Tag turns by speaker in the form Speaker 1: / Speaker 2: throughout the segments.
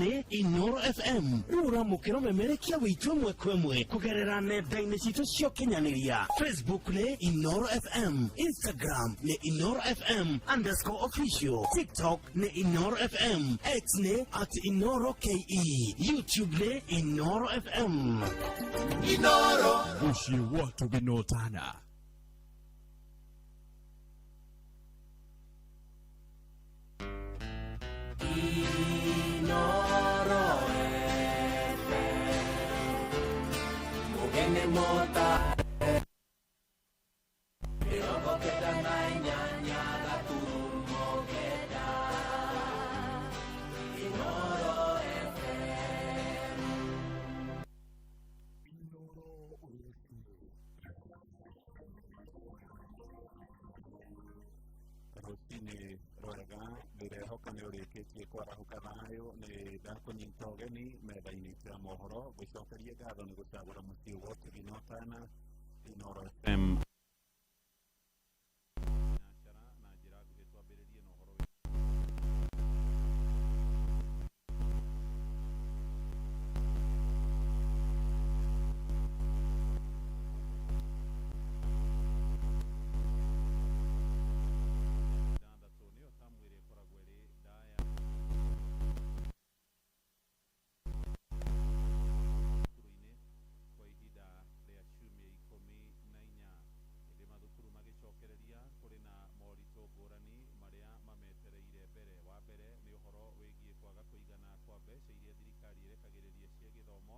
Speaker 1: Nĩ Inoro FM rĩu ũramũkĩra ũmemerekia witũ ĩmwe kwa ĩmwe kũgerera nenda-inĩ citũ cia ũkinyanĩria. Facebook nĩ Inoro FM, Instagram nĩ Inoro FM underscore official, TikTok nĩ Inoro FM, X nĩ at Inoro KE, YouTube nĩ Inoro FM.
Speaker 2: Inoro
Speaker 3: Mũciĩ wa tũginotana.
Speaker 4: Rũcinĩ rwega, ndĩrehoka nĩ ũrĩkĩtie kwarahuka thayũ. Nĩ ndakũnyita ũgeni metha-inĩ ya mohoro, ngũcokerie ngatho nĩ gũcagũra mũciĩ wa ũtugi na ũtana Inooro FM. Biacara na njĩra nguhĩ, twambĩrĩrie na ũhoro ithathatũ, nĩyo tamu ĩrĩa ĩkoragwo ĩrĩ ndaya thukuru-inĩ kwa ihinda rĩa ciumia 14. Ĩndĩ mathukuru magĩcokereria, kũrĩ na moritũ ngũrani marĩa mametereire mbere. Wa mbere nĩ ũhoro wĩgiĩ kwaga kũigana kwa mbeca iria thirikari ĩrekagĩrĩria cia gĩthomo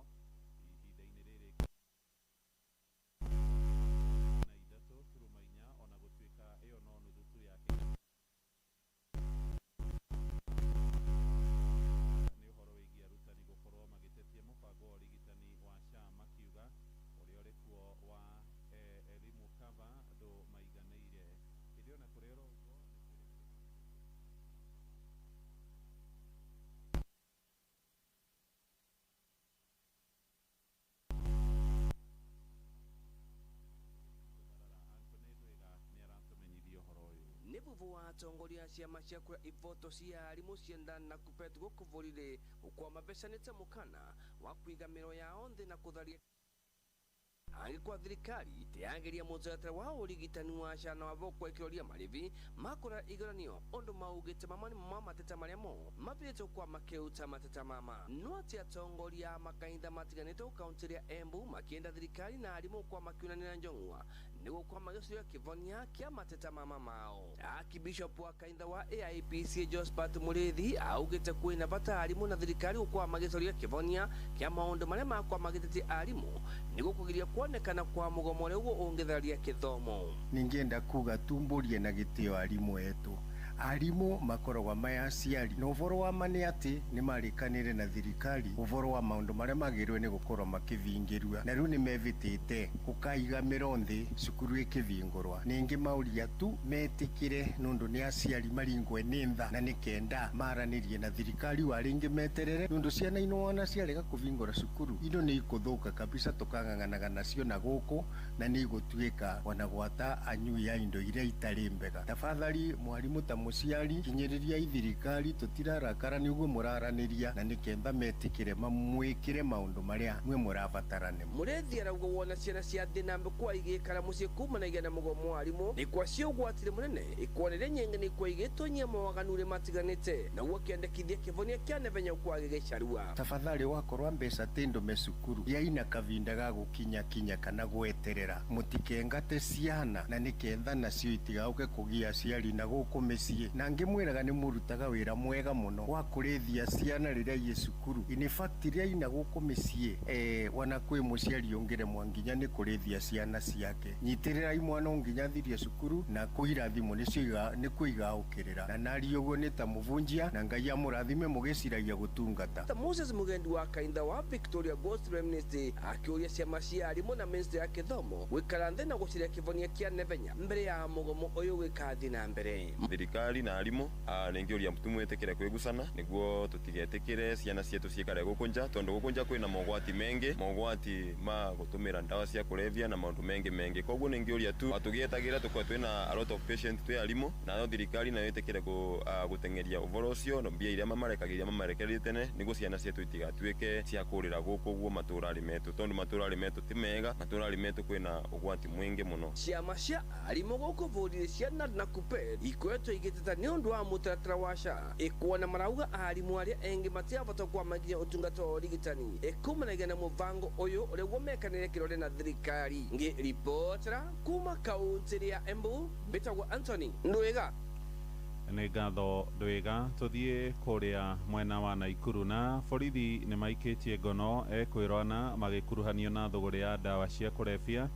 Speaker 4: ihinda-inĩ rĩrĩ na 3.4, ona gũtuĩka ĩyo no nuthu tu ya nĩ ũhoro wĩgiĩ arutani gũkorwo magĩtetia mũbango wa ũrigitani wa SHA, makiuga ũrĩa ũrĩ kuo wa Elimu Cover ndũmaiganĩire. Ĩndĩ ona kũrĩ oro ũguo nĩ Anthony Ndwiga nĩ aratũmenyithia ũhoro ũyũ.
Speaker 5: Nĩ vuvu wa atongoria a ciama cia kũrĩa ivoto cia arimũ cienda na kupet gũkũ bũrũri gũkwa mabecanĩte mũkana wa kũiga mĩro yao nthĩ na kũtharia angĩkwa thirikari tĩyagĩria mũtaratara wa ũrigitani wa cana wa bokwa ĩkĩroria marĩvi makũra igeranio ũndũ maugĩte mamwe ma mateta marĩa mo mambĩrĩte gũkwa makĩruta mateta mama. No atĩ atongoria a makanitha matiganĩte kaunti ya Embu makĩenda thirikari na arimũ kwa makiunanĩra njong'wa nĩguo kwa magĩcuria kĩvonia kĩa mateta mama mao. Archbishop wa kanitha wa AIPC Josephat Mũrĩthi augĩte kwĩna bata arimũ na thirikari gũkwa magĩcoria kĩvonia kĩa maũndũ marĩa makwa magĩtetie arimũ nĩguo kũgiria kuonekana kwa mũgomo ũrĩa ũguo ũngĩthararia kĩthomo.
Speaker 6: Ningĩenda kuga tumburie na gĩtĩo arimũ etũ. Arimũ makoragwo me aciari, na ũboro wa ma nĩ atĩ nĩ marĩkanĩre na thirikari ũboro wa maũndũ marĩa magĩrĩirwo nĩ gũkorwo makĩbingĩrua, na rĩu nĩ mevĩtĩte gũkaiga mĩro nthĩ cukuru ĩkĩbingũrwa. Ningĩ mauria tu metĩkĩre nũndũ nĩ aciari maringwe nĩ tha, na nĩ kenda maranĩrie na thirikari wa rĩngĩ meterere, nũndũ ciana ino wona ciarega kũbingũra cukuru indo nĩ ikũthũka kabisa, tũkang'ang'anaga nacio na gũkũ na nĩ igũtuĩka ona gwata anyui a indo iria itarĩ mbega. Tafadhali mwarimũ ta mũciari, kinyĩrĩria thirikari, tũtirarakara nĩ ũguo mũraranĩria, na nĩ kenda metĩkĩre mamwĩkĩre maũndũ marĩa mwe mũrabatara nĩmo.
Speaker 5: Mũrĩthi arauga wona ciana cia thĩ na mbĩ igĩikara mũciĩ kumanagia na mũgomo wa arimũ nĩ kwa cio ũgwatire mũnene ikuonere nyingĩ nĩ kwa igĩtonyia mawaganu ũrĩa matiganĩte, naguo kĩendekithia kĩvonia kĩa nevenya kwa gĩgĩcarua.
Speaker 6: Tafadhali wakorwa mbeca ti ndume cukuru yaina kavinda ga gũkinya kinya kana gweterera, mũtikengate ciana na nĩ kenda nacio itigauke kũgia aciari na gũkũ mĩciĩ. muciĩ na ngĩmwĩraga nĩ mũrutaga wĩra mwega mũno wa kũrĩithia ciana rĩrĩa iĩ cukuru. In fact rĩrĩa ina gũkũ mĩciĩ wana kwĩ mũciari ũngĩremwa nginya nĩ kũrĩithia ciana ciake. Nyitĩrĩrai mwana nginya athirie cukuru na kũirathimwo nĩcio nĩkuo igaũkĩrĩra na nari ũguo nĩ ta mũbunjia na Ngai amũrathime mũgĩciragia gũtungata.
Speaker 5: Moses Mugendi wa kaintha wa Victoria Gospel Ministry akĩũria ciama cia arimũ na ministry ya gĩthomo gwĩkara nthĩ na gũciria kĩvonia kĩa Nevenya mbere ya mũgomo ũyũ gwĩkathi na mbere.
Speaker 7: Thirikari na arimũ nĩngĩũria tumwĩtĩkĩre kwĩgucana nĩguo tũtigetĩkĩre ciana cietu ciikare gũkũ nja tondũ gũkũ nja kwĩna mogwati mengi, mogwati ma gũtũmĩra ndawa cia kũrebia na maũndũ mengi mengi. Koguo nĩngĩũria tu tũgĩetagĩra tũkorwo twĩna a lot of patient twĩ arimũ nayo thirikari nayo ĩtĩkĩre gũteng'eria ũhoro ũcio na mbia iria mamarekagĩria mamarekererie tene nĩguo ciana cietu itigatuĩke cia kũrĩra gũkũ ũguo matũũra-rĩ metũ tondũ matũũra-rĩ metũ ti mega, matũũra-rĩ metũ kwĩna ũgwati mwingi mũno.
Speaker 5: Ciama cia arimũ gũkũ bũrũri cia NAT na KUPPET ikoretwo igĩteta nĩ ũndũ wa mũtaratara wa SHA ĩkuona marauga arimũ arĩa engĩ matiabata kwamakinya ũtungata wa ũrigitani ĩkumanagia na mũbango ũyũ ũrĩa womekanĩre kĩrore na thirikari. Ngĩribotera kuma kaunti ya Embu mbĩtagwo Anthony Ndwiga.
Speaker 4: Nĩ ngatho Ndwiga. Tũthiĩ kũrĩa mwena wa Naikuru na borithi nĩ maikĩtie ngono ekwĩrwana magĩkuruhanio na thũgũrĩ ya ndawa cia kũrebia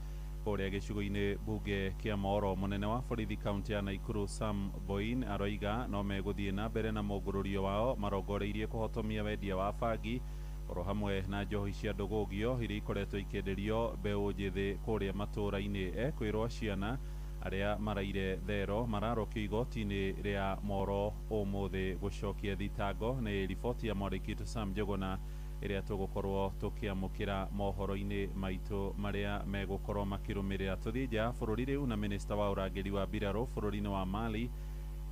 Speaker 4: kũrĩa gĩcigo-inĩ mbunge kĩa Moro. Mũnene wa borithi kaunti ya Naikuru Sam Boin aroiga no megũthiĩ na mbere na mũngũrũrio wao marongoreirie kũhotomia wendia wa bangi oro hamwe na njohi cia ndũgũgio iria ikoretwo ikĩenderio mbeũ njĩthĩ kũrĩa matũũra-inĩ. Ekwĩrwo ciana arĩa maraire thero mararokio igoti-inĩ rĩa Moro ũmũthĩ gũcokia thitango. Nĩ riboti ya mwandĩki Sam Njuguna ĩrĩa tũgũkorwo tũkĩamũkĩra mohoro-inĩ maitũ marĩa megũkorwo makĩrũmĩrĩra. Tũthiĩ nja ya bũrũri rĩu na minista wa ũrangĩri wa mbirarũ bũrũri-inĩ wa Mali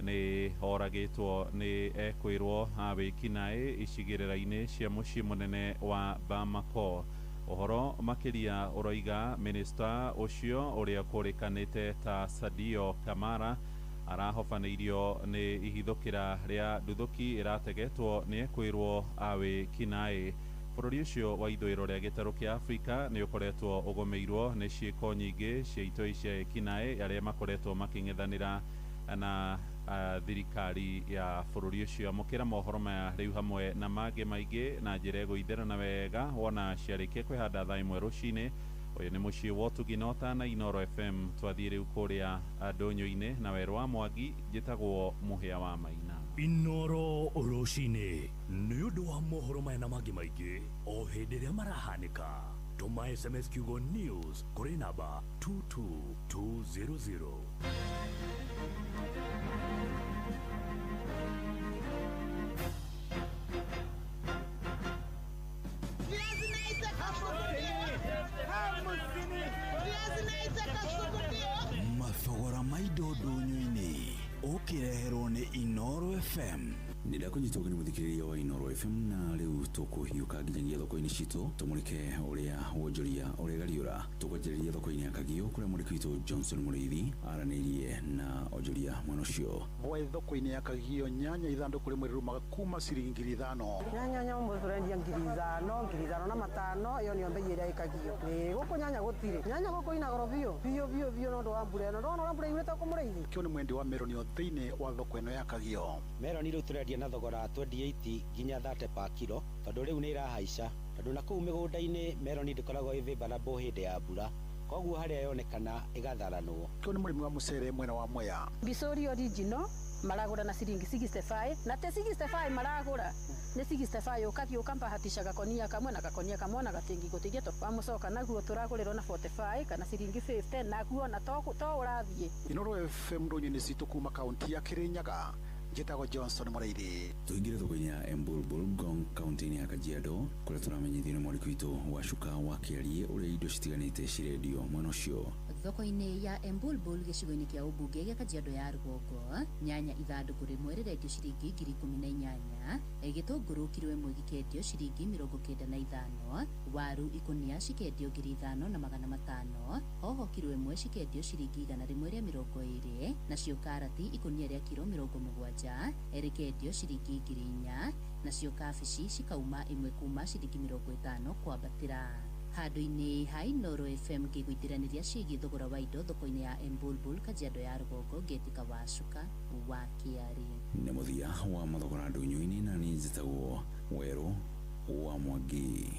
Speaker 4: nĩ oragĩtwo nĩ ekwĩrwo a wĩkinaĩ icigĩrĩra-inĩ cia mũciĩ mũnene wa Bamako. Ũhoro makĩria ũroiga minista ũcio ũrĩa kũrĩkanĩte ta Sadio Kamara arahobanĩirio nĩ ihithũkĩra rĩa nduthũki ĩrategetwo nĩ ekwĩrwo a wĩkinaĩ. Bũrũri ũcio wa ithũĩro rĩa gĩtarũ kĩa Afrika nĩ ũkoretwo ũgũmĩirwo nĩ ciĩko nyingĩ cia itoi cia ĩkinaĩ arĩa makoretwo makĩng'ethanĩra na thirikari ya bũrũri ũcio. Amũkĩra mohoro maya rĩu hamwe na mangĩ maingĩ na njĩra ĩgũitherana wega wona ciarĩkia kwĩhanda thaa ĩmwe rũcinĩ. Ũyũ nĩ mũciĩ wa ũtugi na ũtana Inooro FM. Twathiĩ rĩu kũrĩa ndũnyũ-inĩ na werũ wa Mwangi. Njĩtagwo Mũhĩa wa Maina.
Speaker 1: Inooro rũcinĩ nĩ ũndũ wa mohoro maya na mangĩ maingĩ o hĩndĩ ĩrĩa marahanĩka. Tũma SMS kiugo news kũrĩ namba 22200.
Speaker 8: Mathogora ma indo ndũnyũ-inĩ ũkĩreherwo nĩ Inooro FM.
Speaker 9: Nĩndakũnyita ũgeni mũthikĩrĩria wa Inooro FM na rĩu tũkũhiũka nginyagia thoko-inĩ citũ tũmũrĩke ũrĩa wonjoria ũregariũra. Tũkwanjĩrĩria thoko-inĩ ya Kagio kũrĩa mwandĩki witũ Johnson Mũrĩithi aranĩirie na onjoria mwena ũcio.
Speaker 10: Bwaĩ thoko-inĩ ya Kagio nyanya ithandũkũ rĩmwe rĩrumaga kuma ciringi 5,000.
Speaker 11: Nyanya ũmũthĩ tũrendia 5,000, 5,500 ĩyo nĩyo mbei ĩrĩa ĩ Kagio. Gũkũ nyanya gũtirĩ. Nyanya gũkũ ina goro biũ biũ biũ biũ nĩ ũndũ wa mbura ĩno. Ndona ũrĩa mbura yurĩte gũkũ Mũrĩithi.
Speaker 10: Kĩo nĩ mwendi wa meroni thĩinĩ wa thoko ĩno ya Kagio.
Speaker 12: Meroni rĩu tũrendia na thogora 28 nginya 30 per kilo tondũ rĩu nĩ ĩrahaica tondũ na kũu mĩgũnda-inĩ meroni ndĩkoragwo ĩ available hĩndĩ ya mbura koguo harĩa yonekana ĩgatharanwo.
Speaker 10: Kĩo nĩ mũrĩmi wa mũcere mwena wa Mwea.
Speaker 13: Mbicũri original maragũra na ciringi 65 na te 65 maragũra nĩ 65 ũkathiĩ ũkambahatisha gakonia kamwe na gakonia kamwe na gatingi gũtigia wamũcoka naguo tũragũrĩrwo na 45 kana ciringi 50 naguo na to ũrathiĩ.
Speaker 10: Inooro FM ndũnyũ-inĩ citũ kuma kaunti ya Kirinyaga. Njĩtagwo Johnson Mũrĩithi.
Speaker 9: Tũingĩre thoko-inĩ ya Embulbul Ngong kaunti-inĩ ya Kajiado kũrĩa tũramenyithio nĩ mwandĩki witũ wa Cuka wa Kĩarie ũrĩa indo citiganĩte cirendio mwena ũcio.
Speaker 14: Thoko-inĩ ya Embulbul gĩcigo-inĩ kĩa ũmbunge gĩa Kajiado ya rũgongo nyanya ithandũkũ rĩmwe rĩrendio ciringi 18,000, gĩtũngũrũ kiro ĩmwe gĩkendio ciringi 95, waru ikũnia cikendio 5,500, hoho kiro ĩmwe cikendio ciringi 120, nacio karati ikũnia rĩa kiro 70 rĩkendio ciringi 4,000, nacio kabici cikauma ĩmwe kuma ciringi 50 kwambatĩra. Handũ-inĩ ha Inooro FM ngĩgũithiranĩria ciĩgiĩ thogora wa indo thoko-inĩ ya Embulbul Kajiado ya rũgongo ngĩtĩka wa cuka wa kĩarĩ.
Speaker 9: Nĩ mũthia wa mathogora ndũnyũ-inĩ na niĩ njĩtagwo Werũ wa Mwangi.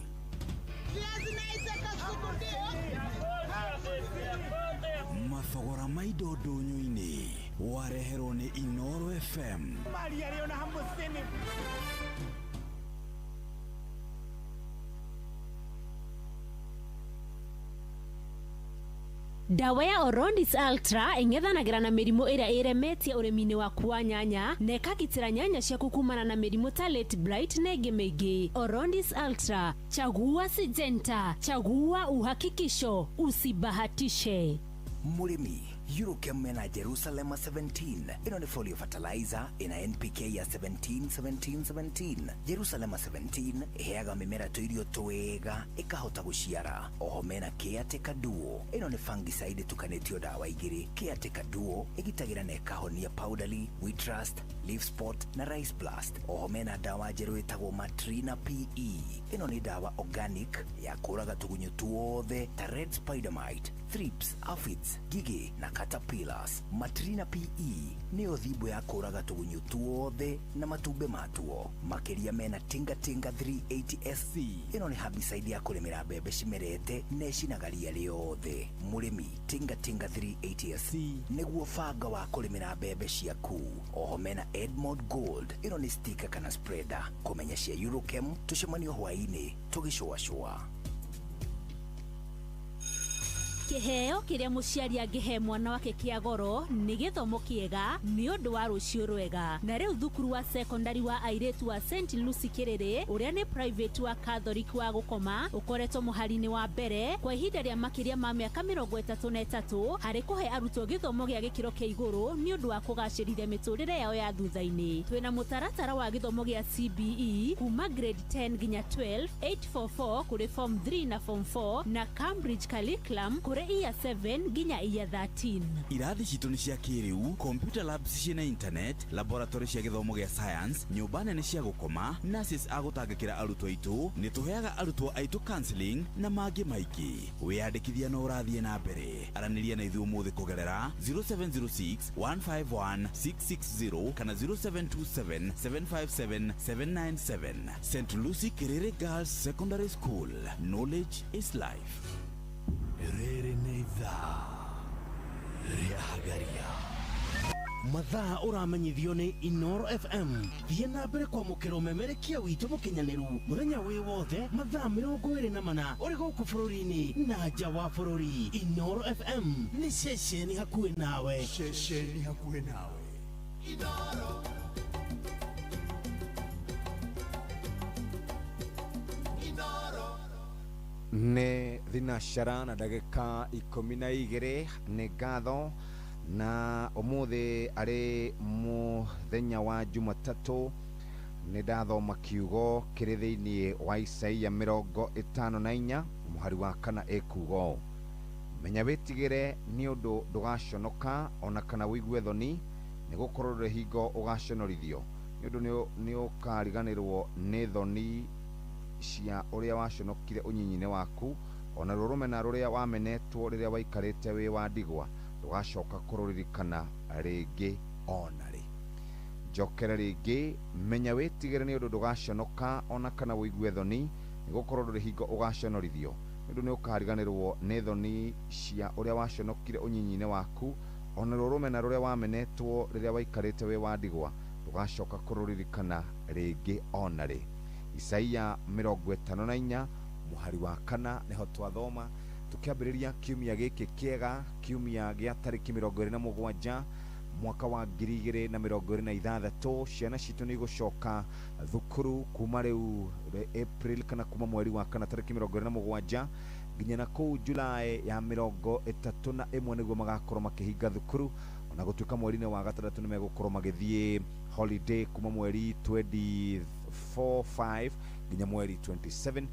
Speaker 8: Mathogora ma indo ndũnyũ-inĩ wareherwo nĩ Inooro FM.
Speaker 15: Ndawa ya Orondis Ultra ĩng'ethanagĩra na mĩrimũ ĩrĩa ĩremetie ũrĩmi-inĩ waku wa nyanya na ĩkagitĩra nyanya ciaku kumana na mĩrimũ ta late blight na ĩngĩ mĩingĩ. Orondis Ultra, chagua Syngenta, chagua uhakikisho, usibahatishe.
Speaker 16: Mũrĩmi, Eurochem mena Jerusalem 17. Ĩno nĩ folio fertilizer ĩna NPK ya 17 17 17. Jerusalem 17 ĩheaga mĩmera tũirio twega ĩkahota gũciara. Oho mena Caretaker Duo. Ĩno nĩ fungicide ĩtukanĩtio ndawa igĩrĩ. Caretaker Duo ĩgitagĩra na ĩkahonia powdery, wheat rust, leaf spot na rice blast. Oho mena ndawa njerũ ĩtagwo Matrina PE. Ĩno nĩ ndawa organic ya kũraga tũgunyũ tuothe ta red spider mite, thrips, aphids, ngigĩ na caterpillars. Matrina PE nĩyo thimbo ya kũraga tũgunyũ tuothe na matumbĩ matuo. Makĩria mena Tinga Tinga 380 SC. Ĩno nĩ herbicide ya kũrĩmĩra mbembe cimerete na ĩcinaga ria rĩothe. Mũrĩmi, Tinga Tinga 380 SC nĩguo banga wa kũrĩmĩra mbembe ciaku. Oho mena Edmond Gold. Ĩno nĩ sticker kana spreader. Kũmenya cia Eurochem tũcemanio hwaĩ-inĩ tũgĩcũacũa.
Speaker 15: Kĩheo kĩrĩa mũciari angĩhe mwana wake kĩa goro nĩ gĩthomo kĩega nĩ ũndũ wa rũciũ rwega. Na rĩu thukuru wa secondary wa airĩtu wa St Lucy Kĩrĩrĩ ũrĩa nĩ private wa Catholic wa gũkoma ũkoretwo mũhari-inĩ wa mbere kwa ihinda rĩa makĩria ma mĩaka 33 harĩ kũhe arutwo gĩthomo gĩa gĩkĩro kĩa igũrũ nĩ ũndũ wa kũgacĩrithia mĩtũrĩre yao ya thutha-inĩ. Twĩna mũtaratara wa gĩthomo gĩa CBE kuma grade 10 nginya 12, 844 kũrĩ form 3 na form 4 na Cambridge curriculum kũrĩ year 7 nginya year 13.
Speaker 8: Irathi citũ nĩ cia kĩrĩu, computer labs ciĩna internet, laboratory cia gĩthomo gĩa science, nyũmba nene cia gũkoma, nurses a gũtangĩkĩra arutwo aitũ, nĩ tũheaga arutwo aitũ counseling na mangĩ maingĩ. Wĩyandĩkithia no ũrathiĩ na mbere. Aranĩria na ithuĩ ũmũthĩ kũgerera 0706 151 660 kana 0727 757 797. St. Lucy Kiriri Girls Secondary School. Knowledge is life.
Speaker 1: Rĩrĩ nĩ ithaa rĩa Hagaria. Mathaa ũramenyithio nĩ Inooro FM. Thiĩ na mbere kwamũkĩra ũmemerekia witũ mũkinyanĩru mũthenya wĩ wothe mathaa 24 ũrĩ gũkũ bũrũri-inĩ na nja wa bũrũri. Inooro FM nĩ ceceni hakuhĩ nawe.
Speaker 3: Ceceni hakuhĩ nawe.
Speaker 2: Inooro. Inooro.
Speaker 17: Nĩ thinacara na ndagĩka 12 nĩ ngatho na ũmũthĩ arĩ mũthenya wa Jumatatũ nĩ ndathoma kiugo kĩrĩ thĩinĩ wa Isaia 54 mũhari wa 4 ĩkuga ũũ: menya wĩtigĩre nĩ ũndũ ndũgaconoka ona kana wĩigue thoni nĩ gũkorwo ndũrĩ hingo ũgaconorithio nĩ ũndũ nĩ ũkariganĩrwo nĩ thoni cia ũrĩa waconokire ũnyinyi-inĩ waku ona ruo rũmena rũrĩa wamenetwo rĩrĩa waikarĩte wĩ wa ndigwa ndũgacoka kũrũririkana rĩngĩ ona rĩ. Njokere rĩngĩ, menya wĩtigĩre nĩ ũndũ ndũgaconoka ona kana wĩigue thoni nĩ gũkorwo ndũrĩ hingo ũgaconorithio nĩ ũndũ nĩ ũkariganĩrwo nĩ thoni cia ũrĩa waconokire ũnyinyi-inĩ waku ona ruo rũmena rũrĩa wamenetwo rĩrĩa waikarĩte wĩ wa ndigwa ndũgacoka kũrũririkana rĩngĩ ona rĩ. Isaia 54 mũhari wa 4 nĩho twathoma tukiambĩrĩria kiumia gĩkĩ kĩega, kiumia gĩa tarĩki 27 mwaka wa 2026. Ciana citũ nĩ igũcoka thukuru kuma rĩu April kana kuma mweri wa 4 tarĩki 27 nginya na kũu July ya 31 nĩguo magakorwo makĩhinga thukuru, ona gũtuĩka mweri-inĩ wa gatandatũ nĩ megũkorwo magĩthiĩ holiday kuma mweri 24 5 nginya mweri 27.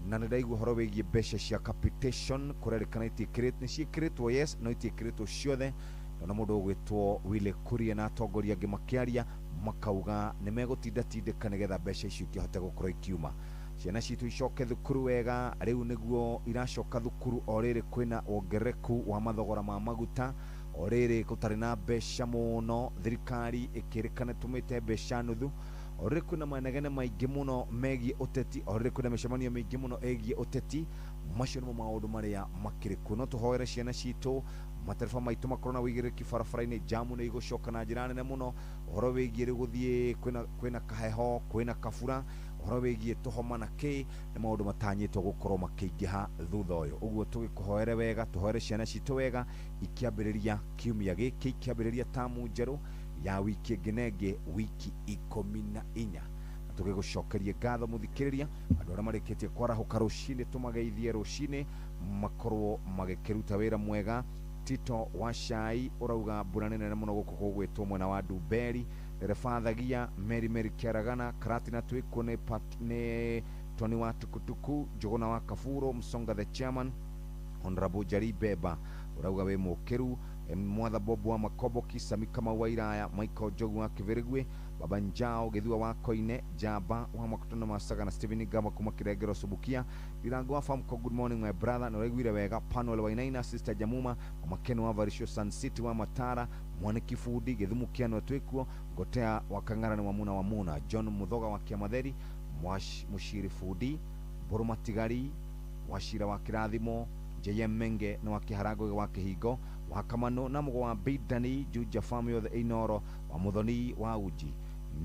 Speaker 17: Na nĩ ndaigua ũhoro wĩgiĩ mbeca cia capitation kũrerĩkana nĩ ciĩkĩrĩtwo, yes, no itiĩkĩrĩtwo ciothe. Ndona mũndũ ũgwĩtwo Willy Kuria na atongoria angĩ makĩaria makauga nĩ megũtindatindĩka nĩgetha mbeca icio ikĩhote gũkorwo ikiuma. Ciana citũ icoke thukuru wega. Rĩu nĩguo iracoka thukuru o rĩrĩ kwĩna wongerereku wa mathogora ma maguta, o rĩrĩ gũtarĩ na mbeca mũno, thirikari ĩkĩrĩkana ĩtũmĩte mbeca nuthu, o rĩrĩ kwĩna manegene maingĩ mũno megiĩ ũteti, o rĩrĩ kwĩna mĩcemanio mĩingĩ mũno ĩgiĩ ũteti. Macio nĩmo maũndũ marĩa makĩrĩ kuo. No tũhoere ciana citũ, matereba maitũ makorwo na wĩigĩrĩrĩki barabara-inĩ. Jamu nĩ igũcoka na njĩra nene mũno. Ũhoro wĩgiĩ rĩu gũthiĩ kwĩna kaheho, kwĩna kabura, ũhoro wĩgiĩ tũhoma na kĩ, nĩ maũndũ matanyĩtwo gũkorwo makĩingĩha thutha ũyũ. Ũguo tũgĩkũhoere wega, tũhoere ciana citũ wega ikĩambĩrĩria kiumia gĩkĩ, ikĩambĩrĩria tamu njerũ ya wiki ĩngĩ na ĩngĩ, wiki 14. Na tũgĩgũcokerie ngatho mũthikĩrĩria, andũ arĩa marĩkĩtie kwarahũka rũcinĩ tũmageithie rũcinĩ, makorwo magĩkĩruta wĩra mwega. Tito wa Cai ũrauga mbura nĩ nene mũno gũkũ gũgwĩtwo mwena wa Ndumberi. Ndereba Thagia, Meri Meri Kĩaragana, Karatina twĩkuo nĩ nĩ Tony wa Tukutuku, Njũgũna wa Kaburo, Msonga the chairman, Honorable Jari Beba ũrauga wĩ mũkĩru, Mwatha Bob wa Makoboki, Sami Kamau wa Iraya, Michael Njogu wa Kĩbĩrĩgwe, Baba Njao Gĩthua wa Koine, Njamba wa Makutano ma Saga na Stephen Gama kuma Kĩrengero Subukia, Ndirango wa Famco, good morning my brother, na ũraiguire wega. Panuel Wainaina, Sister Jamuma, Mama Ken wa Varisho, Sun City wa Matara, Mwaniki Fundi, Gĩthumu Kĩanwa twĩkuo, Ngotea wa Kang'ara nĩ Wamuna wa Muna, John Muthoga wa Kĩamatheri, Mũciri Fundi, Mbũrũ Matigari, Wacira wa Kĩrathimo, JM Menge na wa Kĩharango wa Kĩhingo, wa Kamano na Mũgo wa Bidani, Juja Farm yothe Inoro, wa Muthoni wa Uji.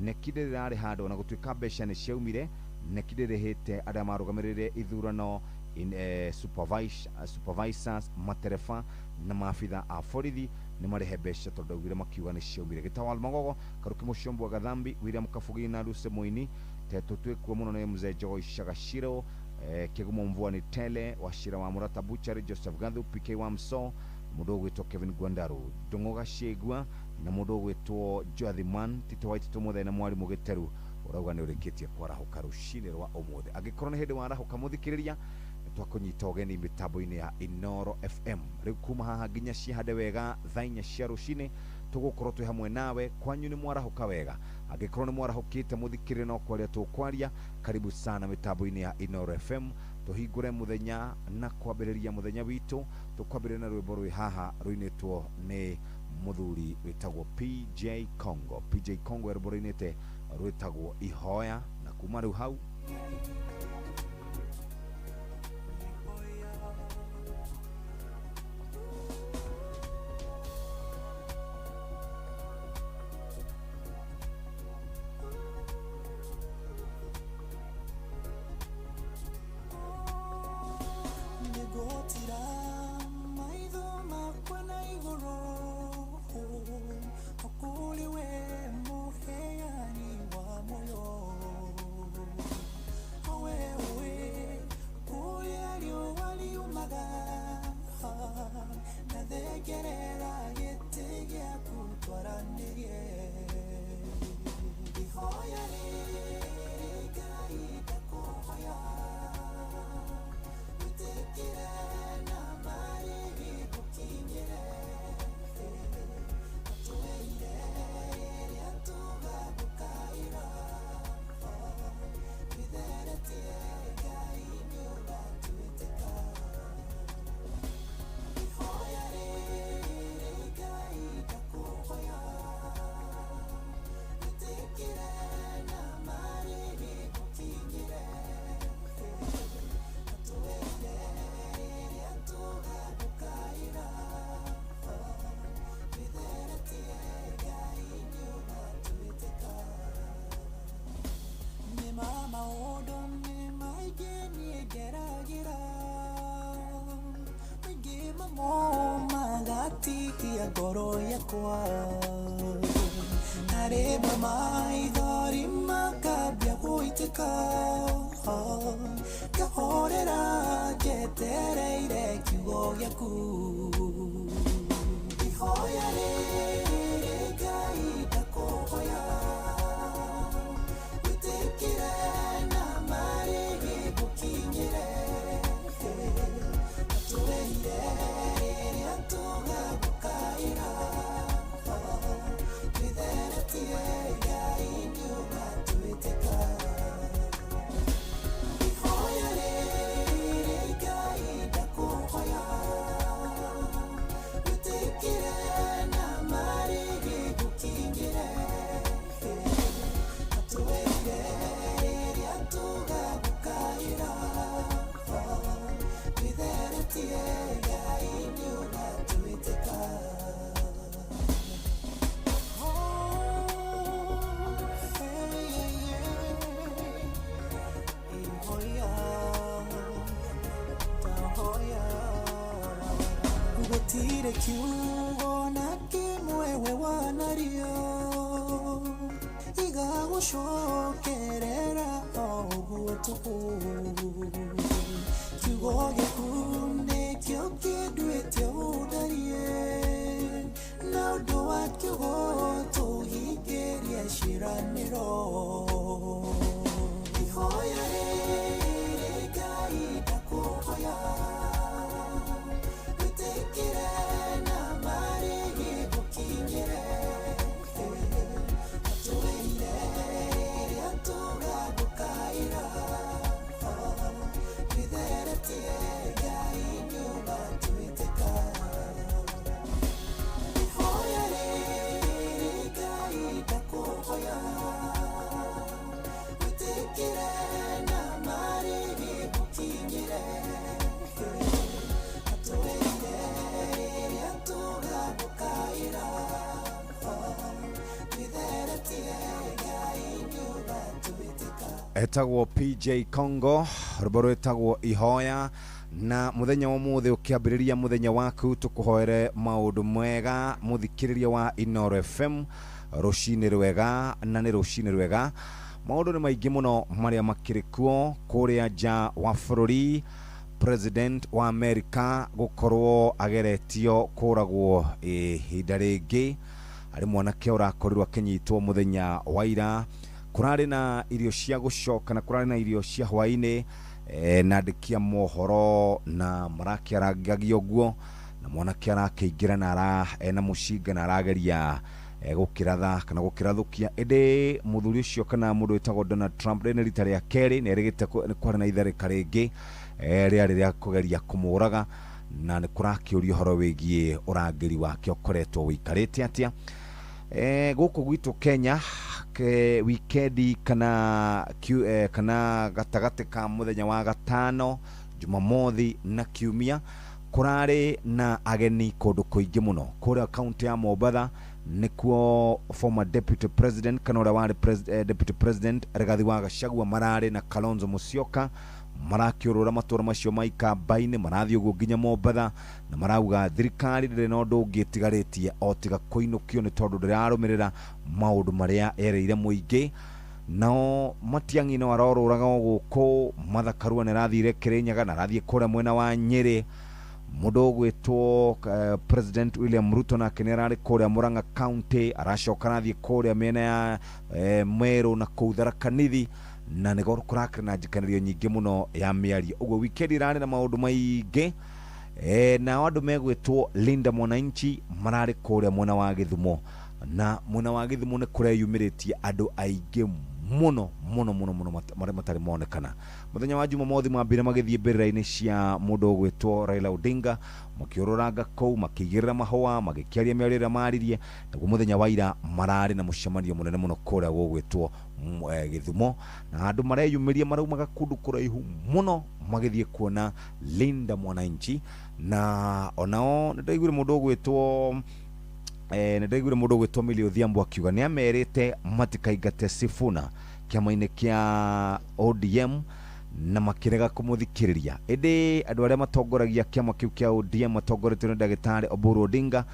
Speaker 17: Neki ndĩrarĩ handũ ona gũtuĩka mbeca nĩ ciaumire, neki ndĩrĩhĩte arĩa marũgamĩrĩire ithurano in, supervisors, matereba na maabitha a borithi nĩ marĩhe mbeca tondũ augire makiuga nĩ ciaumire. Gĩtawal Magogo, Karuki Mũcombo wa Gathambi, William Kabugi na Lucy Mũini, Tetũ twĩkuo mũno nĩ Mzee Jogo Icagaciro, Kĩgumo Mvua nĩ Tele, Wacira wa Mũrata Butchery, Joseph Gathu, PK wa Mso, mũndũ ũgwĩtwo Kevin Gwandaru, Ndũng'ũ Gacĩgua na mũndũ ũgwĩtwo Joathiman Tito Waititũ Mũthee na mwarimũ Gĩteru ũrauga nĩ ũrĩkĩtie kwarahũka rũcinĩ rwa ũmũthĩ. Angĩkorwo nĩ hĩndĩ warahũka mũthikĩrĩria, twakũnyita ũgeni mĩtambo-inĩ ya Inoro FM. Rĩu kuma haha nginya cihande wega thaa 4 cia rũcinĩ tũgũkorwo twĩ hamwe nawe. Kwanyu nĩ mwarahũka wega? Angĩkorwo nĩ mwarahũkĩte mũthikĩrĩria, no kwaria tũkwaria, karibu sana mĩtambo-inĩ ya Inoro FM. Tũhingũre mũthenya na kwambĩrĩria mũthenya witũ, tũkwambĩrĩria na rwĩmbo rwĩ haha rũinĩtwo nĩ mũthuri wĩtagwo PJ Congo. PJ Congo rwĩmbo rũinĩte rwĩtagwo Ihoya, na kuma rĩu hau
Speaker 18: Nĩngũtira maitho makwa na igũrũ, o kũrĩ we mũheani wa muoyo. O we ũĩ kũrĩa riũa riumaga, na thengerera gĩtĩ gĩaku twaranĩrie. Ihoya rĩrĩ Ngai ndakũhoya, wĩtĩkĩre na marĩrĩ gũkinyĩre. Atũĩire rĩrĩa tũgagũkaĩra, wĩtheretie Ngai nĩ ũgatwĩtĩka. Ihoya rĩrĩ Ngai ndakũhoya, wĩtĩkĩre na marĩrĩ gũkinyĩre. Atũĩire rĩrĩa tũgagũkaĩra, wĩtheretie Ngai nĩ ũgatwĩtĩka. Nĩ ma maũndũ nĩ maingĩ niĩ ngeragĩra, maingĩ mamo magatihia ngoro yakwa. Na rĩmwe maithori makambia gũitĩka, ngahorera njetereire kiugo gĩaku. Ihoya rĩrĩ Ngai ndakũhoya, wĩtĩkĩre na marĩrĩ gũkinyĩre. Atũĩire rĩrĩa tũgagũkaĩra, wĩtheretie Ngai nĩ ũgatwĩtĩka. Gũtirĩ kiugo na kĩmwe we wanario igagũcokerera o ũguo tũhũ. Kiugo gĩaku nĩkĩo kĩnduĩte ũndarie, na ũndũ wa kiugo tũhingĩrie ciĩranĩro. Ihoya rĩrĩ Ngai ndakũhoya, wĩtĩkĩre na marĩhi gũkinyĩre. Atũwĩire rĩrĩa tũgagũkaĩra, wĩtheretie Ngai nĩũgatwĩtĩka. Ihoya rĩrĩ Ngai ndakũhoya, wĩtĩkĩre na marĩhi gũkinyĩre. Atũwĩire rĩrĩa tũgagũkaĩra, wĩtheretie Ngai nĩũgatwĩtĩka.
Speaker 17: Etagwo PJ Congo, rwĩmbo rwĩtagwo Ihoya. Na muthenya wa umuthi ukiambiriria muthenya waku, tukuhoere maundu mega muthikiriria wa Inoro FM. Rucini rwega, na nĩ rucini rwega. Maundu nĩ maingĩ mũno marĩa makĩrĩ kuo kũrĩa nja wa bũrũri. President wa America gũkorwo ageretio kũragwo ihinda rĩngĩ, harĩ mwanake ũrakorirwo akĩnyitwo mũthenya wa ira. Kũrarĩ na irio cia gũcoka na kũrarĩ na irio cia hwaĩ-inĩ, na andĩki a mohoro na marakĩarangagia ũguo, na mwanake arakĩingĩra na ara ena mũcinga na arageria gũkĩratha kana gũkĩrathũkia. Ĩndĩ mũthuri ũcio kana mũndũ wĩtagwo Donald Trump, rĩrĩ nĩ rita rĩa kerĩ nĩ erĩgĩte nĩ kwarĩ na itharĩka rĩngĩ, rĩarĩ rĩa kũgeria kũmũraga, na nĩ kũrakĩũrio ũhoro wĩgiĩ ũrangĩri wake ũkoretwo wĩikarĩte atĩa. Gũkũ gwitũ Kenya ke wikendi kana kana gatagatĩ ka mũthenya wa gatano, Jumamothi na Kiumia, kũrarĩ na ageni kũndũ kũingĩ mũno. Kũrĩa kaunti ya Mombatha nĩkuo former deputy president kana ũrĩa warĩ deputy president Rigathi wa Gachagua mararĩ na Kalonzo Musyoka, marakĩũrũra matũra macio ma Ikamba-inĩ, marathiĩ ũguo nginya Mombatha, na marauga thirikari ndĩrĩ na ũndũ ũngĩ ĩtigarĩtie o tiga kũinũkio nĩ tondũ ndĩrarũmĩrĩra maũndũ marĩa erĩire mũingĩ. Nao Matiang'i no arorũraga o gũkũ, Martha Karua nĩ arathire Kĩrĩnyaga na arathiĩ kũrĩa mwena wa Nyĩrĩ. Mũndũ ũgwĩtwo President William Ruto nake nĩ ararĩ kũrĩa Murang'a County, aracoka arathiĩ kũrĩa mĩena ya Meru na kũu Tharaka Nithi, na nĩ kũrakĩrĩ na njikanĩrio nyingĩ mũno ya mĩario. Ũguo wikendi ĩrarĩ na maũndũ maingĩ. Nao andũ megwĩtwo Linda Mwananchi mararĩ kũrĩa mwena wa Gĩthumo, na mwena wa Gĩthumo nĩ kũreyumĩrĩtie andũ aingĩ mũno mũno mũno mũno marĩa matarĩ monekana. Mũthenya wa Jumamothi mambire magĩthiĩ mbĩrĩra-inĩ cia mũndũ ũgwĩtwo Raila Odinga, makĩũrũranga kũu, makĩigĩrĩra mahũa, magĩkĩaria mĩario ĩrĩa maririe. Naguo mũthenya wa ira mararĩ na mũcemanio mũnene mũno kũrĩa gũgwĩtwo Gĩthumo, na andũ mareyumĩria maraumaga kũndũ kũraihu mũno magĩthiĩ kuona Linda Mwananchi. Na onao nĩ ndaiguire mũndũ ũgwĩtwo nĩ ndaiguire mũndũ ũgwĩtwo Millie Odhiambo akiuga nĩ amerite matikaingate Sifuna kĩama-inĩ kĩa ODM, na makĩrega kũmũthikĩrĩria. Ĩndĩ andũ arĩa matongoragia kĩama kĩu kĩa ODM matongoretio nĩ ndagĩtarĩ Oburu Odinga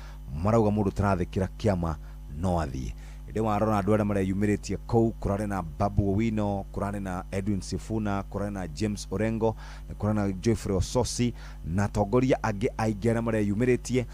Speaker 17: marauga mũndũ ũtarathĩkĩra kĩama no athiĩ. Ĩndĩ warora andũ arĩa mareyumĩrĩtie kũu, kũrarĩ na Babu Owino, kũrarĩ na Edwin Sifuna, kũrarĩ na James Orengo, na kũrarĩ na Geoffrey Ososi na atongoria angĩ aingĩ arĩa mareyumĩrĩtie.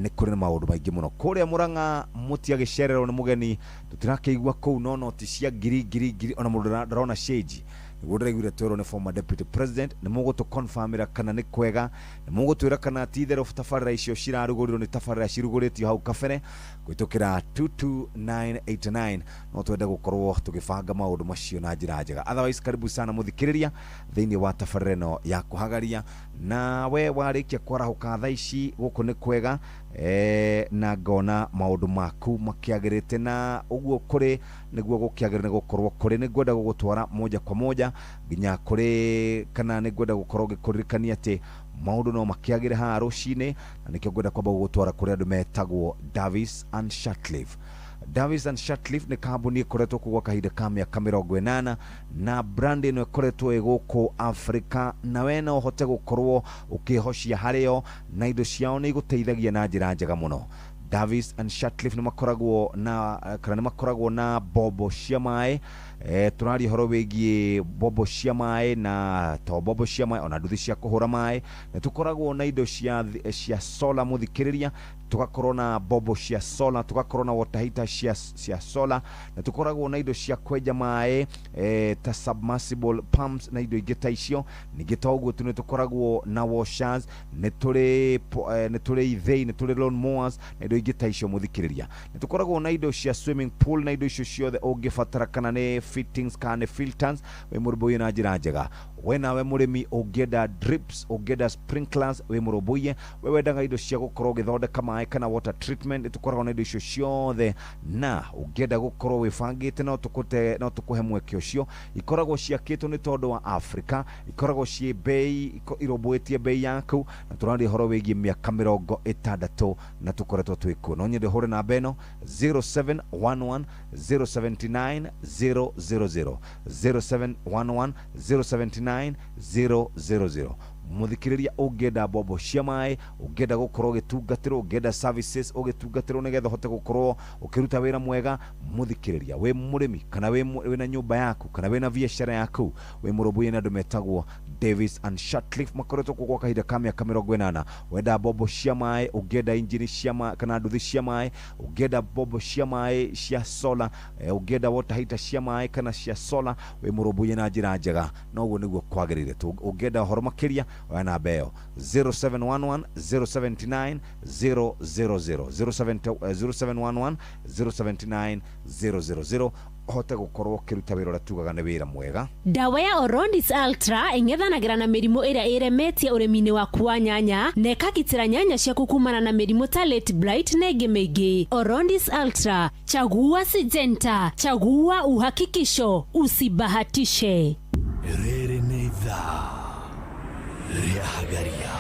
Speaker 17: Nĩ kũrĩ na maũndũ maingĩ mũno kũrĩa Murang'a. Mũtiagĩcererwo nĩ mũgeni, tũtirakĩigua kũu no noti cia ngiri ngiri ngiri, ona mũndũ ndarona cĩnji. Nĩguo ndĩraiguire twerwo nĩ former deputy president. Nĩ mũgũtũ-confirmĩra kana nĩ kwega, nĩ mũgũtwĩra kana ti itherũ tabarĩra icio cirarugũrirwo nĩ tabarĩra cirugũrĩtio hau kabere kũhĩtũkĩra 22989. No twende gũkorwo tũgĩbanga maũndũ macio na njĩra njega. Otherwise, karibu sana mũthikĩrĩria thĩinĩ wa tabarĩra ĩno ya kũhagaria. Na we warĩkia kwarahũka thaa ici, gũkũ nĩ kwega, na ngona maũndũ maku makĩagĩrĩte, na ũguo kũrĩ nĩguo gũkĩagĩrĩire nĩ gũkorwo kũrĩ. Nĩ ngwenda gũgũtwara moja kwa moja nginya kũrĩ, kana nĩ ngwenda gũkorwo ngĩkũririkania atĩ maũndũ no makĩagĩre haha rũcinĩ, na nĩkĩo ngwenda kwamba gũgũtwara kũrĩ andũ metagwo Davis and Shatcliffe. Davis and Shatcliffe nĩ kambuni ĩkoretwo kuo gwa kahinda ka mĩaka 80 na brand ĩno ĩkoretwo ĩ gũkũ Afrika, na we no ũhote gũkorwo ũkĩhocia harĩo na indo ciao nĩ igũteithagia na njĩra njega mũno. Davis and Shatcliffe nĩ makoragwo na kana nĩ makoragwo na bombo cia maĩ. Tũraria ũhoro wĩgiĩ bombo cia maĩ, na to bombo cia maĩ, ona nduthi cia kũhũra maĩ. Nĩ tũkoragwo na indo cia solar mũthikĩrĩria, tugakorwo na bombo cia solar, tugakorwo na water heater cia solar, na tukoragwo na indo cia kwenja maĩ ta submersible pumps na indo ingĩ ta icio. Ningĩ to ũguo tu, nĩ tũkoragwo na washers, nĩ tũrĩ ithĩi, nĩ tũrĩ lawn mowers na indo ingĩ ta icio mũthikĩrĩria. Nĩ tũkoragwo na indo cia swimming pool na indo icio ciothe ũngĩbatara, kana nĩ fittings kana nĩ filters, wĩ mũrũmbũiye na njĩra njega. We nawe mũrĩmi ũngĩenda drips, ũngĩenda sprinklers, wĩ mũrũmbũiye. We wendaga indo cia gũkorwo ũgĩthondeka maĩ kana water treatment, tũkoragwo na indo icio ciothe. Na ũngĩenda gũkorwo wĩbangĩte, no tũkũhe mweke ũcio. Ikoragwo ciakĩtwo nĩ tondũ wa Afrika, ikoragwo ciĩ bei irũmbũĩtie bei yaku, na tũraria ũhoro wĩgiĩ mĩaka 60 na tũkoretwo twĩ kuo. No nyende ũhũre namba ĩno 0711 079 000 0711 079 000. Muthikiriria, ũngĩenda bombo cia maĩ, ũngĩenda gũkorwo ũgĩtungatĩrwo, ũngĩenda services ũgĩtungatĩrwo nĩgetha ũhote gũkorwo ũkĩruta wĩra mwega, mũthikĩrĩria, wĩ mũrĩmi kana wĩna nyũmba yaku kana wĩna biacara yaku, wĩ mũrũmbũiye na andũ metagwo Davis and Shatcliffe, makoretwo kuo gwa kahinda ka mĩaka 80. Wenda bombo cia maĩ, ũngĩenda injini cia maĩ kana nduthi cia maĩ, ũngĩenda bombo cia maĩ cia solar, ũngĩenda water heater cia maĩ kana cia solar, wĩ mũrũmbũiye na njĩra njega, na ũguo nĩguo kwagĩrĩire. Ũngĩenda ũhoro makĩria, oya namba ĩyo 0711 079 000 0711 079 000, ũhote gũkorwo ũkĩruta wĩra ũrĩa tugaga nĩ wĩra mwega.
Speaker 15: Ndawa ya Orondis Ultra ĩng'ethanagĩra na mĩrimũ ĩrĩa ĩremetie ũrĩmi-inĩ waku wa nyanya na ĩkagitĩra nyanya ciaku kumana na mĩrimũ ta late blight na ĩngĩ mĩingĩ. Orondis Ultra, chagua Syngenta, chagua uhakikisho, usibahatishe.
Speaker 1: Rĩrĩ nĩ ithaa rĩa Hagaria,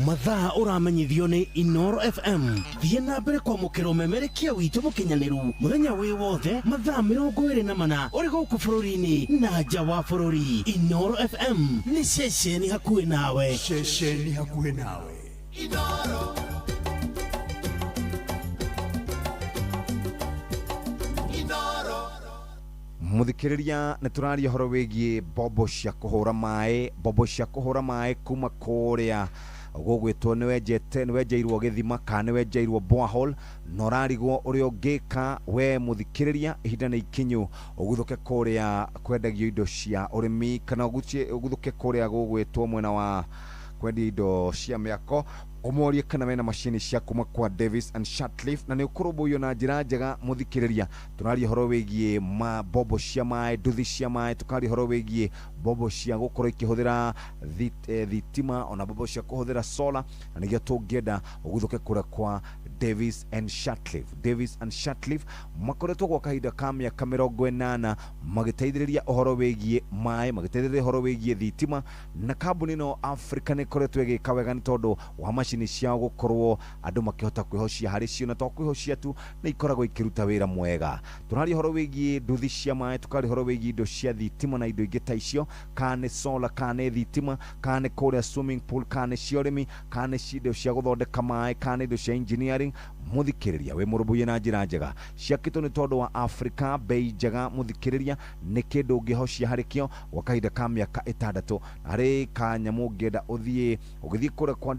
Speaker 1: mathaa ũramenyithio nĩ Inoro FM. Thiĩ na mbere kwamũkĩra ũmemerekia witũ mũkinyanĩru mũthenya wĩ wothe mathaa 24 ũrĩ gũkũ bũrũri-inĩ na nja wa bũrũri. Inoro FM nĩ ceceni hakuhĩ nawe.
Speaker 3: Ceceni hakuhĩ nawe.
Speaker 2: Inoro. Inoro.
Speaker 17: Muthikiriria, nĩ tũraria ũhoro wĩgiĩ bombo cia kũhũra maĩ, bombo cia kũhũra maĩ kuma kũrĩa gũgwĩtwo nĩ wenjeirwo gĩthima kana nĩ wenjeirwo borehole, na ũrarigwo ũrĩa ũngĩka. We mũthikĩrĩria, ihinda nĩ ikinyu ũguthũke kũrĩa kwendagio indo cia ũrĩmi, kana ũguthũke kũrĩa gũgwĩtwo mwena wa kwendia indo cia mĩako, ũmorie kana mena macini cia kuma kwa Davis and Shatcliffe, na nĩ ũkũrũmbũiyo na njĩra njega. Mũthikĩrĩria, tũraria ũhoro wĩgiĩ bombo cia maĩ, nduthi cia maĩ, tũkaria ũhoro wĩgiĩ bombo cia gũkorwo ikĩhũthĩra thitima, ona bombo cia kũhũthĩra solar, na nĩkĩo tũngĩenda ũguthũke kũrĩa kwa Davis and Shatcliffe. Davis and Shatcliffe makoretwo gwa kahinda ka mĩaka 80 magĩteithĩrĩria ũhoro wĩgiĩ maĩ, magĩteithĩrĩria ũhoro wĩgiĩ thitima, na kambuni ĩno Afrika nĩ ĩkoretwo ĩgĩka wega nĩ tondũ wa macini ciao gũkorwo andũ makĩhota kwĩhocia harĩ cio, na to kwĩhocia tu, nĩ ikoragwo ikĩruta wĩra mwega. Tũraria ũhoro wĩgiĩ nduthi cia maĩ, tũkaria ũhoro wĩgiĩ indo cia thitima na indo ingĩ ta icio, kana nĩ solar, kana nĩ thitima, kana nĩ kũrĩa swimming pool, kana nĩ cia ũrĩmi, kana nĩ indo cia gũthondeka maĩ, kana nĩ indo cia engineering. Mũthikĩrĩria, wĩ mũrũmbũiye na njĩra njega, ciakĩtwo nĩ tondũ wa Afrika, bei njega. Mũthikĩrĩria, nĩ kĩndũ ũngĩhocia harĩ kĩo gwa kahinda ka mĩaka 6. Harĩ kanyamũ ũngĩenda ũthiĩ, ũgĩthiĩ kũrĩa kwa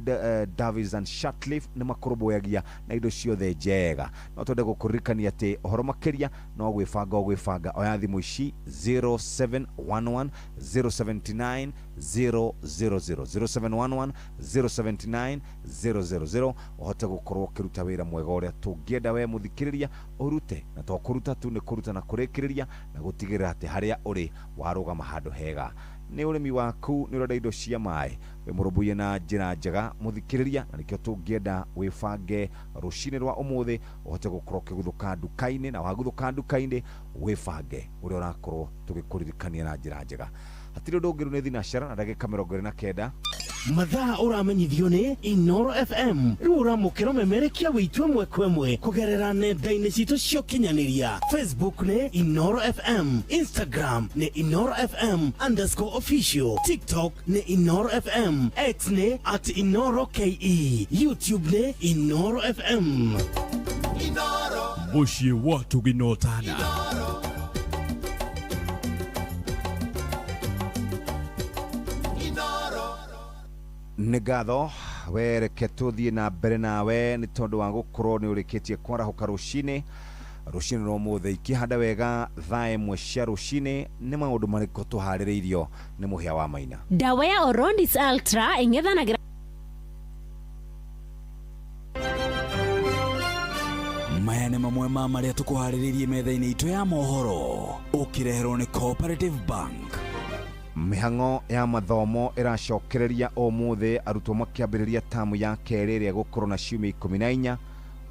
Speaker 17: Davis and Shatcliffe nĩ makũrũmbũyagia na indo ciothe njega. No twende gũkũririkania atĩ ũhoro makĩria no gwĩbanga ũgwĩbanga, oya thimũ ici 0711 079 000 0711 079 000, ũhote gũkorwo ũkĩruta wĩra mwega ũrĩa tũngĩenda we mũthikĩrĩria ũrute, na to kũruta tu, nĩ kũruta na kũrĩkĩrĩria na gũtigĩrĩra atĩ harĩa ũrĩ warũgama handũ hega. Nĩ ũrĩmi waku, nĩ ũrenda indo cia maĩ, wĩ mũrũmbũiye na njĩra njega mũthikĩrĩria, na nĩkĩo tũngĩenda wĩbange rũcinĩ rwa ũmũthĩ ũhote gũkorwo ũkĩguthũka nduka-inĩ, na waguthũka nduka-inĩ wĩbange ũrĩa ũrakorwo tũgĩkũririkania na njĩra njega. Hatirĩ ũndũ ũngĩ rĩu nĩ thinacara na ndagĩka 29.
Speaker 1: Mathaa ũramenyithio nĩ Inoro FM. Rĩu ũramũkĩra ũmemerekia wĩitũ ĩmwe kwa ĩmwe kũgerera nenda-inĩ citũ cia ũkinyanĩria. Facebook nĩ Inoro FM, Instagram nĩ Inoro FM underscore official, TikTok nĩ Inoro FM, X nĩ at Inoro KE, YouTube nĩ Inoro FM.
Speaker 3: Mũciĩ wa Tuginotana.
Speaker 17: Nĩ ngatho we, reke tũthiĩ na mbere nawe nĩ tondũ wa gũkorwo nĩ ũrĩkĩtie kwarahũka rũcinĩ rũcinĩ rwa ũmũthĩ. Ikĩhanda wega thaa 1 cia rũcinĩ, nĩ maũndũ marĩkũ tũharĩrĩirio nĩ Mũhĩa wa Maina?
Speaker 15: Ndawa ya Orondis Ultra ĩng'ethanagĩra
Speaker 8: Maya nĩ mamwe ma marĩa tũkũharĩrĩirie metha-inĩ itũ ya mohoro, ũkĩreherwo nĩ Cooperative Bank.
Speaker 17: Mĩhang'o ya mathomo ĩracokereria ũmũthĩ, arutwo makĩambĩrĩria tamu ya kerĩ ĩrĩa ĩgũkorwo na ciumia 14.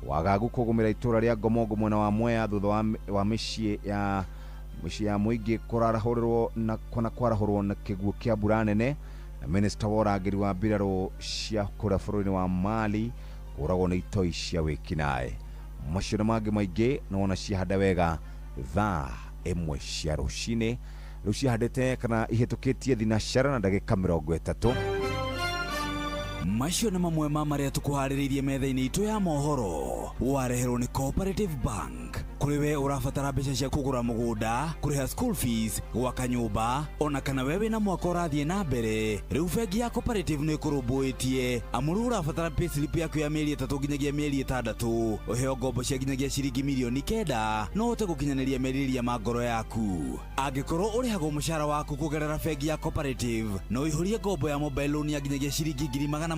Speaker 17: Wagagu kũgũmĩra itũra rĩa Ngomongo mwena wa Mwea thutha wa mĩciĩ ya mũingĩ kũrarahũrĩrwo na kana kwarahũrwo na kĩguũ kĩa mbura nene. Na minista wa ũrangĩri wa mbirarũ cia kũrĩa bũrũri-inĩ wa Mali kũragwo nĩ itoi cia wĩkinaĩ. Macio na mangĩ maingĩ nĩ wona ciahanda wega thaa 1 cia rũcinĩ. Rĩu ciahandĩte kana ihĩtũkĩtie thinacara na ndagĩka 30.
Speaker 8: Macio nĩ mamwe ma marĩa tũkũharĩrĩirie metha-inĩ itũ ya mohoro, wareherwo nĩ Cooperative Bank. Kũrĩ we ũrabatara mbeca cia kũgũra mũgũnda, kũrĩha school fees, gwaka nyũmba, ona kana we wĩna mwaka ũrathiĩ na mbere, rĩu bengi ya Cooperative nĩ ĩkũrũmbũĩtie. Amu rĩu ũrabatara payslip yaku ya mĩeri 3 nginyagia mĩeri 6, ũheo ngombo cia nginyagia ciringi mirioni 9, no ũhote gũkinyanĩria merirĩria ma ngoro yaku. Angĩkorwo ũrĩhagwo mũcara waku kũgerera bengi ya Cooperative, no ũihũrie ngombo ya mobile loan ya nginyagia ciringi 500,000.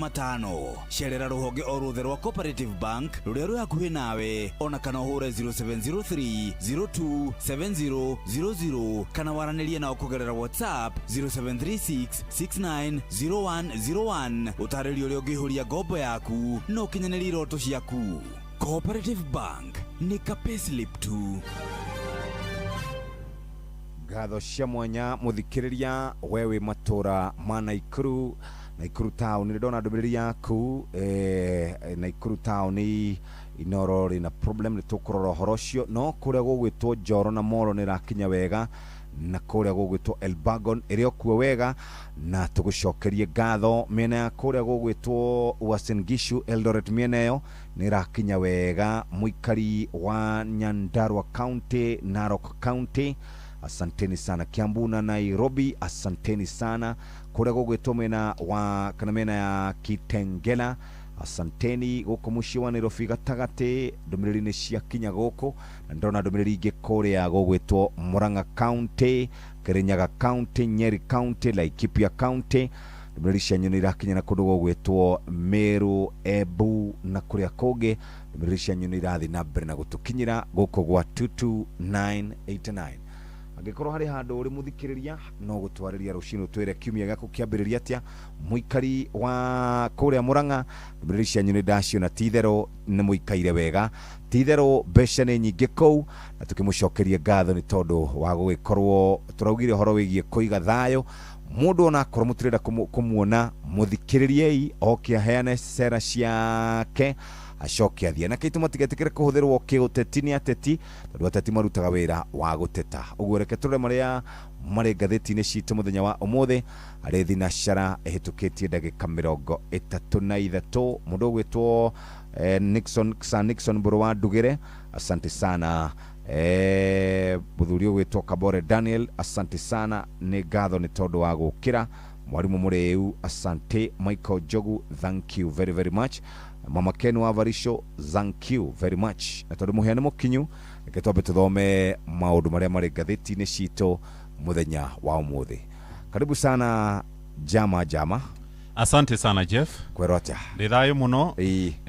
Speaker 8: Cerera rũhonge o ruothe rwa Cooperative Bank rũrĩa rwĩ hakuhĩ nawe, ona kana ũhũre 0703 027000 kana waranĩrie nao kũgerera WhatsApp 0736 690101. Ũtarĩrio ũrĩa ũngĩihũria ngombo yaku na ũkinyanĩrie iroto ciaku. Cooperative Bank nĩ ka payslip tu.
Speaker 17: Ngatho cia mwanya mũthikĩrĩria, we wĩ matũra ma Naikuru, Naikuru town. Nĩ ndona ndũmĩrĩri yaku, Naikuru town Inoro rĩna problem, nĩ tũkũrora ũhoro ũcio. No kũrĩa gũgwĩtwo Njoro na Moro nĩ ĩrakinya wega, na kũrĩa gũgwĩtwo Elbagon ĩrĩ o kuo wega, na tũgũcokerie ngatho. Mĩena ya kũrĩa gũgwĩtwo Uasin Gishu, Eldoret, mĩena ĩyo nĩ ĩrakinya wega. Mũikari wa Nyandarua County, Narok County, asanteni sana. Kiambu na Nairobi, asanteni sana. Kũrĩa gũgwĩtwo mwena wa kana mĩena ya Kitengela, asanteni. Gũkũ mũciĩ wa Nairobi gatagatĩ ndũmĩrĩri nĩ ciakinya gũkũ, na ndĩrona ndũmĩrĩri ingĩ kũrĩa gũgwĩtwo Murang'a County, Kirinyaga County, Nyeri County, Laikipia County. Ndũmĩrĩri cianyu nĩ irakinya na kũndũ gũgwĩtwo Meru, Embu na kũrĩa kũngĩ. Ndũmĩrĩri cianyu nĩ irathiĩ na mbere na gũtũkinyĩra gũkũ gwa 22989. Angĩkorwo harĩ handũ ũrĩ mũthikĩrĩria, no gũtwarĩria rũcinĩ ũtwĩre kiumia gĩaku kĩambĩrĩria atĩa. Mũikari wa kũrĩa Murang'a, ndũmĩrĩri cianyu nĩ ndaciona, ti itherũ nĩ mũikaire wega, ti itherũ mbeca nĩ nyingĩ kũu, na tũkĩmũcokerie ngatho nĩ tondũ wa gũgĩkorwo tũraugire ũhoro wĩgiĩ kũiga thayũ. Mũndũ ona akorwo mũtirenda kũmuona, mũthikĩrĩriei oke aheane cera ciake, acoke athiĩ. Anake aitũ matigetĩkĩre kũhũthĩrwo kĩũteti nĩ ateti, tondũ ateti marutaga wĩra wa gũteta. Ũguo reke tũrore marĩa marĩ ngathĩti-inĩ citũ mũthenya wa ũmũthĩ. Arĩ thinacara ĩhĩtũkĩtie ndagĩka 33. Mũndũ ũgwĩtwo Nixon, Sir Nixon Mbũrũ wa Ndugĩre, asante sana. Mũthuri ũgwĩtwo Kabore Daniel, asante sana, nĩ ngatho nĩ tondũ wa gũkĩra. Mwarimu Mũrĩu, asante. Michael Njogu, thank you very very much. Mama Ken wa Varisho, thank you very much. Na tondũ mũhĩa nĩ mũkinyu, reke twambe tũthome maũndũ marĩa marĩ ngathĩti-inĩ citũ mũthenya wa ũmũthĩ. Karibu sana Jama Jama.
Speaker 4: Asante sana Jeff.
Speaker 17: Kwĩrwo atĩa?
Speaker 4: Ndĩ thayũ mũno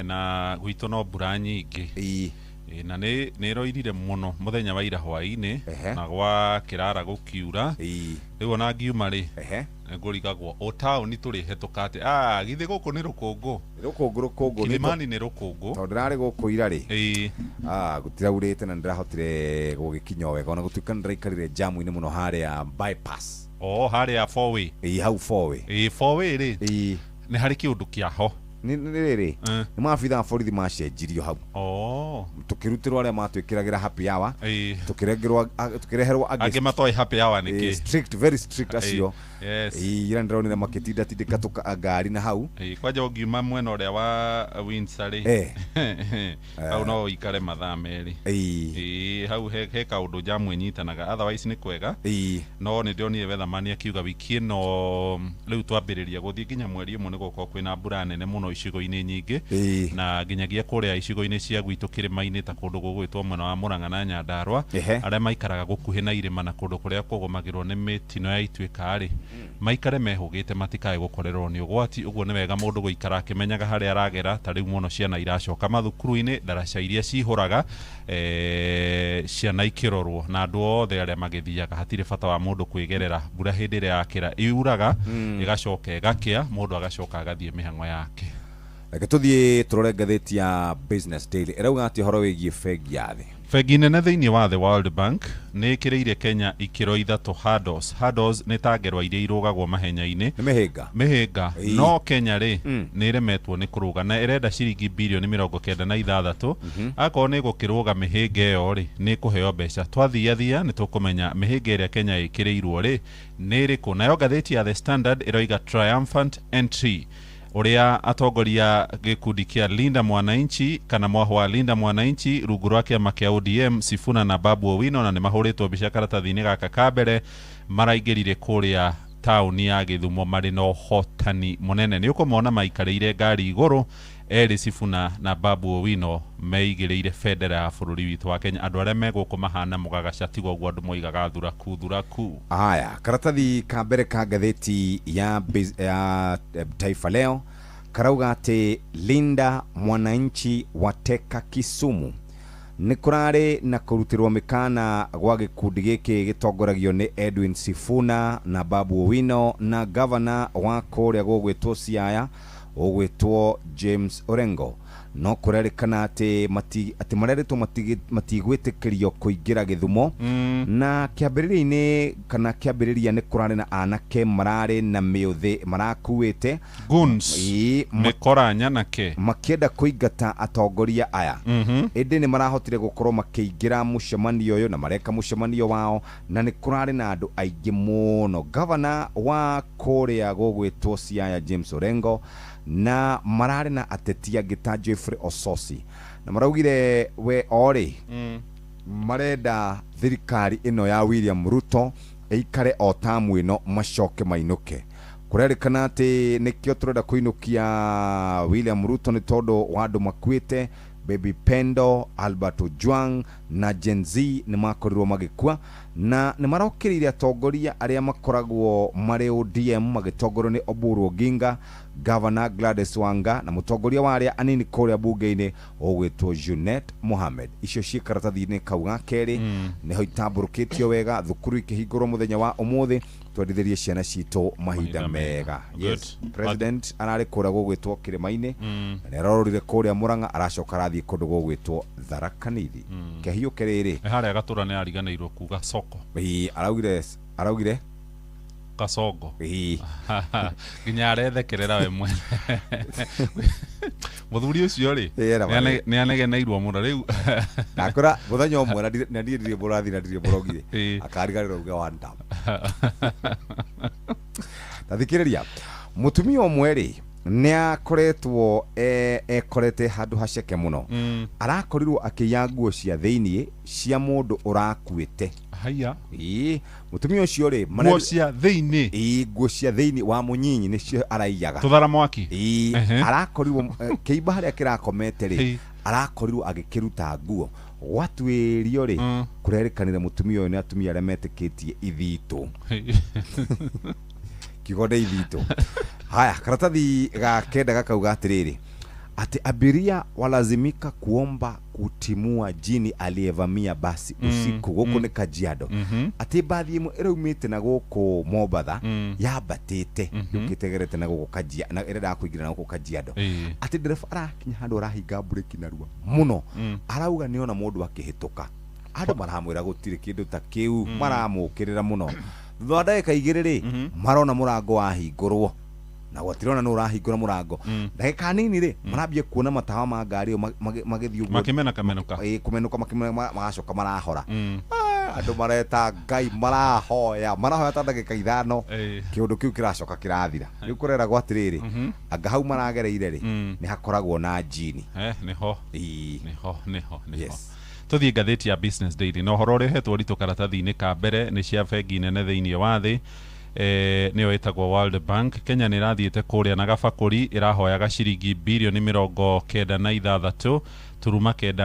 Speaker 4: na gwitũ no mbura nyingĩ na nĩ ĩroirire mũno mũthenya wa ira hwaĩ-inĩ na gwa kĩrara gũkiura. Rĩu ona ngiuma rĩ, ngũrigagwo o taũni tũrĩhetũka atĩ githĩ gũkũ nĩ rũkũngũ?
Speaker 17: Rũkũngũ, rũkũngũ.
Speaker 4: Kilimani nĩ rũkũngũ.
Speaker 17: Tondũ ndĩrarĩ gũkũ ira rĩ, gũtiraurĩte na nĩndĩrahotire gũgĩkinya o wega, ona gũtuĩka nĩndĩraikarire jamu-inĩ mũno harĩa bypass.
Speaker 4: O harĩa four-way.
Speaker 17: Ĩĩ, hau four-way.
Speaker 4: Ĩĩ, four-way rĩ,
Speaker 17: ĩĩ,
Speaker 4: nĩ harĩ kĩũndũ kĩa ho.
Speaker 17: Nĩ rĩrĩ, nĩ maabithaa borithi macenjirio hau. Tũkĩrutĩrwo arĩa matwĩkĩragĩra happy hour, tũkĩrengerwo, tũkĩreherwo
Speaker 4: angĩ matoĩ happy hour nĩ kĩ.
Speaker 17: Strict, very strict acio.
Speaker 4: Yes.
Speaker 17: Ĩĩ, ira ndĩronire makĩtinda tindĩka tũka ngari na hau.
Speaker 4: Ĩĩ, kwanja ũngiuma mwena ũrĩa wa Windsor rĩ, hau no ũikare mathaa 2.
Speaker 17: Ĩĩ,
Speaker 4: hau he kaũndũ jamu ĩnyitanaga, otherwise nĩ kwega. No nĩ ndĩronire weatherman akiuga wiki ĩno rĩu twambĩrĩria gũthiĩ nginya mweri ũmwe nĩ gũkorwo kwĩna mbura nene mũno icigo-inĩ nyingĩ, na nginyagia kũrĩa icigo-inĩ cia gwitũ kĩrĩma-inĩ ta kũndũ gũgwĩtwo mwena wa Murang'a na Nyandarua, arĩa maikaraga gũkuhĩ na irĩma na kũndũ kũrĩa kũgũmagĩrwo nĩ mĩtino ya ituĩka rĩ, maikare mehũgĩte matikae gũkorerwo nĩ ũgwati. Ũguo nĩ wega mũndũ gũikara akĩmenyaga harĩa aragera. Ta rĩu mũno ciana iracoka mathukuru-inĩ, ndaraca iria cihũraga, ciana ikĩrorwo na andũ othe arĩa magĩthiaga, hatirĩ bata wa mũndũ kwĩgerera mbura hĩndĩ ĩrĩa yakĩra yuraga, ĩgacoka ĩgakĩa, mũndũ agacoka agathiĩ mĩhang'o yake.
Speaker 17: Reke tũthiĩ tũrore ngathĩti ya Business Daily ĩrauga atĩ ũhoro wĩgiĩ bengi ya thĩ.
Speaker 4: Bengi nene thĩinĩ wa the World Bank nĩ ĩkĩrĩire Kenya ikĩro 3 hurdles. Hurdles nĩ ta ngerwa iria irũgagwo mahenya-inĩ.
Speaker 17: Nĩ mĩhĩnga.
Speaker 4: Mĩhĩnga. No Kenya rĩ, nĩ ĩremetwo nĩ kũrũga na ĩrenda ciringi birioni 96. Akorwo nĩ ĩgũkĩrũga mĩhĩnga ĩyo rĩ, nĩ ĩkũheo mbeca. Twathiathia nĩ tũkũmenya mĩhĩnga ĩrĩa Kenya ĩkĩrĩirwo rĩ nĩ ĩrĩkũ. Nayo ngathĩti ya The Standard ĩroiga triumphant entry, ũrĩa atongoria gĩkundi kĩa Linda Mwananchi kana mwahũ wa Linda Mwananchi rungu rwa kĩama kĩa ODM, Sifuna na Babu Owino, na nĩ mahũrĩtwo mbica karatathi-inĩ gaka ka mbere, maraingĩrire kũrĩa taũni ya Gĩthumo marĩ na ũhotani mũnene. Nĩ ũkũmona maikarĩire ngari igũrũ erĩ, Sifuna na Babu Owino meigĩrĩire bendera ya bũrũri witũ wa Kenya. Andũ arĩa me gũkũ mahana mũgagaca, tiga ũguo andũ moigaga thuraku thuraku.
Speaker 17: Haya, karatathi ka mbere ka ngathĩti ya Taifa Leo karauga atĩ Linda Mwananchi wateka Kisumu. Nĩ kũrarĩ na kũrutĩrwo mĩkana gwa gĩkundi gĩkĩ gĩtongoragio nĩ Edwin Sifuna na Babu Owino na gavana wa kũrĩa gũgwĩtwo Siaya ũgwĩtwo James Orengo. No kũrerĩkana atĩ marerĩtwo matigwĩtĩkĩrio kũingĩra Gĩthumo. Na kĩambĩrĩria-inĩ kana kĩambĩrĩria nĩ kũrarĩ na anake mararĩ na mĩũthĩ marakuĩte
Speaker 4: guns, mĩkora nyanake,
Speaker 17: makĩenda kũingata atongoria aya. Ĩndĩ nĩ marahotire gũkorwo makĩingĩra mũcemanio ũyũ na mareka mũcemanio wao, na nĩ kũrarĩ na andũ aingĩ mũno. Gavana wa kũrĩa gũgwĩtwo Siaya James Orengo na mararĩ na ateti angĩ ta Jeffrey Ososi, na maraugire we orĩ marenda thirikari ĩno ya William Ruto ĩikare o tamu ĩno macoke mainũke. Kũrerĩkana atĩ nĩkĩo tũrenda kũinũkia William Ruto nĩ tondũ wa andũ makuĩte. Baby Pendo, Albert Ojwang na Gen Z nĩ makorirwo magĩkua, na nĩ marokĩrĩire atongoria arĩa makoragwo marĩ ODM magĩtongorio nĩ Oburu Oginga, Governor Gladys Wanga na mũtongoria wa arĩa anini kũrĩa bunge-inĩ ũgwĩtwo Junet Mohamed. Icio ciĩ karatathi-inĩ kau ga kerĩ, nĩho itambũrũkĩtio wega. Thukuru ikĩhingũrwo mũthenya wa ũmũthĩ, twendithĩrie ciana citũ mahinda mega. Yes, president ararĩ kũrĩa gũgwĩtwo kĩrĩma-inĩ, na nĩ arorire kũrĩa Murang'a, aracoka arathiĩ kũndũ gũgwĩtwo Tharaka Nithi. Kĩhiũke rĩrĩ
Speaker 4: harĩa Gatũra nĩ ariganĩirwo kuga soko.
Speaker 17: Ĩĩ, araugire
Speaker 4: Kasongo.
Speaker 17: Ĩĩ.
Speaker 4: Nginya arethekerera we mwene. Mũthuri ũcio rĩ, nĩ anegeneirwo mũno rĩu.
Speaker 17: Ndakora mũthenya ũmwe na niĩ ndirĩ mũrathi na ndirĩ mũrogire, akariganĩrwo uge one time. Ta thikĩrĩria, mũtumia ũmwe rĩ nĩ akoretwo ekorete handũ haceke mũno. Arakorirwo akĩiya nguo cia thĩiniĩ cia mũndũ ũrakuĩte.
Speaker 4: Haya.
Speaker 17: Ĩĩ, mũtumia ũcio rĩ,
Speaker 4: nguo cia thĩiniĩ.
Speaker 17: Ĩĩ, nguo cia thĩiniĩ wa mũnyinyi nĩcio araiyaga.
Speaker 4: Tũthara mwaki.
Speaker 17: Ĩĩ, arakorirwo kĩimba harĩa kĩrakomete rĩ, arakorirwo agĩkĩruta nguo. Gwatuĩrio rĩ, kũrerĩkanire mũtumia ũyũ nĩ atumia arĩa metĩkĩtie ithitũ. Kiugo nĩ ithitũ. Haya, karatathi ga kenda gakauga atĩrĩrĩ, atĩ abiria walazimika kuomba kutimua jini aliyevamia basi usiku. Gũkũ nĩ Kajiado. Atĩ mbathi ĩmwe ĩraumĩte na gũkũ Mombatha, yambatĩte yũkĩte gerete na gũkũ Kajiado, na ĩrendaga kũingĩra na gũkũ Kajiado. Atĩ ndereba arakinya handũ arahinga mburĩki narua mũno, arauga nĩona mũndũ akĩhĩtũka. Andũ maramwĩra gũtirĩ kĩndũ ta kĩu, maramũkĩrĩra mũno. Thutha wa ndagĩka 2 rĩ, marona mũrango wahingũrwo na gwatirona nũ ũrahingũra mũrango. Ndagĩka nini rĩ, marambia kuona matawa ma ngari ĩyo magĩthiĩ ũguo,
Speaker 4: Makĩmenũka menũka.
Speaker 17: Ĩĩ, kũmenũka makĩmenũka, magacoka marahora. Andũ mareta Ngai, marahoya marahoya ta ndagĩka 5, kĩũndũ kĩu kĩracoka kĩrathira. Rĩu kũreragwo atĩrĩrĩ, anga hau maragereire rĩ, nĩ hakoragwo na njini.
Speaker 4: Nĩho.
Speaker 17: Ĩĩ.
Speaker 4: Nĩho, nĩho, nĩho.
Speaker 17: Yes.
Speaker 4: Tũthiĩ ngathĩti ya Business Daily na ũhoro ũrĩa ũhetwo ũritũ karatathi-inĩ ka mbere nĩ cia bengi nene thĩinĩ wa thĩ, nĩyo ĩtagwo World Bank. Kenya nĩ ĩrathiĩte kũrĩa na gabakũri, ĩrahoyaga ciringi birioni 96.9,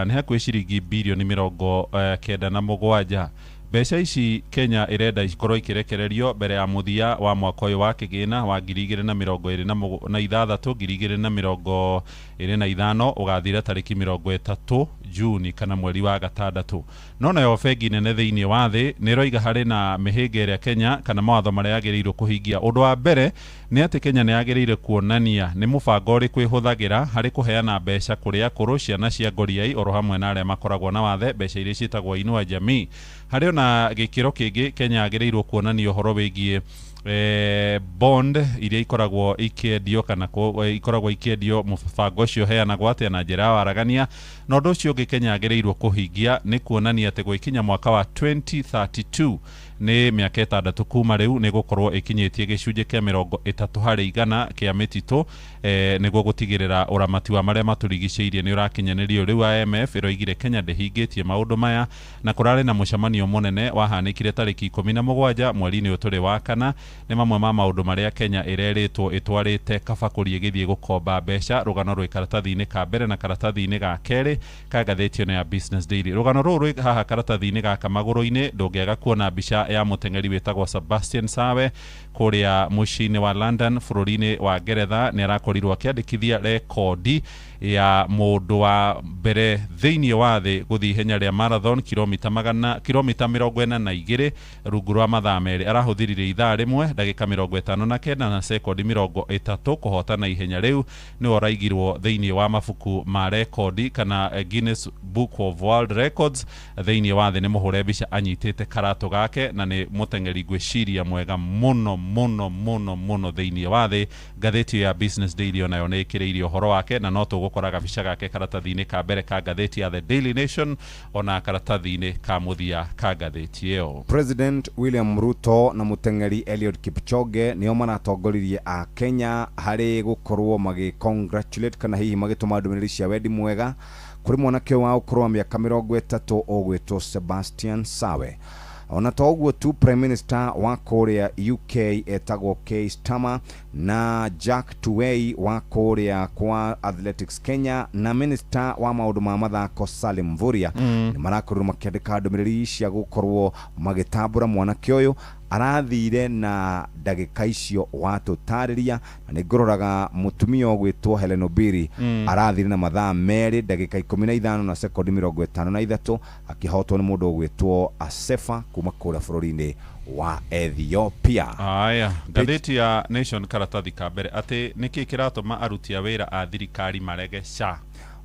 Speaker 4: nĩ hakuhĩ ciringi birioni 97. Mbeca ici Kenya ĩrenda ikorwo ikĩrekererio mbere ya mũthia wa mwaka ũyũ wa kĩgĩna wa 2026 2025, ũgathira tarĩki 30 Juni kana mweri wa gatandatũ. No nayo bengi nene thĩinĩ wa thĩ nĩ ĩroiga harĩ na mĩhĩnga ĩrĩa Kenya kana mawatho marĩa yagĩrĩirwo kũhingia. Ũndũ wa mbere nĩ atĩ Kenya nĩ yagĩrĩire kuonania nĩ mũbango ũrĩkũ ĩhũthagĩra harĩ kũheana mbeca kũrĩ akũrũ, ciana cia ngoriai, oro hamwe na arĩa makoragwo na wathe, mbeca iria ciĩtagwo Inua Jamii. Harĩ ona gĩkĩro kĩngĩ Kenya yagĩrĩirwo kuonania ũhoro wĩgiĩ bond iria ikoragwo ikĩendio kana ikoragwo ikĩendio, mũbango ũcio ũheanagwo atĩa na njĩra ya waragania. Na ũndũ ũcio ũngĩ Kenya yagĩrĩirwo kũhingia nĩ kuonania atĩ gwĩkinya mwaka wa 2032, nĩ mĩaka 6 kuma rĩu, nĩ gũkorwo ĩkinyĩtie gĩcunjĩ kĩa 30% kĩa mĩtitũ, nĩguo gũtigĩrĩra ũramati wa marĩa matũrigicĩirie nĩ ũrakinyanĩrio. Rĩu IMF ĩroigire Kenya ndĩhingĩtie maũndũ maya, na kũrarĩ na mũcemanio mũnene wahanĩkire tarĩki 17 mweri-inĩ ũyũ tũrĩ wa kana. Nĩ mamwe ma maũndũ marĩa Kenya ĩrerĩtwo ĩtwarĩte kabakũri ĩgĩthiĩ gũkomba mbeca. Rũgano rwĩ karatathi-inĩ ka mbere na karatathi-inĩ ga kerĩ ka ngathĩti ĩno ya Business Daily. Rũgano rũrũ rwĩ haha karatathi-inĩ gaka magũrũ-inĩ, ndũngĩaga kuona mbica ya mũteng'eri wĩtagwo Sebastian Sawe kũrĩa mũciĩ-inĩ wa London bũrũri-inĩ wa Ngeretha. Nĩ arakorirwo akĩandĩkithia rekondi ya mũndũ wa mbere thĩinĩ wa thĩ gũthiĩ ihenya rĩa marathon kilomita 42 rungu rwa mathaa 2. Arahũthĩrire ithaa 1 ndagĩka 59 na sekondi 30 kũhotana ihenya rĩu. Nĩwe ũraigirwo thĩinĩ wa mabuku ma rekondi kana Guinness Book of World Records thĩinĩ wa thĩ. Nĩ mũhũre mbica anyitĩte karatũ gake, na nĩ mũteng'eri ngwĩciria mwega mũno mũno mũno mũno thĩinĩ wa thĩ. Ngathĩti ya Business Daily onayo nĩ ĩkĩrĩirie ũhoro wake, na no tũgũkora gabica gake karatathi-inĩ ka mbere ka ngathĩti ya The Daily Nation ona karatathi-inĩ ka mũthia ka ngathĩti ĩyo.
Speaker 17: President William Ruto na mũteng'eri Eliud Kipchoge nĩo maratongoririe a Kenya harĩ gũkorwo magĩ congratulate kana hihi magĩtũma ndũmĩrĩri cia wendi mwega kũrĩ mwanake wa ũkũrũ wa mĩaka 30 ũgwĩtwo Sebastian Sawe. Ona to ũguo tu, Prime Minister wa kũrĩa UK etagwo Keir Starmer na Jack Tuwei wa kũrĩa kwa Athletics Kenya na Minister wa maũndũ ma mathako Salim Mvurya nĩ marakorirwo makĩandĩka ndũmĩrĩri cia gũkorwo magĩtambũra mwanake ũyũ arathire na ndagĩka icio watũtarĩria. Na nĩ ngũroraga mũtumia ũgwĩtwo Helen Obiri, arathire na mathaa 2 ndagĩka 15 na sekondi 53, akĩhotwo nĩ mũndũ ũgwĩtwo Asefa kuma kũrĩa bũrũri-inĩ wa Ethiopia.
Speaker 4: Aya, ngathĩti ya Nation karatathi ka mbere atĩ nĩkĩ kĩratũma aruti a wĩra a thirikari marege SHA.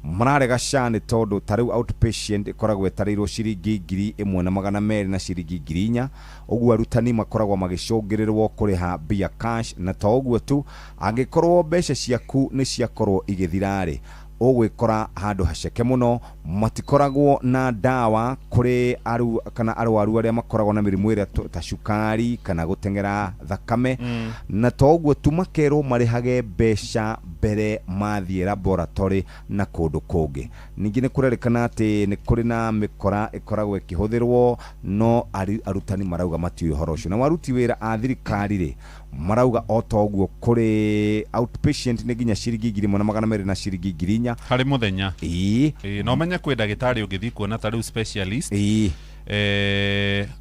Speaker 17: Mararega SHA nĩ tondũ ta rĩu outpatient ĩkoragwo ĩtarĩirwo ciringi 1200 na ciringi 4000, ũguo arutani makoragwo magĩcũngĩrĩrwo kũrĩha mbia cash. Na to ũguo tu, angĩkorwo mbeca ciaku nĩ ciakorwo igĩthira-rĩ, ũgwĩkora handũ haceke mũno. Matikoragwo na ndawa kũrĩ kana arwaru arĩa makoragwo na mĩrimũ ĩrĩa ta cukari kana gũteng'era thakame. Na to ũguo tu, makerwo marĩhage mbeca mbere mathiĩ laboratory na kũndũ kũngĩ. Ningĩ nĩ kũrerĩkana atĩ nĩ kũrĩ na mĩkora ĩkoragwo ĩkĩhũthĩrwo, no arutani marauga matiũĩ ũhoro ũcio. Na aruti wĩra a thirikari rĩ, marauga o ta ũguo kũrĩ outpatient nĩ nginya ciringi 1200 na ciringi 4000
Speaker 4: harĩ mũthenya.
Speaker 17: Ĩĩ.
Speaker 4: No menye kwĩ ndagĩtarĩ ũngĩthiĩ kuona ta rĩu specialist,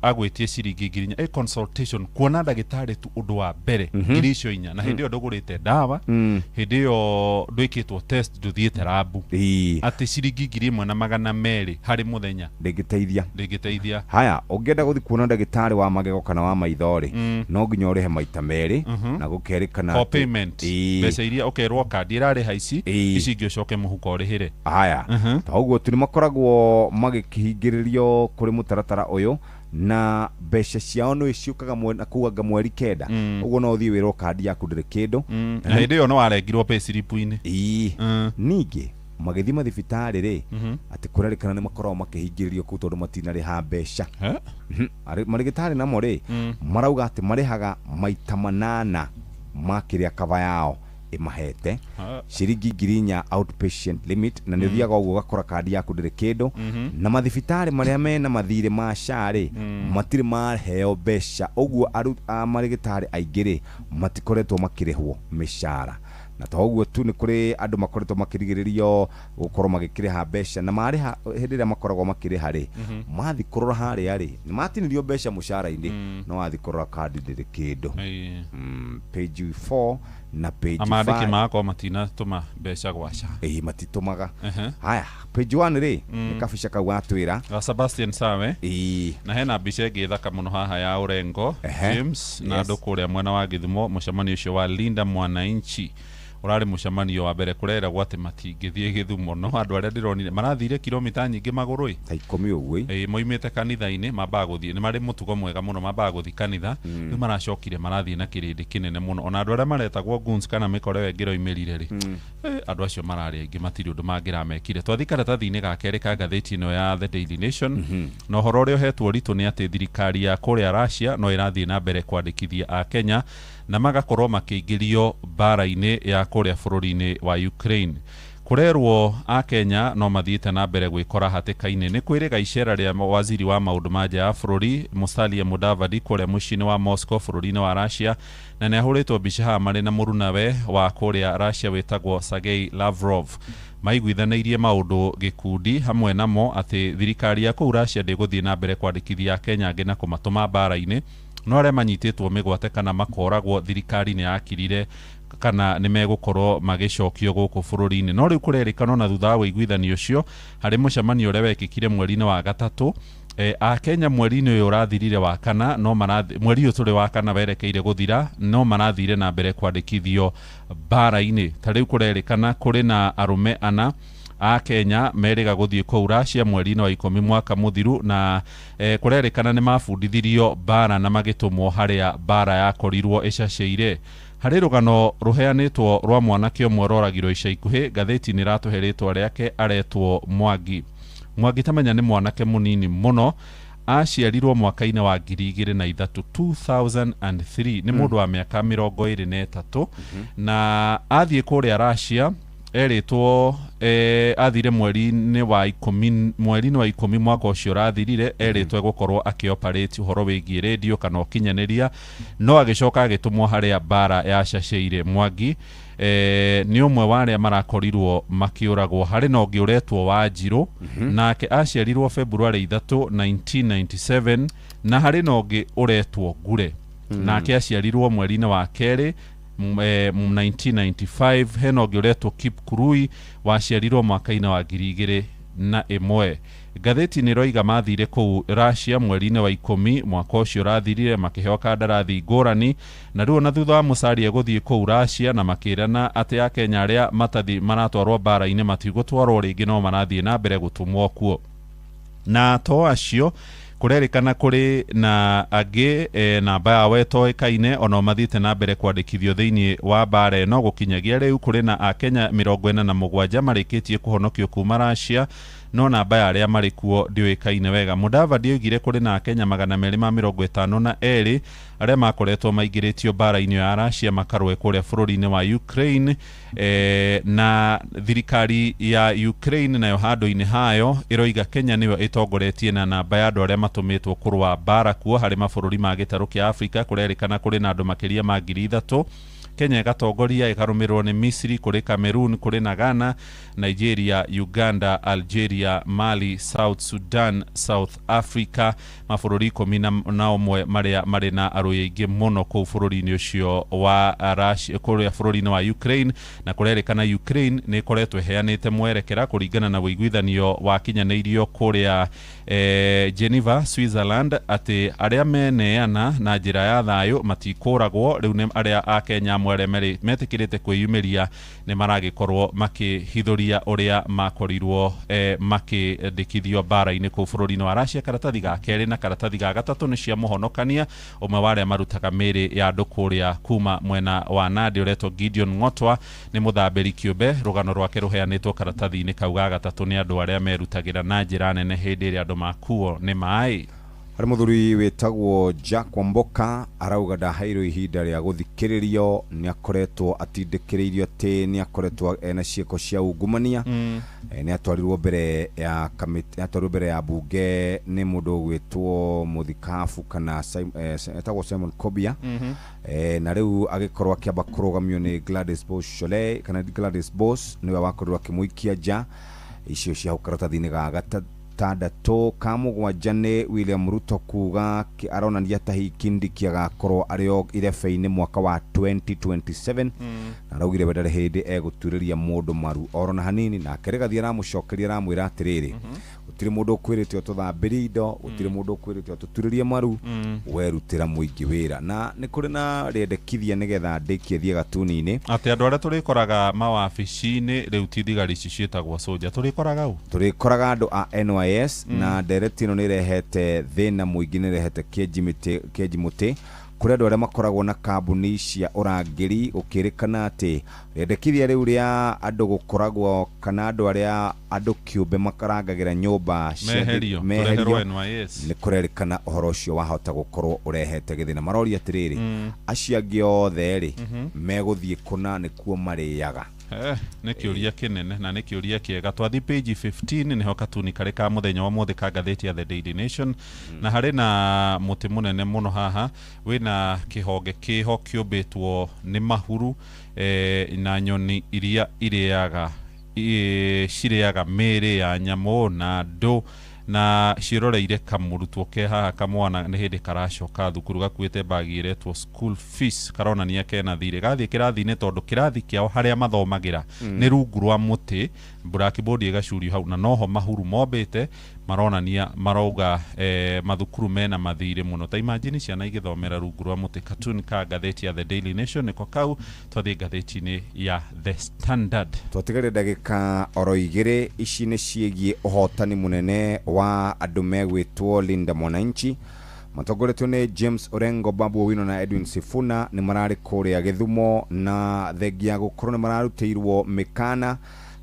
Speaker 4: agwĩtie ciringi 4000 consultation, kuona ndagĩtarĩ tu ũndũ wa mbere, 4000, na hĩndĩ ĩyo ndũgũrĩte ndawa, hĩndĩ ĩyo ndwĩkĩtwo test, ndũthiĩte rabu, atĩ ciringi 1200 harĩ mũthenya
Speaker 17: ndĩngĩteithia.
Speaker 4: Ndĩngĩteithia.
Speaker 17: Haya, ũngĩenda gũthiĩ kuona ndagĩtarĩ wa magego kana wa maitho rĩ, no nginya ũrĩhe maita 2, na gũkerĩkana
Speaker 4: co-payment, mbeca iria ũkerwo kandi ĩrarĩha ici ici ingĩ ũcoke mũhuko ũrĩhĩre.
Speaker 17: Haya, ta ũguo tu nĩ makoragwo magĩkĩhingĩrĩrio kũrĩ mũtaratara ũyũ, Na mbeca ciao nĩ ciũkaga na kũu anga mweri 9. Ũguo no ũthiĩ wĩrwo kandi yaku ndĩrĩ kĩndũ.
Speaker 4: Na hĩndĩ ĩyo no warengirwo pay slip-inĩ.
Speaker 17: Ĩĩ. Ningĩ magĩthiĩ mathibitarĩ rĩ, atĩ kũrerĩkana nĩ makoragwo makĩhingĩrĩrio kũu tondũ matinarĩha mbeca. Marĩgĩtarĩ namo rĩ, marauga atĩ marĩhaga maita 8 ma kĩrĩa kaba yao ĩmahete, ciringi 4,000 outpatient limit, na nĩ ũthiaga ũguo ũgakora kandi yaku ndĩrĩ kĩndũ. Na mathibitarĩ marĩa mena mathirĩ ma SHA rĩ, matirĩ maheo mbeca, ũguo marĩgĩtarĩ aingĩ rĩ, matikoretwo makĩrĩhwo mĩcara. Na to ũguo tu, nĩ kũrĩ andũ makoretwo makĩrigĩrĩrio gũkorwo magĩkĩrĩha mbeca, na marĩha hĩndĩ ĩrĩa makoragwo makĩrĩha rĩ, mathiĩ kũrora harĩa rĩ, nĩ matinirio mbeca mũcara-inĩ, no wathiĩ kũrora kandi ndĩrĩ kĩndũ. Page 4 na page 5.
Speaker 4: Amandĩki magakorwo matinatũma mbeca gwa SHA.
Speaker 17: Ĩĩ, matitũmaga. Haya, page 1 rĩ, nĩ kabica kau watwĩra
Speaker 4: ga Sebastian Sawe.
Speaker 17: Ĩĩ.
Speaker 4: Na hena mbica ĩngĩ thaka mũno haha ya Orengo James na andũ kũrĩa mwena wa Gĩthumo, mũcemanio ũcio wa Linda Mwananchi ũrarĩ mũcemanio wa mbere. Kũreragwo atĩ matingĩthiĩ Gĩthumo, no andũ arĩa ndĩronire marathire kilomita nyingĩ magũrũ ĩ
Speaker 17: ta 10 ũguo.
Speaker 4: Ĩ, moimĩte kanitha-inĩ, mambaga gũthiĩ, nĩ marĩ mũtugo mwega mũno, mambaga gũthiĩ kanitha, rĩu maracokire marathiĩ na kĩrĩndĩ kĩnene mũno. Ona andũ arĩa maretagwo goons kana mĩkora ĩyo ĩngĩroimĩrire rĩ, andũ acio mararĩ aingĩ, matirĩ ũndũ mangĩramekire. Twathiĩ karatathi-inĩ ga kerĩ ka ngathĩti ĩno ya The Daily Nation, na ũhoro ũrĩa ũhetwo ũritũ nĩ atĩ thirikari ya kũrĩa Russia no ĩrathiĩ na mbere kwandĩkithia a Kenya na magakorwo makĩingĩrio mbara-inĩ ya kũrĩa bũrũri-inĩ wa Ukraine. Kũrerwo a Kenya no mathiĩte na mbere gwĩkora hatĩka-inĩ. Nĩ kwĩrĩga icera rĩa waziri wa maũndũ ma nja ya bũrũri Musalia Mudavadi kũrĩa mũciĩ-inĩ wa Moscow bũrũri-inĩ wa Russia, na nĩ ahũrĩtwo mbica haha marĩ na mũrunawe wa kũrĩa Russia wĩtagwo Sergei Lavrov. Maiguithanĩirie maũndũ gĩkundi hamwe namo atĩ thirikari ya kũu Russia ndĩgũthiĩ na mbere kwandĩkithia Akenya angĩ na kũmatũma mbara-inĩ, no arĩa manyitĩtwo mĩgwate kana makoragwo thirikari nĩ yakirire kana nĩ megũkorwo magĩcokio gũkũ bũrũri-inĩ. No rĩu kũrerĩkana ona thutha wa ũiguithanio ũcio harĩ mũcemanio ũrĩa wekĩkire mweri-inĩ wa gatatũ, Akenya mweri-inĩ ũyũ ũrathirire wa kana, no mweri ũyũ tũrĩ wa kana werekeire gũthira, no marathire na mbere kwandĩkithio mbara-inĩ. Ta rĩu kũrerĩkana kũrĩ na arũme 4 a Kenya merĩga gũthiĩ kũu Russia mweri-inĩ wa 10 mwaka mũthiru, na kũrerĩkana nĩ mabundithirio mbara na magĩtũmwo harĩa mbara yakorirwo ĩcacĩire. Harĩ rũgano rũheanĩtwo rwa mwanake ũmwe ũroragirwo ica ikuhĩ, ngathĩti nĩ ĩratũhe rĩtwa rĩake, aretwo Mwangi. Mwangi tamenya nĩ mwanake mũnini mũno, aciarirwo mwaka-inĩ wa 2003, 2003, nĩ mũndũ wa mĩaka 23, na athiĩ kũrĩa Russia erĩtwo athire mweri-inĩ wa 10, mweri-inĩ wa 10 mwaka ũcio ũrathirire, erĩtwo gũkorwo akĩoperate ũhoro wĩgiĩ radio kana ũkinyanĩria, no agĩcoka agĩtũmwo harĩa mbara yacacĩire. Mwangi nĩ ũmwe wa arĩa marakorirwo makĩũragwo. Harĩ na ũngĩ ũretwo Wanjirũ, nake aciarirwo February 3 1997, na harĩ na ũngĩ ũretwo Ngure, nake aciarirwo mweri-inĩ wa kerĩ 1995. Hena ũngĩ ũretwo Kip Kurui waciarirwo mwaka-inĩ wa 2001. Ngathĩti nĩ ĩroiga mathire kũu Russia mweri-inĩ wa 10 mwaka ũcio ũrathirire, makĩheo kandarathi ngũrani, na rĩu ona thutha wa Musalia gũthiĩ kũu Russia na makĩrana atĩ Akenya arĩa matathi maratwarwo mbara-inĩ matigũtwarwo rĩngĩ, no marathiĩ na mbere gũtũmwo kuo. Na to acio, kũrerĩkana kũrĩ na angĩ namba yao ĩtoĩkaine ona mathiĩte na mbere kwandĩkithio thĩinĩ wa mbara ĩno. Gũkinyagia rĩu kũrĩ na Akenya 47 marĩkĩtie kũhonokio kuma Russia, no namba ya arĩa marĩ kuo ndĩũĩkaine wega. Mudavadi oigire kũrĩ na Akenya 252 arĩa makoretwo maingĩrĩtio mbara-inĩ ya Russia makarũe kũrĩa bũrũri-inĩ wa Ukraine, na thirikari ya Ukraine nayo handũ-inĩ hayo ĩroiga Kenya nĩyo ĩtongoretie na namba ya andũ arĩa matũmĩtwo kũrũa mbara kuo harĩ mabũrũri ma gĩtarũ kĩa Afrika. Kũrerĩkana kũrĩ na andũ makĩria ma 3,000. Kenya ĩgatongoria ĩkarũmĩrĩrwo nĩ Misri, kũrĩ Cameroon, kũrĩ na Ghana, Nigeria, Uganda, Algeria, Mali, South Sudan, South Africa, mabũrũri 11 marĩa marĩ na arũi aingĩ mũno kũu bũrũri-inĩ ũcio wa Russia, kũrĩa bũrũri-inĩ wa Ukraine. Na kũrerĩkana Ukraine nĩ ĩkoretwo ĩheanĩte mwerekera kũringana na ũiguithanio wakinyanĩirio kũrĩa Geneva, Switzerland, atĩ arĩa meneana na njĩra ya thayũ matikũragwo. Rĩu nĩ arĩa a Kenya amwe amwe arĩa metĩkĩrĩte kwĩyumĩria nĩ maragĩkorwo makĩhithũria ũrĩa makorirwo makĩndĩkithio mbara-inĩ kũu bũrũri-inĩ wa Russia. Karatathi ga kerĩ na karatathi ga gatatũ nĩ cia mũhonokania ũmwe wa arĩa marutaga mĩĩrĩ ya andũ kũrĩa kuma mwena wa Nandi ũretwo Gideon Ng'otwa nĩ mũthambĩri kĩũmbe. Rũgano rwake rũheanĩtwo karatathi-inĩ kau ga gatatũ nĩ andũ arĩa merutagĩra na njĩra nene hĩndĩ ĩrĩa andũ makuo nĩ maĩ.
Speaker 17: Harĩ mũthuri wĩtagwo Jack Wamboka arauga ndaheirwo ihinda rĩa gũthikĩrĩrio, nĩ akoretwo atindĩkĩrĩirio atĩ nĩ akoretwo ena ciĩko cia ungumania. Nĩ atwarirwo mbere ya kamĩtĩ, atwarirwo mbere ya bunge nĩ mũndũ ũgwĩtwo mũthikabu kana etagwo Simon Kobia. Na rĩu agĩkorwo akĩamba kũrũgamio nĩ Gladys Boss Shole kana Gladys Boss nĩwe wakorirwo akĩmũikia nja. Icio cia hau karatathi-inĩ ga gatandatũ. Ka mũgwanja nĩ William Ruto kuga aronania ta hihi Kindiki agakorwo arĩ o irebe-inĩ mwaka wa 2027. Na araugire we ndarĩ hĩndĩ egũturĩria mũndũ maru oro na hanini. Nake Rigathi aramũcokeria aramwĩra atĩrĩrĩ, gũtirĩ mũndũ ũkwĩrĩte ũtũthambĩrie indo, gũtirĩ mũndũ ũkwĩrĩte ũtũturĩrie maru, werutĩra mũingĩ wĩra. Na nĩ kũrĩ na rĩendekithia nĩgetha ndĩkie thiĩ gatuni-inĩ
Speaker 4: atĩ andũ arĩa tũrĩkoraga mawabici-inĩ rĩu ti thigari ici ciĩtagwo soja, tũrĩkoraga ũ?
Speaker 17: Tũrĩkoraga andũ a NYS. Na ndereti ĩno nĩ ĩrehete thĩna mũingĩ, nĩ ĩrehete kĩenji mũtĩ kũrĩ andũ arĩa makoragwo na kambuni cia ũrangĩri, gũkĩrĩkana atĩ rĩendekithia rĩu rĩa andũ gũkoragwo kana andũ arĩa andũ kĩũmbe makarangagĩra nyũmba
Speaker 4: meherio, tũreherwo NYS,
Speaker 17: nĩ kũrerĩkana ũhoro ũcio wahota gũkorwo ũrehete gĩthĩna. Maroria atĩrĩrĩ, acio angĩ othe rĩ megũthiĩ kũna nĩkuo marĩaga?
Speaker 4: Nĩ kĩũria kĩnene na nĩ kĩũria kĩega. Twathi page 15 nĩho katuni karĩ ka mũthenya wa mũthĩ ka ngathĩti ya The Daily Nation. Na harĩ na mũtĩ mũnene mũno haha wĩna kĩhonge kĩho kĩũmbĩtwo nĩ mahuru na nyoni iria irĩaga cirĩaga mĩĩrĩ ya nyamũ na andũ, na ciĩroreire kamũrutwo ke haha kamwana nĩ hĩndĩ karacoka thukuru gakuĩte bagi ĩretwo school fees, karonania kena thirĩ gathiĩ kĩrathi-inĩ tondũ kĩrathi kĩao harĩa mathomagĩra nĩ rungu rwa mũtĩ, blackboard ĩgacurio hau na noho mahuru mombĩte maronania marauga mathukuru mena mathirĩ mũno. Ta imagine ciana igĩthomera rungu rwa mũtĩ. Cartoon ka ngathĩti ya The Daily Nation nĩko kau. Twathiĩ ngathĩti-inĩ ya The Standard.
Speaker 17: Twatigaria ndagĩka oro igĩrĩ. Ici nĩ ciĩgiĩ ũhotani mũnene wa andũ megwĩtwo Linda Mwananchi matongoretio nĩ James Orengo, Babu Owino na Edwin Sifuna. Nĩ mararĩ kũrĩa Gĩthumo na thengia ya gũkorwo nĩ mararutĩirwo mĩkana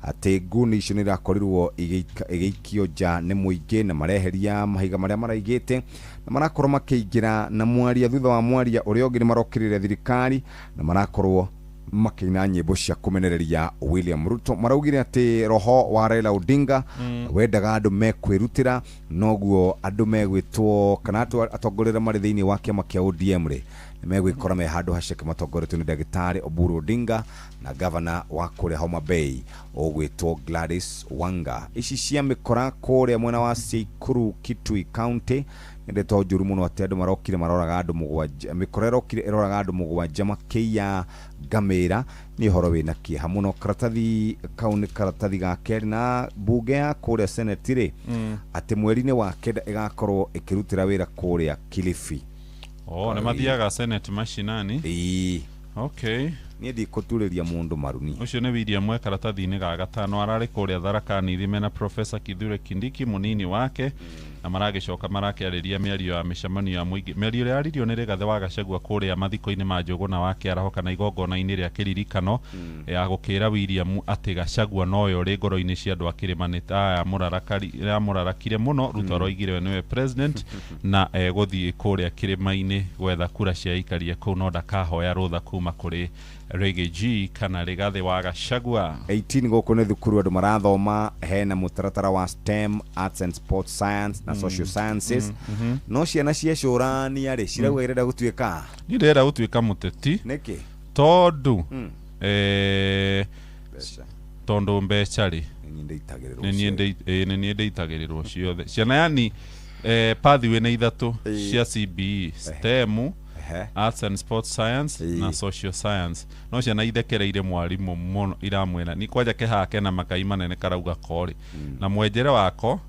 Speaker 17: atĩ nguni icio nĩ irakorirwo igĩikio nja nĩ mũingĩ na mareheria mahiga marĩa maraigĩte na marakorwo makĩingĩra na mwaria thutha wa mwaria ũrĩa ũngĩ nĩ marokĩrĩra thirikari na marakorwo makĩina nyĩmbo cia kũmenereria William Ruto. Maraugire atĩ roho wa Raila Odinga wendaga andũ mekwĩrutĩra, noguo andũ megwĩtwo kana atongoria arĩa marĩ thĩinĩ wa kĩama kĩa ODM rĩ nĩ megwĩkora me handũ haceke matongoretio nĩ ndagĩtarĩ Oburu Odinga na gavana wa kũrĩa Homa Bay ũgwĩtwo Gladys Wanga. Ici cia mĩkora kũrĩa mwena wa Tseikuru Kitui County nĩ ndeto njũru mũno atĩ andũ marokire maroraga andũ mũgwanja, mĩkora ĩrokire ĩroraga andũ mũgwanja makĩiya ngamĩra. Nĩ ũhoro wĩna kĩeha mũno. Karatathi kau nĩ karatathi ga kerĩ. Na bunge ya kũrĩa Senate rĩ atĩ mweri-inĩ wa kenda ĩgakorwo ĩkĩrutĩra wĩra kũrĩa Kilifi.
Speaker 4: Oh, nĩ mathiaga Senate mashinani.
Speaker 17: Ĩĩ.
Speaker 4: Okay.
Speaker 17: Niĩ ndikũturĩria mũndũ maruni.
Speaker 4: Ũcio nĩ William we karatathi-inĩ ga gatano ararĩ kũrĩa Tharaka Nithi mena Professor Kithure Kindiki mũnini wake, na maragĩcoka marakĩarĩria mĩario ya mĩcemanio ya mũingĩ. Mĩario ĩrĩa yaririo nĩ Rigathĩ wa Gachagua kũrĩa mathiko-inĩ ma Njũgũna wa Kĩaraho kana igongona-inĩ rĩa kĩririkano ya gũkĩra William atĩ Gachagua nowe ũrĩ ngoro-inĩ cia andũ a kĩrĩma nĩ ta yamũrarakire mũno. Ruto aroigire we nĩwe president na egũthiĩ kũrĩa kĩrĩma-inĩ gwetha kura cia aikaria kũu, no ndakahoya rũtha kuma kũrĩ Riggy G kana Rigathĩ wa Gachagua.
Speaker 17: 18 gũkũ nĩ thukuru andũ marathoma, hena mũtaratara wa STEM, arts and sports science na social sciences. No ciana ciecũrania rĩ cirauga irenda gũtuĩka
Speaker 4: Niĩ ndĩrenda gũtuĩka mũteti.
Speaker 17: Nĩkĩ?
Speaker 4: Tondũ
Speaker 17: Mbeca.
Speaker 4: Tondũ mbeca rĩ
Speaker 17: nĩ niĩ ndeitagĩrĩrwo
Speaker 4: nĩ niĩ
Speaker 17: ciothe.
Speaker 4: Nĩ niĩ ndeitagĩrĩrwo ciothe ciana, yani pathway nĩ ithatũ cia CBE: STEM, arts and sports science na social science. No ciana ithekereire mwarimũ mũno, iramwĩra ni kwanja kehaha kena makai manene karauga korĩ na mwenjere wako.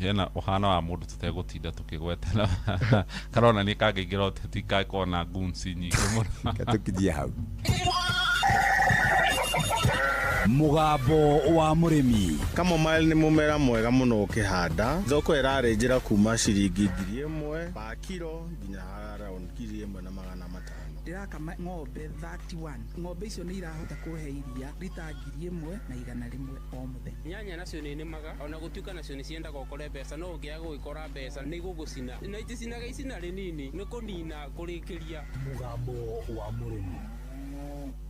Speaker 4: Hena ũhana wa mũndũ tũtegũtinda tũkĩgwetera karona nĩ kangĩingĩra ũteti kangĩkorwo na goons nyingĩ mũno.
Speaker 17: Tũkinyie hau.
Speaker 8: Mũgambo wa mũrĩmi.
Speaker 19: Chamomile nĩ mũmera mwega mũno ũkĩhanda. Thoko ĩrarĩnjĩra kuma ciringi 1000 pa kiro nginya around 1500.
Speaker 20: Ndĩrakama ng'ombe 31. Ng'ombe icio nĩ irahota kũhe iria rita 1100 o mũthenya.
Speaker 21: Nyanya nacio nĩ nĩmaga ona gũtuĩka nacio nĩ ciendaga ũkore mbeca, no ũngĩaga gũgĩkora mbeca nĩ igũgũcina na iticinaga icina rĩnini nĩ kũnina kũrĩkĩria.
Speaker 8: Mũgambo wa mũrĩmi.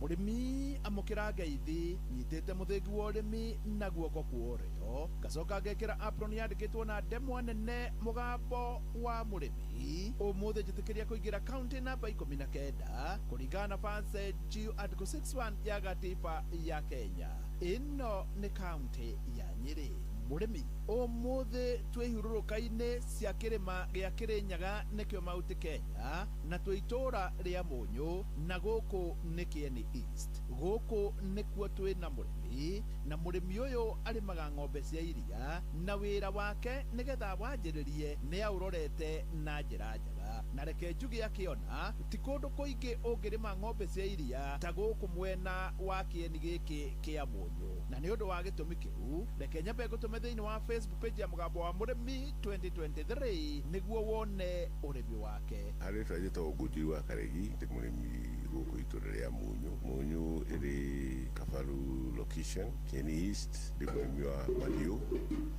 Speaker 22: Mũrĩmi amũkĩra ngeithi nyitĩte mũthĩgi wa ũrĩmi na guoko kwa ũrĩo, ngacoka ngekĩra apron yandĩkĩtwo na ndemwa nene mũgambo wa mũrĩmi. Ũmũthĩ njĩtĩkĩria kũingĩra kaunti namba 19 kũringana na Passage Article 61 ya gatiba ya Kenya. Ĩno nĩ kaunti ya Nyĩrĩ. Mũrĩmi ũmũthĩ twĩ ihurũrũka-inĩ cia kĩrĩma gĩa Kĩrĩnyaga nĩkĩo Mount Kenya, na twĩ itũũra rĩa Mũnyũ, na gũkũ nĩ Kieni East. Gũkũ nĩkuo twĩ na mũrĩmi, na mũrĩmi ũyũ arĩmaga ng'ombe cia iria, na wĩra wake nĩgetha wanjĩrĩrie nĩ aũrorete na njĩra njega. Na reke njuge akĩona ti kũndũ kũingĩ ũngĩrĩma ng'ombe cia iria ta gũkũ mwena wa kĩeni gĩkĩ kĩa Mũnyũ. Na nĩ ũndũ wa gĩtũmi kĩu, reke nyambe ngũtũme thĩinĩ wa Facebook page ya mũgambo wa mũrĩmi 2023 nĩguo wone ũrĩmi wake.
Speaker 23: Harĩ njĩtagwo Ngũnjiri wa Karegi, ndĩ mũrĩmi gũkũ itũra rĩa Mũnyũ. Mũnyũ ĩrĩ Kabaru location, Kieni East. Ndĩ mũrĩmi wa mahiũ.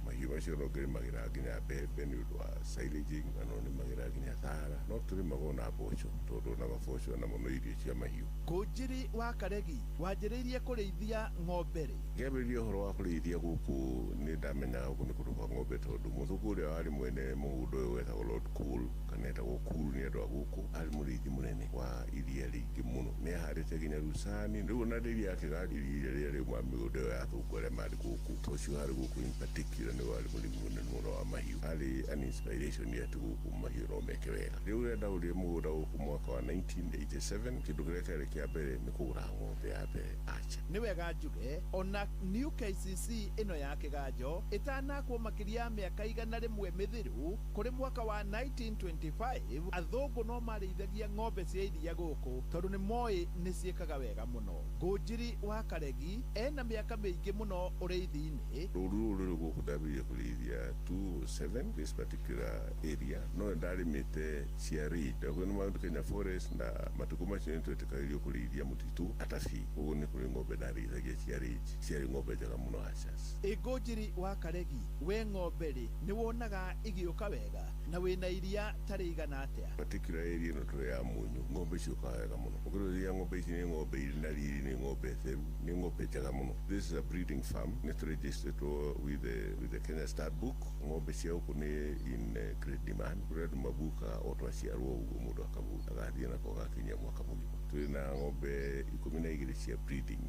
Speaker 23: Mahiũ macio no ngĩrĩmagĩra nginya mbembe nĩ ũndũ wa silaging, na no nĩmagĩra nginya thara. No tũrĩmaga ona mboco, tondũ ona maboco namo no irio cia mahiũ.
Speaker 22: Ngũnjiri wa Karegi, wanjĩrĩirie kũrĩithia ng'ombe rĩ?
Speaker 23: Ngĩambĩrĩria ũhoro wa kũrĩithia gũkũ nĩ ndamenyaga gũkũ nĩ kũndũ kwa ng'ombe, tondũ mũthũngũ ũrĩa warĩ mwene mũgũnda ũyũ wetagwo Lord Cool, kana etagwo Cool nĩ andũ a gũkũ, arĩ mũrĩithi mũnene wa iria rĩingĩ mũno. Nĩ ahandĩte nginya Rusani, rĩu ona rĩrĩa akĩga iria rĩrĩa rĩuma mĩgũnda ĩyo ya athũngũ arĩa marĩ gũkũ. To ũcio warĩ gũkũ in particular nĩ warĩ mũrĩmi mũnene mũno wa mahiũ. Arĩ an inspiration atĩ gũkũ mahiũ no meke wega. Rĩu rĩrĩa ndagũrire mũgũnda gũkũ mwaka wa 1987, kĩndũ kĩrĩa kĩarĩ kĩa mbere nĩ kũgũra ng'ombe ya mbere acha.
Speaker 22: Nĩ wega njuge ona New KCC ĩno ya Kĩganjo ĩtanakwo makĩria ya mĩaka 100 mĩthiru, kũrĩ mwaka wa 1925 athũngũ no marĩithagia ng'ombe cia iria gũkũ tondũ nĩ moĩ nĩ ciĩkaga wega mũno. Ngũnjiri wa Karegi ena mĩaka mĩingĩ mũno ũrĩithi-inĩ.
Speaker 23: Rũru rũrũ rũrĩ gũkũ ndambĩrĩirie kũrĩithia 2007 this particular area, no ndarĩmĩte cia range hakuhĩ na Mount Kenya Forest, na matukũ macio nĩ twetĩkagĩrio kũrĩithia mũtitũ atabi. Ũguo nĩ kũrĩ ng'ombe ndarĩithagia cia range, ciarĩ ng'ombe njega mũno achas.
Speaker 22: Ĩ Ngũnjiri wa Karegi, we ng'ombe rĩ nĩ wonaga igĩũka wega na wĩna iria ta rĩigana atĩa?
Speaker 23: Particular area ĩno tũrĩ ya Mũnyũ, ng'ombe ciũkaga wega mũno. Ũkĩrorithia ng'ombe ici nĩ ng'ombe irĩ na riri, nĩ ng'ombe theru, nĩ ng'ombe njega mũno. This is a breeding farm, nĩ tũregistered with the Kenya Stud Book. Ng'ombe cia gũkũ nĩ in great demand. Kũrĩ andũ mabukaga o twaciarwo ũguo mũndũ akabuka agathiĩ nako agakinyia mwaka mũgima. Tũrĩ na ng'ombe 12 cia breeding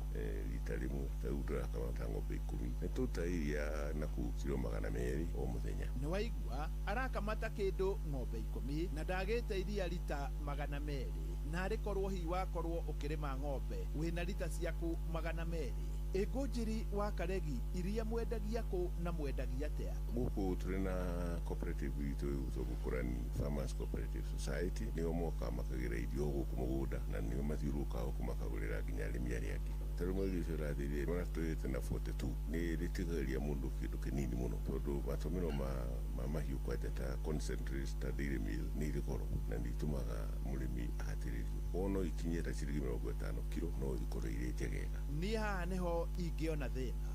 Speaker 23: rita rĩmwe, ta rĩu tũrakama ta ng'ombe 10. Nĩ tũrutaga iria na kũu kiro 200 o mũthenya.
Speaker 22: Nĩ waigua arakamata kĩndũ ng'ombe 10 na ndagĩte iria rita 200, na arĩ korwo hihi wakorwo ũkĩrĩma ng'ombe wĩna rita ciaku 200. Ĩ Ngũnjiri wa Karegi, iria mwendagia kũ na mwendagia atĩa?
Speaker 23: Gũkũ tũrĩ na cooperative itũ ĩgwĩtwo Gũkũrani Farmers Cooperative Society, nĩo mokaga makagĩra irio gũkũ mũgũnda, na nĩo mathiũrũrũkaga gũkũ makagũrĩra nginya arĩmi arĩa angĩ. Ta rĩu mweri ũcio ũrathirire maratũrĩte na 42, nĩ rĩtigagĩria mũndũ kĩndũ kĩnini mũno, tondũ matũmĩro ma mahiũ kwanja ta concentrates ta dairy meal nĩ irĩ goro na nĩ itũmaga mũrĩmi ahatĩrĩrio. Korwo no ikinye ta ciringi 50 kiro no ikorwo irĩ njegega.
Speaker 22: Niĩ haha nĩho ingĩona thĩna.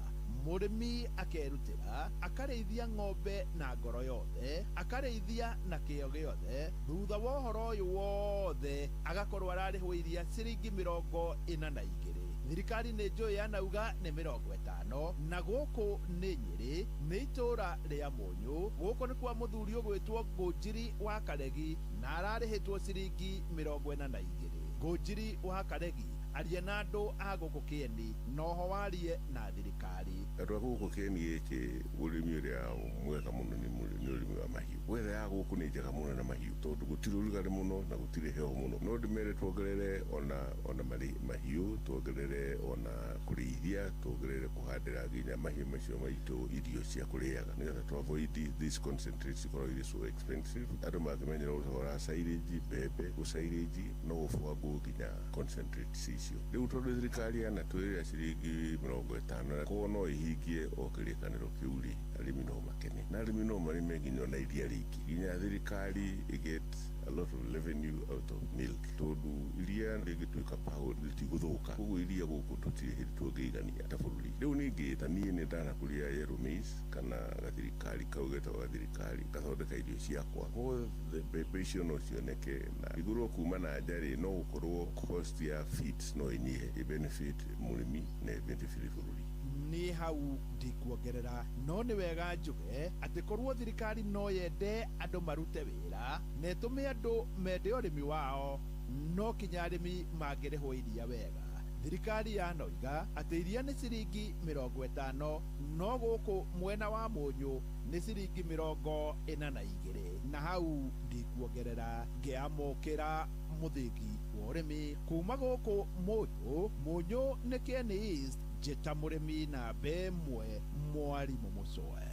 Speaker 22: Mũrĩmi akerutĩra akarĩithia ng'ombe na ngoro yothe, akarĩithia na kĩo gĩothe, thutha wa ũhoro ũyũ wothe agakorwo ararĩhwo iria ciringi 42. Thirikari nĩ njũĩ yanauga nĩ 50, na gũkũ nĩ Nyĩrĩ, nĩ itũũra rĩa Mũnyũ. Gũkũ nĩ kwa mũthuri ũgwĩtwo Ngũnjiri wa Karegi na ararĩhĩtwo ciringi 42. Ngũnjiri wa Karegi, aria na andũ a gũkũ Kĩeni noho warie na thirikari.
Speaker 23: Andũ a gũkũ Kĩeni gĩkĩ, ũrĩmi ũrĩa mwega mũno nĩ ũrĩmi wa mahiũ. Weather ya gũkũ nĩ njega mũno na mahiũ tondũ gũtirĩ ũrugarĩ mũno na gũtirĩ heho mũno. No ndĩmere tuongerere ona mahiũ, tuongerere ona kũrĩithia, tuongerere kũhandĩra nginya mahiũ macio maitũ irio cia kũrĩaga nĩgetha to avoid these concentrates ikorwo irĩ so expensive. Andũ mangĩmenyera gũthogora silage, mbembe gũsilage no gũbangwo nginya concentrates icio. Rĩu tondũ thirikari yanatwĩrĩra ciringi 50 koguo no ĩhingie o kĩrĩkanĩro kĩu rĩ, arĩmi no makene na arĩmi no marĩme nginya ona iria rĩingĩ, nginya thirikari ĩget a lot of revenue out of milk tondũ iria rĩngĩtuĩka pound rĩtigũthũka. Koguo iria gũkũ tũtirĩ hĩndĩ tũngĩigania ta bũrũri. Rĩu ningĩ ta niĩ nĩ ndanakũria yellow maize kana gathirikari kau getagwo gathirikari gathondeka irio ciakwa. Koguo mbembe icio no cioneke na igũrwo kuma na nja rĩ, no gũkorwo cost ya feeds no ĩnyihe, ĩ benefit mũrĩmi na ĩ benefit bũrũri.
Speaker 22: Nĩ hau ndikuongerera, no nĩ wega njuge atĩ korwo thirikari no yende andũ marute wĩra na ĩtũme andũ mende ũrĩmi wao, no kinya arĩmi mangĩrĩhwo iria wega. Thirikari yanoiga atĩ iria nĩ ciringi 50, no gũkũ mwena wa Mũnyũ nĩ ciringi 42. Na hau ndikuongerera, ngĩamũkĩra mũthĩgi wa ũrĩmi kuma gũkũ Mũnyũ. Mũnyũ nĩ Kieni East, njĩta mũrĩmi namba 1 Mwarimũ Mũcoe.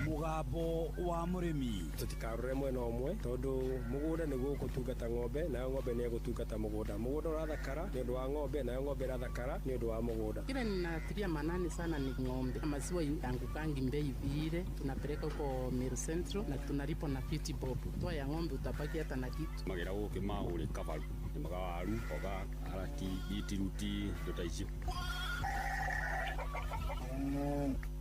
Speaker 8: Mũgambo wa mũrĩmi.
Speaker 5: Tũtikarore mwena ũmwe tondũ mũgũnda nĩguo ũgũtungata ng'ombe, nayo ng'ombe nĩ ĩgũtungata mũgũnda. Mũgũnda ũrathakara nĩ ũndũ wa ng'ombe, nayo ng'ombe ĩrathakara nĩ ũndũ wa mũgũnda.
Speaker 6: Kile ninatilia manani sana ni ng'ombe. Maziwa yangukangi bei vile, tunapeleka huko Meru Central na tunalipa na 50 bob. Toa ya ng'ombe utabaki hata na kitu.
Speaker 7: Magera gũkĩ maũrĩ kabaru, nĩmaga waru, mboga, karati, bitiruti, indo ta icio.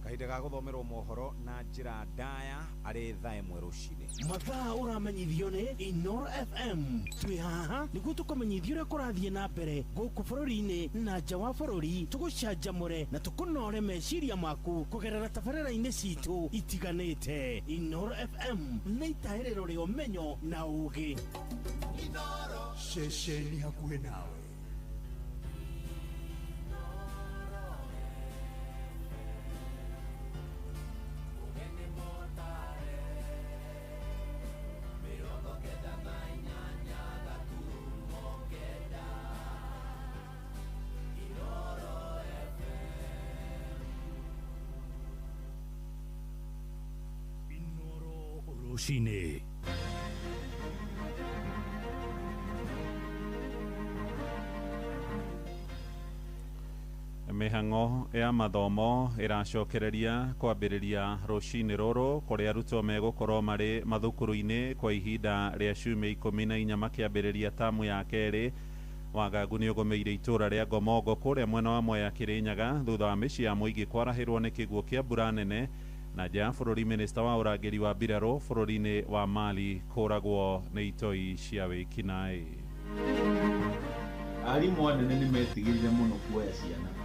Speaker 17: Kahinda ga gũthomerwo mohoro na njĩra ndaya arĩ thaa 1 rũcinĩ.
Speaker 1: Mathaa ũramenyithio nĩ Inoro FM. Twĩ haha nĩguo tũkũmenyithie ũrĩa kũrathiĩ na mbere gũkũ bũrũri-inĩ na nja wa bũrũri, tũgũcanjamũre na tũkũnore meciria maku kũgerera tabarĩra-inĩ citũ itiganĩte. Inoro FM nĩ itahĩrĩro rĩa ũmenyo na ũũgĩ.
Speaker 3: Ceceni hakuhĩ nawe.
Speaker 1: Rũcinĩ.
Speaker 4: Mĩhang'o ya mathomo ĩracokereria kwambĩrĩria rũcinĩ rũrũ kũrĩa arutwo megũkorwo marĩ mathukuru-inĩ kwa ihinda rĩa ciumia 14 makĩambĩrĩria tamu ya kerĩ. Wagagu nĩ ũgũmĩire itũra rĩa Ngomongo kũrĩa mwena wa Mwea Kĩrĩnyaga thutha wa mĩciĩ ya mũingĩ kwarahĩrwo nĩ kĩguũ kĩa mbura nene. Na nja ya bũrũri, minista wa ũrangĩri wa mbirarũ bũrũri-inĩ wa Mali kũragwo nĩ itoi cia wĩkinaĩ.
Speaker 24: Arimũ anene nĩ metigĩrire mũno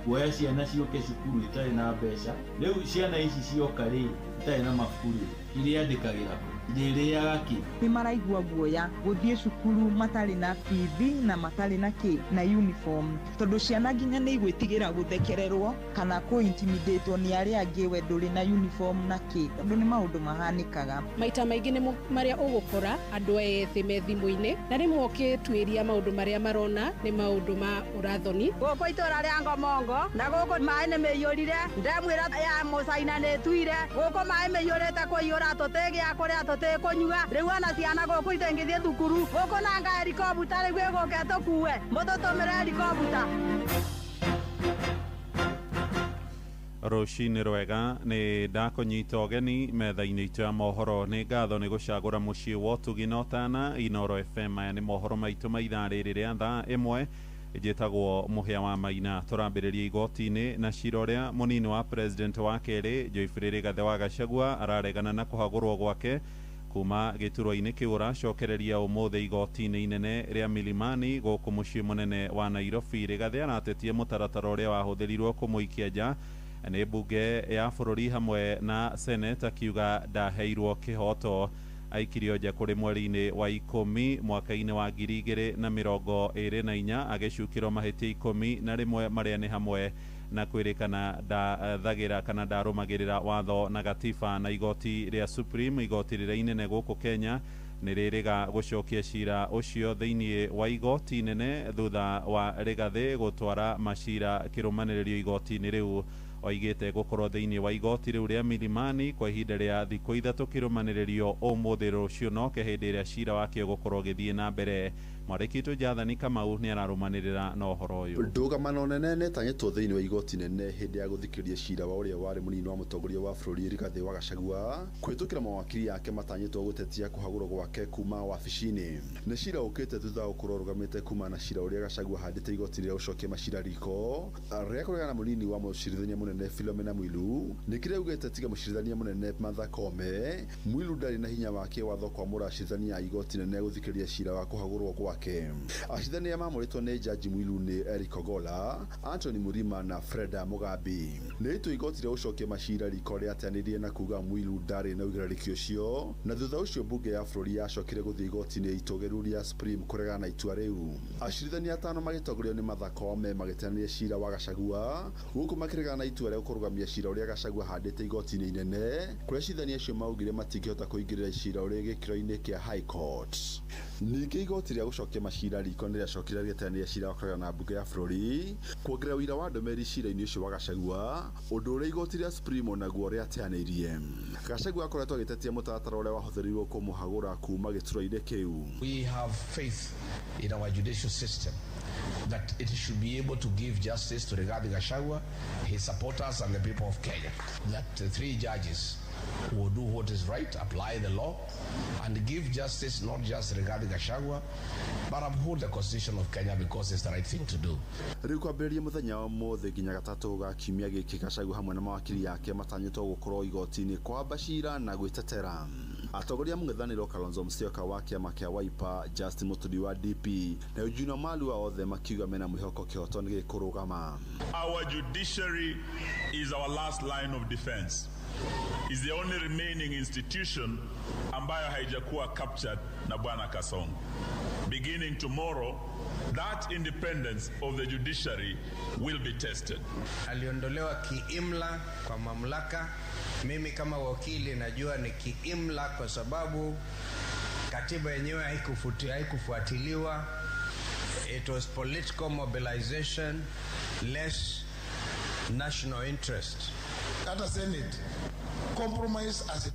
Speaker 24: kuoya ciana ciũke cukuru itarĩ na mbeca. Rĩu ciana ici cioka rĩ itarĩ na mabuku rĩ, irĩandĩkagĩra kũ? Irĩrĩaga kĩ?
Speaker 25: Nĩ maraigua guoya gũthiĩ cukuru matarĩ na bithi na matarĩ na kĩ na uniform, tondũ ciana nginya nĩ igwĩtigĩra gũthekererwo kana kũ-intimidatwo nĩ arĩa angĩ we ndũrĩ na uniform na kĩ, tondũ nĩ maũndũ mahanĩkaga.
Speaker 26: Maita maingĩ nĩ marĩa ũgũkora andũ ethĩ me thimũ-inĩ, na rĩmwe ũkĩtuĩria maũndũ marĩa marona nĩ maũndũ ma ũrathoni.
Speaker 27: Gũkũ itũra rĩa Ngomongo na gũkũ maĩ nĩ mĩiyũrire, ndemu ĩrĩa ya Mũcaina nĩ ĩtuire, gũkũ maĩ mĩiyũrĩte kũiyũra tũtĩgĩa kũrĩa tũtĩkũnyua. Rĩu ona ciana gũkũ itingĩthiĩ thukuru, gũkũ nanga herikobuta rĩu ĩgũke tũkue, mũtũtũmĩre herikobuta.
Speaker 4: Rũcinĩ rwega, nĩ ndakũnyita ũgeni metha-inĩ itũ ya mohoro. Nĩ ngatho nĩ gũcagũra mũciĩ wa ũtugi na ũtana Inoro FM. Maya nĩ mohoro maitũ ma ithaa rĩrĩ rĩa thaa 1. Njĩtagwo Mũhĩa wa Maina. Tũrambĩrĩria igoti-inĩ na cira ũrĩa mũnini wa president wa kerĩ Geoffrey Rigathĩ wa Gachagua araregana na kũhagũrwo gwake kuma gĩturwa-inĩ kĩu ũracokereria ũmũthĩ igoti-inĩ inene rĩa Milimani gũkũ mũciĩ mũnene wa Nairobi. Rigathĩ aratetie mũtaratara ũrĩa wahũthĩrirwo kũmũikia nja nĩ mbunge ya bũrũri hamwe na Senate, akiuga ndaheirwo kĩhoto. Aikirio nja kũrĩ mweri-inĩ wa 10 mwaka-inĩ wa 2024 agĩcukĩrwo mahĩtia 11 marĩa nĩ hamwe Na kwĩrĩkana ndathagira kana ndarũmagĩrĩra watho na gatiba. Na igoti rĩa Supreme, igoti rĩrĩa inene gũkũ Kenya, nĩ rĩrĩga gũcokia cira ũcio thĩinĩ wa igoti nene thutha wa Rigathĩ gũtwara macira kĩrũmanĩrĩrio igoti-inĩ rĩu. Oigĩte gũkorwo thĩinĩ wa igoti rĩu rĩa Milimani kwa ihinda rĩa thikũ 3 kĩrũmanĩrĩrio ũmũthĩ, rũciũ noke hĩndĩ ĩrĩa cira wake ũgũkorwo ũgĩthiĩ na mbere. Mwarĩki witũ Jathani Kamau nĩ ararũmanĩrĩra na ũhoro ũyũ.
Speaker 9: Ndũgamano nene nĩtanyĩtwo thĩinĩ wa igoti nene hĩndĩ ya gũthikĩrĩria cira wa ũrĩa warĩ mũnini wa mũtongoria wa bũrũri Rigathĩ wa Gachagua kũhĩtũkĩra mawakiri ake matanyĩtwo gũtetia kũhagũrwo gwake kuma wabici-inĩ. Nĩ cira ũkĩte thutha wa gũkorwo ũrũgamĩte kuma na cira ũrĩa Gachagua ahandĩte igoti rĩa gũcokia macira riko rĩa kũregana na mũnini wa mũcirithania mũnene Philomena Mwilu. Nĩ kĩrĩa augĩte tiga mũcirithania mũnene Martha Koome, Mwilu ndarĩ na hinya wa kĩwatho kwamũra acirithania a igoti nene gũthikĩrĩria cira wa kũhagũrwo gwake. Acirithania mamũrĩtwo nĩ Jaji Mwilu nĩ Eric Ogola, Anthony Murima na Freda Mugambi. Nĩ itua igoti rĩa gũcokia macira riko rĩateanĩirie na kuga Mwilu ndarĩ na ũigananĩrĩki ũcio, na thutha ũcio mbunge ya bũrũri yacokire gũthiĩ igoti-inĩ itũgĩru rĩa Supreme kũregana na itua rĩu. Acirithania 5 magĩtongorio nĩ Martha Koome magĩteanĩria cira wa Gachagua gũkũ makĩregana na itua rĩa kũrũgamia cira ũrĩa Gachagua ahandĩte igoti-inĩ inene, kũrĩa acirithania acio maugire matingĩhota kũingĩrĩra cira ũrĩa gĩkĩro-inĩ kĩa High Court. Ningĩ igoti rĩa gũcokia macira riko nĩ rĩacokire rĩgĩteanĩria cira wa kũregana na mbunge ya bũrũri kuongerera ũira wa ndũmĩrĩri cira-inĩ ũcio wa Gachagua, ũndũ ũrĩa igoti rĩa Supreme onaguo rĩateanĩirie. Gachagua akoretwo agĩtetia mũtaratara ũrĩa wahũthĩrirwo kũmũhagũra kuma gĩturwa-inĩ kĩu.
Speaker 10: We have faith in our judicial system that it should be able to give justice to Rigathi Gachagua, his supporters and the people of Kenya. That the 3 judges will do what is right, apply the law, and give justice not just Rigathi Gachagua, but uphold the Constitution of Kenya because it's the right thing to do.
Speaker 9: Rĩu kwambĩrĩria mũthenya wa ũmũthĩ nginya gatatũ ga kiumia gĩkĩ, Gachagua hamwe na mawakiri yake matanyĩtwo gũkorwo igoti-inĩ kwamba cira na gwĩtetera. Atongoria mũng'ethanĩro Kalonzo Musyoka wa kĩama kĩa Wiper, Justin Muturi wa DP na Eugene Wamalwa othe makiuga mena mwĩhoko kĩhoto nĩ gĩkũrũgama.
Speaker 11: Our judiciary is our last line of defense. Is the only remaining institution ambayo haijakuwa captured na Bwana Kasongo. Beginning tomorrow, that independence of the judiciary will be tested.
Speaker 12: Aliondolewa kiimla kwa mamlaka. Mimi kama wakili najua ni kiimla kwa sababu katiba yenyewe haikufuatiliwa. It was political mobilization, less national interest.
Speaker 13: Hata Senate compromise as it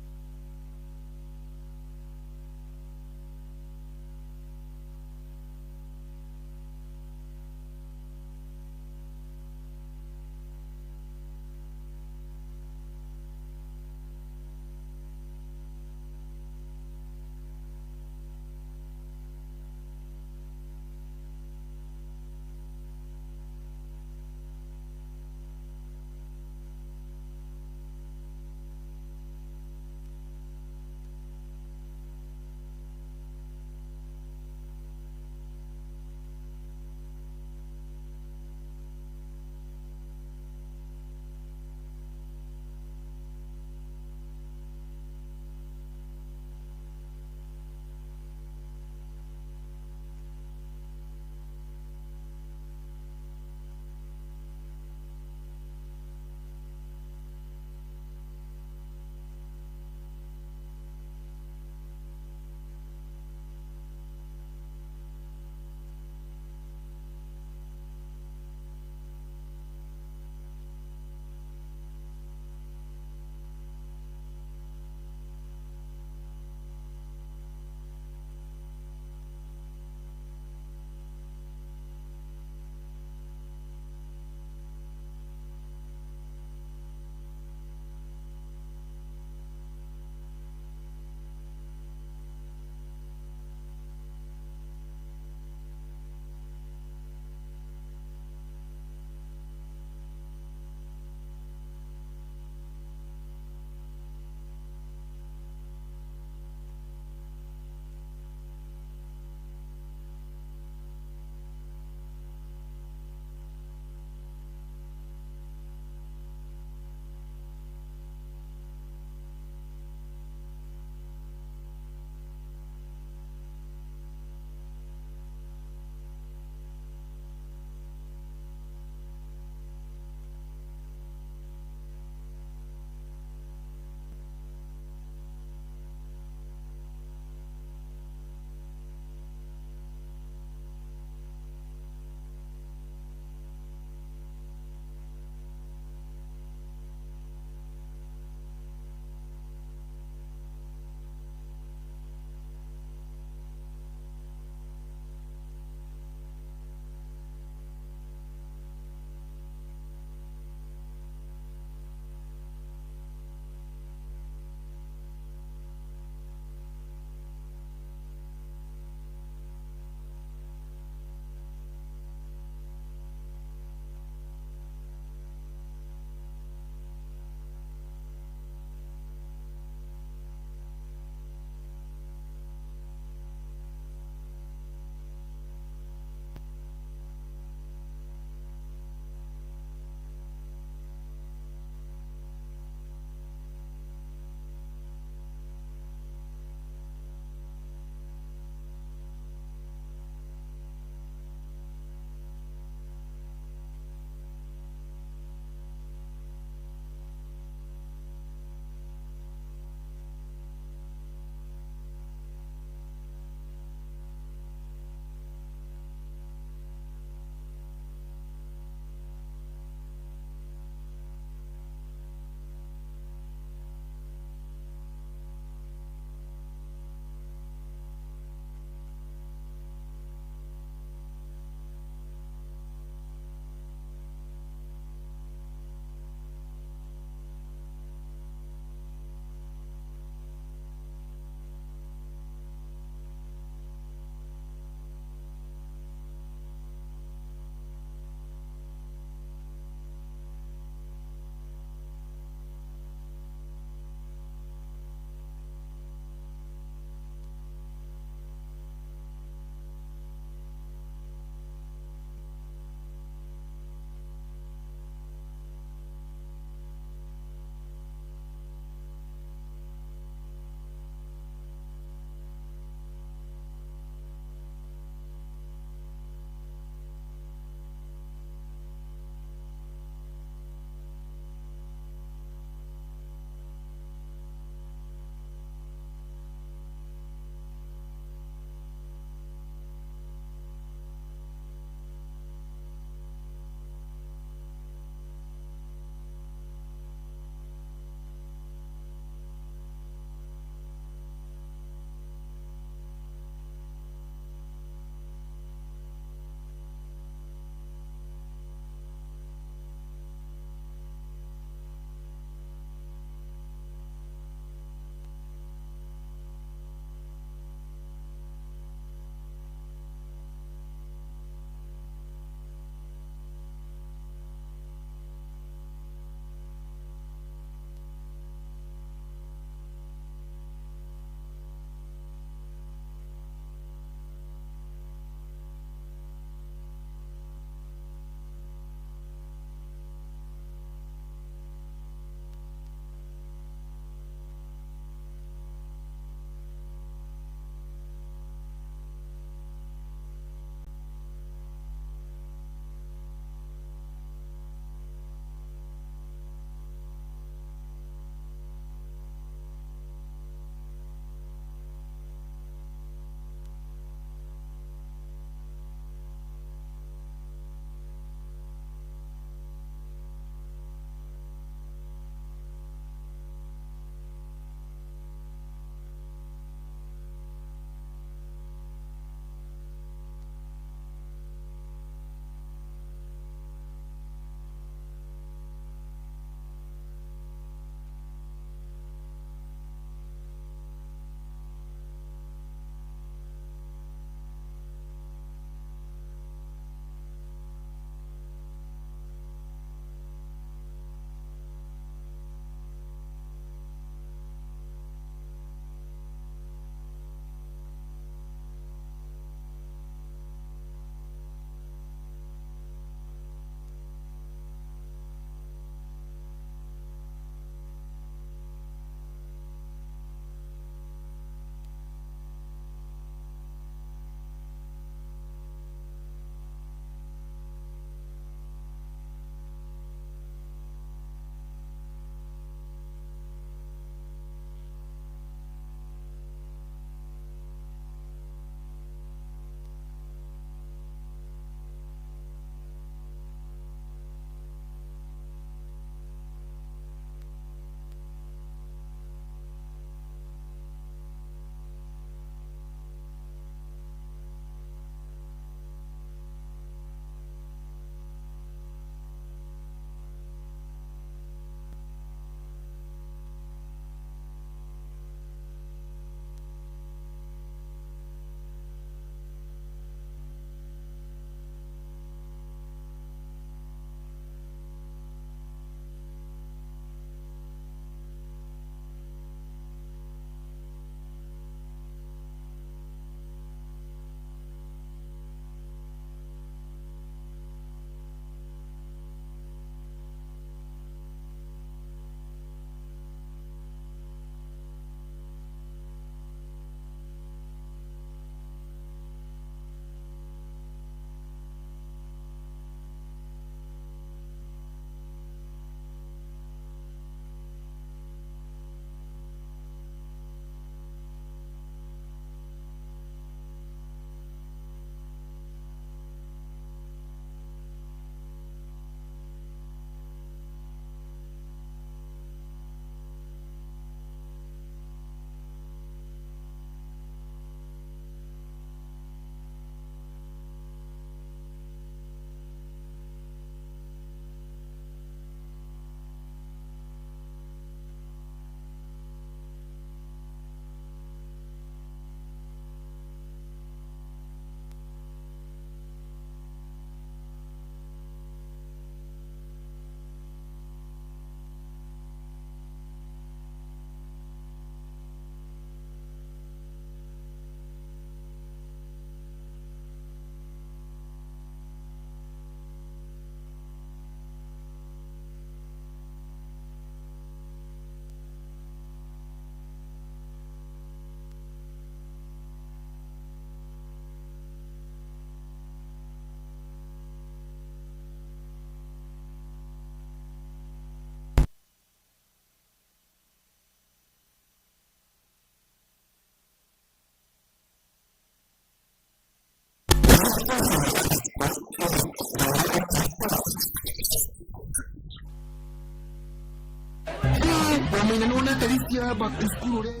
Speaker 13: ya back to school ũrĩa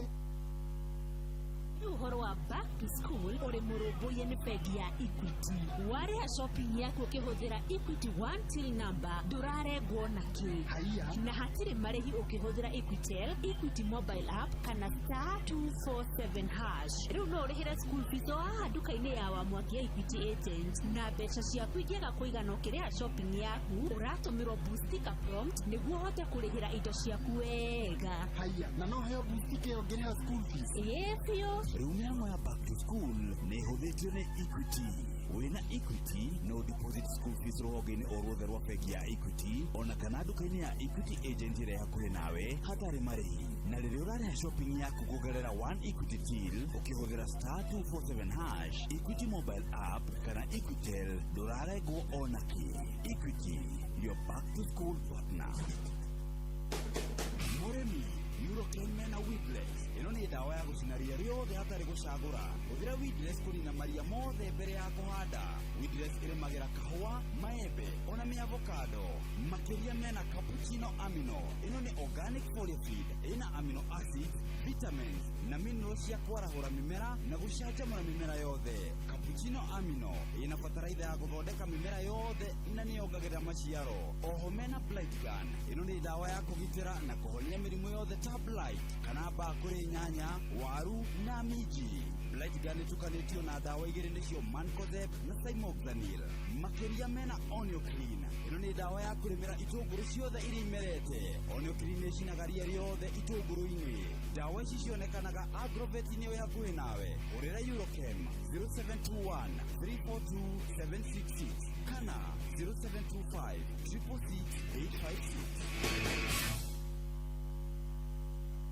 Speaker 2: Rĩu ũhoro wa back to school ũrĩ mũrũmbũiye nĩ bengi ya Equity. Warĩha shopping yaku ũkĩhũthĩra Equity One Till number ndũrarengwo na kĩ. Na hatirĩ marĩhi ũkĩhũthĩra Equitel, Equity mobile app kana star 247 hash. Rĩu no ũrĩhĩre school fees o haha nduka-inĩ ya Wamwaki ya Equity agent na mbeca ciaku ingĩaga kũigana ũkĩrĩha shopping yaku ũratũmĩrwo boostika prompt nĩguo ũhote kũrĩhĩra indo ciaku wega.
Speaker 13: Haiya, na no heo boostika ĩyo ngĩrĩha school fees?
Speaker 2: Ĩĩ biũ.
Speaker 8: Rĩu mĩhang'o ya back to school nĩ ĩhũthĩtio nĩ Equity. Wĩna Equity no deposit school fees rũhonge-inĩ o ruothe rwa bengi ya Equity ona kana nduka-inĩ ya Equity agent ĩrĩa hakuhĩ nawe hatarĩ marĩhi. Na rĩrĩa ũrarĩha shopping yaku kũgerera One Equity Till ũkĩhũthĩra star 247 hash, Equity mobile app kana Equitel ndũrarengwo ona kĩ. Equity, your back to school partner. Mũrĩmi, Eurocan mena weedless. Ĩno nĩ ndawa ya gũcina ria rĩothe hatarĩ gũcagũra. Hũthĩra weedless kũnina maria mothe mbere ya kũhanda. Weedless ĩrĩmagĩra kahũa, maembe ona mĩavocado. Makĩria mena cappuccino amino. Ĩno nĩ organic foliar feed ĩna amino acids, vitamins na minerals cia kwarahũra mĩmera na gũcanjamũra mĩmera yothe. Cappuccino amino ĩna bataraitha ya gũthondeka mĩmera yothe na nĩyongagĩrĩra maciaro. Oho mena blight gun. Ĩno nĩ ndawa ya kũgitĩra na kũhonia mĩrimũ yothe ta blight kana mbaa kũrĩ nyanya, waru na minji. Blight gun ĩtukanĩtio na ndawa igĩrĩ nĩcio mancozeb na cymoxanil. Makĩria mena Onioclean. Ĩno nĩ ndawa ya kũrĩmĩra itũngũrũ ciothe iria imerete. Onioclean nĩĩcinaga ria rĩothe itũngũrũ-inĩ. Ndawa ici cionekanaga agrovet-inĩ ĩ hakuhĩ nawe. Hũrĩra Eurochem 0721 342 766 kana 0725 666 856.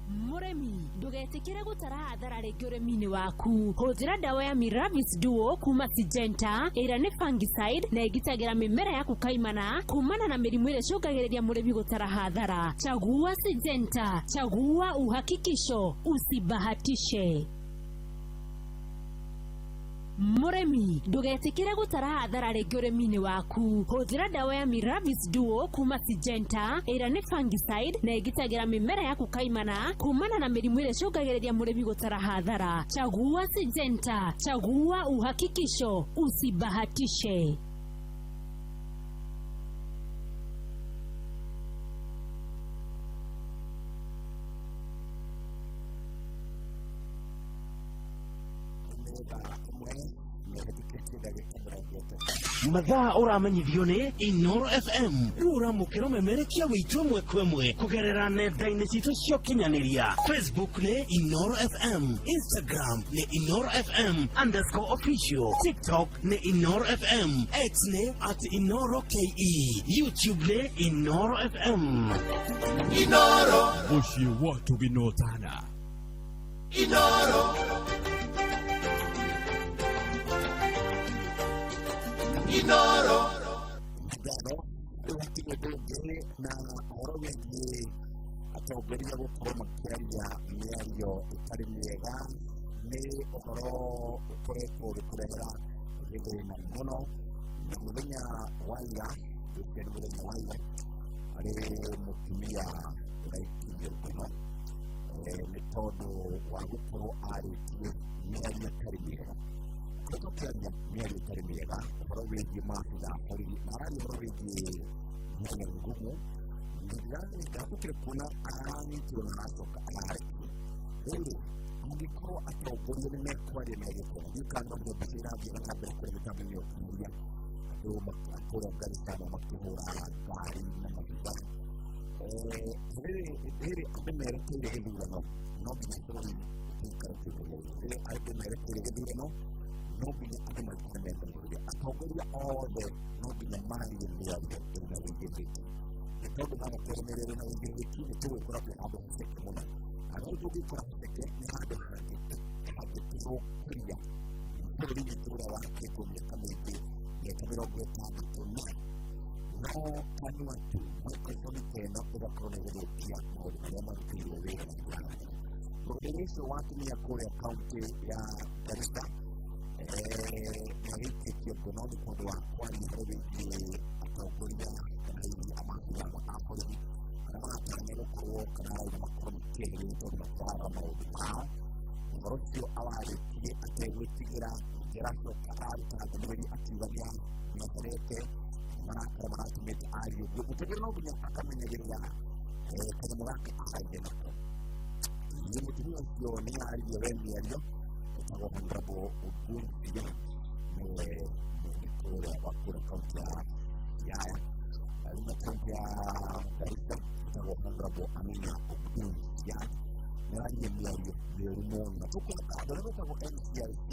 Speaker 2: Mũrĩmi, ndũgetĩkĩre gũtara hathara rĩngĩ ũrĩmi-inĩ waku. Hũthĩra ndawa ya Miravis Duo kuma Syngenta ĩrĩa nĩ fungicide na ĩgitagĩra mĩmera yaku kaimana kumana na mĩrimũ ĩrĩa ĩcũngagĩrĩria mũrĩmi gũtara hathara. Chagua Syngenta, chagua uhakikisho, usibahatishe. Mũrĩmi, ndũgetĩkĩre gũtara hathara rĩngĩ ũrĩmi-inĩ waku. Hũthĩra ndawa ya Miravis Duo kuma Syngenta ĩrĩa nĩ fungicide na ĩgitagĩra mĩmera yaku kaimana kumana na mĩrimũ ĩrĩa ĩcũngagĩrĩria mũrĩmi gũtara hathara. Chagua Syngenta, chagua uhakikisho, usibahatishe.
Speaker 1: Mathaa ũramenyithio nĩ Inoro FM. Rĩu ũramũkĩra ũmemerekia witũ ĩmwe kwa ĩmwe kũgerera nenda-inĩ citũ cia ũkinyanĩria. Facebook nĩ Inoro FM, Instagram nĩ Inoro FM underscore official, TikTok nĩ Inoro FM, X nĩ at Inoro KE, YouTube nĩ Inoro FM.
Speaker 3: Inoro.
Speaker 14: Mũciĩ wa tũgĩnotana.
Speaker 3: Inoro. Inoro.
Speaker 15: Ngatho rĩu hatirĩ ũndũ ũngĩ na ũhoro wĩgiĩ atongoria gũkorwo makĩaria mĩario ĩtarĩ mĩega nĩ ũhoro ũkoretwo ũgĩtũrehera gĩthĩna mũno. Na mũthenya wa ira, ũcio nĩ mũthenya wa ira, harĩ mũtumia ũraikirio mũno nĩ tondũ wa gũkorwo arĩtie mĩario ĩtarĩ mĩega. Koretwo akĩaria mĩario ĩtarĩ mĩega ũhoro wĩgiĩ maabitha a borithi, na araria ũhoro wĩgiĩ nyanya ngumu. Ndacokire kuona aranyitirwo na aracoka ararekio. Rĩu rĩ, angĩkorwo atongoria nĩ mekwaria mĩario ta ĩno, ndiũĩ kana nonire mbica ĩrathiĩ na mbere kũrĩa mĩtambo-inĩ ya ũkinyanĩria, andũ kũrĩa Garissa makĩhũra ngari na mahiga. Rĩrĩ andũ merekeire gĩthurano, no nginya bũrũri ũikare kĩgerio. Rĩrĩ andũ merekeire gĩthurano, no nginya andũ maikare memenyerire. Atongoria othe no nginya marie mĩario ĩrĩ na ũigĩrĩrĩki. Nĩ tondũ maga kwaria mĩario ĩrĩ na ũigĩrĩrĩki, nĩ tũgwĩkora twĩ handũ haceke mũno. Na rĩu tũngĩkora haceke nĩ handũ hangĩtũthũkĩria bũrũri witũ ũrĩa wakĩtwo mĩaka mĩingĩ, mĩaka 64 na no kanua tu microphone ta ĩno ĩgakorwo nĩ ĩgũthũkia maũndũ marĩa marutĩirwo wĩra na njĩra nene. Mũthenya ũcio wa atumia kũrĩa kaũntĩ ya Garissa magĩikĩtio ngono nĩ tondũ wa kwaria ũhoro wĩgiĩ atongoria kana hihi maabitha a borithi Kana maratanya gũkorwo kana arauga makorwo makĩeherio tondũ matirarora maũndũ mao. Ũhoro ũcio awarĩtie ategwĩtigĩra, ningĩ aracoka araruta ndũmĩrĩri akiuga nĩameterete marakara maratũmĩte arie ũguo. Mũtongoria no nginya akamenyagĩrĩra kanyamũ gake aragia nako. Nĩ mũtumia ũcio nĩ aririe we mĩario etagwo Honorable Ogundiya, nĩwe mwene kũrĩa wa kũrĩa kaunti ya Siaya arima kaunti ya Garissa, etagwo Honorable Amina Ogundiya nĩararia mĩario mĩũru mũno na tũkĩhaka andũ arĩa metagwo NCIC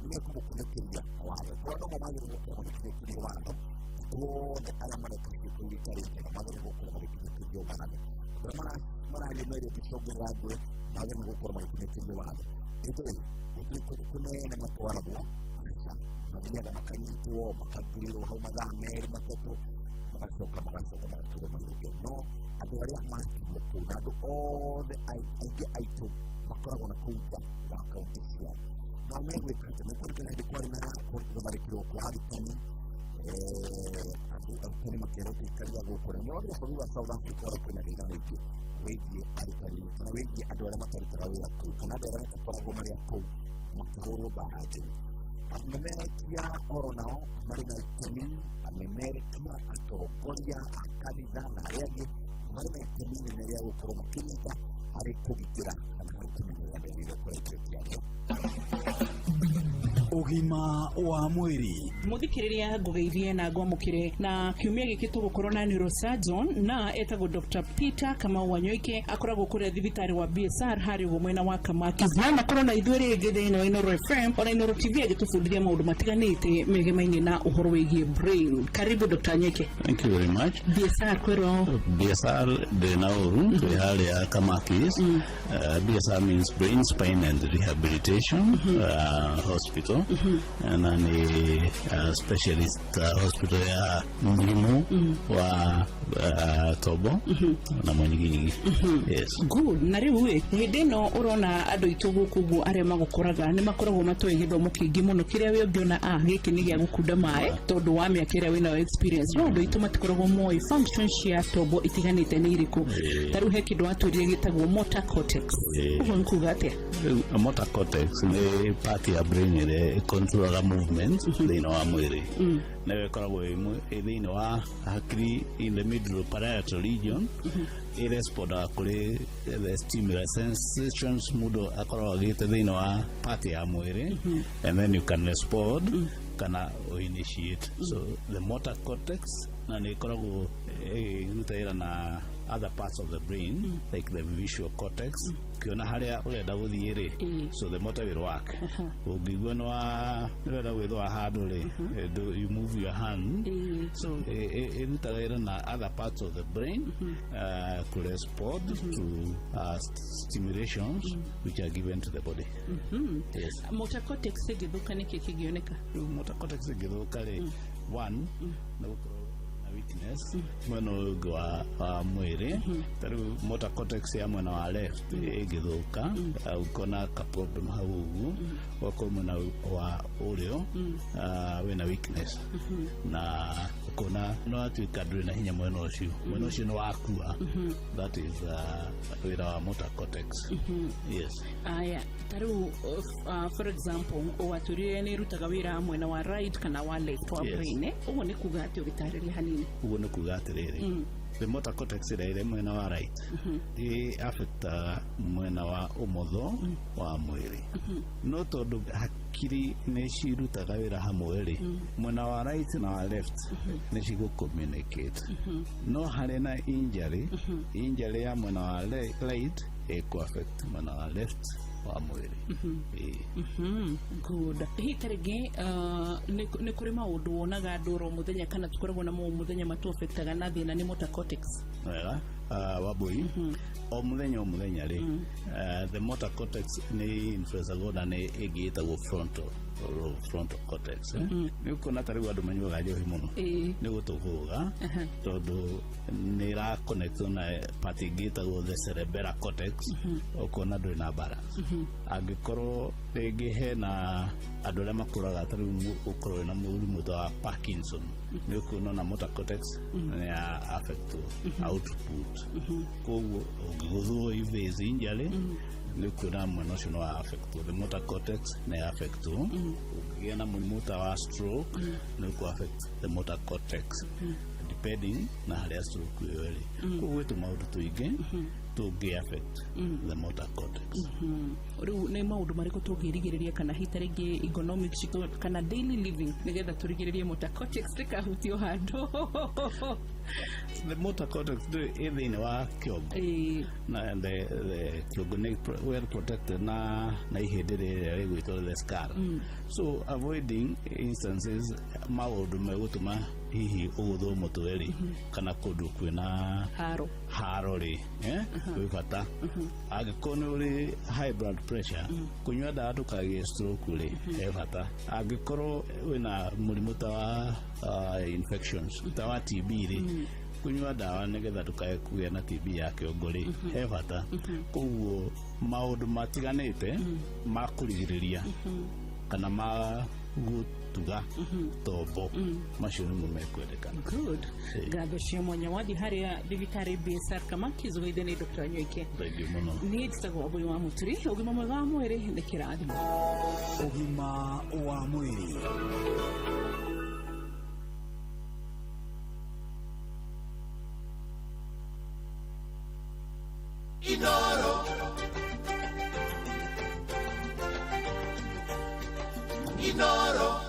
Speaker 15: nĩmekũmũkunĩkĩria watho. Kwa andũ amwe magĩrĩirwo gũkorwo magĩkunĩkĩrio watho, othe arĩa mareka ciĩko iria itarĩ njega magĩrĩirwo gũkorwo magĩkunĩkĩrio watho. Andũ arĩa mararia mĩario ĩngĩcũngĩrĩra ngũĩ magĩrĩirwo gũkorwo magĩkunĩkĩrio watho. Ĩndĩ gũtirĩ kũndũ kũnene matwaragwo, aca, mathiaga makanyitwo makagirĩrwo hau mathaa 2 3, magacoka magatwarwo marũnge. No andũ arĩa makinyio kũu na andũ othe aingĩ aitũ makoragwo na kũu nja wa kaunti ciao no megwĩka atĩ nĩkũrikana hĩndĩ kwarĩ na gũtharĩkĩrwo kwa arutani, arutani makerwo tũikaria gũkũ na nĩwonire bũrũri wa South Africa ũrĩa kwĩna thĩna mũingĩ wĩgiĩ arutani kana wĩgiĩ andũ arĩa matarutaga wĩra kũu kana andũ arĩa matakoragwo marĩ a kũu makĩhũrwo mbara njũru. Amemerekia oro nao marĩ na itemi, amemerekia atongoria a kanitha na arĩa angĩ marĩ na itemi inene rĩa gũkorwo makĩnyita harĩ kũgitĩra kana harĩ kũmenyerera mĩario ĩrĩa ĩkoretwo ĩkĩario.
Speaker 8: Ũgima wa mwĩrĩ.
Speaker 6: Muthikiriria ngugeithie na ngwamukire na kiumia giki tugukorwo na neurosurgeon na etagwo Dr. Peter Kamau Wanyoike, akoragwo kuria thibitari wa BSR hari uguo mwena wa Kamaki. Na akorwo na ithuĩ rĩngĩ thĩinĩ wa Inooro FM ona Inooro TV agĩtũbundithia maũndũ matiganĩte megemainie na ũhoro wĩgiĩ brain. Karibu Dr. Wanyoike.
Speaker 16: Thank you very much.
Speaker 6: BSR kwĩrwo
Speaker 16: BSR ndĩ na ũru twĩ harĩa Kamakis. BSR means Brain, Spine and Rehabilitation Hospital, na nĩ specialist hospital ya mũrimũ wa tombo na mũnyiginyigi. Yes.
Speaker 6: Good. Na rĩu ĩ hĩndĩ ĩno ũrona andũ aitũ gũkũ ũguo arĩa magũkoraga nĩ makoragwo matoĩ gĩthomo kĩingĩ mũno kĩrĩa we ũngĩona gĩkĩ nĩ gĩa gũkunda maĩ tondũ wa mĩaka ĩrĩa wĩnayo experience, no andũ aitũ matikoragwo moĩ function cia tombo itiganĩte nĩ irĩkũ. Ta rĩu he kĩndũ watwĩrire gĩtagwo motor cortex. Ũguo nĩ kuga atĩa?
Speaker 16: Rĩu motor cortex nĩ part ya brain ĩrĩa ĩcontrolaga movement thĩinĩ wa mwĩrĩ. Nayo ĩkoragwo ĩ thĩinĩ wa hakiri in the middle parietal region, ĩrespondaga kũrĩ the stimuli sensations mũndũ akoragwo agĩte thĩinĩ wa part ya mwĩrĩ, and then you can respond kana initiate. So the motor cortex na nĩ ĩkoragwo ĩkĩruta wĩra na other parts of the brain like the visual cortex. Ukiona harĩa ũrenda gũthiĩ rĩ, so the motor will work. Ũngĩigua nĩ ũrenda gwĩthũa handũ rĩ, you move your hand. So ĩrutaga wĩra na other parts of the brain to respond to stimulations which are given to the body. Yes.
Speaker 6: Motor cortex ĩngĩthũka nĩkĩ kĩngĩoneka?
Speaker 16: Rĩu motor cortex ĩngĩthũka rĩ, one nĩ gũkorwo na weakness mwena ũyũ ũngĩ wa mwĩrĩ. Ta rĩu motor cortex ya mwena wa left ĩngĩthũka, ũkona ka problem hau ũguo, ũgakorwo mwena wa ũrĩo wĩna weakness na ũkona no atuĩka ndũrĩ na hinya mwena ũcio, mwena ũcio nĩ wakua. That is wĩra wa motor cortex. Yes.
Speaker 6: Aya, ta rĩu for example watwĩrire nĩ ĩrutaga wĩra mwena wa right kana wa left wa brain, eh? Ũguo nĩ kuga atĩ ũgĩtarĩria hanini?
Speaker 16: Ũguo nĩ kuga atĩrĩrĩ, the motor cortex ĩrĩa ĩrĩ mwena wa right ĩ affectaga mwena wa ũmotho wa mwĩrĩ, no tondũ hakiri nĩ cirutaga wĩra hamwe rĩ, mwena wa right na wa left nĩ cigũ communicate. No harĩ na injury ya mwena wa right ĩkũ affect mwena wa left wa mwĩrĩ. Ĩĩ.
Speaker 6: Good. Hihi ta rĩngĩ nĩ kũrĩ maũndũ wonaga andũ oro mũthenya kana tũkoragwo namo o mũthenya matũ-affectaga na thĩna nĩ motor cortex?
Speaker 16: Wega, Wambui, o mũthenya o mũthenya rĩ, the motor cortex nĩ influencagwo na nĩ ĩngĩ ĩtagwo frontal frontal cortex, eh? Nĩ ũkuona ta rĩu andũ manyuaga njohi mũno, nĩ gũtũgũga, tondũ nĩ ĩra connect na part ĩngĩ ĩtagwo the cerebellar cortex, ũkona ndũrĩ na balance. Angĩkorwo rĩngĩ hena andũ arĩa makũraga, ta rĩu ũkorwo wĩna mũrimũ ta wa Parkinson, nĩ ũkuona ona motor cortex nĩ ya affect output. Koguo ũngĩgũthwo if injury, nĩ ũkuona mwena ũcio nĩ wa affect, the motor cortex nĩ ya affect. Ũngĩgĩa na mũrimũ ta wa stroke, nĩ ũkũ affect the motor cortex depending na harĩa stroke ĩyo ĩrĩ. Koguo gwĩ tũmaũndũ tũingĩ tũngĩ affect the motor cortex.
Speaker 6: Rĩu nĩ maũndũ marĩkũ tũngĩrigĩrĩria, kana hita rĩngĩ economics citũ kana daily living, nĩgetha tũrigĩrĩrie motor cortex ndĩkahutio handũ?
Speaker 16: The motor cortex ndĩ ĩ thĩinĩ wa kĩongo, na the kĩongo nĩ well protected na ihĩndĩ rĩrĩa rĩgwĩtwo the skull. So avoiding instances maũndũ megũtũma hihi ũgũthwo mũtwe rĩ, kana kũndũ kwĩna
Speaker 6: haro.
Speaker 16: Haro rĩ, eh? Gwĩ bata angĩkorwo nĩ ũrĩ high blood pressure, kũnyua ndawa ndũkagĩe stroke rĩ, he bata. Angĩkorwo wĩna mũrimũ ta wa infections ta wa TB rĩ, kũnyua ndawa nĩgetha ndũkae kũgĩa na TB ya kĩongo rĩ, he bata. Koguo maũndũ matiganĩte ma kũrigĩrĩria kana ma gũtuga tombo, macio nĩmo mekwendekana.
Speaker 6: Good. Ngatho cia mwanya wathi harĩa thibitarĩ BSR Kamaki zugaithe nĩ Dr. Nyoike.
Speaker 16: Thengiũ mũno.
Speaker 6: Niĩ njĩtagwo Wambũi wa Mũturi. Ũgima mwega wa mwĩrĩ nĩ kĩrathimo.
Speaker 15: Ũgima wa mwĩrĩ.
Speaker 3: Inoro. Inoro.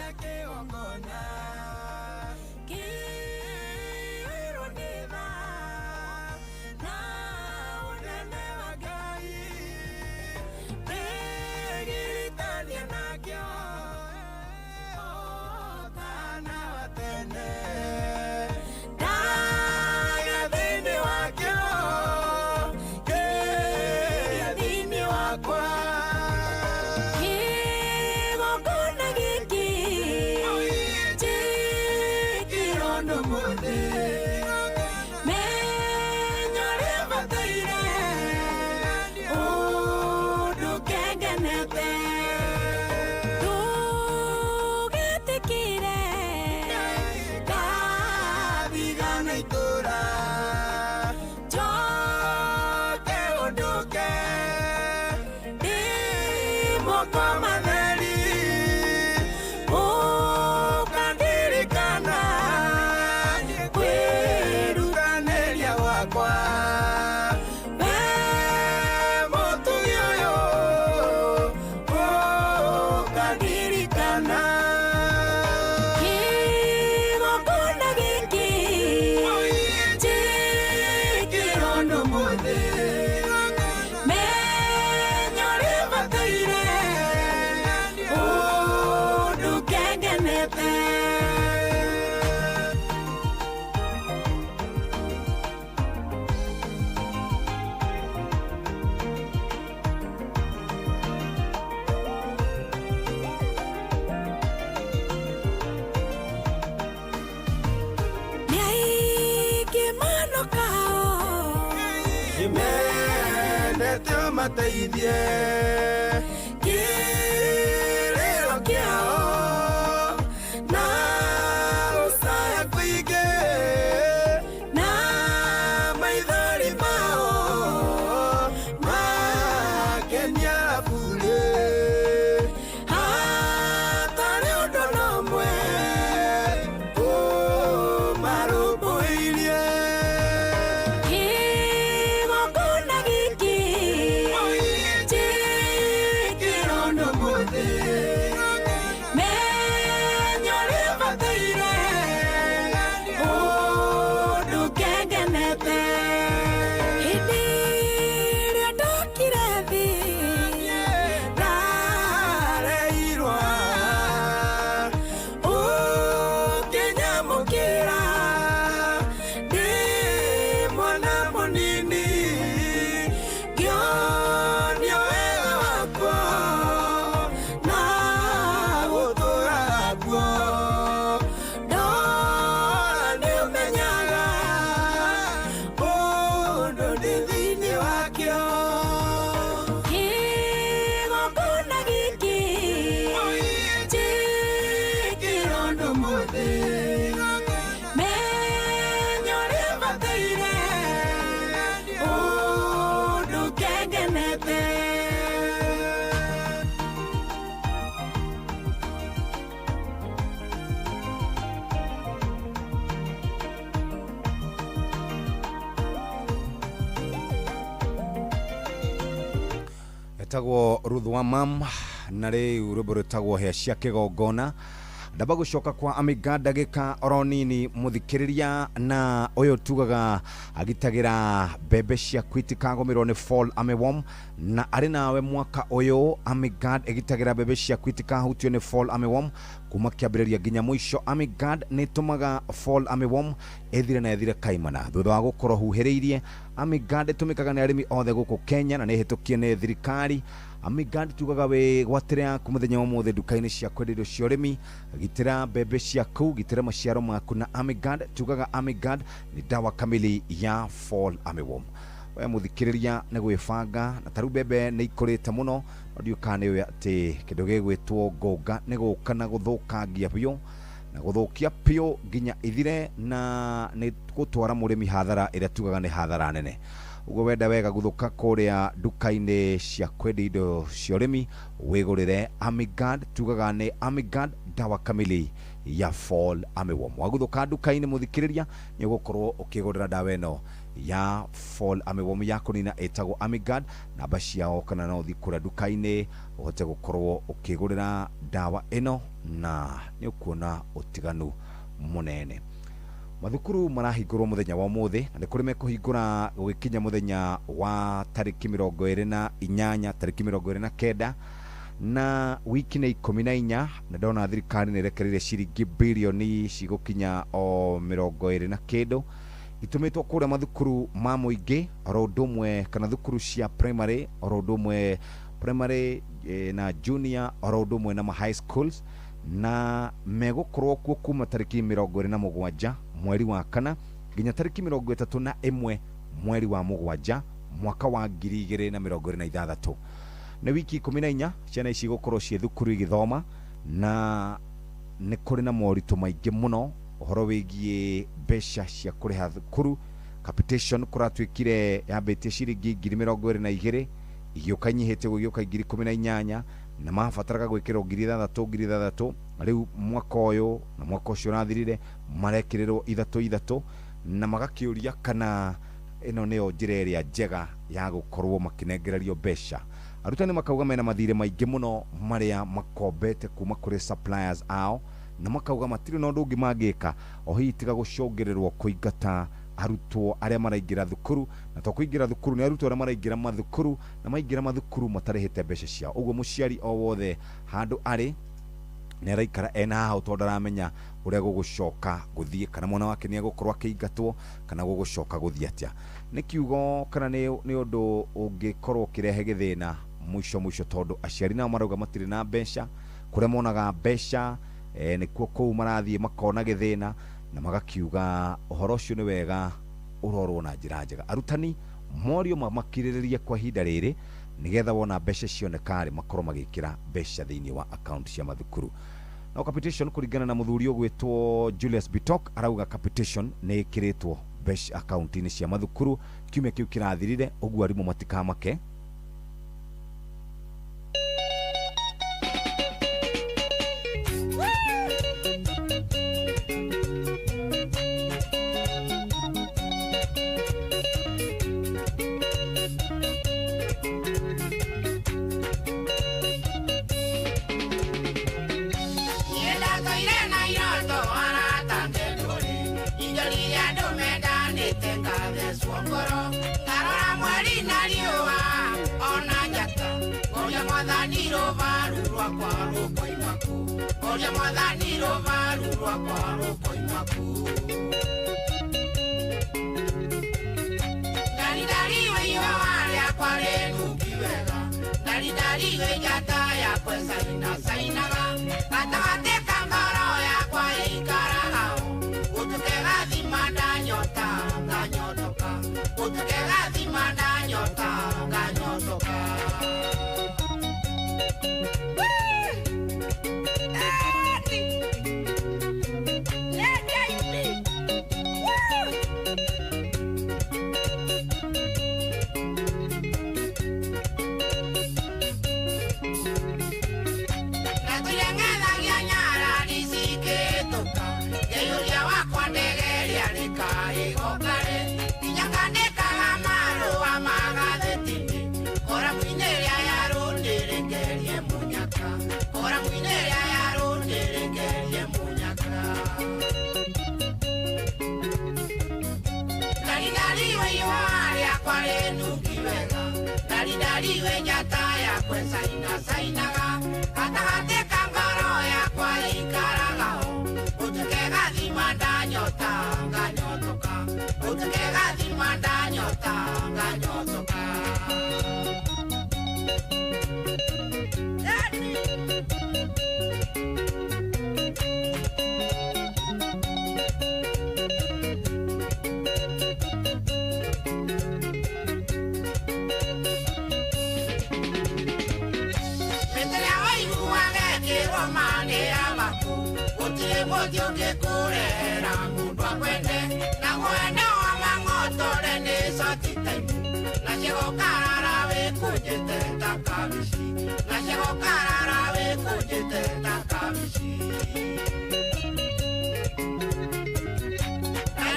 Speaker 3: Kĩgongona kĩiyũirwo nĩ tha na ũnene wa Ngai, ndĩgiritania nakĩo ũtana wa tene. Ndaga thĩinĩ wakĩo, kĩrĩa thĩinĩ wakwa.
Speaker 2: Kĩgongona gĩkĩ njĩkĩrwo ũndũ mũthĩ, menya ũrĩa bataire ũndũ kengenete. Ndũgetĩkĩre
Speaker 3: Ndathigana itũra, njoke ũndũke ndĩ moko matheri, ũkandirikana kwĩrutanĩria gwakwa. We mũtugi ũyũ, ũkandirikana.
Speaker 2: Kĩgongona gĩkĩ
Speaker 3: njĩkĩrwo ũndũ mũthĩ,
Speaker 2: menya ũrĩa bataire ũndũ kengenete. Nĩ aingĩ manokao
Speaker 3: Nĩmendete ũmateithie kĩrĩro kĩao na gũcaya kũingĩ
Speaker 2: na
Speaker 3: maithori mao makenia burĩ, hatarĩ ũndũ na ũmwe ũmarũmbũirie.
Speaker 2: Kĩgongona gĩkĩ
Speaker 3: njĩkĩrwo ũndũ mũthĩ,
Speaker 2: menya ũrĩa bataire ũndũ kengenete. Hĩndĩ ĩrĩa ndokire thĩ
Speaker 3: ndareirwo ũkĩnyamũkĩra ndĩ mwana mũnini, ngĩonio wega wakuo na gũtũũra kuo. Ndora nĩũmenyaga ũndũ ndĩ thĩinĩ wakĩo.
Speaker 2: Kĩgongona gĩkĩ
Speaker 3: njĩkĩrwo ũndũ mũthĩ,
Speaker 2: menya ũrĩa bataire ũndũ kengenete.
Speaker 17: Etagwo Ruth wa Mam na rĩu rwĩmbo rwĩtagwo hĩa cia kĩgongona. Ndamba gũcoka kwa Amiga ndagĩka oro nini mũthikĩrĩria, na ũyũ tugaga agitagĩra mbembe ciaku itikagũmĩrwo nĩ fall armyworm, na arĩ nawe mwaka ũyũ. Amigard ĩgitagĩra mbembe ciaku itikahutio nĩ fall armyworm kuma kĩambĩrĩria nginya mũico. Amigard nĩ ĩtũmaga fall armyworm ĩthire na ĩthire kaimana thutha wa gũkorwo huhĩrĩirie. Amigard ĩtũmĩkaga nĩ arĩmi othe gũkũ Kenya na nĩ ĩhĩtũkie nĩ thirikari. Amigard tugaga wĩ gwatĩre yaku mũthenya wa ũmũthĩ nduka-inĩ cia kwendia indo cia ũrĩmi. Gitĩra mbembe ciaku, gitĩra maciaro maku na Amigard. Tugaga Amigard nĩ dawa kamili ya fall armyworm. We mũthikĩrĩria nĩ gwĩbanga, na tarĩu mbembe nĩ ikũrĩte mũno, no ndiũĩ kana nĩ ũĩ atĩ kĩndũ gĩgwĩtwo ngũnga nĩ gũka na gũthũkangia biũ na gũthũkia biũ nginya ithire, na nĩ gũtwara mũrĩmi hathara ĩrĩa tugaga nĩ hathara nene. Ũguo wenda wega gũthũka kũrĩa nduka-inĩ cia kwendia indo cia ũrĩmi wĩgũrĩre Amigard. Tugaga nĩ Amigard Dawa kamili ya fall armyworm. Waguthuka nduka-inĩ mũthikĩrĩria nĩ ũgũkorwo ũkĩgũrĩra dawa ĩno ya fall armyworm ya kũnina ĩtagwo Amigard. Namba ciao kana no ũthiĩ kũrĩa nduka-inĩ ũhote gũkorwo ũkĩgũrĩra dawa ĩno na nĩ ũkuona ũtiganu mũnene. Mathukuru marahingũrwo mũthenya wa ũmũthĩ na nĩ kũrĩ mekũhingũra gũgĩkinya mũthenya wa tarĩki 28 tarĩki 29 na wiki nĩ 14 na ndona thirikari nĩ ĩrekereirie ciringi birioni cigũkinya o 20 na kĩndũ itũmĩtwo kũrĩa mathukuru ma mũingĩ oro ũndũ ũmwe kana thukuru cia primary oro ũndũ ũmwe primary na junior oro ũndũ ũmwe na ma high schools na megũkorwo kuo kuma tarĩki 27 mweri wa kana nginya tarĩki 31 mweri wa mũgwanja mwaka wa 2026. Nĩ wiki 14 ciana ici igũkorwo ciĩ thukuru igĩthoma na nĩ kũrĩ na moritũ maingĩ mũno ũhoro wĩgiĩ mbeca cia kũrĩha thukuru. Capitation kũratuĩkire yambĩtie ciringi 22,000 igĩũka inyihĩte gũgĩũka 18,000 na mabataraga gwĩkĩrwo 6,000 6,000. Rĩu mwaka ũyũ na mwaka ũcio ũrathirire marekĩrĩrwo 3,300 na magakĩũria kana ĩno nĩyo njĩra ĩrĩa njega ya gũkorwo makĩnengererio mbeca. Arutani makauga mena mathirĩ maingĩ mũno marĩa makombete kuma kũrĩ suppliers ao na makauga matirĩ na ũndũ ũngĩ mangĩka o hihi tiga gũcũngĩrĩrwo kũingata arutwo arĩa maraingĩra thukuru, na to kũingĩra thukuru nĩ arutwo arĩa maraingĩra mathukuru na maingĩra mathukuru matarĩhĩte mbeca ciao. Ũguo mũciari o wothe handũ arĩ nĩ araikara ena haha tondũ ndaramenya ũrĩa gũgũcoka gũthiĩ kana mwana wake nĩ egũkorwo akĩingatwo kana gũgũcoka gũthiĩ atĩa. Nĩ kiugo kana nĩ ũndũ ũngĩkorwo ũkĩrehe gĩthĩna mũico mũico tondũ aciari nao marauga matirĩ na mbeca, kũrĩa monaga mbeca nĩkuo kũu marathiĩ makona gĩthĩna na magakiuga ũhoro ũcio nĩ wega ũrorwo na njĩra njega. Arutani morio mamakirĩrĩrie kwa ihinda rĩrĩ nĩgetha wona mbeca cioneka-rĩ makorwo magĩkĩra mbeca thĩinĩ wa account cia mathukuru. No capitation kũringana na mũthuri ũgwĩtwo Julius Bitok arauga capitation nĩ ĩkĩrĩtwo mbeca akaunti-inĩ cia mathukuru kiumia kĩu kĩrathirire, ũguo arimũ matikamake.
Speaker 3: Karara we kujete takabishi.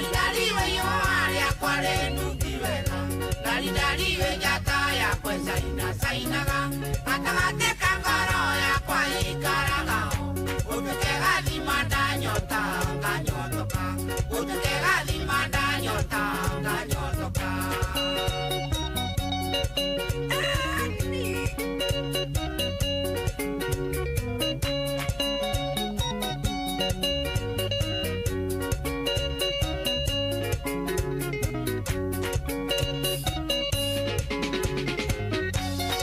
Speaker 5: Ndariwe ihũa rĩakwa rĩnungi wega, ndaridariwe njata yakwa ĩcainacainaga, gatagatĩ ka ngoro yakwa ĩikaraga ho, ũtuĩke gathima ndanyota nganyotoka, ũtuĩke gathima ndanyota nganyotoka.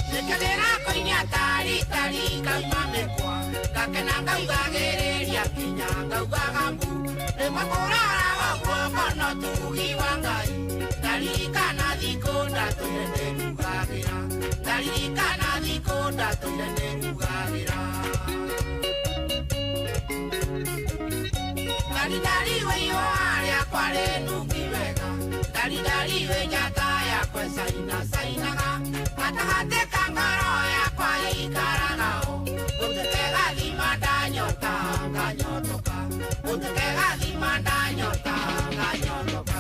Speaker 5: Nĩkĩndĩra kũinia taritari ngauma mĩkwa, ngakena ngaugagĩrĩria kinya ngaugaga mbu, rĩmwe kũrora ũguo ngona ũtugi wa Ngai, ndaririkana thikũ ndatũire ndĩrugagĩra, ndaririkana thikũ ndatũire ndĩrugagĩra. Ndaridariwe ihũa rĩakwa rĩnungi wega, ndaridariwe njata yakwa ĩcainacainaga, gatagatĩ ka ngoro yakwa ĩikaraga ho, ũtuĩke gathima ndanyota nganyotoka, ũtuĩke gathima ndanyota nganyotoka.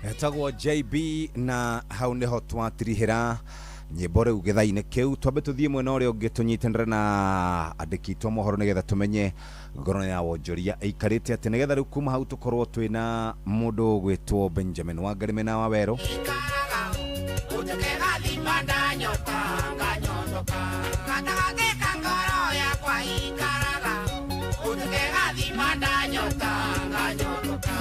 Speaker 17: Etagwo JB na hau niho twatirihĩra nyĩmbo rĩu gĩthaa-inĩ kĩu. Twambe tũthiĩ mwena ũrĩa ũngĩ tũnyitanĩre na andĩki aitũ a mohoro nĩgetha tũmenye ngoro ya wonjoria ĩikarĩte atĩ, nĩgetha rĩu kuma hau tũkorwo twĩna mũndũ ũgwĩtwo Benjamin Wangari mena wa Werũ.
Speaker 5: Ũtuĩke gathima ndanyota nganyotoka, gatagatĩ ka ngoro yakwa ĩikaraga ho, ũtuĩke gathima ndanyota nganyotoka.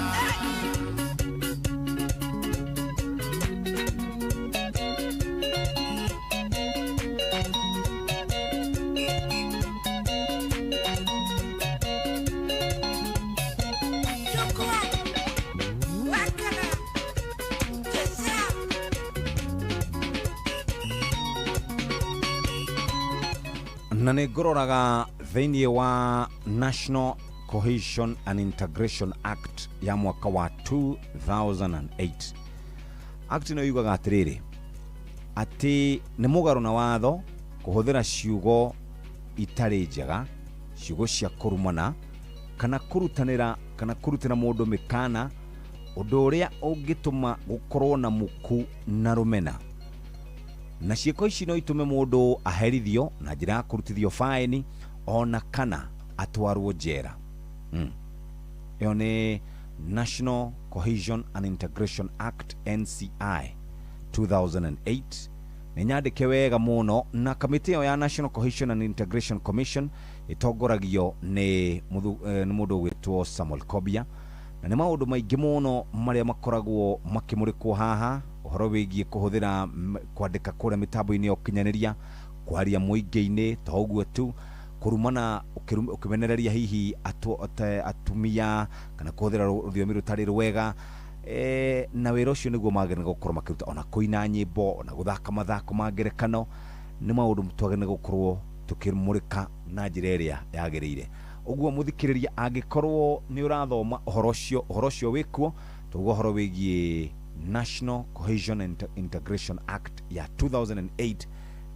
Speaker 17: Na nĩ ngũroraga thĩinĩ wa National Cohesion and Integration Act ya mwaka wa 2008. Act ĩno yugaga atĩrĩrĩ, atĩ nĩ mũgarũ na watho kũhũthĩra ciugo itarĩ njega, ciugo cia kũrumana kana kũrutanĩra kana kũrutĩra mũndũ mĩkana, ũndũ ũrĩa ũngĩtũma gũkorwo na muku na rũmena. Na ciĩko ici no itũme mũndũ aherithio na njĩra ya kũrutithio faĩni ona kana atwarwo njera. Ĩyo nĩ National Cohesion and Integration Act NCI 2008. Nĩ nyandĩke wega mũno, na kamĩtĩ ĩyo ya National Cohesion and Integration Commission ĩtongoragio nĩ mũndũ ũgwĩtwo Samuel Kobia, na nĩ maũndũ maingĩ mũno marĩa makoragwo makĩmũrĩkwo haha, ũhoro wĩgiĩ kũhũthĩra kwandĩka kũrĩa mĩtambo-inĩ ya ũkinyanĩria, kwaria mũingĩ-inĩ, to ũguo tu, kũrumana ũkĩmenereria hihi atumia kana kũhũthĩra rũthiomi rũtarĩ rwega, na wĩra ũcio nĩguo magĩrĩire gũkorwo makĩruta, ona kũina nyĩmbo, ona gũthaka mathako ma ngerekano, nĩ maũndũ twagĩrĩire gũkorwo tũkĩmũrĩka na njĩra ĩrĩa yagĩrĩire. Ũguo mũthikĩrĩria, angĩkorwo nĩ ũrathoma ũhoro ũcio wĩkuo, tũguo ũhoro wĩgiĩ National Cohesion and Integration Act ya 2008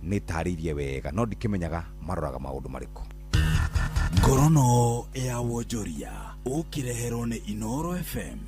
Speaker 17: nĩ tarĩirie wega, no ndikĩmenyaga maroraga maũndũ marĩkũ.
Speaker 8: Ngorono ya wonjoria ũkĩreherwo nĩ Inoro FM.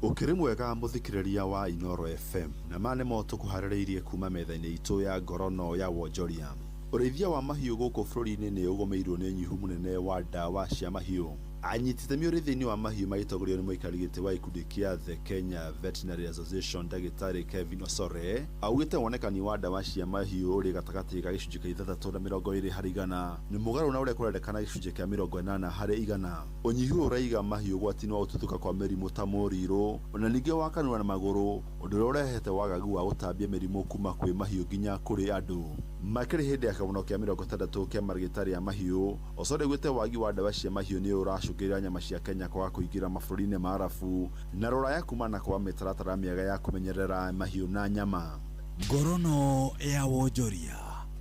Speaker 9: Ũkĩrĩ mwega mũthikĩrĩria wa Inoro FM, na ma nĩmo tũkũharĩrĩirie kuma metha-inĩ itũ ya ngorono ya wonjoria. Ũrĩithia wa mahiũ gũkũ bũrũri-inĩ nĩ ũgũmĩirwo nĩ ũnyihu mũnene wa ndawa cia mahiũ. Anyiti itemi ũrĩithia-inĩ wa mahiũ magĩtongorio nĩ mũikari gĩtĩ wa gĩkundi kĩa The Kenya Veterinary Association ndagĩtarĩ Kevin Osore augĩte wonekani wa ndawa cia mahiũ ũrĩ gatagatĩ ga gĩcunjĩ kĩa 6 na 20 harĩ igana, nĩ mũgarũ na ũrĩa kũrendekana gĩcunjĩ kĩa 80 harĩ igana. Ũnyihu ũraiga mahiũ ũgwati-inĩ wa gũtuthũka kwa mĩrimũ ta mũrirũ ona ningĩ wa kanua na magũrũ, ũndũ ũrĩa ũrehete wagagu wa gũtambia mĩrimũ kuma kwĩ mahiũ nginya kũrĩ andũ. Makĩrĩ hĩndĩ ya kĩgomano kĩa 60 kĩa marigitari a mahiũ, Osore augĩte wagi wa ndawa cia mahiũ nĩ ũracũngĩrĩria nyama cia Kenya kwaga kũingĩra mabũrũri-inĩ ma Arabu na Rũraya kumana na kwaga mĩtaratara mĩega ya kũmenyerera mahiũ na nyama.
Speaker 8: Ngorono ya wonjoria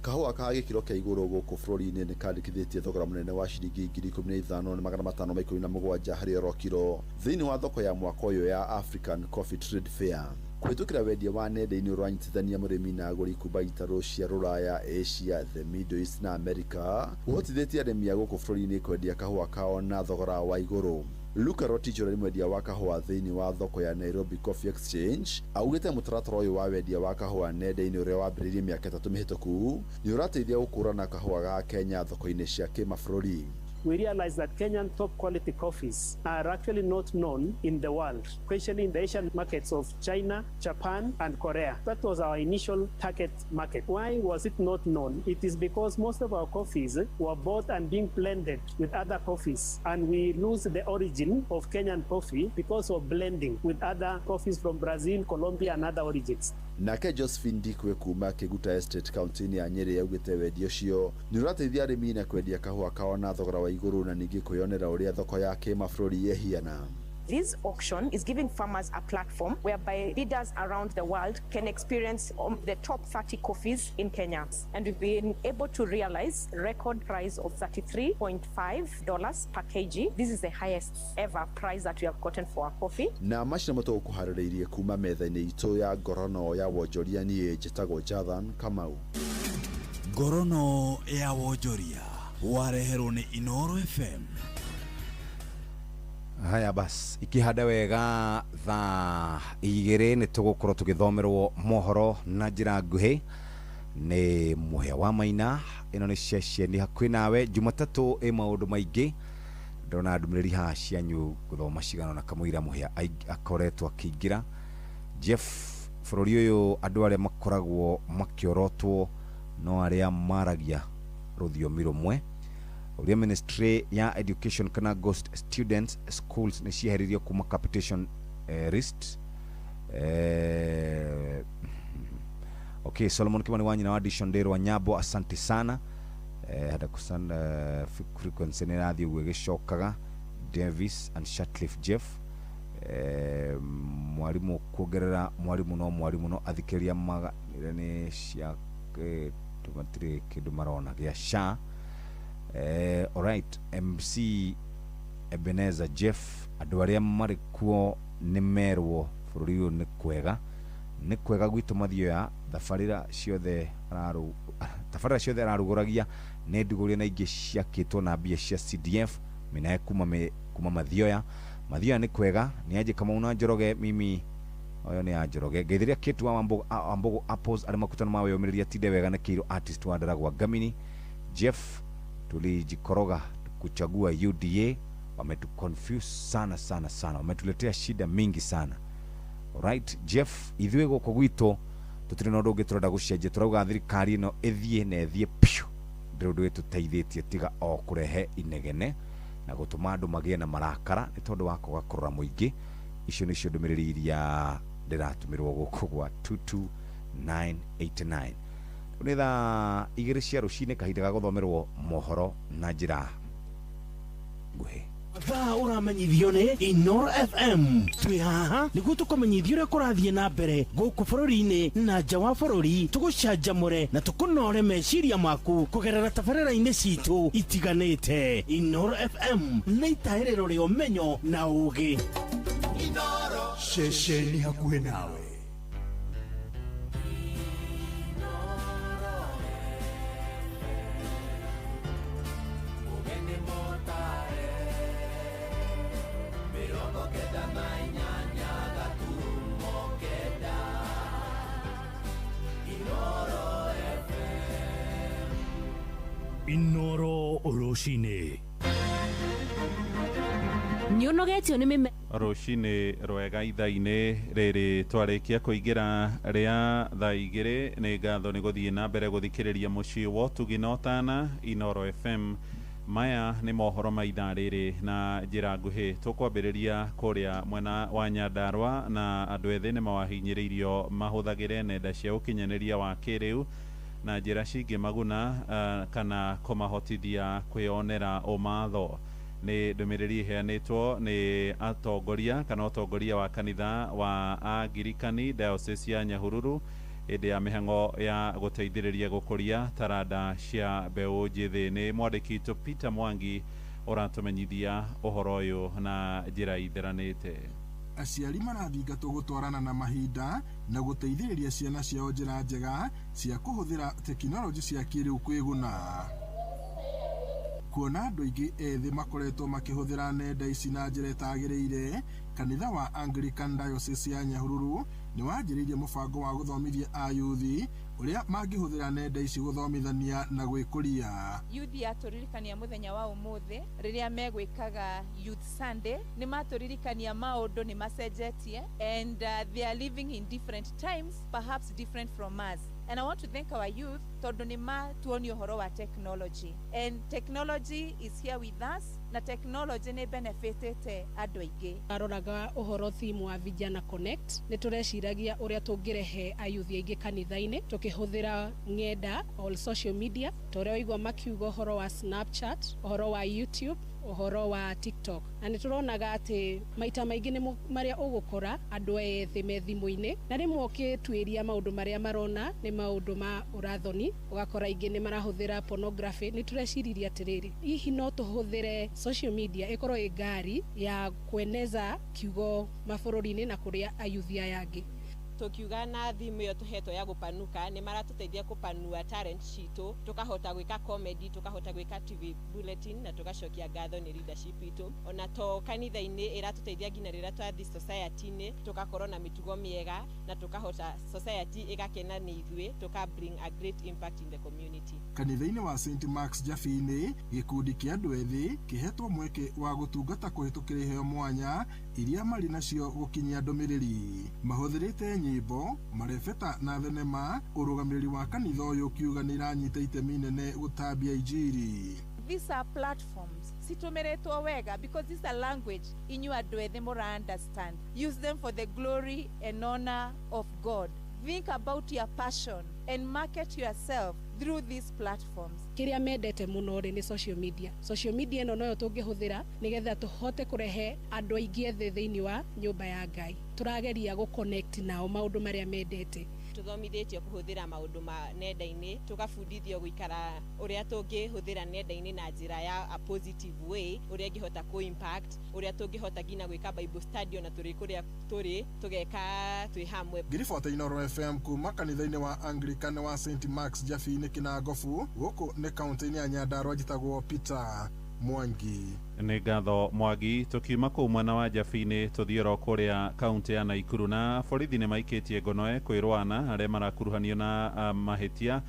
Speaker 9: Kahũa ka gĩkĩro kĩa igũrũ gũkũ bũrũri-inĩ nĩ kandĩkithĩtie thogora mũnene wa ciringi 15,517 harĩ oro kiro thĩinĩ wa thoko ya mwaka ũyũ ya African Coffee Trade Fair. Kũhĩtũkĩra wendia wa nenda-inĩ ũranyitithania mũrĩmi na agũri kuma itarũ cia Rũraya, Asia, the Middle East na America ũhotithĩtie arĩmi a gũkũ bũrũri-inĩ kwendia kahũa kao na thogora wa igũrũ. Luka Rotich ũrĩa nĩ mwendia wa kahũa thĩinĩ wa thoko ya Nairobi Coffee Exchange augĩte mũtaratara ũyũ wa wendia wa kahũa nenda-inĩ ũrĩa wambĩrĩirie mĩaka 3 mĩhĩtũku nĩ ũrateithia gũkũrana kahũa ga Kenya thoko-inĩ cia kĩmabũrũri.
Speaker 7: We realize that Kenyan top quality coffees are actually not known in the world, especially in the Asian markets of China, Japan, and Korea. That was our initial target market. Why was it not known? It is because most of our coffees were bought and being blended with other coffees, and we lose the origin of Kenyan coffee because of blending with other coffees from Brazil, Colombia, and other origins.
Speaker 9: Nake Josephine Ndikwe kuma Kiguta Estate kaunti-inĩ ya Nyeri augĩte wendia ũcio nĩ ũrateithia arĩmi na kwendia kahũa kao na thogora wa igũrũ na ningĩ kwĩyonera ũrĩa thoko ya kĩmabũrũri ĩhiana.
Speaker 18: This auction is giving farmers a platform whereby bidders around the world can experience the top 30 coffees in Kenya. And we've been able to realize record price of $33.5 per kg. This is the highest ever price that we have gotten for our coffee.
Speaker 9: Na macio nĩmo tũgũkũharĩrĩirie kuma metha-inĩ itũ ya ngorono ya wonjoria. Niĩ njĩtagwo Jathan Kamau.
Speaker 8: Ngorono ya wonjoria wareherwo nĩ Inoro FM.
Speaker 17: Haya bas, ikihanda wega thaa 2 nĩ tũgũkorwo tũgĩthomerwo mohoro na njĩra nguhĩ nĩ Mũhĩa wa Maina. Ĩno nĩ ceceni hakuhĩ nawe Jumatatũ ĩ maũndũ maingĩ. Ndĩrona ndũmĩrĩri haha cianyu gũthoma cigana na kamũira Mũhĩa akoretwo akĩingĩra. Jeff, bũrũri ũyũ andũ arĩa makoragwo makĩorotwo no arĩa maragia rũthiomi rũmwe. Ũrĩa ministry ya education kana ghost students schools nĩ cieheririo kuma capitation list. Okay, Solomon Kimani wa nyina wa Dishon Ndero Nyambo, asante sana. Hada kusan frequency nĩ ĩrathiĩ ũguo ĩgĩcokaga. Davis and Shatcliffe Jeff, mwarimu kuongerera mwarimu no mwarimu no athikĩrĩria maga nĩ cia matirĩ kĩndũ marona gĩa SHA. Alright, MC Ebenezer Jeff, andũ arĩa marĩ kuo nĩ merwo bũrũri ũyũ nĩ kwega, nĩ kwega gwitũ mathioya. Thabarĩra ciothe ararugũragia nĩ ndugũrie na ingĩ ciakĩtwo na mbia cia CDF minae kuma mathioya. Mathioya nĩ kwega. Nĩ anjĩ Kamau na Njoroge, mimi oyo nĩ ya Njoroge. Ngeithiria Kĩtu wa Wambogo Apples arĩ makutano ma wĩyũmĩrĩria tinde wega na Kĩirũ artist wa Ndaragwa Ngamini. Jeff, tulijikoroga kuchagua UDA, wametuconfuse sana sana sana, wametuletea shida mingi sana. Alright Jeff, ithuĩ gũkũ gwitũ tũtirĩ na ũndũ ũngĩ tũrenda gũcenjia, tũrauga thirikari ĩno ĩthiĩ na ĩthiĩ piũ, ndĩrĩ ũndũ ĩtũteithĩtie tiga o kũrehe inegene na gũtũma andũ magĩe na marakara nĩ tondũ wa kwaga kũrora mũingĩ. Icio nĩcio ndũmĩrĩri iria ndĩratũmĩrwo gũkũ gwa 22989. Nĩ thaa 2 cia rũcinĩ, kahinda ga gũthomerwo mohoro na njĩra nguhĩ.
Speaker 1: Thaa ũramenyithio nĩ Inoro FM. Twĩ haha nĩguo tũkũmenyithia ũrĩa kũrathiĩ na mbere gũkũ bũrũri-inĩ na nja wa bũrũri, tũgũcanjamũre na tũkũnore meciria maku kũgerera tabarĩra-inĩ citũ itiganĩte. Inoro FM nĩ itahĩrĩro rĩa ũmenyo na ũũgĩ.
Speaker 14: Ceceni hakuhĩ nawe. Inoro rũcinĩ.
Speaker 2: Nĩũnogetio nĩ mĩmera
Speaker 4: Rũcinĩ rwega ithaa-inĩ rĩrĩ twarĩkia kũingĩra rĩa thaa 2. Nĩ ngatho nĩ gũthiĩ na mbere gũthikĩrĩria mũciĩ wa ũtugi na ũtana Inoro FM. Maya nĩ mohoro ma ithaa rĩrĩ na njĩra nguhĩ. Tũkwambĩrĩria kũrĩa mwena wa Nyandarua na andũ ethĩ nĩ mawahinyĩrĩirio mahũthagĩre nenda cia ũkinyanĩria wa kĩrĩu na njĩra cingĩmaguna kana kũmahotithia kwĩyonera ũmatho. Nĩ ndũmĩrĩri ĩheanĩtwo nĩ atongoria kana ũtongoria wa kanitha wa Angirikani Diocese ya Nyahururu Hĩndĩ ya mĩhang'o ya gũteithĩrĩria gũkũria taranda cia mbeũ njĩthĩ. Nĩ mwandĩki witũ Peter Mwangi ũratũmenyithia ũhoro ũyũ na njĩra itheranĩte.
Speaker 13: Aciari marathingatwo gũtwarana na mahinda na gũteithĩrĩria ciana ciao njĩra njega cia kũhũthĩra tekinoronjĩ cia kĩrĩu kwĩguna. Kuona andũ aingĩ ethĩ makoretwo makĩhũthĩra nenda ici na njĩra ĩtagĩrĩire, kanitha wa Anglican Diocese ya Nyahururu nĩ wanjĩrĩirie mũbango wa gũthomithia ayuthi ũrĩa mangĩhũthĩra nenda ici gũthomithania na gwĩkũria.
Speaker 19: Yuthi yatũririkania mũthenya wa ũmũthĩ rĩrĩa megwĩkaga Youth Sunday, nĩ matũririkania maũndũ nĩ macenjetie and they are living in different times, perhaps different from us. And I want to thank our youth tondũ nĩ matuonia ũhoro wa technology, and technology is here with us, na technology nĩ benefitĩte andũ aingĩ.
Speaker 26: Aroraga ũhoro theme wa Vijana Connect, nĩ tũreciragia ũrĩa tũngĩrehe ayuthi aingĩ kanitha-inĩ tũkĩhũthĩra ng'enda all social media, ta ũrĩa waigua makiuga ũhoro wa Snapchat, ũhoro wa YouTube, ũhoro wa TikTok. Na nĩ tũronaga atĩ maita maingĩ nĩ marĩa ũgũkora andũ ethĩ me thimũ-inĩ, na rĩmwe ũkĩtuĩria maũndũ marĩa marona nĩ maũndũ ma ũrathoni, ũgakora aingĩ nĩ marahũthĩra pornography. Nĩ tũreciririe atĩrĩrĩ, hihi no tũhũthĩre social media ĩkorwo ĩ ngari ya kueneza kiugo mabũrũri-inĩ na kũrĩa ayuthi aya angĩ.
Speaker 20: Tukiuga na theme ĩyo tũhetwo ya gũpanuka, nĩ maratũteithia kũpanua talent citũ, tũkahota gwĩka comedy, tũkahota gwĩka TV bulletin, na tũgacokia ngatho nĩ leadership itũ. Ona to kanitha-inĩ, ĩratũteithia nginya rĩrĩa twathiĩ society-inĩ, tũgakorwo na mĩtugo mĩega na tũkahota society ĩgakena nĩ ithuĩ, tũka bring a great impact in the community.
Speaker 13: Kanitha-inĩ wa St Mark's Jabini, gĩkundi kĩa andũ ethĩ kĩhetwo mweke wa gũtungata kũhĩtũkĩra iheo mwanya iria marĩ nacio gũkinyia ndũmĩrĩri. Mahũthĩrĩte nyĩmbo, marebeta na thenema. Ũrũgamĩrĩri wa kanitha ũyũ ũkiuga nĩ iranyita itemi nene gũtambia injiri.
Speaker 19: These are platforms citũmĩrĩtwo wega because this is a language inyuĩ andũ ethĩ mũra understand. Use them for the glory and honor of God. Think about your passion and market yourself through these platforms.
Speaker 26: Kĩrĩa mendete mũno rĩ nĩ social media. Social media ĩno noyo tũngĩhũthĩra nĩgetha tũhote kũrehe andũ aingĩ ethĩ thĩinĩ wa nyũmba ya Ngai. Tũrageria gũ-connect nao maũndũ marĩa mendete.
Speaker 20: Tũthomithĩtio kũhũthĩra maũndũ ma nenda-inĩ, tũgabundithio gũikara ũrĩa tũngĩhũthĩra nenda-inĩ na njĩra ya a positive way, ũrĩa ĩngĩhota kũ impact, ũrĩa tũngĩhota nginya gwĩka Bible study ona tũrĩ kũrĩa tũrĩ, tũgeka twĩ hamwe.
Speaker 13: Ngiribota Inooro FM kuma kanitha-inĩ wa Anglican wa St Mark's Jabini Kinangofu, gũkũ nĩ kaunti-inĩ ya Nyandarua. Njĩtagwo Peter Mwangi.
Speaker 4: Nĩ ngatho Mwangi. Tukiuma kũu mwena wa Jabini tũthiĩ oro kũrĩa kaunti ya Naikuru, na borithi nĩ maikĩtie ngonoe kwĩrwana arĩa marakuruhanio na mahĩtia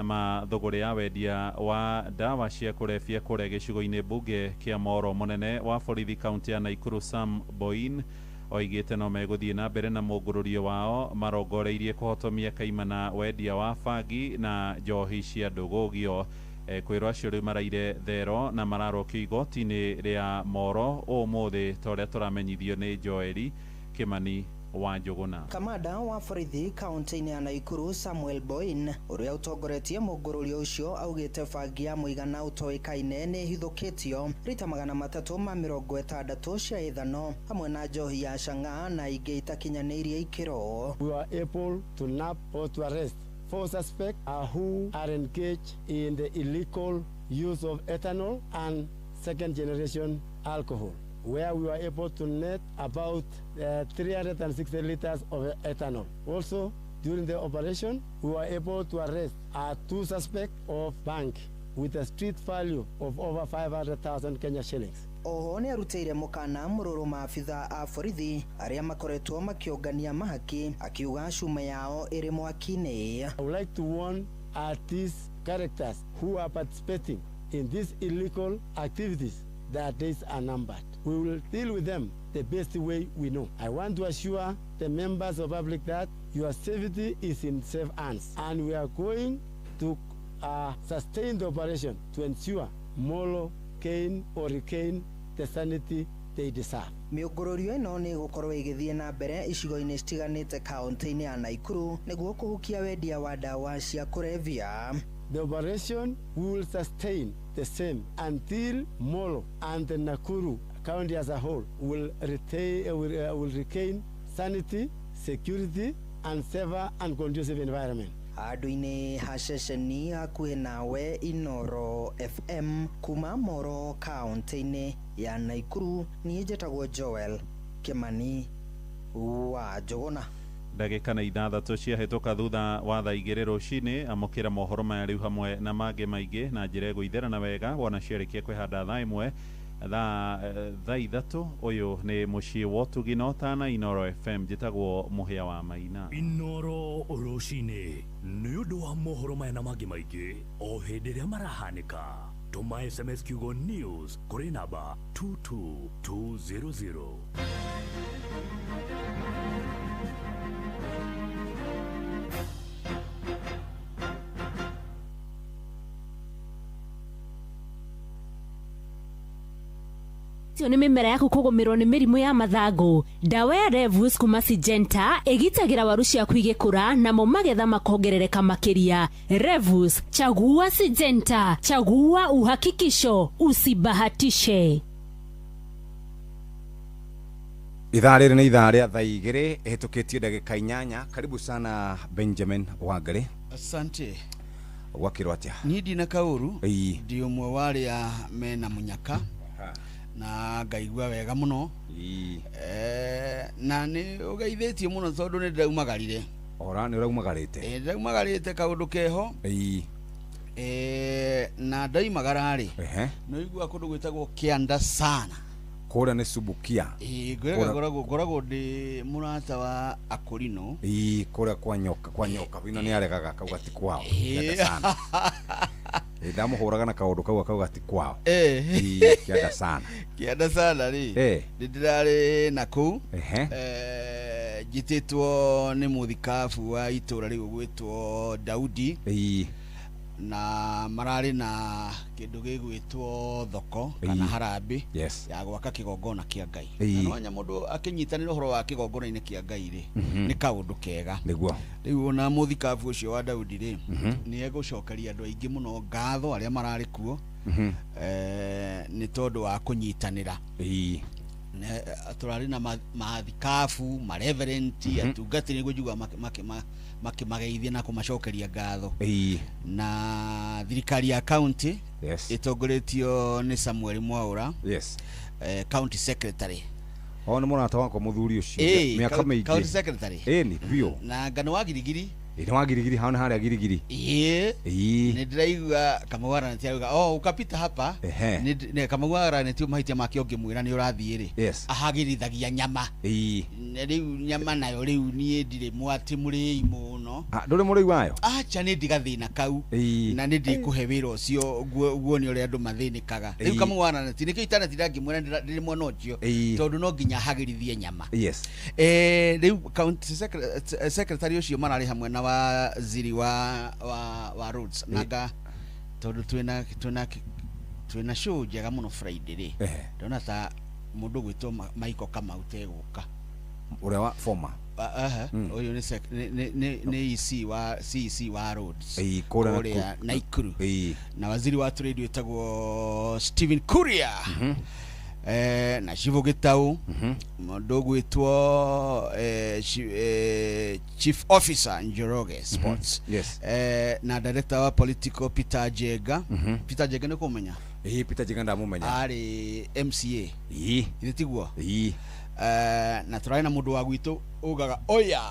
Speaker 4: ma thũgũrĩ ya wendia wa ndawa cia kũrebia kũrĩa gĩcigo-inĩ mbunge kĩa Moro. Mũnene wa borithi kaunti ya Naikuru Sam Boin oigĩte no megũthiĩ na mbere na mũngũrũrio wao marongoreirie kũhotomia kaimana wendia wa bangi na njohi cia ndũgũgio. Kwĩrwo acio rĩu maraire thero na mararokio igoti-inĩ rĩa Moro ũmũthĩ, ta ũrĩa tũramenyithio nĩ Joeli Kimani wa Njũgũna.
Speaker 21: Kamanda wa borithi kaunti-inĩ ya Naikuru Samuel Boin ũrĩa ũtongoretie mũngũrũrio ũcio augĩte bangi ya mũigana ũtoĩkaine nĩ ĩhithũkĩtio rita 360 cia ithano hamwe na njohi ya chang'aa na ingĩ itakinyanĩirie ikĩro.
Speaker 22: We were able to nab or to arrest 4 suspects who are engaged in the illegal use of ethanol and second generation alcohol, where we were able to net about 360 liters of ethanol. Also, during the operation, we were able to arrest 2 suspects of bank with a street value of over 500,000 Kenya shillings.
Speaker 21: Oho nĩ arutĩire mũkana mũrũrũ maabitha a borithi arĩa makoretwo makĩũngania mahaki, akiuga cuma yao ĩrĩ mwaki-inĩ.
Speaker 22: I would like to warn these characters who are participating in these illegal activities that days are numbered. We will deal with them the best way we know. I want to assure the members of public that your safety is in safe hands, and we are going to sustain the operation to ensure Molo gain or regain the sanity they deserve.
Speaker 21: Mĩũngũrũrio ĩno nĩ ĩgũkorwo ĩgĩthiĩ na mbere icigo-inĩ citiganĩte kaunti-inĩ ya Naikuru nĩguo kũhukia wendia wa ndawa cia kũrebia.
Speaker 22: The operation will sustain the same until Molo and the Nakuru County as a whole will regain sanity, security and safer and conducive environment.
Speaker 21: Handũ-inĩ ha ceceni hakuhĩ nawe Inoro FM kuma Moro kaunti-inĩ ya Naikuru, niĩ njĩtagwo Joel Kimani wa Njũgũna.
Speaker 4: Ndagĩka na 6 ciahĩtũka thutha wa thaa 2 rũcinĩ. Amũkĩra mohoro maya rĩu hamwe na mangĩ maingĩ na njĩra ĩgũitherana wega wona ciarĩkia kwĩhanda thaa 1 thaa 3. Ũyũ nĩ mũciĩ wa ũtugi na ũtana Inoro FM. Njĩtagwo Mũhĩa wa Maina.
Speaker 14: Inoro rũcinĩ nĩ ũndũ wa mohoro maya na mangĩ maingĩ o hĩndĩ ĩrĩa marahanĩka, tũma SMS kiugo news kũrĩ namba 22200.
Speaker 2: Nĩ mĩmera yaku kũgũmĩrwo nĩ mĩrimũ ya mathangũ. Ndawa ya Revus kuma Syngenta ĩgitagĩra waru ciaku igĩkũra namo magetha makongerereka makĩria. Revus, chagua Syngenta, chagua uhakikisho, usibahatishe.
Speaker 17: Ithaa rĩrĩ nĩ ithaa rĩa thaa 2 ĩhĩtũkĩtie ndagĩka 8. Karibu sana Benjamin Wangari.
Speaker 10: Asante.
Speaker 17: Gwakĩrwo atĩa?
Speaker 10: Niĩ ndina kaũru, ndi ũmwe wa arĩa mena mũnyaka na ngaigua wega mũno, na nĩ ũgeithĩtie mũno tondũ nĩ ndĩraumagarire.
Speaker 17: Ora nĩ ũraumagarĩte?
Speaker 10: Ndĩraumagarĩte kaũndũ keho. Na ndaimagara rĩ, nĩ ũiguaga kũndũ gwĩtagwo kĩanda sana.
Speaker 17: Kũrĩa nĩ Subukia.
Speaker 10: Ngoragwo ndĩ mũrata wa Akũrinũ.
Speaker 17: Kũrĩa kwa nyoka, kwa nyoka ino nĩ aregaga akauga ti kwao. Kĩanda sana. Ndamũhũraga na kaũndũ kau akauga ti kwao. Kĩanda sana.
Speaker 10: Kĩanda sana rĩ, nĩ ndĩrarĩ na kũu, njĩtĩtwo nĩ mũthikabu wa itũra rĩu gwĩtwo Daudi, na mararĩ na kĩndũ gĩgwĩtwo thoko kana harambĩ ya gwaka kĩgongona kĩa Ngai. Na nwanya mũndũ akĩnyitanĩra ũhoro wa kĩgongona-inĩ kĩa Ngai rĩ, nĩ kaũndũ kega.
Speaker 17: Nĩguo.
Speaker 10: Rĩu ona mũthikabu ũcio wa Daudi rĩ, nĩ egũcokeria andũ aingĩ mũno ngatho arĩa mararĩ kuo, nĩ tondũ wa kũnyitanĩra. Tũrarĩ na mathikabu, mareverenti, atungatĩri nĩguo njiguaga makĩmageithia na kũmacokeria ngatho. Na thirikari ya county ĩtongoretio nĩ Samuel Mwaura, county secretary.
Speaker 17: O nĩ mũrata wakwa mũthuri ũcio mĩaka mĩingĩ.
Speaker 10: County secretary.
Speaker 17: Nĩ biũ.
Speaker 10: Na ngano wa Girigiri.
Speaker 17: Nĩ wa Girigiri, hau nĩ harĩa Girigiri.
Speaker 10: Nĩ ndĩraigua Kamau Araneti auga, oh ukapita hapa. Nĩ Kamau Araneti mahĩtia make ũngĩmwĩra nĩ ũrathiĩ rĩ, ahagĩrithagia nyama. Rĩu nyama nayo rĩu niĩ ndirĩ mwatĩ mũrĩi mũno.
Speaker 17: Ndũrĩ mũrĩi wayo?
Speaker 10: Acha nĩ ndigathĩna kau, na nĩ ndĩkũhe wĩra ũcio guone ũrĩa andũ mathĩnĩkaga. Rĩu Kamau Araneti nĩkĩo itanatira ngĩmwĩra ndĩrĩ mwena ũcio, tondũ no nginya ahagĩrithie nyama. Rĩu county secretary ũcio mararĩ hamwe na waziri wa roads nanga, tondũ twĩna show njega mũno Friday rĩ, ndona ta mũndũ gwĩtwo Michael Kamau tegũka.
Speaker 17: Ũrĩa wa former.
Speaker 10: Ũyũ nĩ EC wa CEC wa roads kũrĩa Naikuru, na waziri wa trade wĩtagwo Stephen Kuria, na Shivu Gitau, mũndũ ũgwĩtwo Chief Officer Njoroge Sports, na director wa political Peter Jenga. Peter Jenga nĩ kũmenya?
Speaker 17: Peter Jenga ndamũmenya.
Speaker 10: Arĩ MCA. Ithe tiguo? Na tũrarĩ na mũndũ wa gwitũ ugaga oya.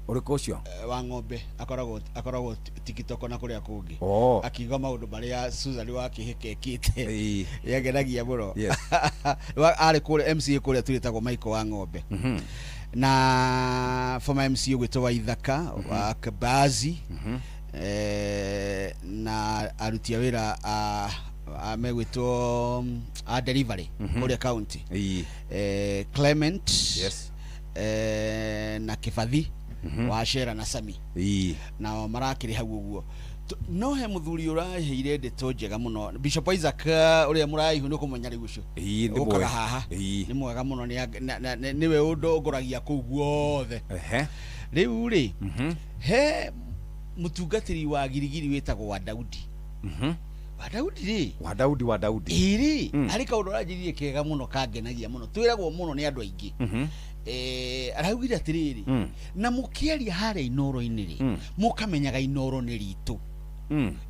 Speaker 17: Ũrĩkũ ũcio?
Speaker 10: Wa ng'ombe akoragwo TikTok na kũrĩa kũngĩ, akiuga maũndũ marĩa Susan wa Kĩhĩka ekĩte, yagenagia mũno. Arĩ kũrĩa MCA kũrĩa twĩtagwo Michael wa ng'ombe, na former MCA ũgwĩtwo wa Ithaka wa Kabazi, na aruti a wĩra a megwĩtwo a delivery kũrĩa county, Clement na Kĩbathi wa Shera na Sami, na marakĩrĩ hau ũguo. No he mũthuri ũraheire ndeto njega mũno, Bishop Isaac ũrĩa mũraihu, nĩ ũkũmenya rĩu ũcio ũkaga haha, nĩ mwega mũno, nĩwe ũndongoragia kũu guothe. Rĩu rĩ, he mũtungatĩri wa Girigiri wĩtagwo wa Daudi, Wa Daudi rĩ.
Speaker 17: Wa Daudi, wa Daudi.
Speaker 10: Ĩrĩ harĩ kaũndũ aranjĩrire kega mũno kangenagia mũno, twĩragwo mũno nĩ andũ aingĩ. Araugire atĩrĩrĩ, na mũkĩaria harĩa Inoro-inĩ rĩ, mũkamenyaga Inoro nĩ ritũ.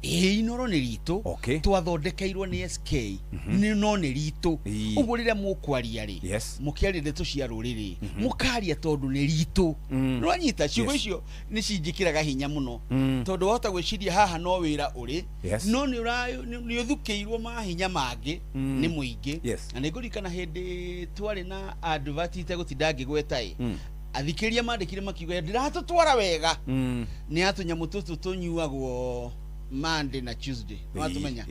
Speaker 10: Ĩĩ, Inoro nĩ ritũ. Twathondekeirwo nĩ SK, nĩ no nĩ ritũ. Ũguo rĩrĩa mũkwaria rĩ, mũkĩaria ndeto cia rũrĩrĩ, mũkaria tondũ nĩ ritũ. Nĩwanyita ciugo icio nĩ cinjĩkĩraga hinya mũno, tondũ wahota gwĩciria haha no wĩra ũrĩ, no nĩ nĩ ũthukĩirwo mahinya mangĩ nĩ mũingĩ. Na nĩ ngũririkana hĩndĩ twarĩ na advert itegũtinda ngĩgweta ĩ, athikĩrĩria mandĩkire makiuga ndiratũtwara wega, nĩ atũnyamũ tũtũ tũnyuagwo Monday na Tuesday, nĩwatumenya.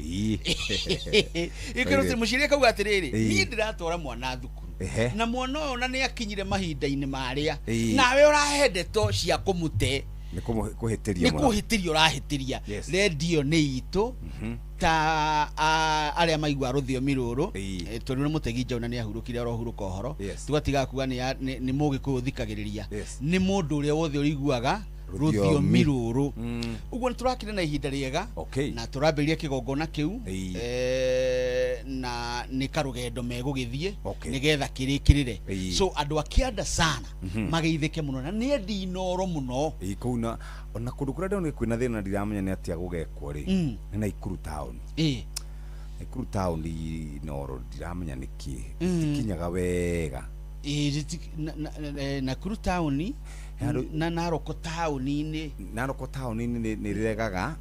Speaker 10: Ĩkĩrwo mũciari akauga atĩrĩrĩ, niĩ ndĩratwara mwana thukuru, na mwana ũyũ na nĩ akinyire mahinda-inĩ marĩa, nawe ũrahe ndeto cia kũmũte.
Speaker 17: Nĩ kũhĩtĩria
Speaker 10: nĩ
Speaker 17: mũno.
Speaker 10: Kũhĩtĩria ũrahĩtĩria. Rendio nĩ itũ ta arĩa maigua rũthiomi rũrũ. Tondũ nĩ mũtegi njaũ na nĩ ahurũkire orohurũka ũhoro, tũgatiga kuga nĩ mũgĩkũyũ ũthikagĩrĩria, nĩ mũndũ ũrĩa wothe ũiguaga rũthiomi rũrũ. Ũguo nĩ tũrakire na ihinda rĩega na tũrambĩrĩria kĩgongona kĩu, na nĩ karũgendo megũgĩthiĩ nĩgetha kĩrĩkĩrĩre. So andũ a kĩanda sana mageithĩke mũno na nĩ endi Inoro mũno.
Speaker 17: Ĩĩ, kũu na ona kũndũ kũrĩa ndĩrona kwĩna thĩna ndiramenya nĩ atĩa gũgekwo rĩ, nĩ Naikuru town. Naikuru town Inoro ndiramenya nĩkĩ itikinyaga wega.
Speaker 10: Ĩĩ, Nakuru taũni na Naroko taũni-inĩ.
Speaker 17: Naroko taũni-inĩ nĩ rĩregaga,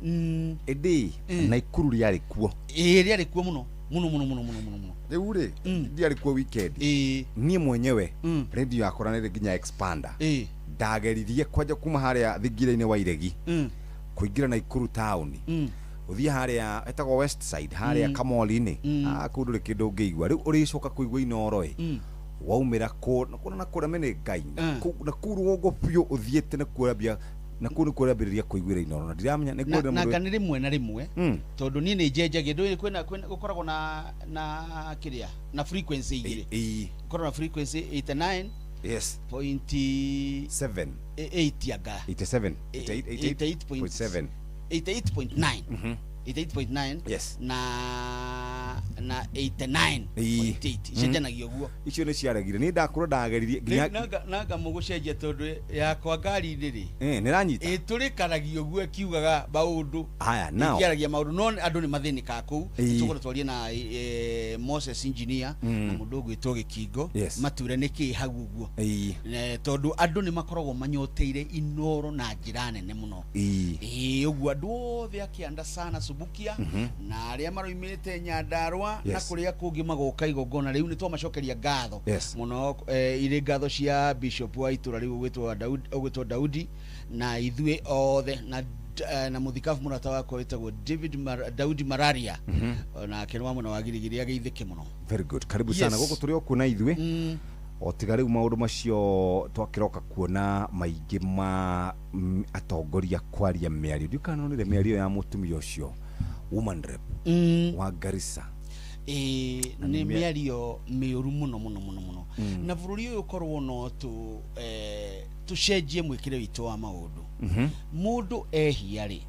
Speaker 17: ĩndĩ Naikuru rĩarĩ kuo.
Speaker 10: Ĩĩ, rĩarĩ kuo mũno mũno mũno mũno mũno mũno mũno.
Speaker 17: Rĩu rĩ, ndiarĩ kuo weekend. Niĩ mwenyewe radio yakwa nĩ nginya expander ndageririe kwanja kuma harĩa thingira-inĩ wa Iregi kũingĩra Naikuru taũni, ũthiĩ harĩa ĩtagwo West Side harĩa Kamoli-inĩ. Ah, kũu ndũrĩ kĩndũ ũngĩigua. Rĩu ũrĩcoka kũigua Inoro ĩ waumĩra kũ na kũrĩa mene Ngai na kũu rũgongo biũ ũthiĩte na kuo na kũu nĩkuo ũrambĩrĩria kũiguĩra Inoro na ndiramenya nĩ
Speaker 10: na
Speaker 17: kũrĩ
Speaker 10: na
Speaker 17: mũndũ
Speaker 10: nga nĩ rĩmwe na rĩmwe, tondũ niĩ nĩ njenjagia ndũĩ kwĩna gũkoragwo na kĩrĩa na frequency igĩrĩ. Gũkoragwo na frequency 89 point
Speaker 17: 7
Speaker 10: 8 anga
Speaker 17: 87 88.7.
Speaker 10: 88.9, 88.9 na 89.8, icenjanagia ũguo.
Speaker 17: Icio nĩ ciaregire, niĩ ndakũra ndageririe nginya
Speaker 10: Nanga mũgũcenjia tondũ yakwa ngari-inĩ rĩ,
Speaker 17: nĩ ranyita.
Speaker 10: Ĩtũrĩkanagia ũguo ĩkiugaga maũndũ.
Speaker 17: Haya now.
Speaker 10: Ĩkĩaragia maũndũ, no andũ nĩ mathĩnĩkaga kũu. Tũgũra twarie na Moses engineer na mũndũ ũgwĩtwo Gĩkingo, mature nĩkĩ hau ũguo. Tondũ andũ nĩ makoragwo manyoteire Inoro na njĩra nene mũno. Ĩĩ, ũguo andũ othe akĩanda sana Subukia na arĩa maroimĩte Nyandarua na kũrĩa kũngĩ magoka igongona rĩu, nĩ twamacokeria ngatho mũno, irĩ ngatho cia bishop wa itũra rĩu ũgwĩtwo Daudi, ũgwĩtwo Daudi, na ithuĩ othe na mũthikabu mũrata wakwa wĩtagwo David Daudi Mararia, onake nĩ wa mwena wa Girigiri, ageithĩke mũno.
Speaker 17: Very good, karibu sana gũkũ tũrĩ o kuona ithuĩ o tiga rĩu maũndũ macio twakĩroka kuona maingĩ ma atongoria kwaria mĩario. Ndiũ kana nonire mĩario ya mũtumia ũcio woman rep wa Garissa.
Speaker 10: Ĩĩ,
Speaker 17: Na
Speaker 10: nĩ
Speaker 17: nĩ
Speaker 10: mĩario mĩũru mũno mũno mũno mũno. Na bũrũri ũyũ ũkorwo no tũcenjie mwĩkĩre witũ wa maũndũ. Mũndũ ehia rĩ,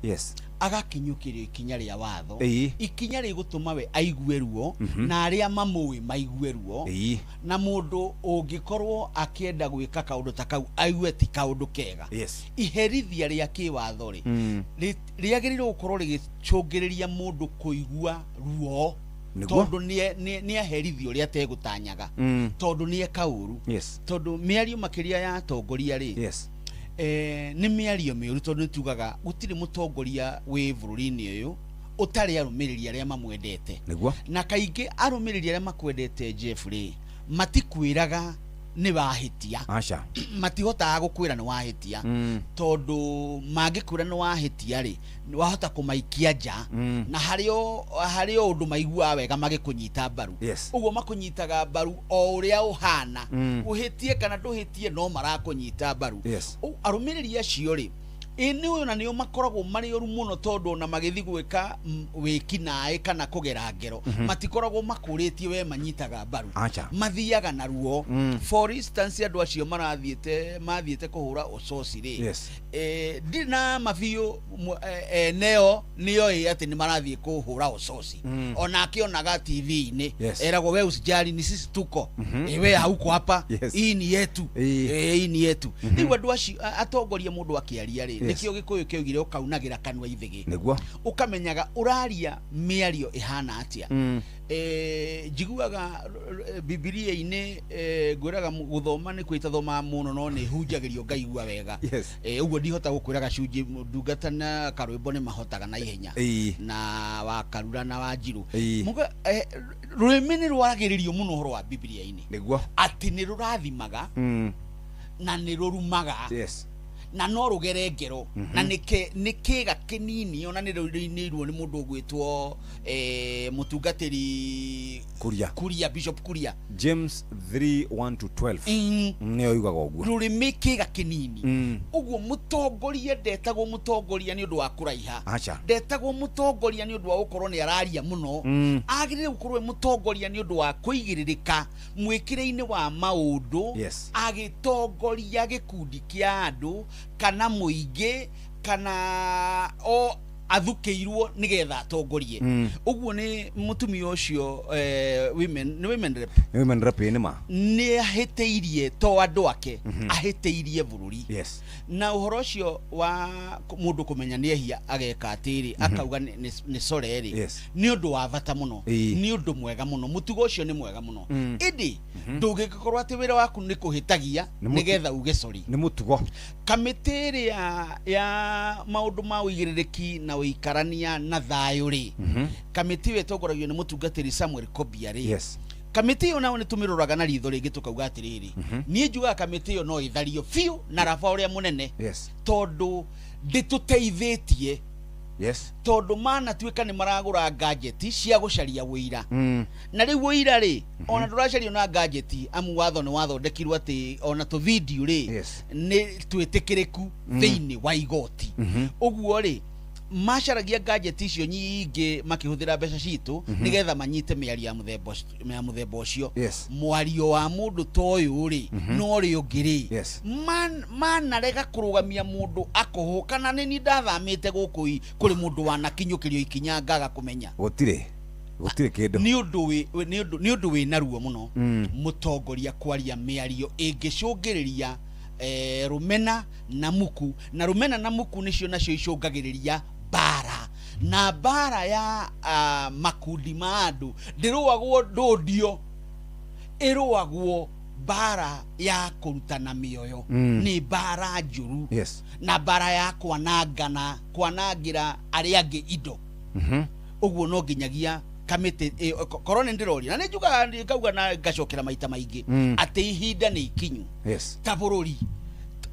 Speaker 10: agakinyũkĩrio ikinya rĩa watho, ikinya rĩgũtũma we aigue ruo na arĩa mamũĩ maigue ruo, na mũndũ ũngĩkorwo akĩenda gwĩka kaũndũ ta kau aigue ti kaũndũ kega. Iherithia rĩa kĩwatho rĩ, rĩagĩrĩirwo gũkorwo rĩgĩcũngĩrĩria mũndũ kũigua ruo, tondũ nĩ aherithio ũrĩa ategũtanyaga, tondũ nĩ eka ũru. Tondũ mĩario makĩria ya atongoria rĩ, nĩ mĩario mĩũru, tondũ nĩ tugaga gũtirĩ mũtongoria wĩ bũrũri-inĩ ũyũ ũtarĩ arũmĩrĩri arĩa mamwendete. Na kaingĩ arũmĩrĩri arĩa makwendete, Jeff, rĩ, matikwĩraga nĩ wahĩtia.
Speaker 17: Aca.
Speaker 10: Matihotaga gũkwĩra nĩ wahĩtia, tondũ mangĩkwĩra nĩ wahĩtia rĩ, wahota kũmaikia nja, na harĩ o ũndũ maiguaga wega magĩkũnyita mbaru. Ũguo makũnyitaga mbaru o ũrĩa ũhana, ũhĩtie kana ndũhĩtie, no marakũnyita mbaru. Arũmĩrĩri acio rĩ, Ĩ nĩ ũyũ na nĩo makoragwo marĩ oru mũno tondũ ona magĩthiĩ gwĩka wĩki naĩ kana kũgera ngero, matikoragwo makũrĩtie we manyitaga mbaru.
Speaker 17: Acha.
Speaker 10: Mathiaga na ruo. For instance, andũ acio marathiĩte mathiĩte kũhũra ũcoci rĩ, ndirĩ na mabiũ eneo nĩoĩ atĩ nĩ marathiĩ kũhũra ũcoci. Ona akĩonaga TV-inĩ, eragwo, "We usijali, ni sisi tuko. We hauko hapa. Hii ni yetu." Hii ni yetu. Rĩu andũ acio atongoria, mũndũ akĩaria rĩ, nĩkĩo Gĩkũyũ kĩoigire ũkaunagĩra kanua ithĩgĩ. Ũkamenyaga ũraria mĩario ĩhana atĩa. Njiguaga Bibilia-inĩ, ngwĩraga gũthoma nĩ kwĩtathomaga mũno, no nĩ hunjagĩrio ngaigua wega. Ũguo ndihota gũkwĩra gacunjĩ, ndungata na karwĩmbo nĩ mahotaga na ihenya, na wakarura na wanjiru. Muga, rũrĩmĩ nĩ rwaragĩrĩrio mũno ũhoro wa Bibilia-inĩ, atĩ nĩ rũrathimaga na nĩ rũrumaga, na no rũgere ngero, na nĩ kĩga kĩnini ona nĩ rũinĩirwo nĩ mũndũ ũgwĩtwo mũtungatĩri
Speaker 17: Kuria.
Speaker 10: Kuria, Bishop Kuria.
Speaker 17: James 3:1 to 12. Nĩyo yugaga ũguo.
Speaker 10: Rũrĩmĩ kĩga kĩnini. Ũguo mũtongoria ndetagwo mũtongoria nĩ ũndũ wa kũraiha.
Speaker 17: Acha.
Speaker 10: Ndetagwo mũtongoria nĩ ũndũ wa gũkorwo nĩ araria mũno. Agĩrĩire gũkorwo e mũtongoria nĩ ũndũ wa kũigĩrĩrĩka mwĩkĩre-inĩ wa maũndũ, agĩtongoria gĩkundi kĩa andũ kana mũingĩ kana o athukĩirwo nĩgetha atongorie. Ũguo nĩ mũtumia ũcio, women, nĩ women rep.
Speaker 17: Nĩ women rep, ĩ nĩ ma.
Speaker 10: Nĩ ahĩtĩirie to andũ ake, ahĩtĩirie bũrũri. Na ũhoro ũcio wa mũndũ kũmenya nĩ ehia ageka atĩrĩ, akauga nĩ sore rĩ, nĩ ũndũ wa bata mũno. Nĩ ũndũ mwega mũno, mũtugo ũcio nĩ mwega mũno. Ĩndĩ ndũngĩgĩkorwo atĩ wĩra waku nĩ kũhĩtagia nĩgetha uge sorry.
Speaker 17: Nĩ mũtugo.
Speaker 10: Kamĩtĩ ĩrĩa ya maũndũ ma ũigĩrĩrĩki na ũikarania na thayũ rĩ, kamĩtĩ ĩyo ĩtongoragio nĩ mũtungatĩri Samuel Kobia rĩ, kamĩtĩ ĩyo nayo nĩ tũmĩroraga na ritho rĩngĩ tũkauga atĩrĩrĩ, niĩ njugaga kamĩtĩ ĩyo no ĩthario biũ na raba ũrĩa mũnene, tondũ ndĩtũteithĩtie, tondũ manatuĩka nĩ maragũra gadget cia gũcaria wũira. Na rĩu ũira rĩ, ona ndũracario na gadget, amu watho nĩ wathondekirwo atĩ ona tũ video rĩ, nĩ twĩtĩkĩrĩku thĩinĩ wa igoti. Ũguo rĩ, macaragia gadget icio nyingĩ makĩhũthĩra mbeca citũ nĩgetha manyite mĩario ya mũthemba ũcio. Mwario wa mũndũ ta ũyũ rĩ, na ũrĩa ũngĩ rĩ, manarega kũrũgamia mũndũ akũhũ kana nĩ ni ndathamĩte gũkũ kũrĩ mũndũ wanakinyũkĩrio ikinya ngaga kũmenya.
Speaker 17: Gũtirĩ kĩndũ.
Speaker 10: Nĩ ũndũ wĩ na ruo mũno, mũtongoria kwaria mĩario ĩngĩcũngĩrĩria rũmena na muku, na rũmena na muku nĩcio nacio icũngagĩrĩria mbara, na mbara ya makundi ma andũ ndĩrũagwo ndũndio, ĩrũagwo mbara ya kũrutana mĩoyo. Nĩ mbara njũru, na mbara ya kwanangana, kwanangĩra arĩa angĩ indo. Ũguo no nginyagia kamĩtĩ korwo nĩ ndĩroria na nĩ njugaga ngauga na ngacokera maita maingĩ atĩ ihinda nĩ ikinyu ta bũrũri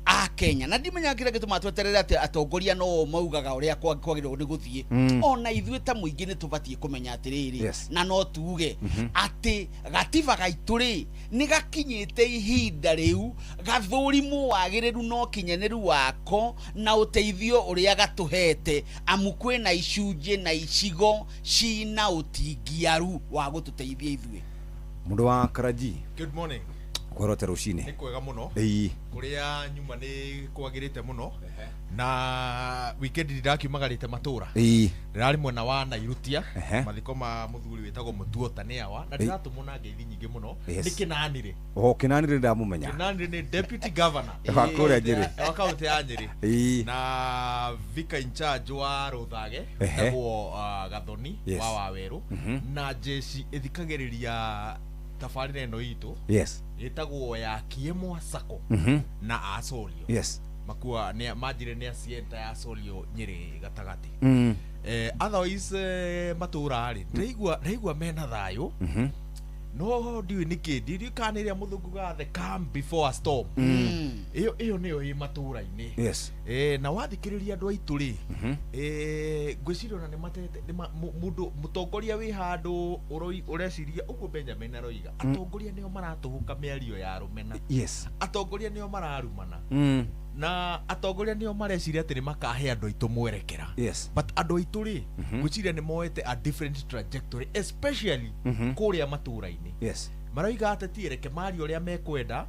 Speaker 10: a Kenya, na ndimenyaga kĩrĩa gĩtũmaga tweterere atĩ atongoria no maugaga ũrĩa kwagĩrĩirwo nĩ gũthiĩ. Ona ithuĩ ta mũingĩ nĩ tũbatiĩ kũmenya atĩrĩrĩ, na no tuge atĩ gatiba gaitũ rĩ, nĩ gakinyĩte ihinda rĩu gathũrimwo wagĩrĩru na ũkinyanĩru wako na ũteithio ũrĩa gatũhete, amu kwĩna icunjĩ na icigo cina ũtingiaru wa gũtũteithia ithuĩ.
Speaker 17: Mũndũ wa Karaji.
Speaker 11: Good morning.
Speaker 17: Kwĩrote rũcinĩ.
Speaker 11: Nĩ kwega mũno. Kũrĩa nyuma nĩ kwagĩrĩte mũno, na weekend ndirakiumagarĩte matũra. Ndĩrarĩ mwena wa Nairutia, mathiko ma mũthuri wĩtagwo Mũtuota nĩ awa, na ndĩratũmwo na ngeithi nyingĩ mũno nĩ Kĩnanire.
Speaker 17: O Kĩnanire ndamũmenya.
Speaker 11: Kĩnanire nĩ deputy governor
Speaker 17: wa kũrĩa Nyĩrĩ.
Speaker 11: Wa kaunti ya Nyĩrĩ, na vicar in charge wa Rũthage wĩtagwo Gathoni wa Wawerũ, na jeshi ĩthikagĩrĩria tabarĩra ĩno itũ ĩtagwo ya Kiemwa Sacco na Asolio. Makua nĩ manjire nĩ acienta ya Asolio Nyĩrĩ gatagatĩ. Otherwise, matũra rĩ, ndĩraigua mena thayũ, no ndiũĩ nĩkĩ, ndiũĩ kana nĩ ĩrĩa mũthũngũ ga the calm before a storm. Ĩyo nĩyo ĩ matũra-inĩ. Na wathikĩrĩria andũ aitũ rĩ, ngwĩciria ona nĩ matete mũndũ mũtongoria wĩ handũ ũreciria ũguo Benjamin aroiga, atongoria nĩo maratũhũka mĩario ya rũmena. Atongoria nĩo mararumana. Na atongoria nĩo mareciria atĩ nĩ makahe andũ aitũ mwerekera. But andũ aitũ rĩ, ngwĩciria nĩ moete a different trajectory, especially kũrĩa matũũra-inĩ. Maroiga ateti reke marie ũrĩa mekwenda,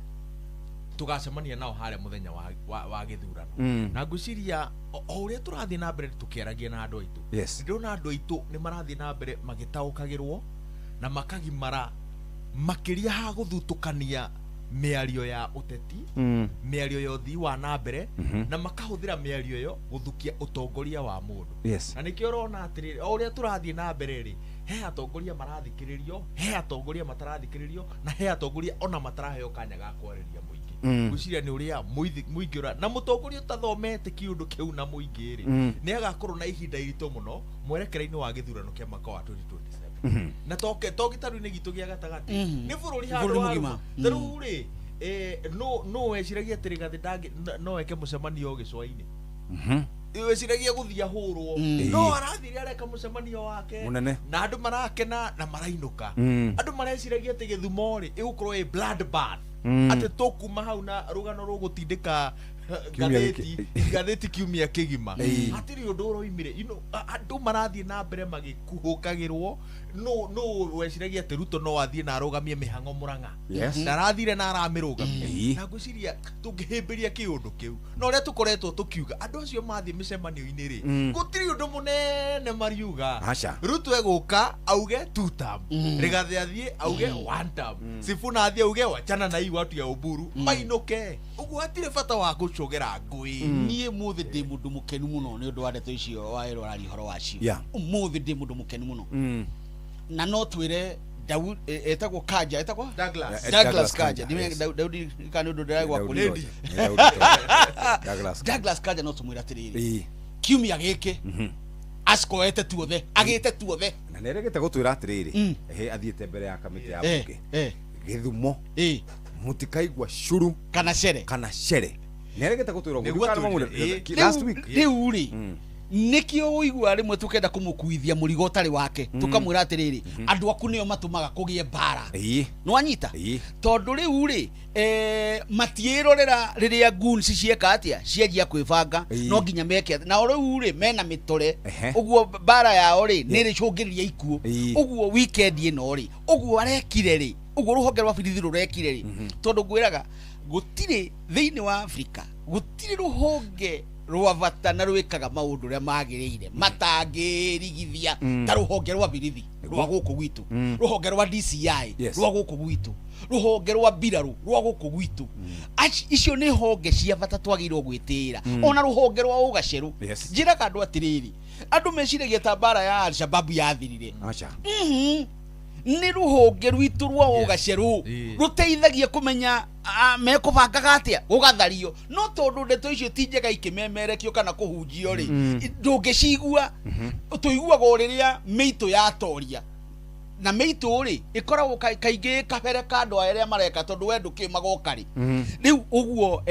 Speaker 11: tũgacemania nao harĩa mũthenya wa gĩthurano. Na ngwĩciria o ũrĩa tũrathiĩ na mbere tũkĩaragia na andũ aitũ, ndĩrona andũ aitũ nĩ marathiĩ na mbere magĩtaũkagĩrwo na makagimara makĩria ha gũthutũkania mĩario ya ũteti, mĩario ya ũthii wa na mbere, na makahũthĩra mĩario ĩyo gũthukia ũtongoria wa mũndũ. Na nĩkĩo ũrona atĩrĩrĩ, o ũrĩa tũrathiĩ na mbere rĩ, he atongoria marathikĩrĩrio, he atongoria matarathikĩrĩrio, na he atongoria ona mataraheo kanya ga kwarĩria mũingĩ. Ngwĩciria nĩ ũrĩa mũingĩ na mũtongoria ũtathomete kĩũndũ kĩu na mũingĩ rĩ, nĩ agakorwo na ihinda iritũ mũno mwerekera-inĩ wa gĩthurano kĩa mwaka wa 2027. Na to gĩtarũ-inĩ gitũ gĩa gatagatĩ, nĩ bũrũri handũ
Speaker 10: Bũrũri mũgima.
Speaker 11: Ta rĩu rĩ, no weciragia atĩ Rigathĩ no eke mũcemanio gĩcũa-inĩ. Weciragia gũthiĩ ahũrwo, no arathire areka mũcemanio wake
Speaker 17: Mũnene.
Speaker 11: na andũ marakena na marainũka. Andũ mareciragia atĩ Gĩthumo rĩ ĩgũkorwo ĩ blood bath, atĩ tũkuma hau na rũgano rũgũtindĩka
Speaker 17: Kiumia
Speaker 11: ngathĩti ngathĩti kiumia kĩgima. Hatirĩ ũndũ ũroimire. Andũ marathiĩ na mbere magĩkuhũkagĩrwo. No weciragia atĩ Ruto no athiĩ na arũgamie mĩhang'o Mũrang'a. Na arathire na aramĩrũgamia. Na ngwĩciria tũngĩhĩmbĩria kĩũndũ kĩu na ũrĩa tũkoretwo tũkiuga andũ acio mathiĩ mĩcemanio-inĩ rĩ, gũtirĩ ũndũ mũnene mariuga.
Speaker 17: Aca.
Speaker 11: Ruto egũka auge two term, Rigathĩ athiĩ auge one term, Sifuna athiĩ auge wachana na hii watu ya Oburu, mainũke. Ũguo hatirĩ bata wa gũcogera ngũĩ.
Speaker 10: Niĩ mũthĩ ndĩ mũndũ mũkenu mũno nĩ ũndũ wa ndeto icio waĩrwo araria ũhoro wacio. Ũmũthĩ ndĩ mũndũ mũkenu mũno. Na no twĩre Daudi, etagwo Kanja, etagwo
Speaker 11: Douglas.
Speaker 10: Douglas
Speaker 17: Douglas
Speaker 10: Kanja.
Speaker 17: Kanja,
Speaker 10: Ndimenye
Speaker 17: yes.
Speaker 10: Daudi kana nĩ ũndũ ndĩragwa
Speaker 17: Daudi
Speaker 10: kũrĩ.
Speaker 17: Roger. Nĩ Daudi Roger. Douglas Kanja.
Speaker 10: Douglas Kanja no tũmwĩre atĩrĩrĩ, kiumia gĩkĩ acikoete tuothe, agĩte tuothe.
Speaker 17: Na nĩ aregete gũtwĩra atĩrĩrĩ, ehe, athiĩte mbere ya kamĩtĩ ya mbunge Gĩthumo, mũtikaigua curu
Speaker 10: kana cere,
Speaker 17: kana cere. Nĩ aregete gũtwĩra ũguo.
Speaker 11: Nĩguo
Speaker 17: Ndikana
Speaker 11: atwĩrire.
Speaker 17: mamwĩre- last week.
Speaker 10: Rĩu rĩ, nĩkĩo ũiguaga rĩmwe tũkenda kũmũkuithia mũrigo ũtarĩ wake, tũkamwĩra atĩrĩrĩ, andũ aku nĩo matũmaga kũgĩe mbara. Nĩwanyita? Tondũ rĩu rĩ, matiĩrorera rĩrĩa goons cieka atĩa, cianjia kwĩbanga, no nginya meke atĩa. Nao rĩu rĩ, mena mĩtore. Ũguo mbara yao rĩ, nĩ ĩrĩcũngĩrĩria ikuũ. Ũguo weekend ĩno rĩ, ũguo arekire rĩ, ũguo rũhonge rwa birithi rũrekire rĩ, tondũ ngwĩraga gũtirĩ thĩinĩ wa Afrika, gũtirĩ rũhonge rwa bata na rwĩkaga maũndũ ũrĩa magĩrĩire matangĩrigithia ta rũhonge rwa birithi rwa gũkũ gwitũ, rũhonge rwa DCI rwa gũkũ gwitũ, rũhonge rwa mbirarũ rwa gũkũ gwitũ. Icio nĩ honge cia bata twagĩrĩirwo gwĩtĩĩra. Ona rũhonge rwa ũgacerũ. Njĩraga andũ atĩrĩrĩ, andũ meciragia ta mbara ya Al-Shabaab yathirire.
Speaker 17: Aca.
Speaker 10: Nĩ rũhonge rwitũ rwa ũgacerũ rũteithagia kũmenya mekũbangaga atĩa gũgathario, no tondũ ndeto icio ti njega ikĩmemerekio kana kũhunjio rĩ, ndũngĩcigua. Tũiguaga o rĩrĩa mĩitũ yatoria, na mĩitũ rĩ ĩkoragwo kaingĩ kabere ka andũ arĩa mareka, tondũ we ndũkĩũĩ magoka rĩ. Rĩu ũguo,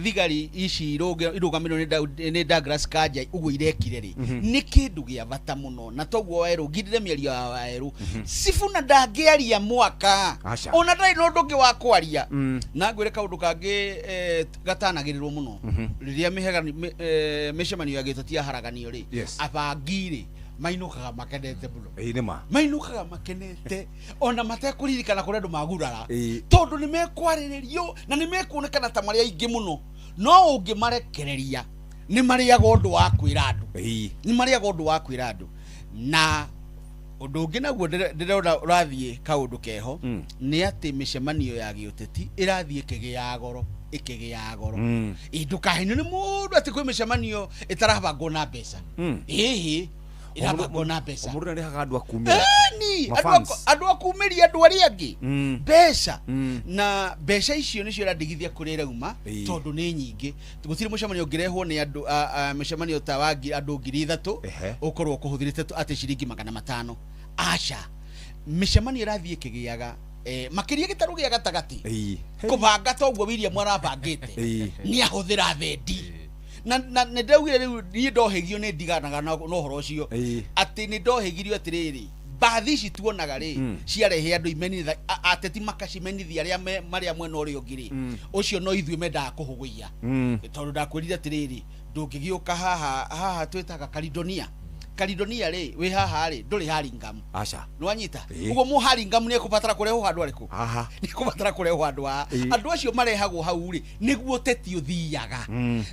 Speaker 10: thigari ici irũgamĩrĩirwo nĩ Douglas Kanja ũguo irekire rĩ, nĩ kĩndũ gĩa bata mũno. Na toguo Waerũ ngindire mĩario ya Waerũ, Sifuna ndangĩaria mwaka.
Speaker 17: Aca.
Speaker 10: Ona ndarĩ na ũndũ ũngĩ wa kwaria. Na ngwĩre kaũndũ kangĩ, gatanagĩrĩrwo mũno, rĩrĩa mĩcemanio ya gĩũteti yaharaganio rĩ, abangi rĩ mainũkaga makenete mũno.
Speaker 17: Ĩĩ, nĩ ma.
Speaker 10: Mainũkaga makenete ona matekũririkana kũrĩa andũ magurara, tondũ nĩ mekwarĩrĩrio na nĩ mekuonekana ta marĩ aingĩ mũno. No ũngĩmarekereria nĩ marĩaga ũndũ wa kwĩra andũ. Nĩ marĩaga ũndũ wa kwĩra andũ. Na ũndũ ũngĩ naguo ndĩrona ũrathiĩ kaũndũ keho, nĩ atĩ mĩcemanio ya gĩũteti ĩrathiĩ ĩkĩgĩaga goro, ĩkĩgĩaga goro. Ĩ, ndũkahenio nĩ mũndũ atĩ kwĩ mĩcemanio ĩtarabangwo na mbeca. Ĩhĩ, ĩrabangwo na mbeca.
Speaker 17: Mũndũ nĩarĩhaga andũ akumĩra.
Speaker 10: Ĩni,
Speaker 17: Ma fans.
Speaker 10: andũ akumĩria andũ arĩa angĩ mbeca. Na mbeca icio nĩcio ĩrandigithia kũrĩa ĩrauma, tondũ nĩ nyingĩ. Gũtirĩ mũcemanio ũngĩrehwo nĩ andũ, mũcemanio ta wa andũ 3,000 ũkorwo ũkũhũthĩrĩte atĩ ciringi 500. Aca, mĩcemanio ĩrathiĩ ĩkĩgĩaga, makĩria gĩtarũ gĩa gatagatĩ. Kũbanga ta ũguo William arabangĩte, nĩ ahũthĩra thendi. Na nĩ ndaugire rĩu niĩ ndohĩgio nĩ ndiganaga na ũhoro ũcio, atĩ nĩ ndohĩgirio atĩrĩrĩ, Mbathi ici tuonaga rĩ ciarehe andũ imenitha ateti makacimenithia arĩa marĩa mwena ũrĩa ũngĩ rĩ, ũcio no ithuĩ mendaga kũhũgũia. Tondũ ndakwĩrire atĩrĩrĩ, ndũngĩgĩũka haha haha twĩtaga Karidonia. Karidonia rĩ, wĩ haha rĩ, ndũrĩ Haringam.
Speaker 17: Aca.
Speaker 10: Nĩwanyita? Ũguo mũ Haringam nĩ ekũbatara kũrehwo handũ arĩkũ?
Speaker 17: Haha.
Speaker 10: Nĩ ekũbatara kũrehwo handũ haha. Andũ acio marehagwo hau rĩ, nĩguo ũteti ũthiaga.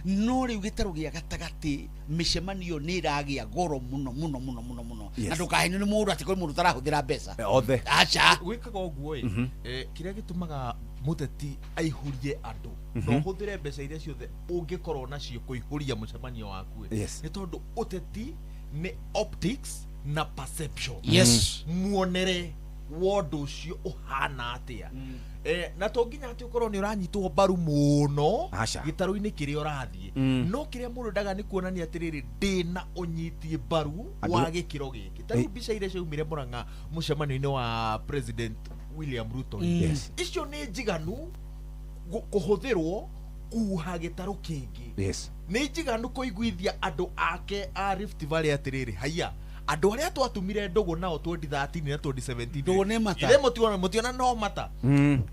Speaker 10: No rĩu gĩtarũ gĩa gatagatĩ mĩcemanio nĩ ĩragĩa goro mũno mũno mũno mũno mũno. Na ndũkahenio nĩ mũndũ atĩ kwĩ mũndũ ũtarahũthĩra mbeca.
Speaker 17: Othe.
Speaker 10: Aca.
Speaker 11: Gwĩkaga ũguo ĩ, kĩrĩa gĩtũmaga mũteti aihũrie andũ na ũhũthĩre mbeca iria ciothe ũngĩkorwo nacio kũihũria mũcemanio waku ĩ, nĩ tondũ ũteti nĩ optics na perception. Muonere wa ũndũ ũcio ũhana atĩa. Na to nginya atĩ ũkorwo nĩ ũranyitwo mbaru mũno gĩtarũ-inĩ kĩrĩa ũrathiĩ, no kĩrĩa mũndũ endaga nĩ kuonania atĩrĩrĩ, ndĩna ũnyiti mbaru wa gĩkĩro gĩkĩ. Ta rĩu mbica iria ciaumire Murang'a mũcemanio-inĩ wa President William Ruto, icio nĩ njiganu kũhũthĩrwo kuha gĩtarũ kĩngĩ. Nĩ njiganu kũiguithia andũ ake a Rift Valley atĩrĩrĩ, haiya, andũ arĩa twatumire ndũgũ nao 2013 na 2017
Speaker 10: ndũgũ nĩ mata.
Speaker 11: Ithe mũtiona no mata.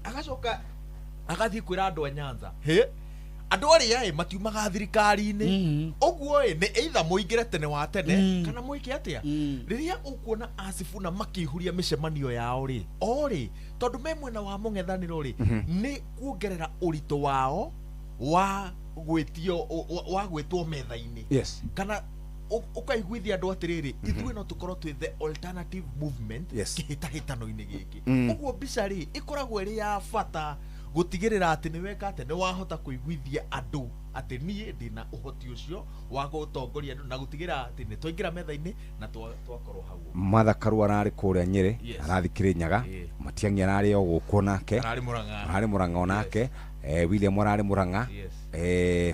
Speaker 11: Agacoka agathiĩ kwĩra andũ a Nyanza, he andũ arĩa ĩ matiumaga thirikari-inĩ, ũguo ĩ nĩ either mũingĩre tene wa tene kana mwĩke atĩa. Rĩrĩa ũkuona Asifuna makĩihũria mĩcemanio yao rĩ, o rĩ tondũ me mwena wa mũng'ethanĩro rĩ, nĩ kuongerera ũritũ wao wa gwĩtio wa gwĩtwo metha-inĩ. Kana ũkaiguithia andũ atĩrĩrĩ, ithuĩ no tũkorwo twĩ the alternative movement kĩhĩtahĩtano-inĩ gĩkĩ. Ũguo mbica rĩ ĩkoragwo ĩrĩ ya bata gũtigĩrĩra atĩ nĩ weka atĩ nĩ wahota kũiguithia andũ atĩ niĩ ndĩna ũhoti ũcio wa gũtongoria andũ na gũtigĩrĩra atĩ nĩ twaingĩra metha-inĩ na twakorwo hau.
Speaker 17: Martha Karua ararĩ kũrĩa Nyĩrĩ, arathiĩ Kĩrĩnyaga. Matiang'i ararĩ o gũkũ nake.
Speaker 11: Ararĩ Murang'a.
Speaker 17: Ararĩ Murang'a onake. William ararĩ Murang'a.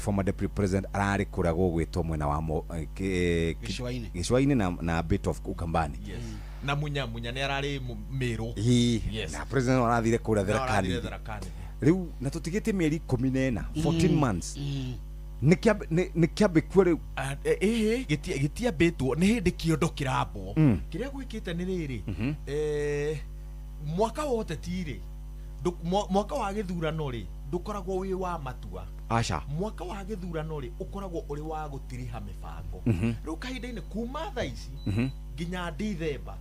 Speaker 17: Former deputy president ararĩ kũrĩa gũgwĩtwo mwena wa Gĩcũa-inĩ na bit of Ukambani.
Speaker 11: Na Munya nĩ ararĩ Meru.
Speaker 17: Na president arathire kũrĩa Tharaka-Nithi. Rĩu na tũtigĩtie mĩeri 14, 14 months. Nĩ kĩambĩkuo rĩu?
Speaker 11: Gĩtiambĩtwo, nĩ hĩndĩ kĩondo kĩrambwo. Kĩrĩa gwĩkĩte nĩ rĩrĩ, mwaka wa ũteti rĩ, mwaka wa gĩthurano rĩ, ndũkoragwo wĩ wa matua.
Speaker 17: Aca.
Speaker 11: Mwaka wa gĩthurano rĩ, ũkoragwo ũrĩ wa gũtiriha mĩbango. Rĩu kahinda-inĩ kuma thaa ici nginya Dithemba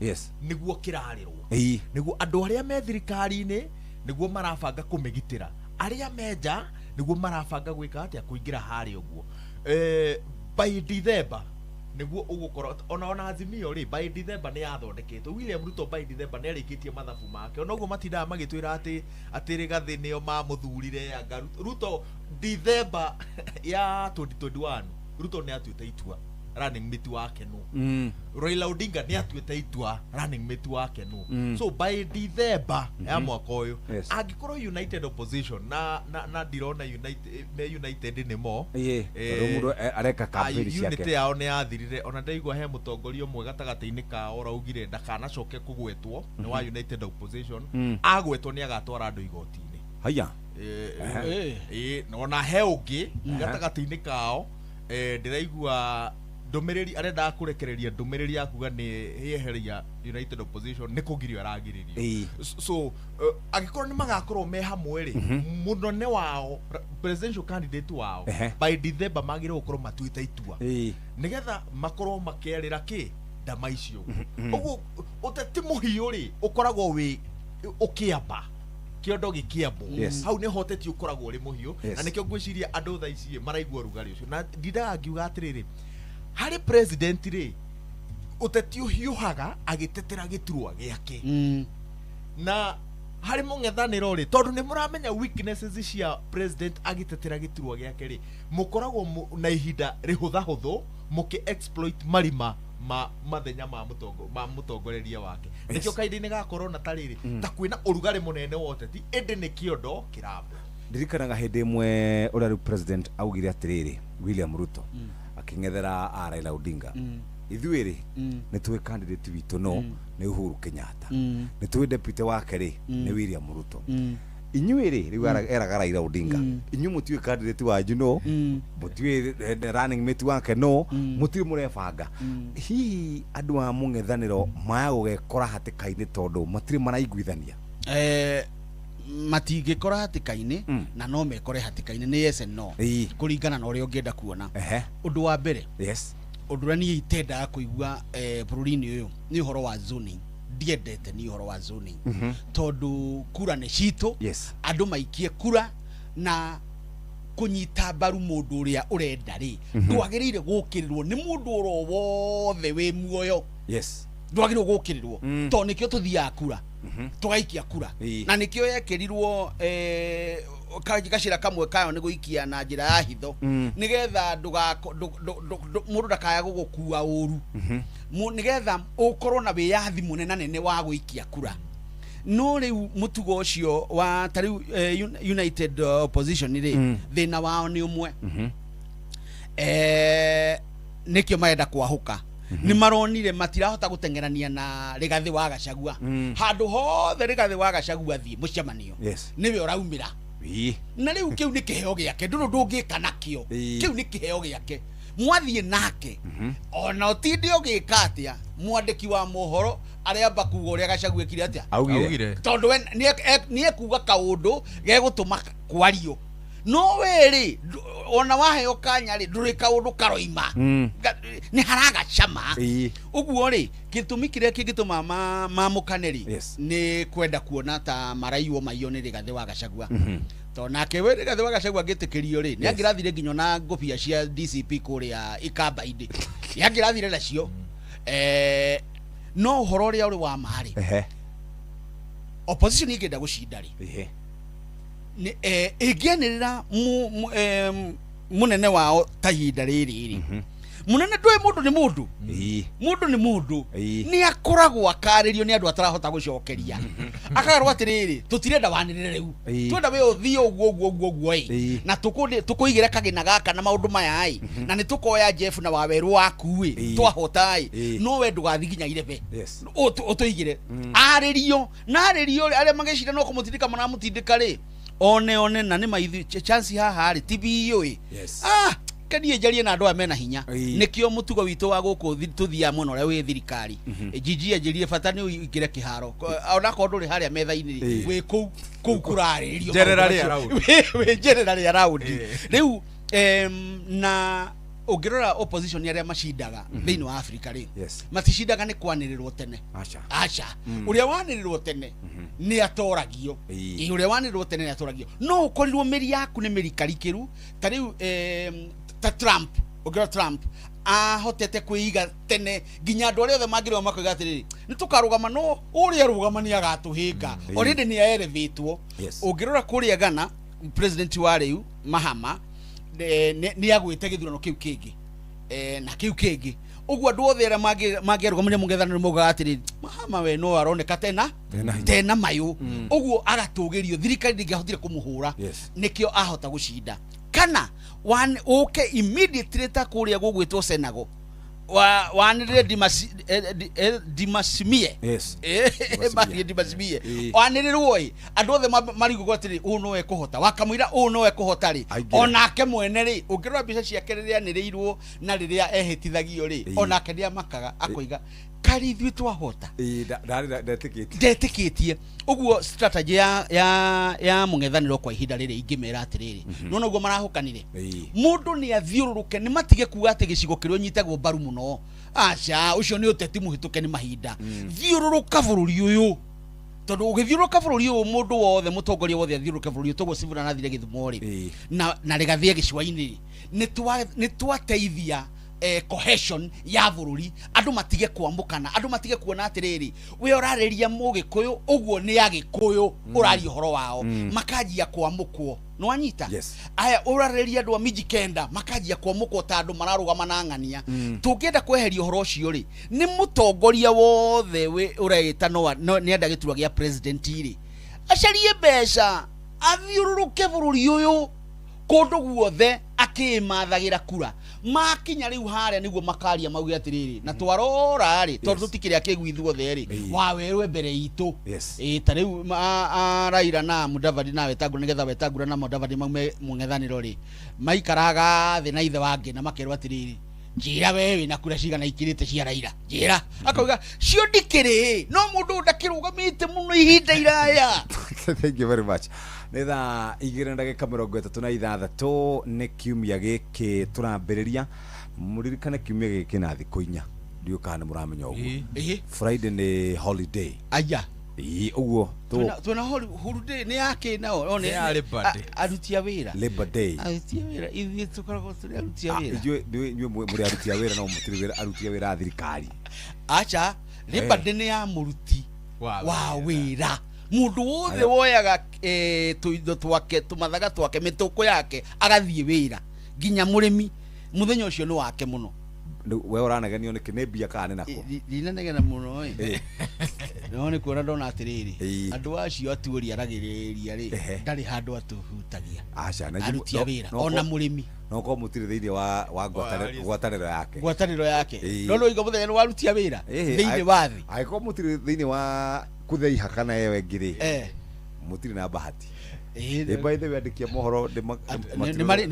Speaker 11: nĩguo kĩrarĩrwo. Nĩguo andũ arĩa me thirikari-inĩ nĩguo marabanga kũmĩgitĩra, arĩa me nja nĩguo marabanga gwĩka atĩa, kũingĩra harĩa ũguo. By December nĩguo ũgũkorwo ona Azimio rĩ, by December nĩ yathondeketwo. William Ruto by December nĩ arĩkĩtie mathabu make. Ona ũguo matindaga magĩtwĩra atĩ Rigathĩ nĩo mamũthurire anga Ruto December ya 2021 Ruto nĩ atuĩte itua running mate wake no. Raila Odinga nĩ atuĩte itua running mate wake no. So by December ya mwaka ũyũ, angĩkorwo United Opposition na ndirona United nĩ mo.
Speaker 17: Tondũ mũndũ areka campaign ciake.
Speaker 11: Unity yao nĩ yathirire. Ona ndaigua he mũtongoria ũmwe gatagatĩ-inĩ kao ũraugire ndakanacoke kũgwetwo nĩ wa United Opposition. Agwetwo nĩ agatwara andũ igoti-inĩ.
Speaker 17: Haya.
Speaker 11: Ona he ũngĩ gatagatĩ-inĩ kao, ndĩraigua ndũmĩrĩri arendaga kũrekereria ndũmĩrĩri ya kuga nĩ yeheria United Opposition nĩ kũgirio aragiririo. So angĩkorwo nĩ magakorwo me hamwe rĩ, mũnene wao presidential candidate wao by December magĩrĩirwo gũkorwo matuĩte itua nĩgetha makorwo makerĩra kĩ ndama icio. Ũguo ũteti mũhiũ rĩ ũkoragwo wĩ ũkĩamba kĩondo gĩkĩambwo, hau nĩho ũteti ũkoragwo ũrĩ mũhiũ. Na nĩkĩo ngwĩciria andũ thaa ici maraigua ũrugarĩ ũcio. Na ndindaga ngiuga atĩrĩrĩ, harĩ president rĩ, ũteti ũhiũhaga agĩtetera gĩturwa gĩake. Na harĩ mũng'ethanĩro rĩ, tondũ nĩ mũramenya weaknesses cia president agĩtetera gĩturwa gĩake rĩ, mũkoragwo na ihinda rĩhũthahũthũ mũkĩ exploit marima ma mathenya ma mũtongoreria wake. Nĩkĩo kahinda-inĩ ga corona ta rĩrĩ, ta kwĩna ũrugarĩ mũnene wa ũteti, ĩndĩ nĩ kĩondo kĩrambwo.
Speaker 17: Ndirikanaga hĩndĩ ĩmwe ũrĩa rĩu president augire atĩrĩrĩ, William Ruto akĩng'ethera Raila Odinga, ithuĩ rĩ nĩ tũĩ candidate witũ no nĩ Uhuru Kenyatta, nĩ tũĩ deputy wake rĩ nĩ William Ruto. Inyuĩ rĩ rĩu eraga Raila Odinga, inyuĩ mũtiũĩ candidate wanyu no mũtiũĩ running mate wake, no mũtirĩ mũrebanga. Hihi andũ a mũng'ethanĩro maya gũgekora hatĩka-inĩ tondũ matirĩ maraiguithania?
Speaker 10: Matingĩkora hatĩka-inĩ na no mekore hatĩka-inĩ, nĩ yes and no, kũringana na ũrĩa ũngĩenda kuona. Ũndũ wa mbere, ũndũ ũrĩa niĩ itendaga kũigua bũrũri-inĩ ũyũ nĩ ũhoro wa zoning. Ndiendete nĩ ũhoro wa zoning, tondũ kura nĩ citũ. Andũ maikie kura na kũnyita mbaru mũndũ ũrĩa ũrenda rĩ, ndwagĩrĩire gũkĩrĩrwo nĩ mũndũ oro wothe wĩ muoyo. Ndwagĩrĩirwo gũkĩrĩrwo, tondũ nĩkĩo tũthiaga kura, tũgaikia kura. Na nĩkĩo yekĩrirwo gacĩra kamwe kayo nĩ gũikia na njĩra ya hitho, nĩgetha mũndũ ndakaya gũgũkua ũru. Nĩgetha ũkorwo na wĩyathi mũnenanene wa gũikia kura. No rĩu mũtugo ũcio wa ta rĩu United Opposition rĩ, thĩna wao nĩ ũmwe. Nĩkĩo marenda kwahũka. Nĩ maronire matirahota gũteng'erania na Rigathĩ wa Gachagua. Handũ hothe Rigathĩ wa Gachagua thiĩ mũcemanio, nĩwe ũraumĩra. Na rĩu kĩu nĩ kĩheo gĩake, ndũrũ ndũngĩka nakĩo. Kĩu nĩ kĩheo gĩake, mwathiĩ nake ona ũtinde ũgĩka atĩa. Mwandĩki wa mohoro arĩamba kuga ũrĩa Gachagua ekire atĩa.
Speaker 17: Augire. Augire.
Speaker 10: Tondũ we nĩ ekuga kaũndũ gegũtũma kwario. No we rĩ, ona waheo kanya rĩ, ndũrĩ kaũndũ karoima. Nĩ haragacama. Ũguo rĩ, gĩtũmi kĩrĩa kĩngĩtũma mamũkane rĩ, nĩ kwenda kuona ta maraiywo maiyo nĩ Rigathĩ wa Gachagua. Tondũ nake we Rigathĩ wa Gachagua angĩtĩkĩrio rĩ, nĩ angĩrathire nginya na ngũbia cia DCP kũrĩa ikamba-inĩ, nĩ angĩrathire nacio. No ũhoro ũrĩa ũrĩ wa ma rĩ, opposition ĩngĩenda gũcinda rĩ, ĩngĩanĩrĩra mũnene wao ta ihinda rĩrĩ rĩ, mũnene ndũĩ mũndũ nĩ mũndũ, mũndũ nĩ mũndũ, nĩ akoragwo akarĩrio nĩ andũ atarahota gũcokeria, akarwo atĩrĩrĩ, tũtirenda wanĩrĩre rĩu, twenda we ũthiĩ ũguo ũguo ũguo ũguo ĩ, na tũkũigĩre kagĩna gaka na maũndũ maya ĩ, na nĩ tũkoya Jeff na wawerũ waku ĩ, twahota ĩ, no we ndũgathiĩ nginya irebe. Ũtũigĩre arĩrio na arĩrio rĩ, arĩa magĩcira no kũmũtindĩka maramũtindĩka rĩ, one one na nĩ maithi chance haha rĩ ti biũ ĩ. Ah, kenie njarie na andũ aya mena hinya. Nĩkĩo mũtugo witũ wa gũkũ tũthiaga mwena ũrĩa wĩ thirikari. Jiji anjĩrire bata nĩ ũingĩre kĩharo. Onakorwo ndũrĩ harĩa metha-inĩ rĩ, wĩ kũu kũu kũrarĩrĩrio
Speaker 11: Generally
Speaker 10: maũndũ macio.
Speaker 11: around.
Speaker 10: Wĩ generally around. Rĩu na ũngĩrora opposition arĩa macindaga thĩinĩ wa Afrika rĩ, maticindaga nĩ kwanĩrĩrwo tene.
Speaker 17: Aca.
Speaker 10: Aca. Ũrĩa wanĩrĩrwo tene nĩ atoragio. Ĩ, ũrĩa wanĩrĩrwo tene nĩ atoragio. No ũkorirwo mĩri yaku nĩ mĩrikarikĩru, ta rĩu ta Trump. Ũngĩrora Trump ahotete kwĩiga tene nginya andũ arĩa othe mangĩrũgama makoiga atĩrĩrĩ, nĩ tũkarũgama, no ũrĩa arũgama nĩ agatũhĩnga. Already nĩ aerevĩtwo. Ũngĩrora kũrĩa Ghana, president wa rĩu Mahama nĩ agwĩte gĩthurano kĩu kĩngĩ, na kĩu kĩngĩ ũguo andũ othe arĩa mangĩarũgamire mũng'ethanĩro maugaga atĩrĩrĩ, Mahama we no aroneka tena
Speaker 17: Tena hinya.
Speaker 10: Tena mayũ. Ũguo agatũgĩrio, thirikari ndĩngĩahotire kũmũhũra. Nĩkĩo ahota gũcinda. Kana ũke immediately ta kũrĩa gũgwĩtwo Senegal, wanĩrĩre Dimasimie.
Speaker 17: Dimasimie.
Speaker 10: Dimasimie. Wanĩrĩrwo ĩ, andũ othe marigũgwo atĩrĩ, ũũ no ekũhota, wakamũira ũũ no ekũhota rĩ.
Speaker 17: Aingĩre.
Speaker 10: Onake mwene rĩ, ũngĩrora mbica ciake rĩrĩa anĩrĩirwo na rĩrĩa ehĩtithagio rĩ, onake nĩ amakaga akoiga karĩ ithuĩ twahota.
Speaker 17: Ĩĩ, ndarĩ ndetĩkĩtie.
Speaker 10: Ndetĩkĩtie. Ũguo strategy ya mũng'ethanĩro kwa ihinda rĩrĩ ingĩmera atĩrĩrĩ, nona ũguo marahũkanire, mũndũ nĩ athiũrũrũke, nĩ matige kuga atĩ gĩcigo kĩrĩa ũnyitagwo mbaru mũno. Aca, ũcio nĩ ũteti mũhĩtũke nĩ mahinda. Thiũrũrũka bũrũri ũyũ, tondũ ũgĩthiũrũrũka bũrũri ũyũ, mũndũ wothe, mũtongoria wothe athiũrũrũke bũrũri ũyũ, toguo Sifuna arathire Gĩthumo rĩ, na Rĩgathĩ gĩcũa-inĩ rĩ, nĩ twateithia cohesion ya bũrũri. Andũ matige kwamũkana, andũ matige kuona atĩrĩrĩ, we ũrarĩria mũgĩkũyũ ũguo nĩ agĩkũyũ, ũraria ũhoro wao. Makanjia kwamũkwo, nĩwanyita? Aya, ũrarĩria andũ a miji kenda, makanjia kwamũkwo ta andũ mararũgama na ng'ania. Tũngĩenda kweheria ũhoro ũcio rĩ, nĩ mũtongoria wothe ũreĩta no nĩenda gĩturwa gĩa president rĩ, acarie mbeca, athiũrũrũke bũrũri ũyũ kũndũ guothe akĩmathagĩra kura. Makinya rĩu harĩa nĩguo makaria mauge atĩrĩrĩ na twarora rĩ tondũ tũtikĩrĩ akĩgu ithuothe rĩ Wawerũ mbere itũ. Ta rĩu Raila na Mudavadi na Wetangula nĩgetha Wetangula na Mudavadi maume mũng'ethanĩro rĩ maikaraga thĩ na ithe wangĩ na makerwo atĩrĩrĩ njĩra we wĩna kura cigana ikĩrĩte cia Raila njĩra akauga cio ndikĩrĩ no mũndũ ndakĩrũgamĩte mũno ihinda iraya.
Speaker 17: Thank you very much. Nĩ thaa 2:36 nĩ kiumia gĩkĩ tũrambĩrĩria. Mũririkane kiumia gĩkĩ na thikũ 4 ndiũ kana nĩ mũramenya ũguo. Friday nĩ holiday.
Speaker 10: Aya.
Speaker 17: Ĩĩ ũguo
Speaker 10: twĩna holiday nĩ yake nao
Speaker 11: nĩ ya Labor Day.
Speaker 10: Aruti a wĩra.
Speaker 17: Labor Day.
Speaker 10: Aruti a wĩra ithuĩ tũkoragwo tũrĩ aruti a wĩra.
Speaker 17: Inyuĩ mũrĩ aruti a wĩra no mũtirĩ wĩra aruti a wĩra a thirikari.
Speaker 10: Acha Labor Day nĩ ya mũruti wa wĩra. Mũndũ wothe woyaga tũindo twake tũmathaga twake mĩtũkũ yake agathiĩ wĩra nginya mũrĩmi mũthenya ũcio nĩ wake mũno.
Speaker 17: We ũranegenio nĩkĩ nĩ mbia kana nĩ nako?
Speaker 10: Ndinanegena mũno ĩ. No nĩ kuona ndona atĩrĩrĩ andũ acio atuũri aragĩrĩria rĩ ndarĩ handũ atũhutagia.
Speaker 17: Aca na
Speaker 10: aruti a wĩra ona mũrĩmi
Speaker 17: no korwo mũtirĩ thĩinĩ wa ngwatanĩro yake.
Speaker 10: Ngwatanĩro yake. No no igo mũthenya nĩ waruti a wĩra thĩinĩ wa thĩ.
Speaker 17: Angĩkorwo mũtirĩ thĩinĩ wa kutheiha kana ewe ngiri mũtirĩ na bahati. By the way andikia mohoro nĩ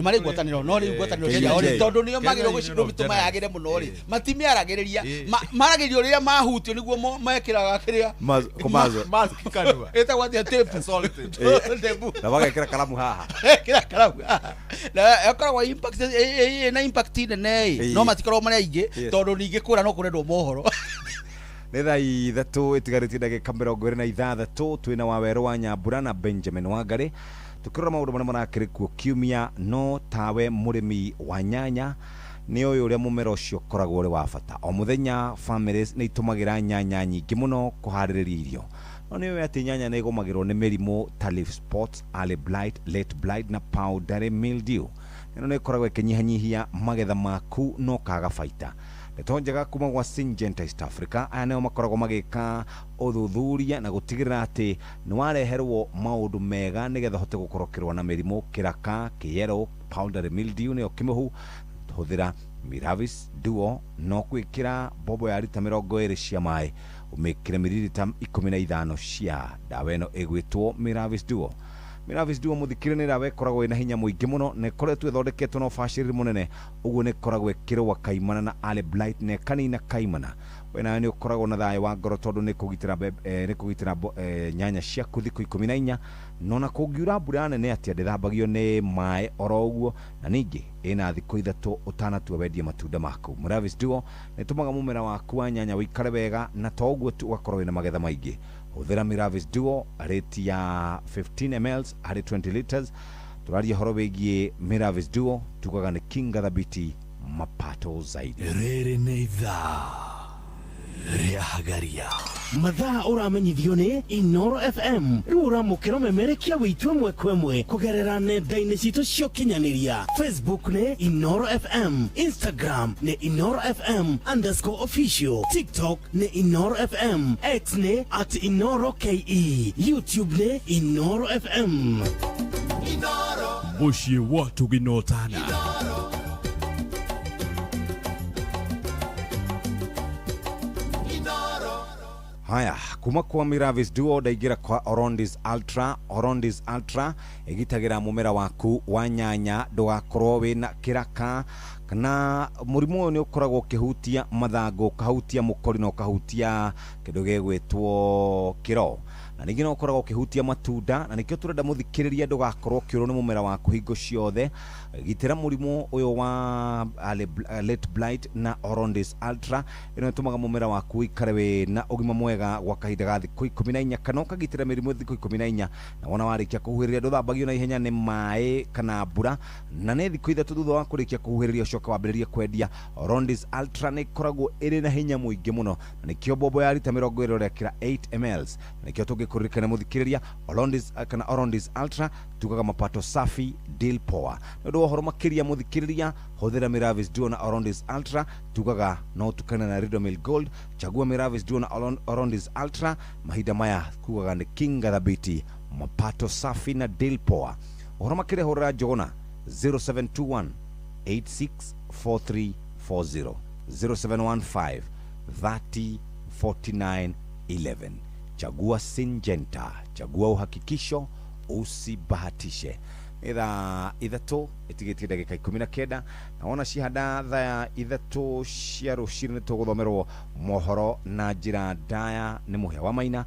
Speaker 10: marĩ ngwatanĩro no rĩu ngwatanĩro ciao rĩ tondũ nĩo magĩrĩirwo gũtũma yagĩre mũno rĩ matimĩaragĩrĩria maragĩrĩrio rĩrĩa mahutio nĩguo mekĩraga kĩrĩa
Speaker 11: kanua
Speaker 10: ĩtagwo atĩa tape
Speaker 17: na magekĩra karamu haha
Speaker 10: ekĩra karamu haha na ĩkoragwo impact ĩna impact nene ĩ no matikoragwo marĩ aingĩ tondũ ningĩ kũra no kũrendwo mohoro.
Speaker 17: Nĩ thaa 3 ĩtigarĩtie ndagĩka 26 twĩna Wawerũ wa Nyambura na Benjamin Wangari tukĩrora maũndũ marĩa marakĩrĩ kuo kiumia no tawe mũrĩmi wa nyanya nĩ ũyũ ũrĩa mũmera ũcio ũkoragwo ũrĩ wa bata. O mũthenya families nĩ itũmagĩra nyanya nyingĩ mũno kũharĩrĩria irio no nĩ ũĩ atĩ nyanya nĩ ĩgũmagĩrwo nĩ mĩrimũ ta leaf spots, early blight, late blight na powdery mildew. Ĩno nĩ ĩkoragwo ĩkĩnyihanyihia magetha maku no kaga baita. Ndeto njega kuma gwa Syngenta East Africa aya nĩo makoragwo magĩka ũthuthuria na gũtigĩrĩra atĩ nĩ wareherwo maũndũ mega nĩgetha ũhote gũkorwo ũkĩrũa na mĩrimũ kĩraka, kĩyero, powdery mildew nĩyo kĩmũhu. Hũthĩra Miravis Duo no gwĩkĩra bobo ya rita 20 cia maĩ ũmĩkĩre mililita 15 cia ndawa ĩno ĩgwĩtwo Miravis Duo. Miravis Duo mũthikĩre nĩ ndawa ĩkoragwo ĩna hinya mũingĩ mũno na ĩkoretwo ĩthondeketwo na ũbacĩrĩri mũnene ũguo nĩ ĩkoragwo ĩkĩrũa kaimana na early blight na ĩkanina kaimana. We nawe nĩ ũkoragwo na thayũ wa ngoro tondũ nĩ kũgitĩra nyanya ciaku thikũ 14 no na kũngiura mbura nene atĩa ndĩthambagio nĩ maĩ oro ũguo na ningĩ ĩna thikũ 3 ũtanatua wendie matunda maku. Miravis Duo nĩ ĩtũmaga mũmera waku wa nyanya ũikare wega na to ũguo tu ũgakorwo wĩna magetha maingĩ. Hũthĩra Miravis Duo rate ya 15 ml harĩ 20 liters. Tũraria ũhoro wĩgiĩ Miravis Duo tugaga nĩ kinga thabiti mapato zaidi.
Speaker 14: Rĩrĩ nĩ ithaa rĩa Hagaria.
Speaker 1: Mathaa ũramenyithio nĩ Inoro FM rĩu ũramũkĩra ũmemerekia wĩitũ ĩmwe kwa ĩmwe kũgerera nenda-inĩ citũ cia ũkinyanĩria. Facebook nĩ Inoro FM, Instagram nĩ Inoro FM _official, TikTok nĩ Inoro FM, X nĩ @InoroKE, YouTube nĩ Inoro FM.
Speaker 14: Mũciĩ wa tũginotana.
Speaker 17: Haya, kuma kwa Miravis Duo ndaingĩra kwa Orondis Ultra. Orondis Ultra ĩgitagĩra mũmera waku wa nyanya ndũgakorwo wĩna kĩraka kana mũrimũ ũyũ nĩ ũkoragwo ũkĩhutia mathangũ, ũkahutia mũkori na ũkahutia kĩndũ gĩgwĩtwo kĩro na ningĩ no ũkoragwo ũkĩhutia matunda na nĩkĩo tũrenda mũthikĩrĩria ndũgakorwo ũkĩũrwo nĩ mũmera waku hingo ciothe. Gitĩra mũrimũ ũyũ wa late blight na Orondis Ultra ĩno ĩtũmaga mũmera waku ũikare wĩna ũgima mwega gwa kahinda ga thikũ 14 kana ũkagitĩra mĩrimũ thikũ 14 na wona warĩkia kũhuhĩrĩria ndũthambagio na ihenya nĩ maĩ kana mbura na nĩ thikũ 3 thutha wa kũrĩkia kũhuhĩrĩria ũcoke wambĩrĩrie kwendia. Orondis Ultra nĩ ĩkoragwo ĩrĩ na hinya mũingĩ mũno na nĩkĩo bobo ya rita 20 ũrekĩra 8 ml na nĩkĩo tũngĩkũririkana mũthikĩrĩria Orondis kana Orondis Ultra tugaga mapato safi deal poa. Nĩ ũndũ wa ũhoro makĩria mũthikĩrĩria hũthĩra Miravis Duo na Orondis Ultra tugaga no ũtukane na Ridomil Gold. Chagua Miravis Duo na Orondis Ultra mahinda maya kugaga nĩ kinga thabiti mapato safi na deal poa. Ũhoro makĩria hũrĩra Njũgũna 0721 86 4340 0715 30 49 11. Chagua Syngenta, chagua uhakikisho, usibahatishe. Nĩ thaa ithatũ ĩtigĩtie ndagĩka 19, na wona cihanda thaa 3 cia rũcinĩ nĩ tũgũthomerwo mohoro na njĩra ndaya nĩ Mũhĩa wa Maina.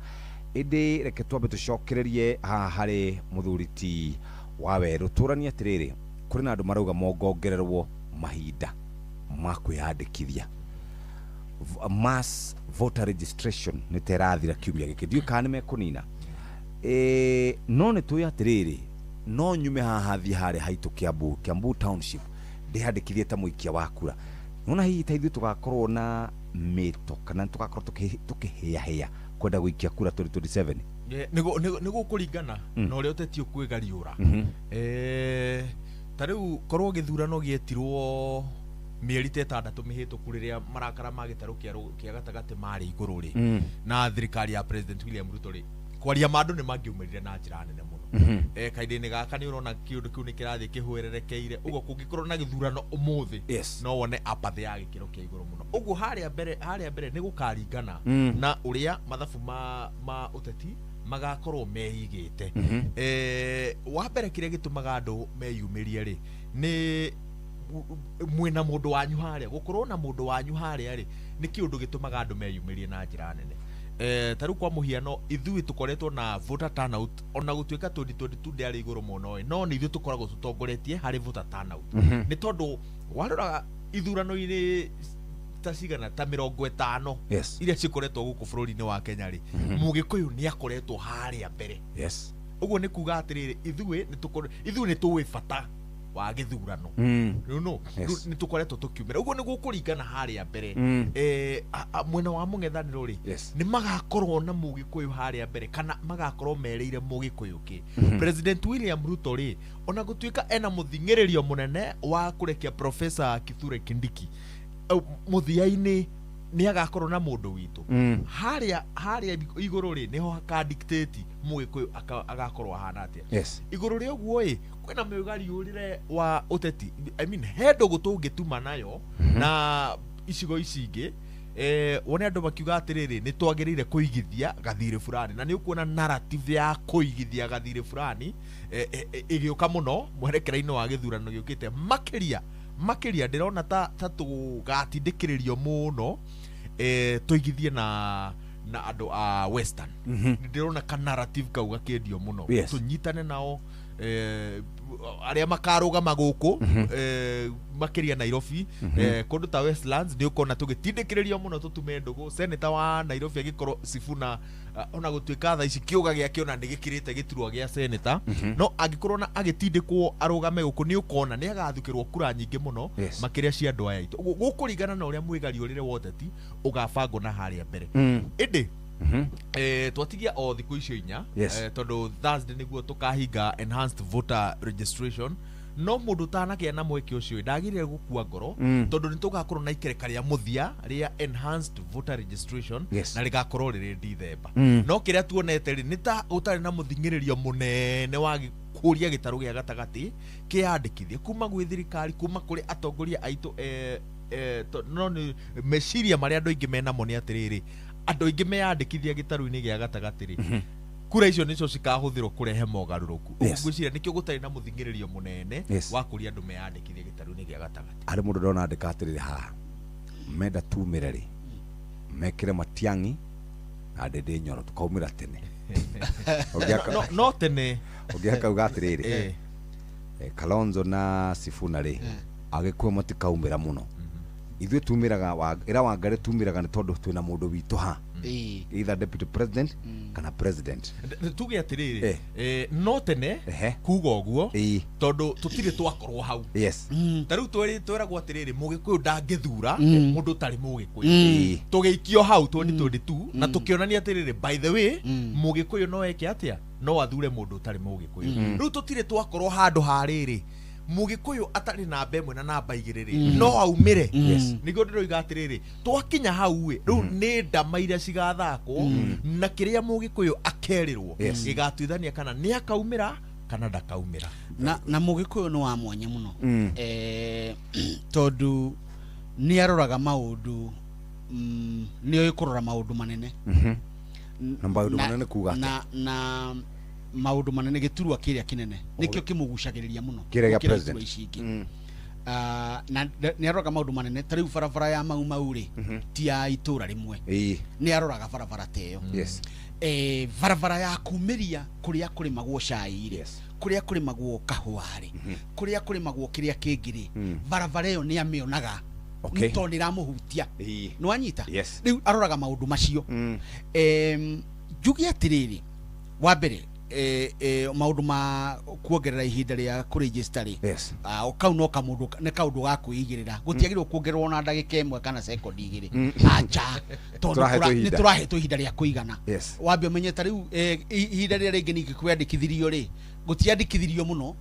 Speaker 17: Ĩndĩ reke twambe tũcokererie haha harĩ mũthuri ti wa Werũ, tũranie atĩrĩrĩ, kũrĩ na andũ marauga mongongererwo mahinda ma kwĩyandĩkithia. Mass voter registration nĩ ta ĩrathira kiumia gĩkĩ, ndiũĩ kana nĩ mekũnina. No nĩ tũĩ atĩrĩrĩ, no nyume haha thiĩ harĩa haitũ Kiambu, Kiambu Township, ndĩyandĩkithie ta mũikia wa kura. Nona hihi ta ithuĩ tũgakorwo na mĩto kana tũgakorwo tũkĩhĩahĩa kwenda gũikia kura 2027?
Speaker 11: Nĩ gũkũringana na ũrĩa ũteti ũkwĩgariũra. Ta rĩu korwo gĩthurano gĩetirwo mĩeri ta 6 mĩhĩtũku rĩrĩa marakara ma gĩtarũ kĩa gatagatĩ marĩ igũrũ rĩ, na thirikari ya President William Ruto rĩ, kwaria ma andũ nĩ mangĩaumĩrire na njĩra nene mũno. Kahinda-inĩ gaka nĩ ũrona kĩũndũ kĩu nĩ kĩrathiĩ kĩhwererekeire, ũguo kũngĩkorwo na gĩthurano ũmũthĩ, no wone apathy ya gĩkĩro kĩa igũrũ mũno. Ũguo harĩa mbere nĩ gũkaringana na ũrĩa mathabu ma ũteti magakorwo meigĩte. Wa mbere kĩrĩa gĩtũmaga andũ meyumĩrie rĩ, nĩ mwĩna mũndũ wanyu harĩa, gũkorwo na mũndũ wanyu harĩa rĩ, nĩ kĩũndũ gĩtũmaga andũ meyumĩrie na njĩra nene. Ta rĩu kwa mũhiano ithuĩ tũkoretwo na voter turnout, ona gũtuĩka 2022 ndĩarĩ igũrũ mũno ĩ, no nĩ ithuĩ tũkoragwo tũtongoretie harĩ voter turnout. Nĩ tondũ warora ithurano-inĩ ta cigana ta 50 iria cikoretwo gũkũ bũrũri-inĩ wa Kenya rĩ, Mũgĩkũyũ nĩ akoretwo harĩa mbere. Ũguo nĩ kuga atĩrĩrĩ, ithuĩ nĩ tũĩ bata wa gĩthurano. Rĩu no nĩ tũkoretwo tũkiumĩra. Ũguo nĩ gũkũringana harĩa mbere. Mwena wa mũng'ethanĩro rĩ, nĩ magakorwo na Mũgĩkũyũ harĩa mbere kana magakorwo merĩire Mũgĩkũyũ kĩ. President William Ruto rĩ, ona gũtuĩka ena mũthing'ĩrĩrio mũnene wa kũrekia Professor Kithure Kindiki, mũthia-inĩ nĩ agakorwo na mũndũ witũ. Harĩa igũrũ rĩ, nĩho hakadictate Mũgĩkũyũ agakorwo ahana atĩa. Igũrũ rĩa ũguo ĩ, kwĩna mũgariũrĩre wa ũteti. I mean, he ndũgũ tũngĩtuma nayo na icigo ici ingĩ. Wone andũ makiuga atĩrĩrĩ, nĩ twagĩrĩire kũigithia gathirĩ fulani, na nĩ ũkuona narrative ya kũigithia gathirĩ fulani ĩgĩũka mũno mwerekera-inĩ wa gĩthurano gĩũkĩte. Makĩria ndĩrona ta tũgatindĩkĩrĩrio mũno tũigithie na andũ a Western. Ndĩrona ka narrative kau gakĩendio mũno, tũnyitane nao arĩa makarũgama gũkũ, makĩria Nairobi, kũndũ ta Westlands nĩ ũkona tũgĩtindĩkĩrĩrio mũno tũtume ndũgũ. Senator wa Nairobi agĩkorwo Sifuna, ona gũtuĩka thaa ici kĩũga gĩake ona nĩ gĩkĩrĩte gĩturwa gĩa senator, no angĩkorwo na agĩtindĩkwo arũgame gũkũ nĩ ũkona nĩ agathukĩrwo kura nyingĩ mũno makĩria cia andũ aya aitũ. Gũkũringana na ũrĩa mwĩgariũrĩre wa ũteti ũgabangwo na harĩa mbere. Ĩndĩ twatigia o thikũ icio 4, tondũ Thursday nĩguo tũkahinga enhanced voter registration, no mũndũ ũtanagĩa na mweke ũcio ndagĩrĩire gũkua ngoro, tondũ nĩ tũgakorwo na ikereka rĩa mũthia rĩa enhanced voter registration, na rĩgakorwo rĩrĩ December. No kĩrĩa tuonete rĩ, nĩ ta ũtarĩ na mũthing'ĩrĩrio mũnene wa kũria gĩtarũ gĩa gatagatĩ kĩyandĩkithie kuma gwĩ thirikari, kuma kũrĩ atongoria aitũ. No nĩ meciria marĩa andũ aingĩ menamo nĩ atĩrĩrĩ, andũ aingĩ meyandĩkithia gĩtarũ-inĩ gĩa gatagatĩ rĩ, kura icio nĩcio cikahũthĩrwo kũrehe mogarũrũku. Ngwĩciria nĩkĩo gũtarĩ na mũthing'ĩrĩrio mũnene wa kũria andũ meyandĩkithie gĩtarũ-inĩ gĩa gatagatĩ.
Speaker 17: Harĩ mũndũ ndona andĩka atĩrĩrĩ haha, menda tumĩre rĩ, mekĩre Matiang'i na Ndĩndĩ Nyoro tũkaumĩra tene.
Speaker 11: No tene.
Speaker 17: Ũngĩ akauga atĩrĩrĩ, Kalonzo na Sifuna rĩ, Agĩkũyũ matikaumĩra mũno. Ithuĩ tumĩraga, ĩra Wangari tumĩraga nĩ tondũ twĩna mũndũ witũ ha, either deputy president kana president.
Speaker 11: Tuge atĩrĩrĩ, no tene kuga ũguo tondũ tũtirĩ twakorwo hau. Ta rĩu tweragwo atĩrĩrĩ, Mũgĩkũyũ ndangĩthura mũndũ ũtarĩ Mũgĩkũyũ. Tũgĩikio hau 2022 na tũkĩonania atĩrĩrĩ, by the way, Mũgĩkũyũ no eke atĩa, no athure mũndũ ũtarĩ Mũgĩkũyũ. Rĩu tũtirĩ twakorwo handũ ha rĩrĩ, Mũgĩkũyũ atarĩ namba 1 na namba 2 rĩ, no aumĩre. Nĩguo ndĩroiga atĩrĩrĩ, twakinya hau ĩ, rĩu nĩ ndama iria cigathakwo na kĩrĩa Mũgĩkũyũ akerĩrwo gĩgatuithania kana nĩ akaumĩra Kana ndakaumĩra.
Speaker 10: Na mũgĩkũyũ nĩ wa mwanya mũno. Tondũ nĩ aroraga maũndũ, nĩ oĩ kũrora maũndũ manene.
Speaker 17: Na maũndũ manene kuga atĩa?
Speaker 10: Na maũndũ manene gĩturwa kĩrĩa kĩnene nĩkĩo kĩmũgucagĩrĩria mũno
Speaker 17: Kĩrĩa gĩa
Speaker 10: gũkĩra
Speaker 17: president.
Speaker 10: iturwa ici ingĩ. Na nĩ aroraga maũndũ manene ta rĩu barabara ya Mau Mau rĩ, ti ya itũra rĩmwe. Nĩ aroraga barabara ta ĩyo. Barabara ya kumĩria kũrĩa kũrĩmagwo cai rĩ, kũrĩa kũrĩmagwo kahũa rĩ, kũrĩa kũrĩmagwo kĩrĩa kĩngĩ rĩ, barabara ĩyo nĩ amĩonaga. Tondũ nĩ ĩramũhutia. Nĩ wanyita? Rĩu aroraga maũndũ macio. Njuge atĩrĩrĩ, wa mbere, maũndũ ma kuongerera ihinda rĩa kũregister rĩ, kau no kamũndũ, nĩ kaũndũ ga kwĩigĩrĩra. Gũtiagĩrĩirwo kuongererwo na ndagĩka ĩmwe kana sekondi igĩrĩ. Acha, tondũ
Speaker 17: Tũrahetwo ihinda.
Speaker 10: nĩ tũrahetwo ihinda rĩa kũigana. Wambe ũmenye ta rĩu, ihinda rĩrĩa rĩngĩ ningĩ kwĩyandĩkithirio rĩ, gũtiandĩkithirio mũno,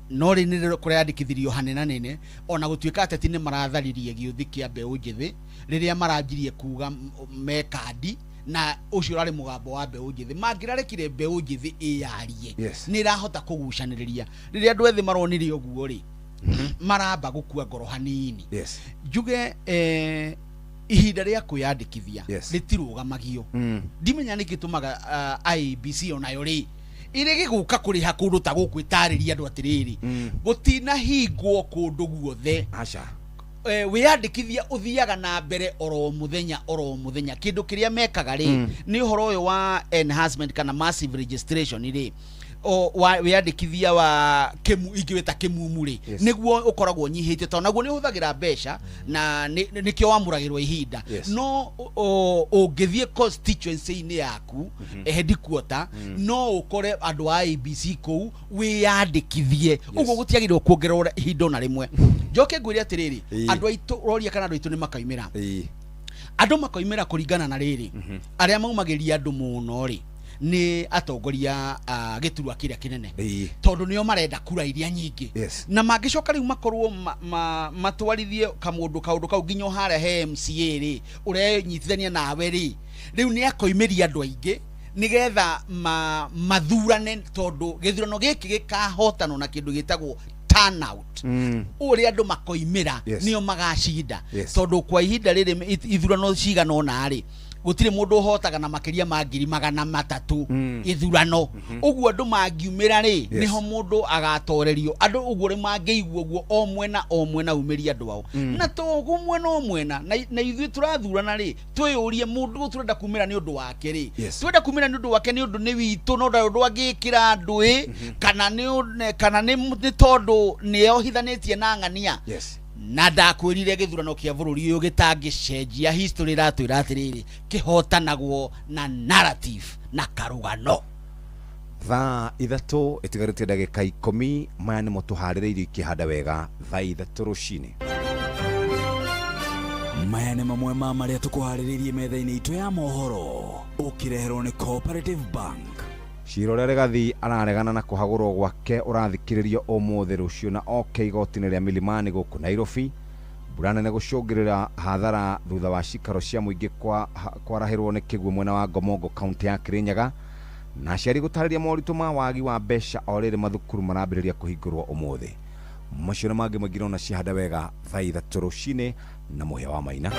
Speaker 10: no rĩ nĩ kũreyandĩkithirio hanenanene, ona gũtuĩka ateti nĩ maratharirie gĩũthĩ kĩa mbeũ njĩthĩ rĩrĩa maranjirie kuga me kandi, na ũcio ũrarĩ mũgambo wa mbeũ njĩthĩ. Mangĩrarekire mbeũ njĩthĩ ĩyarie, nĩ ĩrahota kũgucanĩrĩria. Rĩrĩa andũ ethĩ maronire ũguo rĩ, maramba gũkua ngoro hanini. Njuge, ihinda rĩa kwĩyandĩkithia rĩtirũgamagio. Ndimenya nĩkĩ tũmaga, IEBC onayo rĩ ĩrĩ gĩgũka kũrĩha kũndũ ta gũkũ ĩtarĩria andũ atĩrĩrĩ, gũtinahingwo kũndũ guothe.
Speaker 17: Aca.
Speaker 10: Wĩyandĩkithia ũthiaga na mbere oro mũthenya oro mũthenya. Kĩndũ kĩrĩa mekaga rĩ, nĩ ũhoro ũyũ wa enhancement kana massive registration rĩ, o wa wĩyandĩkithia wa kĩmu ingĩwĩta kĩmumu rĩ, nĩguo ũkoragwo ũnyihĩtio, tondũ naguo nĩ ũhũthagĩra mbeca na nĩkĩo wamũragĩrwo ihinda. No ũngĩthiĩ constituency-inĩ yaku, headquarter, no ũkore andũ a IEBC kũu wĩyandĩkithie. Ũguo gũtiagĩrĩirwo kuongererwo ihinda ona rĩmwe. Njoke ngwĩre atĩrĩrĩ, andũ aitũ roria kana andũ aitũ nĩ makaumĩra. Andũ makaumĩra kũringana na rĩrĩ, arĩa maumagĩria andũ mũno rĩ nĩ atongoria a gĩturwa kĩrĩa kĩnene, tondũ nĩo marenda kura iria nyingĩ. Na mangĩcoka rĩu makorwo matwarithie kamũndũ kaũndũ kau nginya harĩa he MCA rĩ, ũrenyitithania nawe rĩ, rĩu nĩ akoimĩria andũ aingĩ nĩgetha mathurane, tondũ gĩthurano gĩkĩ gĩkahotanwo na kĩndũ gĩtagwo turnout. Ũrĩa andũ makoimĩra, nĩo magacinda. Tondũ kwa ihinda rĩrĩ ithurano cigana ũna rĩ, gũtirĩ mũndũ ũhotaga na makĩria ma ngiri magana matatũ ithurano. Ũguo andũ mangiumĩra rĩ, nĩho mũndũ agatorerio. Andũ ũguo rĩ mangĩigua ũguo, o mwena o mwena umĩrie andũ ao. Na toguo mwena o mwena, na ithuĩ tũrathurana rĩ, twĩyũrie mũndũ ũyũ tũrenda kumĩra nĩ ũndũ wake rĩ, twenda kumĩra nĩ ũndũ wake nĩ ũndũ nĩ witũ, no ndarĩ ũndũ angĩkĩra andũ ĩ, kana nĩ tondũ nĩ ohithanĩtie na ng'ania. Na ndakwĩrire gĩthurano kĩa bũrũri ũyũ gĩtangĩcenjia history, ĩratwĩra atĩrĩrĩ, kĩhotanagwo na narrative na karũgano.
Speaker 17: Thaa 3 ĩtigarĩtie ndagĩka 10, maya nĩmo tũharĩrĩirie ikĩhanda wega thaa 3 rũcinĩ.
Speaker 8: Maya nĩ mamwe ma marĩa tũkũharĩrĩirie metha-inĩ itũ ya mohoro, ũkĩreherwo nĩ Cooperative Bank.
Speaker 17: Cira ũrĩa Rigathi araregana na kũhagũrwo gwake ũrathikĩrĩrio ũmũthĩ rũciũ na oke igoti-inĩ rĩa Milimani gũkũ Nairobi. Mbura nene gũcũngĩrĩra hathara thutha wa cikaro cia mũingĩ kwarahĩrwo nĩ kĩguũ mwena wa Ngomongo kaunti ya Kirinyaga, na aciari gũtarĩria moritũ ma wagi wa mbeca o rĩrĩ mathukuru marambĩrĩria kũhingũrwo ũmũthĩ. Macio na mangĩ maingĩ nona ciahanda wega thaa 3 rũcinĩ na mũhĩa wa Maina.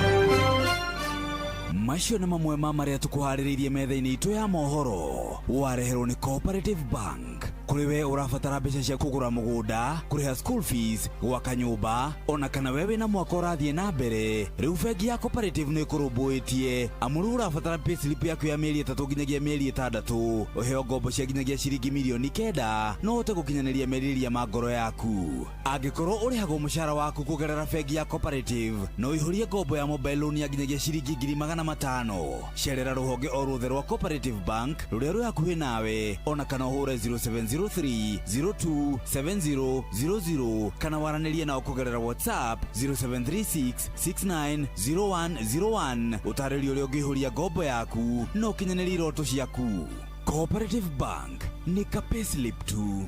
Speaker 8: Macio nĩ mamwe ma marĩa tũkũharĩrĩirie metha-inĩ itũ ya mohoro, wareherwo nĩ Cooperative Bank. Kũrĩ we ũrabatara mbeca cia kũgũra mũgũnda, kũrĩha school fees, gwaka nyũmba, ona kana we wĩna mwaka ũrathiĩ na mbere, rĩu bengi ya Cooperative nĩ ĩkũrũmbũĩtie. Amu rĩu ũrabatara payslip yaku ya mĩeri 3 nginyagia mĩeri 6, ũheo ngombo cia nginyagia ciringi mirioni 9, no ũhote gũkinyanĩria merirĩria ma ngoro yaku. Angĩkorwo ũrĩhagwo mũcara waku kũgerera bengi ya Cooperative, no ũihũrie ngombo ya mobile loan ya nginyagia ciringi ngiri magana matano. Cerera rũhonge o ruothe rwa Cooperative Bank rũrĩa rwĩ hakuhĩ nawe, ona kana ũhũre 0703 0270 00, kana waranĩrie nao kũgerera WhatsApp 0736 690101. Ũtarĩrio ũrĩa ũngĩihũria ngombo yaku na ũkinyanĩrie iroto ciaku. Cooperative Bank nĩ ka payslip tu.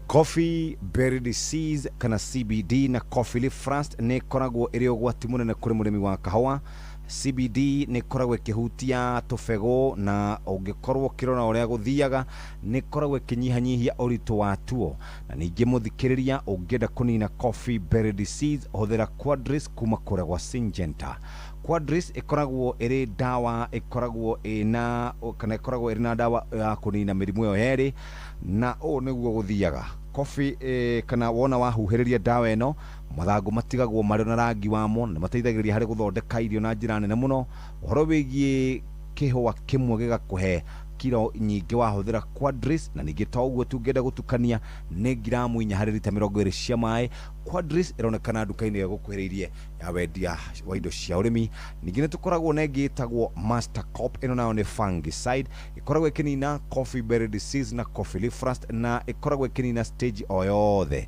Speaker 17: Coffee berry disease kana CBD na coffee leaf rust nĩ ĩkoragwo ĩrĩ ũgwati mũnene kũrĩ mũrĩmi wa kahũa. CBD nĩ ĩkoragwo ĩkĩhutia tũbegũ na ũngĩkorwo ũkĩrora ũrĩa gũthiaga nĩ ĩkoragwo ĩkĩnyihanyihia ũritũ wa tuo. Na ningĩ mũthikĩrĩria, ũngĩenda kũnina coffee berry disease, hũthĩra Quadris kuma kũrĩa gwa Syngenta. Quadris ĩkoragwo ĩrĩ ndawa ĩkoragwo ĩna kana ĩkoragwo ĩrĩ na ndawa ya kũnina mĩrimũ ĩyo yerĩ, na ũũ nĩguo gũthiaga. Coffee kana wona wahuhĩrĩria ndawa ĩno, mathangũ matigagwo marĩ na rangi wamo na mateithagĩrĩria harĩ gũthondeka irio na njĩra nene mũno. Ũhoro wĩgiĩ kĩhũa kĩmwe gĩgakũhe kiro nyingĩ wahũthĩra Quadris. Na ningĩ to ũguo tu, ũngĩenda gũtukania nĩ ngiramu 4 harĩ rita 20 cia maĩ. Quadris ĩronekana nduka-inĩ ĩyo ĩgũkuhĩrĩirie ya wendia wa indo cia ũrĩmi. Ningĩ nĩ tũkoragwo na ĩngĩ ĩtagwo Master Cop. Ĩno nayo nĩ fungicide, ĩkoragwo ĩkĩnina coffee berry disease na coffee leaf rust, na ĩkoragwo ĩkĩnina stage o yothe.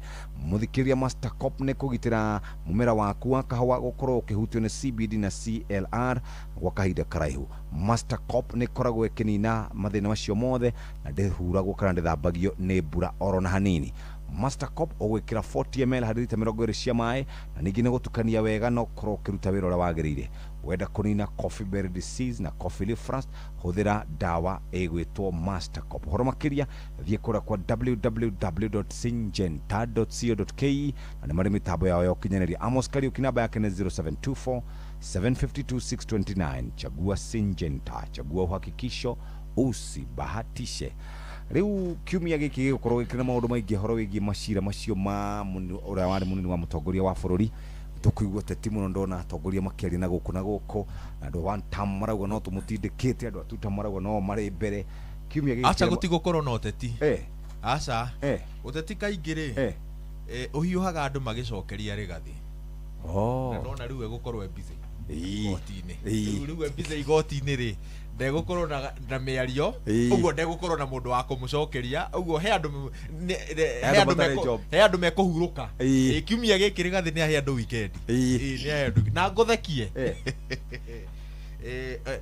Speaker 17: Mũthikĩrĩria, Master Cop nĩ kũgitĩra mũmera waku wa kahũa gũkorwo ũkĩhutio nĩ CBD na CLR gwa kahinda karaihu. Master Cop nĩ ĩkoragwo ĩkĩnina mathĩna macio mothe na ndĩhuragwo kana ndĩthambagio nĩ mbura oro na hanini. Master Cop ũgwĩkĩra 40 ml harĩ rita 20 cia maĩ, na ningĩ nĩ gũtukania wega na ũkorwo ũkĩruta wĩra ũrĩa wagĩrĩire. Wenda kũnina coffee berry disease na coffee leaf rust, hũthĩra ndawa ĩgwĩtwo Master Cop. Ũhoro makĩria, thiĩ kũrĩa kwa www.syngenta.co.ke, na nĩ marĩ mĩtambo yao ya ũkinyanĩria. Amos Kariuki, namba yake nĩ 0724 752 629. Chagua Syngenta, chagua uhakikisho, usibahatishe. Rĩu kiumia gĩkĩ gĩgũkorwo gĩkĩrĩ na maũndũ maingĩ ũhoro wĩgiĩ macira macio ma ũrĩa warĩ mũnini wa mũtongoria wa bũrũri. Tũkũigua teti mũno, ndona atongoria makĩaria na gũkũ na gũkũ, na andũ a one term marauga no tũmũtindĩkĩte, andũ a two term marauga no marĩ mbere. Kiumia gĩkĩ
Speaker 11: Aca, gũtigũkorwo na ũteti. Aca, ũteti kaingĩ rĩ, ũhiũhaga andũ magĩcokeria Rĩgathĩ. Na ndona rĩu egũkorwo e busy igoti-inĩ. Rĩu e busy igoti-inĩ rĩ, ndegũkorwo na mĩario ũguo, ndegũkorwo na mũndũ wa kũmũcokeria ũguo. He andũ he
Speaker 17: andũ matarĩ job.
Speaker 11: He andũ mekũhurũka. Kiumia gĩkĩ Rĩgathĩ nĩ ahe andũ weekend. Nĩ ahe andũ na ngũthekie.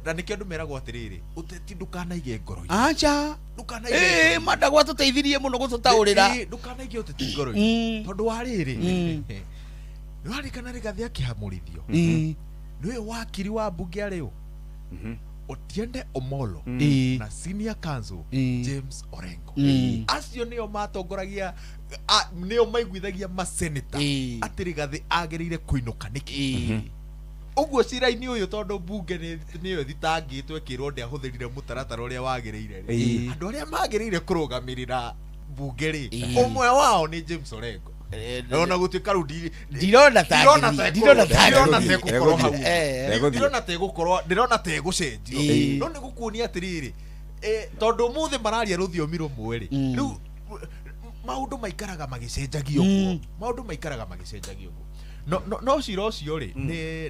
Speaker 11: Na nĩkĩo andũ meragwo atĩrĩrĩ, ũteti ndũkanaige ngoro-inĩ.
Speaker 10: Aca.
Speaker 11: Ndũkanaige
Speaker 10: ngoro-inĩ. Mandagwa tũteithirie mũno gũtũtaũrĩra.
Speaker 11: Ndũkanaige ũteti ngoro-inĩ, tondũ wa rĩrĩ, nĩ warikana Rĩgathĩ akĩhamũrithio, nĩwe wakiri wa mbunge arĩ ũ? Otiende Omolo na senior counsel James Orengo. Acio nĩo matongoragia, nĩo maiguithagia maseneta atĩ Rĩgathĩ agĩrĩire kũinũka nĩkĩ. Ũguo cira-inĩ ũyũ, tondũ mbunge nĩyo ĩthitangĩtwo ĩkĩrwo ndĩahũthĩrire mũtaratara ũrĩa wagĩrĩire rĩ, andũ arĩa magĩrĩire kũrũgamĩrĩra mbunge rĩ, ũmwe wao nĩ James Orengo, ona gũtuĩka rĩu
Speaker 10: Ndirona ta
Speaker 11: ndirona
Speaker 10: angĩthiĩ,
Speaker 11: ta
Speaker 10: ndirona ta
Speaker 11: ndirona
Speaker 10: angĩthiĩ.
Speaker 11: ta ĩgũkorwo hau.
Speaker 10: Egũthiĩ.
Speaker 11: Ndirona ta ĩgũkorwo, ndĩrona ta ĩgũcenjio. No nĩ gũkuonia atĩrĩrĩ, tondũ ũmũthĩ mararia rũthiomi rũmwe rĩ, rĩu maũndũ maikaraga magĩcenjagio ũguo, maũndũ maikaraga magĩcenjagio ũguo. No cira ũcio rĩ,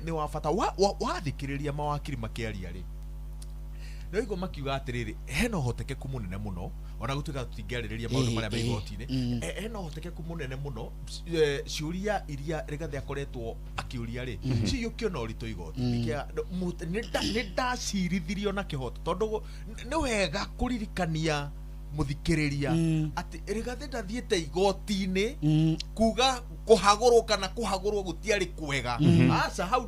Speaker 11: nĩ wa bata. Wathikĩrĩria mawakiri makĩaria rĩ, nĩ makiuga atĩrĩrĩ, hena ũhotekeku mũnene mũno, ona gũtuĩka tũtingĩarĩrĩria maũndũ marĩa me igoti-inĩ, hena ũhotekeku mũnene mũno ciũria iria Rĩgathĩ akoretwo akĩũria rĩ, ciyũkio na ũritũ igoti-inĩ. Nĩ ndacirithirio na kĩhoto, tondũ nĩ wega kũririkania mũthikĩrĩria atĩ Rĩgathĩ ndathiĩte igoti-inĩ kuga kũhagũrwo kana kũhagũrwo gũtiarĩ kwega. Aca, hau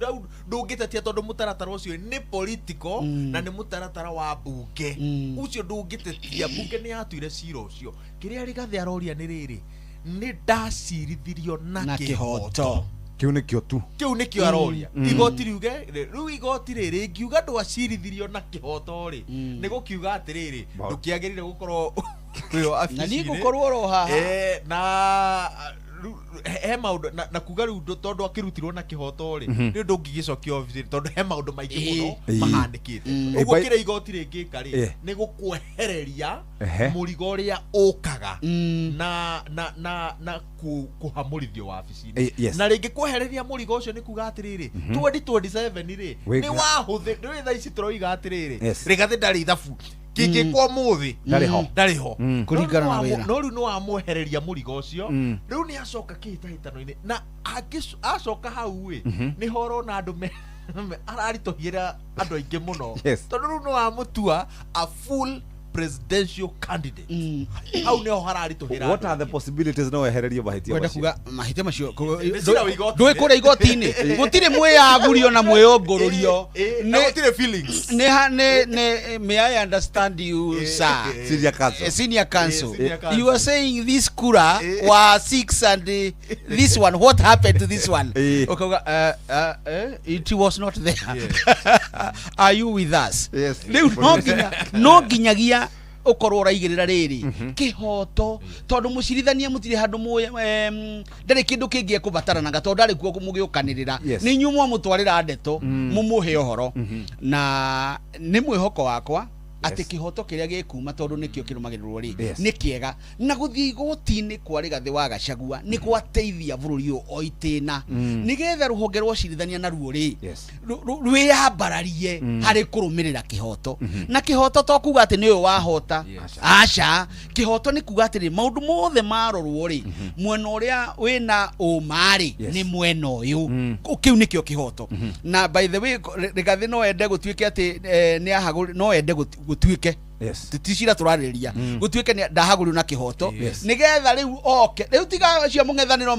Speaker 11: ndũngĩtetia, tondũ mũtaratara ũcio nĩ political na nĩ mũtaratara wa mbunge ũcio, ndũngĩtetia. Mbunge nĩ yatuire cira ũcio. Kĩrĩa Rĩgathĩ aroria nĩ rĩrĩ, nĩ ndacirithirio na
Speaker 10: na
Speaker 11: kĩhoto.
Speaker 10: Kĩhoto.
Speaker 17: Kĩu nĩkĩo tu.
Speaker 11: Kĩu nĩkĩo aroria. Igoti riuge rĩu, igoti rĩ rĩngiuga ndwacirithirio na kĩhoto rĩ, nĩ gũkiuga atĩrĩrĩ, ndũkĩagĩrĩire gũkorwo wĩyo
Speaker 10: Na niĩ
Speaker 11: abici-inĩ.
Speaker 10: ngũkorwo oro haha.
Speaker 11: Na rĩu he maũndũ na kuga rĩu tondũ akĩrutirwo na kĩhoto rĩ, rĩu ndũngĩgĩcokio obici, tondũ he maũndũ maingĩ mũno mahanĩkĩte. Ũguo kĩrĩa igoti rĩngĩka rĩ, nĩ gũkwehereria mũrigo ũrĩa ũkaga na kũhamũrithio wabici-inĩ. Na rĩngĩ kwehereria mũrigo ũcio nĩ kuga atĩrĩrĩ, 2027 rĩ, nĩ wahũthĩ nĩ thaa ici tũroiga atĩrĩrĩ, Rĩgathĩ ndarĩ ithabu kĩngĩkwo ũmũthĩ.
Speaker 17: Ndarĩ ho.
Speaker 11: Ndarĩ ho.
Speaker 10: Kũringana na wĩra.
Speaker 11: No rĩu nĩ wamwehereria mũrigo ũcio. Rĩu nĩ acoka kĩhĩtahĩtano-inĩ, na acoka hau ĩ, nĩho ũrona andũ araritũhiĩra andũ aingĩ mũno, tondũ rĩu nĩ wamũtua a full Presidential candidate hau niho hararitũhĩra.
Speaker 17: What are the possibilities no ehererio mahĩtia
Speaker 10: Kwenda
Speaker 17: macio?
Speaker 10: Kuga mahĩtia macio
Speaker 11: Nĩ cira wa igoti-inĩ.
Speaker 10: Ndũĩ kũrĩa igoti-inĩ gũtirĩ mwĩyagũrio na mwĩyongũrũrio.
Speaker 11: Na gũtirĩ feelings.
Speaker 10: Nĩ ha- nĩ nĩ may I understand you, sir?
Speaker 17: Senior counsel.
Speaker 10: Senior counsel.
Speaker 11: Senior counsel.
Speaker 10: You are saying this kura was six and this one, what happened to this one? Ukauga it was not there. Are you with us?
Speaker 17: Yes.
Speaker 10: Rĩu no nginyagia ũkorwo ũraigĩrĩra rĩrĩ kĩhoto, tondũ mũcirithania mũtirĩ handũ ndarĩ kĩndũ kĩngĩ ekũbataranaga tondũ ndarĩ kuo mũgĩũkanĩrĩra. Nĩ inyuĩ mwamũtwarĩra ndeto mũmũhe ũhoro, na nĩ mwĩhoko wakwa atĩ kĩhoto kĩrĩa gĩkuma, tondũ nĩkĩo kĩrũmagĩrĩrwo rĩ, nĩ kĩega, na gũthiĩ igoti-inĩ kwa Rigathĩ wa Gachagua nĩ gwateithia bũrũri ũyũ o itĩna, nĩgetha rũhonge rwa ũcirithania naruo rĩ rwĩyambararie harĩ kũrũmĩrĩra kĩhoto. Na kĩhoto to kuga atĩ nĩ ũyũ wahota, aca. Kĩhoto nĩ kuga atĩrĩ, maũndũ mothe marorwo rĩ, mwena ũrĩa wĩna ũma rĩ nĩ mwena ũyũ. Kĩu nĩkĩo kĩhoto. Na by the way, Rigathĩ no ende gũtuĩke atĩ nĩ ahagũri, no ende gũtuĩke ti cira tũrarĩrĩria, gũtuĩke nĩ ndahagũrirwo na kĩhoto, nĩgetha rĩu oke rĩu tiga acio mũng'ethanĩro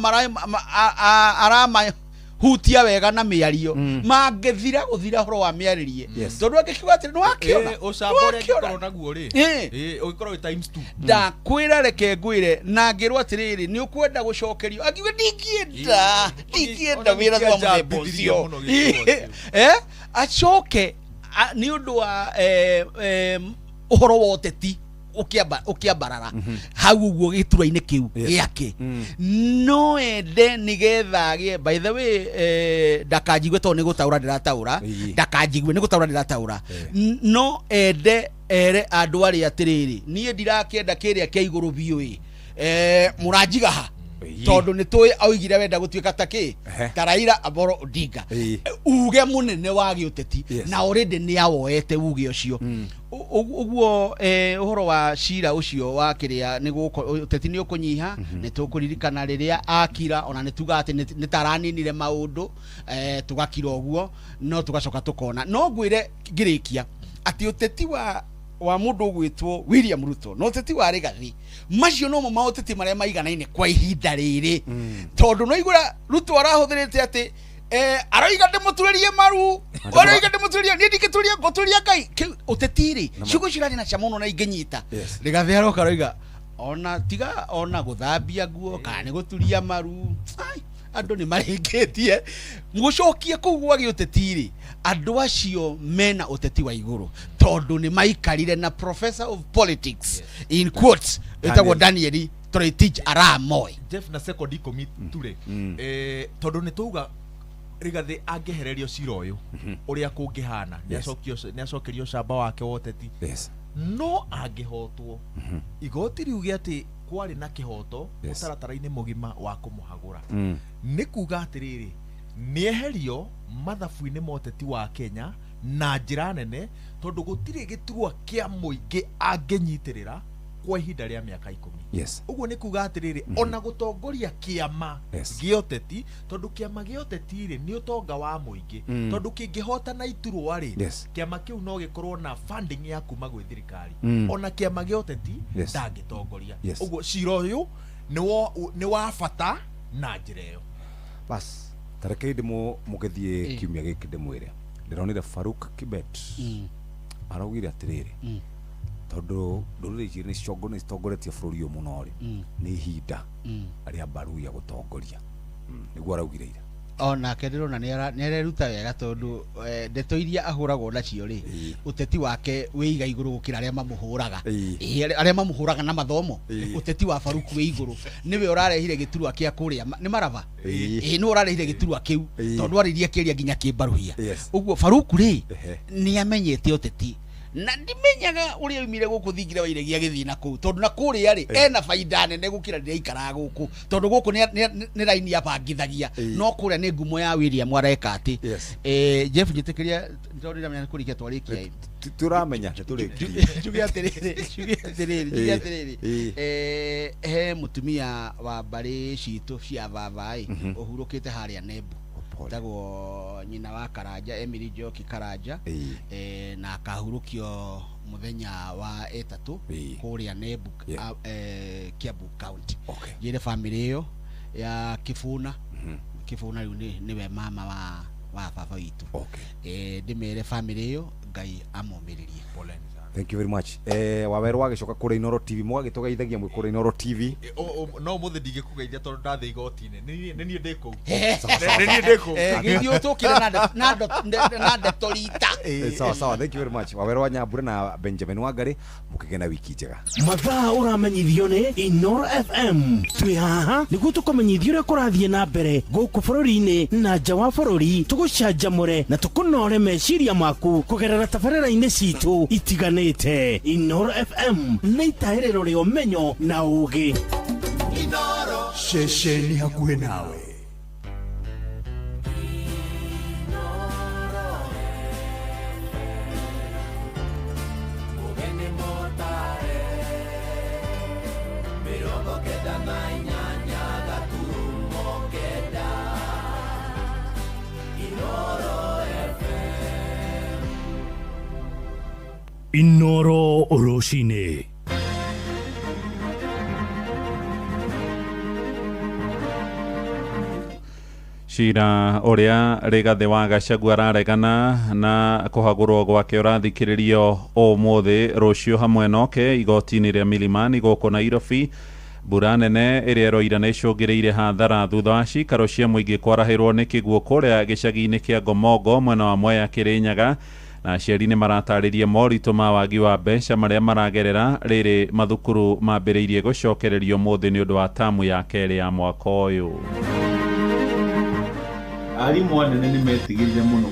Speaker 10: aramahutia wega na mĩario, mangĩthira gũthira ũhoro wa mĩarĩrie, tondũ angĩkiuga atĩrĩ, nĩ wakĩona.
Speaker 11: Ũcamba ũrĩa angĩkorwo naguo rĩ, ũngĩkorwo wĩ times two.
Speaker 10: Ndakwĩra, reke ngwĩre, na ngĩrwo atĩrĩrĩ, nĩ ũkwenda gũcokerio, angiuga ndingĩenda, ndingĩenda
Speaker 11: Ona
Speaker 10: wĩra wa mũthemba
Speaker 11: ningĩanjambithirie
Speaker 10: ũcio.
Speaker 11: mũno gĩkĩro.
Speaker 10: Acoke nĩ ũndũ wa ũhoro wa ũteti ũkĩambarara hau ũguo gĩturwa-inĩ kĩu gĩake, no ende nĩgetha agĩe. By the way, ndakanjigue tondũ nĩ gũtaũra ndĩrataũra, ndakanjigue nĩ gũtaũra ndĩrataũra. No ende ere andũ arĩa atĩrĩrĩ, niĩ ndirakĩenda kĩrĩa kĩa igũrũ biũ ĩ, mũranjiga ha, tondũ nĩ tũĩ oigire wenda gũtuĩka ta kĩ, ta Raila Amolo Odinga, uge mũnene wa gĩũteti, na already nĩ awoete uge ũcio. Ũguo ũhoro wa cira ũcio wa kĩrĩa nĩ gũko ũteti nĩ ũkũnyiha. Nĩ tũkũririkana rĩrĩa akira, ona nĩ tuga atĩ nĩ taraninire maũndũ, tũgakira ũguo, no tũgacoka tũkona. No ngwĩre ngĩrĩkia atĩ ũteti wa mũndũ ũgwĩtwo William Ruto na ũteti wa Rigathi, macio nomo maũteti marĩa maiganaine kwa ihinda rĩrĩ, tondũ no igũra Ruto arahũthĩrĩte atĩ aroiga ndĩmũturĩrie maru, aroiga ndĩmũturĩrie, niĩ ndingĩturia, ngũturia Ngai. Kĩu ũteti rĩ, ciugo cirarĩ na cia mũno na ingĩnyita. Rigathi aroka aroiga ona tiga ona gũthambia nguo kana nĩ gũturia maru. Ai, andũ nĩ marĩkĩtie gũcokia kũu gwa gĩũteti rĩ, andũ acio mena ũteti wa igũrũ tondũ nĩ maikarire na professor of politics, in quotes, ĩtagwo Daniel Toroitich arap Moi.
Speaker 11: Jeff, na sekondi 10 tu rĩ, tondũ nĩ tauga Rigathĩ angĩhererio cira ũyũ, ũrĩa kũngĩhana nĩ nĩ acokerio camba wake wa ũteti, no angĩhotwo, igoti riuge atĩ kwarĩ na kĩhoto mũtaratara-inĩ mũgima wa kũmũhagũra, nĩ kuga atĩrĩrĩ, nĩ eherio mathabu-inĩ ma ũteti wa Kenya na njĩra nene, tondũ gũtirĩ gĩturwa kĩa mũingĩ angĩnyitĩrĩra kwa ihinda rĩa mĩaka 10. Ũguo nĩ kuga atĩrĩrĩ, ona gũtongoria kĩama gĩa ũteti, tondũ kĩama gĩa ũteti rĩ, nĩ ũtonga wa mũingĩ, tondũ kĩngĩhotana iturwa rĩ, kĩama kĩu no gĩkorwo na funding ya kuma gwĩ thirikari. Ona kĩama gĩa ũteti ndangĩtongoria. Ũguo cira ũyũ nĩ wa bata na njĩra ĩyo.
Speaker 17: Bas, tarekei ndĩmũ mũgĩthiĩ kiumia gĩkĩ ndĩmwĩre ndĩronire Faruk Kibet araugire atĩrĩrĩ, tondũ ndũrĩrĩ igĩrĩ nĩ citongoretie bũrũri ũyũ mũno rĩ, nĩ ihinda rĩa Baruya gũtongoria. Nĩguo araugire ira.
Speaker 10: Onake ndĩrona nĩ areruta wega, tondũ ndeto iria ahũragwo nacio rĩ, ũteti wake wĩ iga igũrũ gũkĩra arĩa mamũhũraga. Ĩĩ, arĩa mamũhũraga na mathomo. Ũteti wa Faruku wĩ igũrũ, nĩwe ũrarehire gĩturwa kĩa kũrĩa nĩ Maraba. Ĩĩ, nĩwe ũrarehire gĩturwa kĩu, tondũ arĩirie akĩaria nginya kĩmbaruhia. Ũguo Faruku rĩ, nĩ amenyete ũteti, na ndimenyaga ũrĩa oimire gũkũ thingira wa iregi agĩthiĩ na kũu, tondũ na kũrĩa rĩ, ena baida nene gũkĩra rĩrĩa aikaraga gũkũ, tondũ gũkũ nĩ raini abangithagia, no kũrĩa nĩ ngumo ya William areka atĩ. Jeff, njĩtĩkĩria tondũ ndĩramenya nĩ kũrĩkia twarĩkia ĩ.
Speaker 17: Tũramenya nĩ tũrĩkirie.
Speaker 10: Njuge atĩrĩrĩ, njuge atĩrĩrĩ, njuge atĩrĩrĩ, he mũtumia wa mbarĩ citũ cia baba ĩ, ũhurũkĩte harĩa Nembo, tagwo nyina wa Karanja, Emily Njoki Karanja, na akahurũkio Muthenya wa ĩtatũ kũrĩa Nembu, Kiambu County. Njĩre family ĩyo ya Kibuna. Kibuna rĩu nĩwe mama wa baba witũ. Ndĩmere family ĩyo Ngai amomĩrĩrie.
Speaker 17: Thank you very much. Waweru wagĩcoka kũrĩa Inooro TV, mũgagĩtũgeithagia mwĩ kũrĩa Inooro TV.
Speaker 11: No mũthĩ ndingĩkũgeithia tondũ ndathiĩ igoti-inĩ. Nĩ niĩ ndĩ kũu.
Speaker 17: Sawa, sawa,
Speaker 11: Nĩ niĩ ndĩ kũu.
Speaker 10: Gĩthiĩ ũtũkĩre na ndeto rita.
Speaker 17: Sawa sawa, thank you very much. Waweru wa Nyambura na Benjamin Wangari, mũkĩgĩa na wiki njega.
Speaker 1: Mathaa ũramenyithio nĩ Inooro FM. Twĩ haha nĩguo tũkũmenyithia ũrĩa kũrathiĩ na mbere gũkũ bũrũri-inĩ na nja wa bũrũri, tũgũcanjamũre na tũkũnore meciria maku kũgerera tabarĩra-inĩ citũ itiganĩte. Inooro FM nĩ itahĩrĩro rĩa ũmenyo na ũũgĩ.
Speaker 14: Ceceni hakuhĩ nawe. Inooro rũcinĩ.
Speaker 4: Cira ũrĩa Rigathĩ wa Gachagua araregana na kũhagũrwo gwake ũrathikĩrĩrio ũmũthĩ rũciũ hamwe noke igoti-inĩ rĩa Milimani gũkũ Nairobi. Mbura nene ĩrĩa ĩroira nĩ ĩcũngĩrĩirie hathara thutha wa cikaro cia mũingĩ kwarahĩrwo nĩ kĩguũ kũrĩa gĩcagi-inĩ kĩa Ngomongo mwena wa Mwea Kĩrĩnyaga, na aciari nĩ maratarĩria moritũ ma wagi wa mbeca marĩa maragerera rĩrĩ mathukuru mambĩrĩirie gũcokererio ũmũthĩ nĩ ũndũ wa tamu ya kerĩ ya mwaka ũyũ.
Speaker 6: Arimũ anene nĩ metigĩrire mũno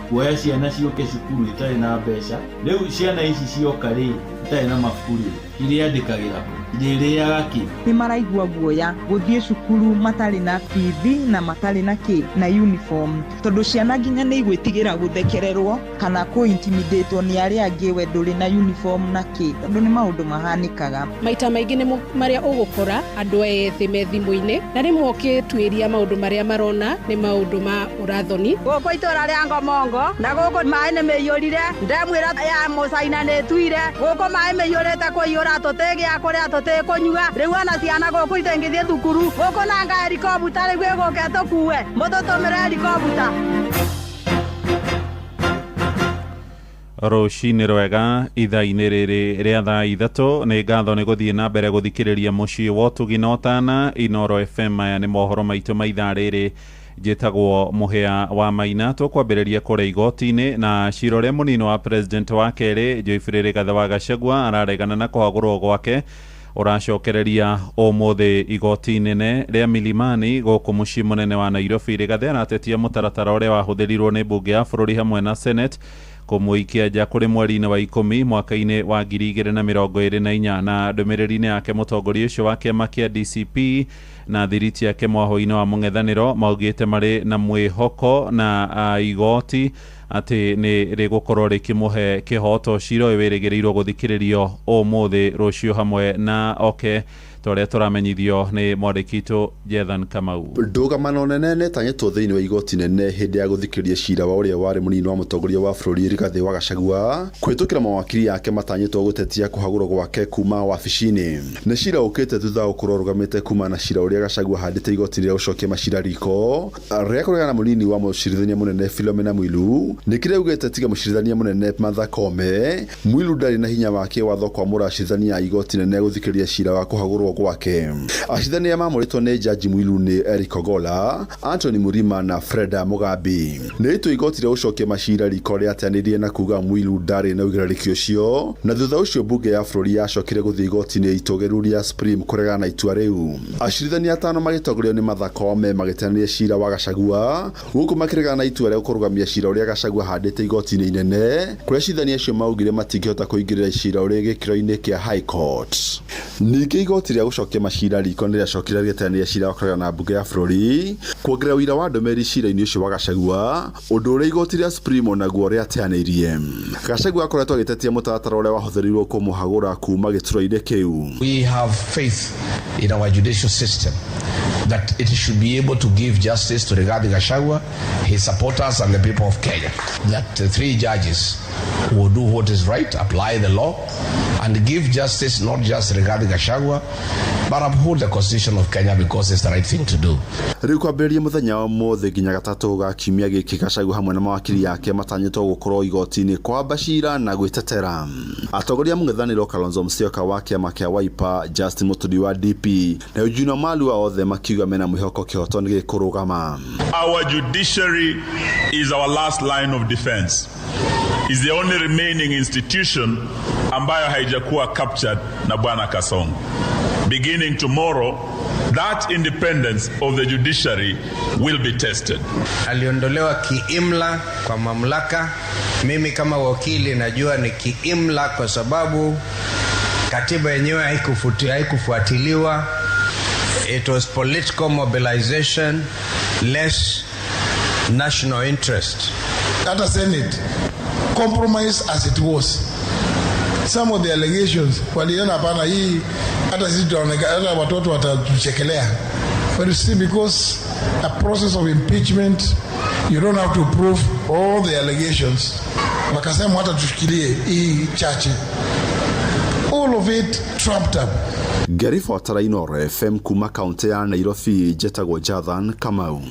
Speaker 6: kuoya ciana ciũke cukuru itarĩ na mbeca. Rĩu ciana ici cioka rĩ itarĩ na mabuku rĩ, irĩandĩkagĩra kũ? Irĩrĩaga kĩ?
Speaker 12: Nĩ maraigua guoya gũthiĩ cukuru matarĩ na bithi na matarĩ na kĩ na uniform, tondũ ciana nginya nĩ igwĩtigĩra gũthekererwo kana kũ-intimidatwo nĩ arĩa angĩ we ndũrĩ na uniform na kĩ, tondũ nĩ maũndũ mahanĩkaga.
Speaker 26: Maita maingĩ nĩ marĩa ũgũkora andũ ethĩ me thimũ-inĩ, na rĩmwe ũkĩtuĩria maũndũ marĩa marona nĩ maũndũ ma ũrathoni.
Speaker 16: Gũkũ itũra rĩa Ngomongo na gũkũ maĩ nĩ mĩiyũrire, ndemwĩra ya mũcaina nĩ ĩtuire, gũkũ maĩ mĩiyũrĩte kũiyũra tũtĩgĩa kũrĩa tũtĩkũnyua, rĩu ona ciana gũkũ itingĩthiĩ thukuru, gũkũ nanga herikobuta rĩu ĩgũke tũkue, mũtũtũmĩre herikobuta.
Speaker 4: Rũcinĩ rwega ithaa-inĩ rĩrĩ rĩa thaa 3 nĩ ngatho nĩ gũthiĩ na mbere gũthikĩrĩria mũciĩ wa ũtugi na ũtana Inooro FM. Maya nĩ mohoro maitũ ma ithaa rĩrĩ. Njĩtagwo Mũhĩa wa Maina. Tũkwambĩrĩria kũrĩa igoti-inĩ na cira ũrĩa mũnini wa president wa kerĩ Geoffrey Rigathĩ wa Gachagua araregana na kũhagũrwo gwake ũracokereria ũmũthĩ igoti inene rĩa Milimani gũkũ mũciĩ mũnene wa Nairobi. Rigathĩ aratetia mũtaratara ũrĩa wahũthĩrirwo nĩ mbunge ya bũrũri hamwe na Senate kũmũikia nja kũrĩ mweri-inĩ wa 10 mwaka-inĩ wa 2024. Na ndũmĩrĩri-inĩ yake mũtongoria ũcio wa kĩama kĩa DCP na thiriti yake mwaho-inĩ wa mũng'ethanĩro maugĩte marĩ na mwĩhoko na igoti atĩ nĩ rĩgũkorwo rĩkĩmũhe kĩhoto. Cira ũyũ wĩrĩgĩrĩirwo gũthikĩrĩrio ũmũthĩ rũciũ hamwe na oke ta ũrĩa tũramenyithio nĩ mwandĩki witũ Jethan Kamau.
Speaker 9: Ndũgamano nene nĩtanyĩtwo thĩinĩ wa igoti nene hĩndĩ ya gũthikĩrĩria cira wa ũrĩa warĩ mũnini wa mũtongoria wa bũrũri Rigathĩ wa Gachagua kũhĩtũkĩra mawakiri ake matanyĩtwo gũtetia kũhagũrwo gwake kuma wabici-inĩ. Nĩ cira ũkĩte thutha wa gũkorwo arũgamĩte kuma na cira ũrĩa Gachagua ahandĩte igoti rĩa gũcokia macira riko rĩa kũregana na mũnini wa mũcirithania mũnene Philomena Mwilu. Nĩ kĩrĩa augĩte tiga mũcirithania mũnene Martha Koome, Mwilu ndarĩ na hinya wa kĩwatho kwamũra acirithania a igoti nene gũthikĩrĩria cira wa kũhagũrwo gwake. Acirithania mamũrĩtwo nĩ Jaji Mwilu nĩ Eric Ogola, Anthony Murima na Freda Mugambi. Nĩ itua igoti rĩa gũcokia macira riko rĩateanĩirie na kuga Mwilu ndarĩ na ũigananĩrĩki ũcio, na thutha ũcio mbunge ya bũrũri yacokire gũthiĩ igoti-inĩ itũgĩru rĩa Supreme kũregana na itua rĩu. Acirithania atano magĩtongorio nĩ Martha Koome magĩteanĩria cira wa Gachagua gũkũ makĩregana na itua rĩa kũrũgamia cira ũrĩa Gachagua ahandĩte igoti-inĩ inene, kũrĩa acirithania acio maugire matingĩhota kũingĩrĩra cira ũrĩ gĩkĩro-inĩ kĩa High Court. Ningĩ igoti rĩa gũcokia macira riko nĩ rĩacokire rĩgĩteanĩria cira wa kũregana na mbunge ya bũrũri kuongerera ũira wa ndũmĩrĩri cira-inĩ ũcio wa Gachagua, ũndũ ũrĩa igoti rĩa Supreme onaguo rĩateanĩirie. Gachagua akoretwo agĩtetia mũtaratara ũrĩa wahũthĩrirwo kũmũhagũra kuma gĩturwa-inĩ kĩu.
Speaker 23: We have faith in our judicial system that it should be able to give justice to Rigathi Gachagua, his supporters and the people of Kenya. that the three judges will do what is right, apply the law, and give justice not just Rigathi Gachagua, but uphold the Constitution of Kenya because it's the right thing to do.
Speaker 9: Rĩu kwambĩrĩria mũthenya wa ũmũthĩ nginya gatatũ ga kiumia gĩkĩ, Gachagua hamwe na mawakiri yake matanyĩtwo gũkorwo igoti-inĩ kwamba cira na gwĩtetera. Atongoria a mũng'ethanĩro Kalonzo Musyoka wa kĩama kĩa Wiper, Justin Muturi wa DP na Eugene Wamalwa othe makiuga mena mwĩhoko kĩhoto nĩ gĩkũrũgama.
Speaker 3: Our judiciary is our last line of defense. Is the only remaining institution ambayo haijakuwa captured na Bwana Kasongo. Beginning tomorrow, that independence of the judiciary will be tested.
Speaker 5: Aliondolewa kiimla kwa mamlaka. Mimi kama wakili najua ni kiimla kwa sababu katiba yenyewe haikufuatiliwa. It was political mobilization, less national interest.
Speaker 26: Hata Senate compromise as it was, some of the allegations waliona hapana, hii hata sisi tutaonekana, hata watoto watatuchekelea. But you see, because a process of impeachment, you don't have to prove all the allegations. Wakasema hata tushikilie hii chache. All of it trumped up.
Speaker 9: Ngĩribotera Inooro FM kuma kaunti ya Nairobi, njetagwo Jathan Kamau.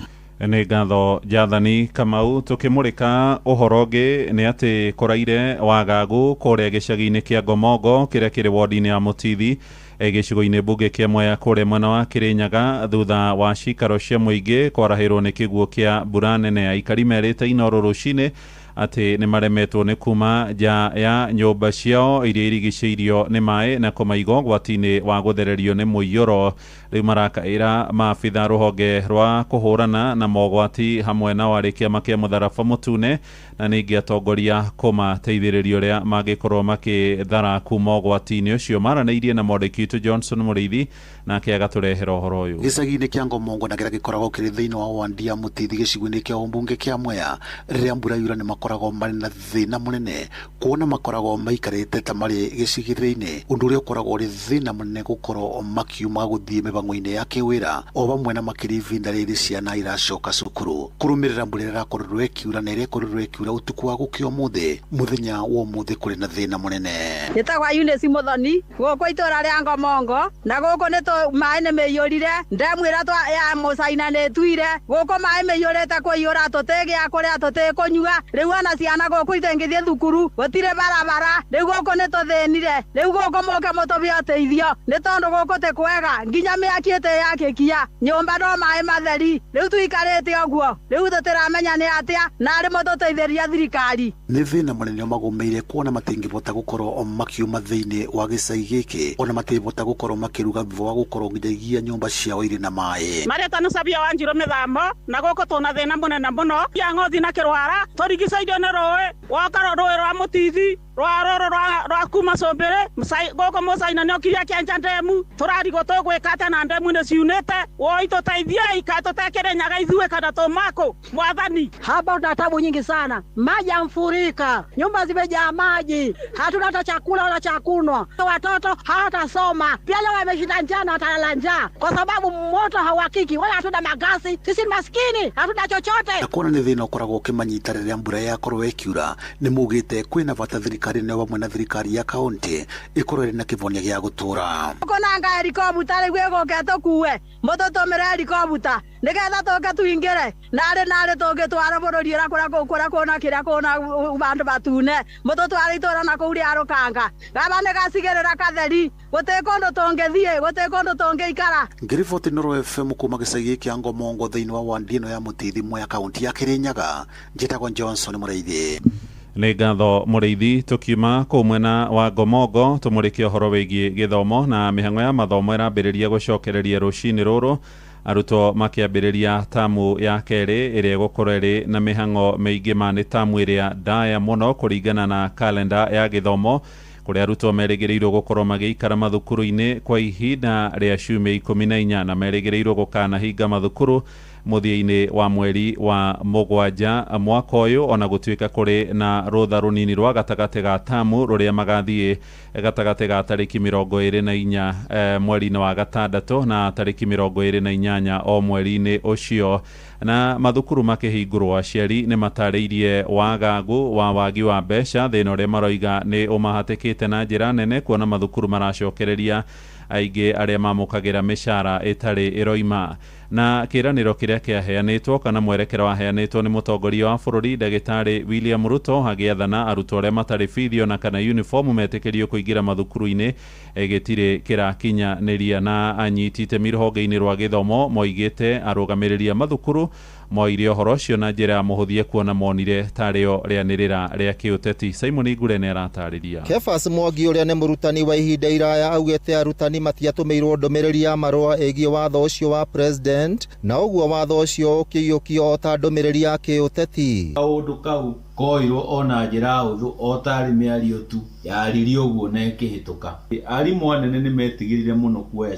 Speaker 4: Nĩ ngatho, Jathani Kamau. Tũkĩmũrĩka ũhoro ũngĩ nĩ atĩ kũraire wagagu kũrĩa gĩcagi-inĩ kĩa Ngomongo kĩrĩa kĩrĩ wodi-inĩ ya Mũtithi, gĩcigo-inĩ mbunge kĩa Mwea kũrĩa mwena wa Kĩrĩnyaga, thutha wa cikaro cia mũingĩ kwarahĩrwo nĩ kĩguũ kĩa mbura nene. Aikari merĩte Inooro rũcinĩ atĩ nĩ maremetwo nĩ kuma nja ya nyũmba ciao iria irigicĩirio nĩ maĩ na kũmaiga ũgwati-inĩ wa gũthererio nĩ mũiyũro. Rĩu marakaĩra maabitha rũhonge rwa kũhũrana na mogwati hamwe na warĩ kĩama kĩa mũtharaba mũtune na ningĩ atongoria kũmateithĩrĩria ũrĩa mangĩkorwo makĩthara kuma ũgwati-inĩ ũcio. Maranĩirie na mwandĩki witũ Johnson Mũrĩithi, nake agatũrehera ũhoro ũyũ.
Speaker 7: Gĩcagi-inĩ kĩa Ngomongo na kĩrĩa gĩkoragwo kĩrĩ thĩinĩ wa wandi ya Mũtithi gĩcigo-inĩ kĩa ũmbunge kĩa Mwea, rĩrĩa mbura yura nĩ makoragwo marĩ na thĩna mũnene kuona makoragwo maikarĩte ta marĩ gĩcigĩrĩra-inĩ, ũndũ ũrĩa ũkoragwo ũrĩ thĩna mũnene gũkorwo makiuma gũthiĩ mĩhang'o-inĩ ya kĩwĩra, o vamwe na makĩria ivinda rĩrĩ ciana iracoka cukuru. Kũrũmĩrĩra mbura ĩrĩa ĩrakorirwo ĩkiura na ĩrĩa ĩkorirwo ĩkiura ũtukũ wa gũkĩa ũmũthĩ, mũthenya wa ũmũthĩ kũrĩ na thĩna mũnene.
Speaker 16: Njĩtagwo Eunice Muthoni gũkũ itũra rĩa Ngomongo, na gũkũ nĩ maĩ nĩ mĩiyũrire. Ndemwĩra ya mũcaina nĩ ĩtuire. Gũkũ maĩ mĩiyũrĩte kũiyũra, tũtĩgĩa kũrĩa, tũtĩkũnyua. Rĩu ona ciana gũkũ itingĩthiĩ thukuru, gũtirĩ barabara. Rĩu gũkũ nĩ tũthĩnire. Rĩu gũkũ mũke mũtũhe ũteithio, nĩ tondũ gũkũ ti kwega, nginya mĩaki ĩtĩyakĩkia, nyũmba no maĩ matheri. Rĩu tũikarĩte ũguo, rĩu tũtiramenya nĩ atĩa, na arĩ mũtũteithĩria thirikari.
Speaker 7: Nĩ thĩna mũnene magũmĩire kuona matingĩbota gũkorwo makiuma thĩinĩ wa gĩcagi gĩkĩ, ona matingĩbota gũkorwo makĩruga thutha wa gũkorwo nginyagia nyũmba ciao irĩ na maĩ.
Speaker 15: Marĩtwa nĩ Sabia wa Njirũ mĩthamo, na gũkũ tũna thĩna mũnene mũno ya ng'othi na kĩrwara. Tũrigicĩirio nĩ rũĩ woka rũĩ rwa Mũtithi, rwa rũrũ rwa kuma Cũmbĩrĩ gũkũ mũcaina nĩ okire akĩenja ndemu. Tũrarigwo tũgwĩka atĩa na ndemu nĩ ciunĩte. Woi tũteithiei, ka tũtekĩrĩnyaga ithuĩ kana tũmakũ mwathani.
Speaker 16: Hapa tuna tabu nyingi sana, maji yamfurika, nyumba zimejaa maji, hatuna hata chakula wala cha kunywa, watoto hawatasoma pia, leo wameshinda njaa na watalala njaa kwa sababu moto hauhakiki, wala hatuna magasi. Sisi ni maskini, hatuna chochote.
Speaker 7: Na kuona nĩ thĩna ũkoragwo ũkĩmanyita rĩrĩa mbura yakorwo ĩkiura, nĩ maugĩte kwĩna bata thirikari nĩ vamwe na thirikari ya kaunti ĩkorwo ĩrĩ na kĩvonia gĩa gũtũra.
Speaker 16: Kũnanga helikopta rĩu ĩgũke tũkue, mũtũtũmĩre helikopta nĩgetha tũke tuingĩre narĩ narĩ tũngĩtwara bũrũri ũrĩa kũrĩa kũna kĩrĩa kũna bandũ batune, mũtũtware itũra na kũu rĩa Rũkanga. Gaba nĩ gacigĩrĩra katheri, gũtĩ kũndũ tũngĩthiĩ, gũtĩ kũndũ tũngĩikara.
Speaker 7: Ngĩriboti Inooro FM kuma gĩcagi kĩa Ngomongo thĩinĩ wa wandi ĩno ya Mũtithi Mwea kaunti ya Kĩrĩnyaga, njĩtagwo Johnson Mũrĩithi.
Speaker 4: Nĩ ngatho Mũrĩithi. Tũkiuma kũu mwena wa Ngomongo tũmũrĩke ũhoro wĩgiĩ gĩthomo na mĩhang'o ya mathomo ĩrambĩrĩria gũcokereria rũcinĩ rũrũ, arutwo makĩambĩrĩria tamu ya kerĩ ĩrĩa ĩgũkorwo ĩrĩ na mĩhang'o mĩingĩ. Ma nĩ tamu ĩrĩa ndaya mũno kũringana na kalenda ya gĩthomo, kũrĩa arutwo merĩgĩrĩirwo gũkorwo magĩikara mathukuru-inĩ kwa ihinda rĩa ciumia 14 na merĩgĩrĩirwo gũkanahinga mathukuru Mũthia-inĩ wa mweri wa 7 mwaka ũyũ, ona gũtuĩka kũrĩ na rũtha rũnini rwa gatagatĩ ga tamu rũrĩa magathiĩ gatagatĩ ga tarĩki 24 mweri-inĩ wa 6 na tarĩki 28 o mweri-inĩ ũcio. Na mathukuru makĩhingũrwo, aciari nĩ matarĩirie wagagu wa wagi wa mbeca, thĩna ũrĩa maroiga nĩ ũmahatĩkĩte na njĩra nene kuona mathukuru maracokereria aingĩ arĩa mamũkagĩra mĩcara ĩtarĩ ĩroima. Na kĩranĩro kĩrĩa kĩaheanĩtwo kana mwerekero waheanĩtwo nĩ mũtongoria wa bũrũri ndagĩtarĩ William Ruto agĩathana arutwo arĩa matarĩ bithi ona kana uniform metĩkĩrio kũingĩra mathukuru-inĩ gĩtirĩ kĩrakinyanĩria. Na anyiti itemi rũhonge-inĩ rwa gĩthomo moigĩte arũgamĩrĩri a mathukuru moire ũhoro ũcio na njĩra ya mũhũthie kuona monire tarĩo rĩanĩrĩra rĩa kĩũteti. Simon Ngure nĩ aratarĩria.
Speaker 13: Kefas Mwangi ũrĩa nĩ mũrutani wa ihinda iraya augĩte arutani matiatũmĩirwo ndũmĩrĩri ya marũa ĩgiĩ watho ũcio wa president, na ũguo watho ũcio ũkĩiyũkio o ta ndũmĩrĩri ya kĩũteti.
Speaker 6: Kaũndũ kau koirwo ona njĩra hũthũ o tarĩ mĩario tu yaririe ũguo na ĩkĩhĩtũka. Arimũ anene nĩ metigĩrire mũno kuoya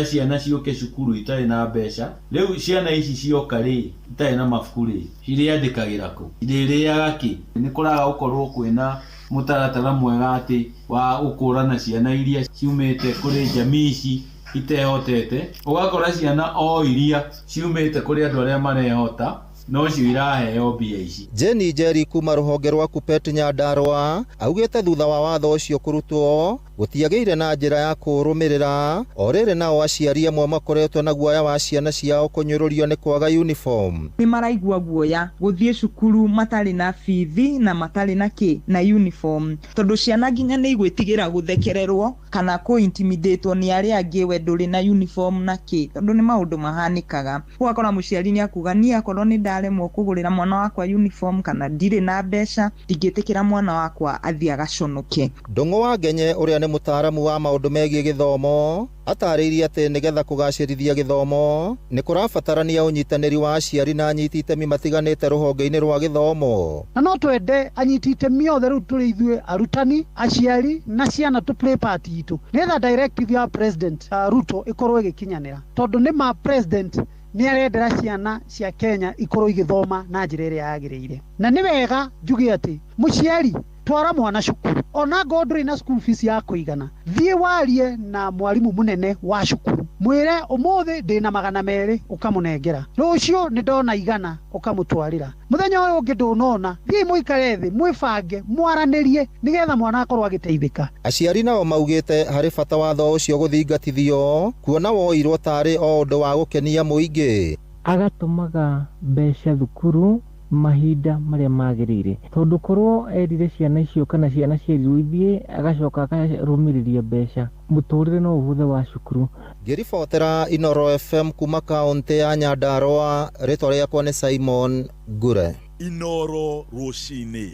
Speaker 6: ciana ciũke cukuru itarĩ na mbeca. Rĩu ciana ici cioka rĩ, itarĩ na mabuku rĩ, cirĩandĩkagĩra kũ? Cirĩrĩaga kĩ? Nĩ kũraga gũkorwo kwĩna mũtaratara mwega atĩ wa gũkũrana ciana iria ciumĩte kũrĩ jamii ici itehotete, ũgakora ciana o iria ciumĩte kũrĩ andũ arĩa marehota nocio iraheo mbia ici.
Speaker 13: Jenny Njeri kuma rũhonge rwa Kupet Nyandarua augĩte thutha wa watho ũcio kũrutwo gũtiagĩire na njĩra ya kũrũmĩrĩra. O rĩrĩ nao aciari amwe makoretwo na guoya wa ciana ciao kũnyũrũrio nĩ kwaga uniform.
Speaker 12: Nĩ maraigua guoya gũthiĩ cukuru matarĩ na bithi na matarĩ na kĩ na uniform, tondũ ciana nginya nĩ igwĩtigĩra gũthekererwo kana kũ-intimidatwo nĩ arĩa angĩ we ndũrĩ na uniform na kĩ, tondũ nĩ maũndũ mahanĩkaga. Ũgakora mũciari nĩ akuga niĩ akorwo nĩ ndaremwo kũgũrĩra mwana wakwa uniform kana ndirĩ na mbeca ndingĩtĩkĩra mwana wakwa athiĩ agaconoke.
Speaker 13: Ndũng'ũ wa Ngenye ũrĩa nĩ mũtaaramu wa maũndũ megiĩ gĩthomo atarĩirie atĩ nĩgetha kũgacĩrithia gĩthomo nĩ kũrabatarania ũnyitanĩri wa aciari na anyiti itemi matiganĩte rũhonge-inĩ rwa gĩthomo.
Speaker 18: Na no twende anyiti itemi othe rĩu tũrĩ ithuĩ arutani, aciari na ciana tũ play part itũ nĩgetha directive ya President Ruto ĩkorwo ĩgĩkinyanĩra, tondũ nĩ ma President nĩ arendera ciana cia Kenya ikorwo igĩthoma na njĩra ĩrĩa yagĩrĩire. Na nĩ wega njuge atĩ mũciari twara mwana cukuru ona ngorwo ndũrĩ na school fees ya kũigana, thiĩ warie na mwarimũ mũnene wa cukuru mwĩre ũmũthĩ ndĩna 200 ũkamũnengera, rũciũ nĩ ndona 100 ũkamũtwarĩra, mũthenya ũyũ ũngĩ ndũnona, thiĩ mũikare thĩ mwĩbange mwaranĩrie nĩgetha mwana akorwo agĩteithĩka.
Speaker 13: Aciari nao maugĩte harĩ bata watho ũcio gũthingatithio kuona woirwo tarĩ o ũndũ wa gũkenia mũingĩ.
Speaker 19: Agatũmaga mbeca thukuru mahinda marĩa magĩrĩire, tondũ korwo erire ciana icio kana ciana cierirwo ithiĩ agacoka akarũmĩrĩria mbeca, mũtũrĩre no ũhũthe wa cukuru.
Speaker 13: Ngĩribotera Inoro FM kuma kaũntĩ ya Nyandarua, rĩtwa rĩakwa nĩ Simon Ngure.
Speaker 14: Inoro rũcinĩ.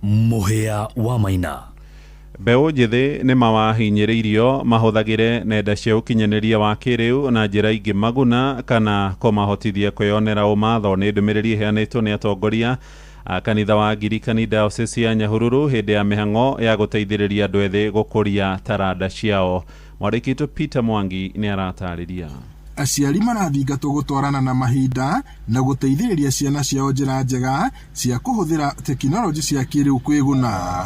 Speaker 14: Mũhĩa wa Maina.
Speaker 4: Mbeũ njĩthĩ nĩ mawahinyĩrĩirio mahũthagĩre nenda cia ũkinyanĩria wa kĩrĩu na njĩra ingĩ maguna kana kũmahotithia kwĩyonera ũmatho. Nĩ ndũmĩrĩri ĩheanĩtwo nĩ atongoria a kanitha wa Angirikani Diocese ya Nyahururu hĩndĩ ya mĩhang'o ya gũteithĩrĩria andũ ethĩ gũkũria taranda ciao. Mwandĩki witũ Peter Mwangi nĩ aratarĩria.
Speaker 20: Aciari marathingatwo gũtwarana na mahinda na gũteithĩrĩria ciana ciao njĩra njega cia kũhũthĩra tekinoronjĩ cia kĩrĩu kwĩguna.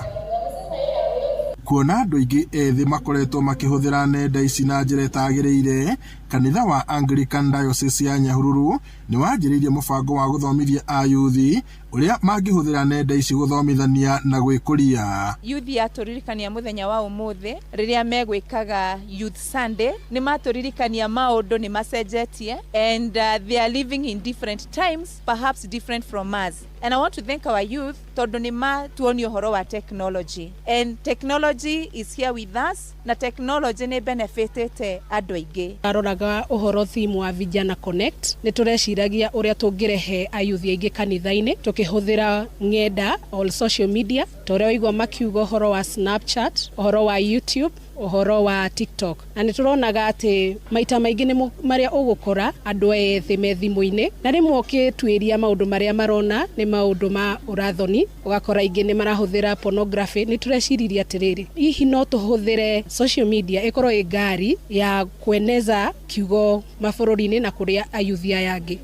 Speaker 20: Kuona andũ aingĩ ethĩ makoretwo makĩhũthĩra nenda ici na njĩra ĩtagĩrĩire, kanitha wa Anglican Diocese ya Nyahururu nĩ wanjĩrĩirie mũbango wa gũthomithia ayuthi ũrĩa mangĩhũthĩra nenda ici gũthomithania na gwĩkũria.
Speaker 24: Youth yatũririkania mũthenya wa ũmũthĩ rĩrĩa megwĩkaga Youth Sunday, nĩ matũririkania maũndũ nĩ macenjetie and they are living in different times, perhaps different from us. And I want to thank our youth tondũ nĩ matuonia ũhoro wa technology, and technology is here with us, na technology nĩ benefitĩte andũ aingĩ.
Speaker 26: Aroraga ũhoro theme wa Vijana Connect, nĩ tũreciragia ũrĩa tũngĩrehe ayuthi aingĩ kanitha-inĩ tũkĩhũthĩra ng'enda all social media, ta ũrĩa waigua makiuga ũhoro wa Snapchat, ũhoro wa YouTube. Ũhoro wa TikTok, na nĩ tũronaga atĩ maita maingĩ nĩ marĩa ũgũkora andũ ethĩ me thimũ-inĩ, na rĩmwe ũkĩtuĩria maũndũ marĩa marona nĩ maũndũ ma ũrathoni, ũgakora aingĩ nĩ marahũthĩra pornography. Nĩ tũreciririe atĩrĩrĩ, hihi no tũhũthĩre social media ĩkorwo ĩ ngari ya kueneza kiugo mabũrũri-inĩ na kũrĩa ayuthi aya angĩ.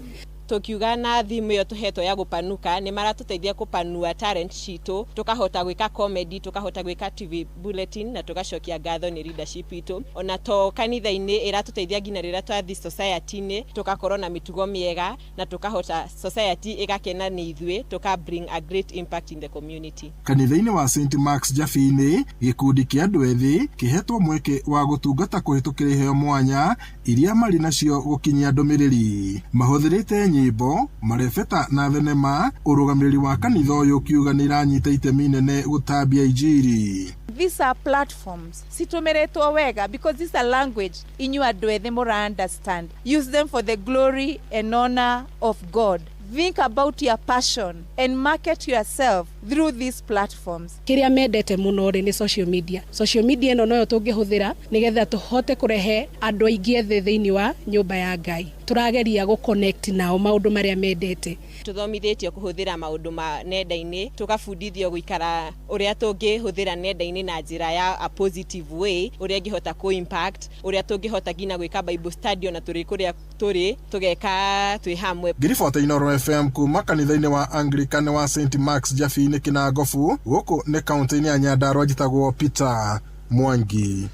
Speaker 2: Tũkiuga na thimũ ĩyo tũhetwo ya gũpanuka, nĩ maratũteithia kũpanua talent citũ, tũkahota gwĩka comedy, tũkahota gwĩka TV bulletin, na tũgacokia ngatho nĩ leadership itũ. Ona to kanitha-inĩ, ĩratũteithia nginya rĩrĩa twathi society-inĩ, tũgakorwo na mĩtugo mĩega na tũkahota society ĩgakena nĩ ithuĩ, tũka bring a great impact in the community.
Speaker 20: Kanitha-inĩ wa St Marks Jabini, gĩkundi kĩa andũ ethĩ kĩhetwo mweke wa gũtungata kũhĩtũkĩra iheo mwanya iria marĩ nacio gũkinyia ndũmĩrĩri. Mahũthĩrĩte nyĩmbo, marebeta na thenema. Ũrũgamĩrĩri wa kanitha ũyũ ũkiuga nĩ iranyita itemi inene gũtambia injiri.
Speaker 24: These are platforms citũmĩrĩtwo wega, because this is a language inyuĩ andũ ethĩ mũra understand. Use them for the glory and honor of God. Think about your passion and market yourself through these platforms.
Speaker 26: Kĩrĩa mendete mũno rĩ, nĩ social media. Social media ĩno noyo tũngĩhũthĩra nĩgetha tũhote kũrehe andũ aingĩ ethĩ thĩinĩ wa nyũmba ya Ngai. Tũrageria gũ-connect nao maũndũ marĩa mendete.
Speaker 2: Tũthomithĩtio kũhũthĩra maũndũ ma nenda-inĩ, tũgabundithio gũikara ũrĩa tũngĩhũthĩra nenda-inĩ na njĩra ya a positive way, ũrĩa ĩngĩhota kũ impact, ũrĩa tũngĩhota nginya gwĩka Bible study ona tũrĩ kũrĩa tũrĩ, tũgeka twĩ hamwe.
Speaker 20: Ngiribota Inoro FM kuma kanitha-inĩ wa Anglican wa St Marks Jabini, Kinangofu, gũkũ nĩ kaunti-inĩ ya Nyandarua, njĩtagwo Peter Mwangi.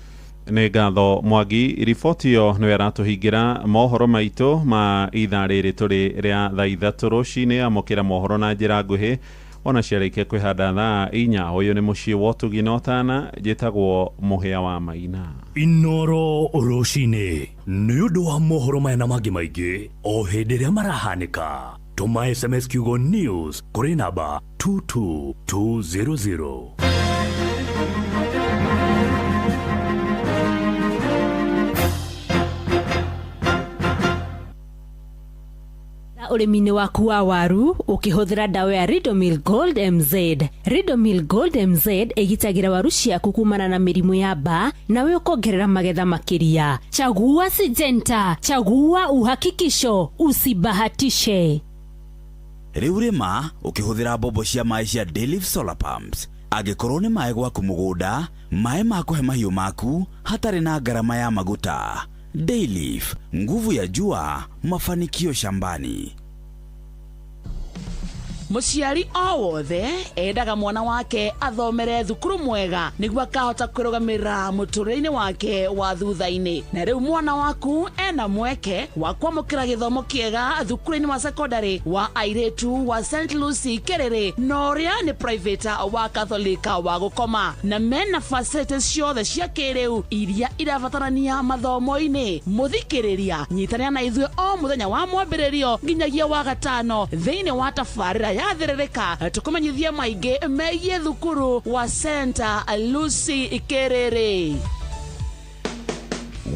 Speaker 4: Nĩ ngatho, Mwangi. Riboti ĩyo nĩyo ĩratũhingĩra mohoro maitũ ma ithaa rĩrĩ tũrĩ rĩa thaa 3 rũcinĩ. Amũkĩra mohoro na njĩra nguhĩ ona ciarĩkia kwĩhanda thaa 4. Ũyũ nĩ mũciĩ wa ũtugi na ũtana. Njĩtagwo Mũhĩa wa Maina.
Speaker 14: Inoro rũcinĩ, nĩ ũndũ wa mohoro maya na mangĩ maingĩ o hĩndĩ ĩrĩa marahanĩka, tũma SMS kiugo NEWS kũrĩ namba 22200.
Speaker 8: Ũrĩmi-inĩ waku wa waru ũkĩhũthĩra ndawa ya Ridomil Gold MZ. Ridomil Gold MZ ĩgitagĩra waru ciaku kumana na mĩrimũ ya mbaa, nawe ũkongerera magetha makĩria. Chagua Syngenta, chagua uhakikisho, usibahatishe.
Speaker 11: Rĩu rĩma ũkĩhũthĩra mbombo cia maĩ cia Dayliff Solar Pumps. Angĩkorwo nĩ maĩ gwaku mũgũnda, maĩ ma kũhe mahiũ maku hatarĩ na ngarama ya maguta. Dayliff, nguvu ya jua, mafanikio shambani.
Speaker 21: Mũciari o wothe endaga mwana wake athomere thukuru mwega nĩguo akahota kwĩrũgamĩrĩra mũtũrĩre-inĩ wake wa thutha-inĩ. Na rĩu mwana waku ena mweke wa kwamũkĩra gĩthomo kĩega thukuru-inĩ wa secondary wa airĩtu wa St Lucy Kerere, na ũrĩa nĩ private wa Katholika wa gũkoma, na mena facilities ciothe cia kĩrĩu iria irabatarania mathomo-inĩ. Mũthikĩrĩria, nyitanĩra na ithuĩ o mũthenya wa mwambĩrĩrio nginyagia wa gatano thĩinĩ wa tabarĩra ya Thĩrĩrĩka, tũkũmenyithie maingĩ megiĩ thukuru wa St Lucy Kerere.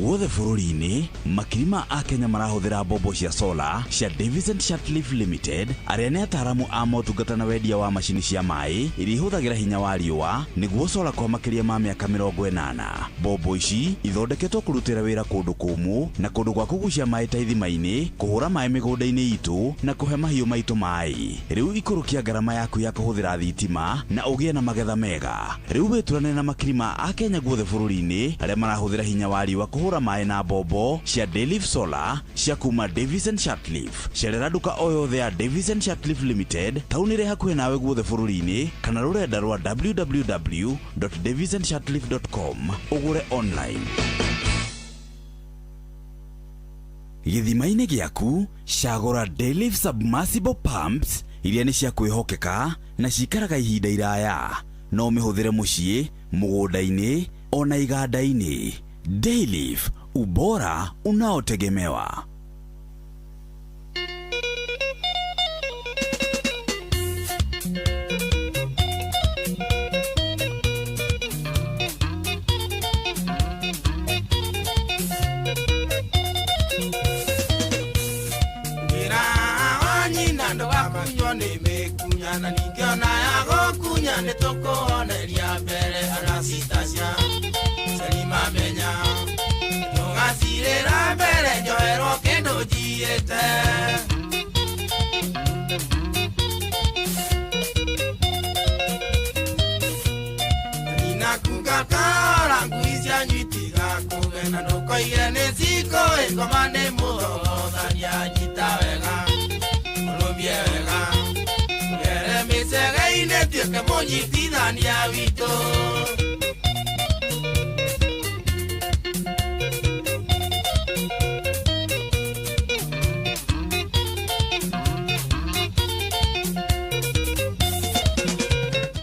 Speaker 11: Guothe bũrũri-inĩ, makiri ma akenya marahũthĩra mbombo cia solar cia Davis and Shirtliff Limited, arĩa nĩ ataaramu a motungata na wendia wa macini cia maĩ iria ihũthagĩra hinya wa riũa nĩguo solar kwa makĩria ma mĩaka 80. Mbombo ici ithondeketwo kũrutĩra wĩra kũndũ kũmũ na kũndũ gwa kũgucia maĩ ta ithima-inĩ, kũhũra maĩ mĩgũnda-inĩ itũ na kũhe mahiũ maitũ maĩ. Rĩu ikũrũkia ngarama yaku ya kũhũthĩra thitima na ũgĩe na magetha mega. Rĩu wĩturane na makiri ma akenya guothe bũrũri-inĩ arĩa marahũthĩra hinya wa riũa kũhũra maĩ na mbombo cia Dayliff Solar cia kuma Davis and Shirtliff. Cerera nduka o yothe ya Davis and Shirtliff Limited taũni ĩrĩ hakuhĩ nawe guothe bũrũri-inĩ, kana rũrenda rwa www.davisandshirtliff.com ũgũre online. Gĩthima-inĩ gĩaku cagũra Dayliff Submersible Pumps iria nĩ cia kwĩhokeka na cikaraga ihinda iraya. No ũmĩhũthĩre mũciĩ, mũgũnda-inĩ ona iganda-inĩ. Dayliff, ubora unaotegemewa.
Speaker 22: Na ningĩona ya gũkunya nĩ tũkũhoneria mbere. Anastasia Selima.
Speaker 1: Nyite Ninakugakara ngui cianyu itigakũgena ndũkoige nĩ ciko ĩngoma nĩ mũthogothania nyita wega ũrũmie wega ũgere mĩcege-inĩ tuĩke mũnyitithania witũ.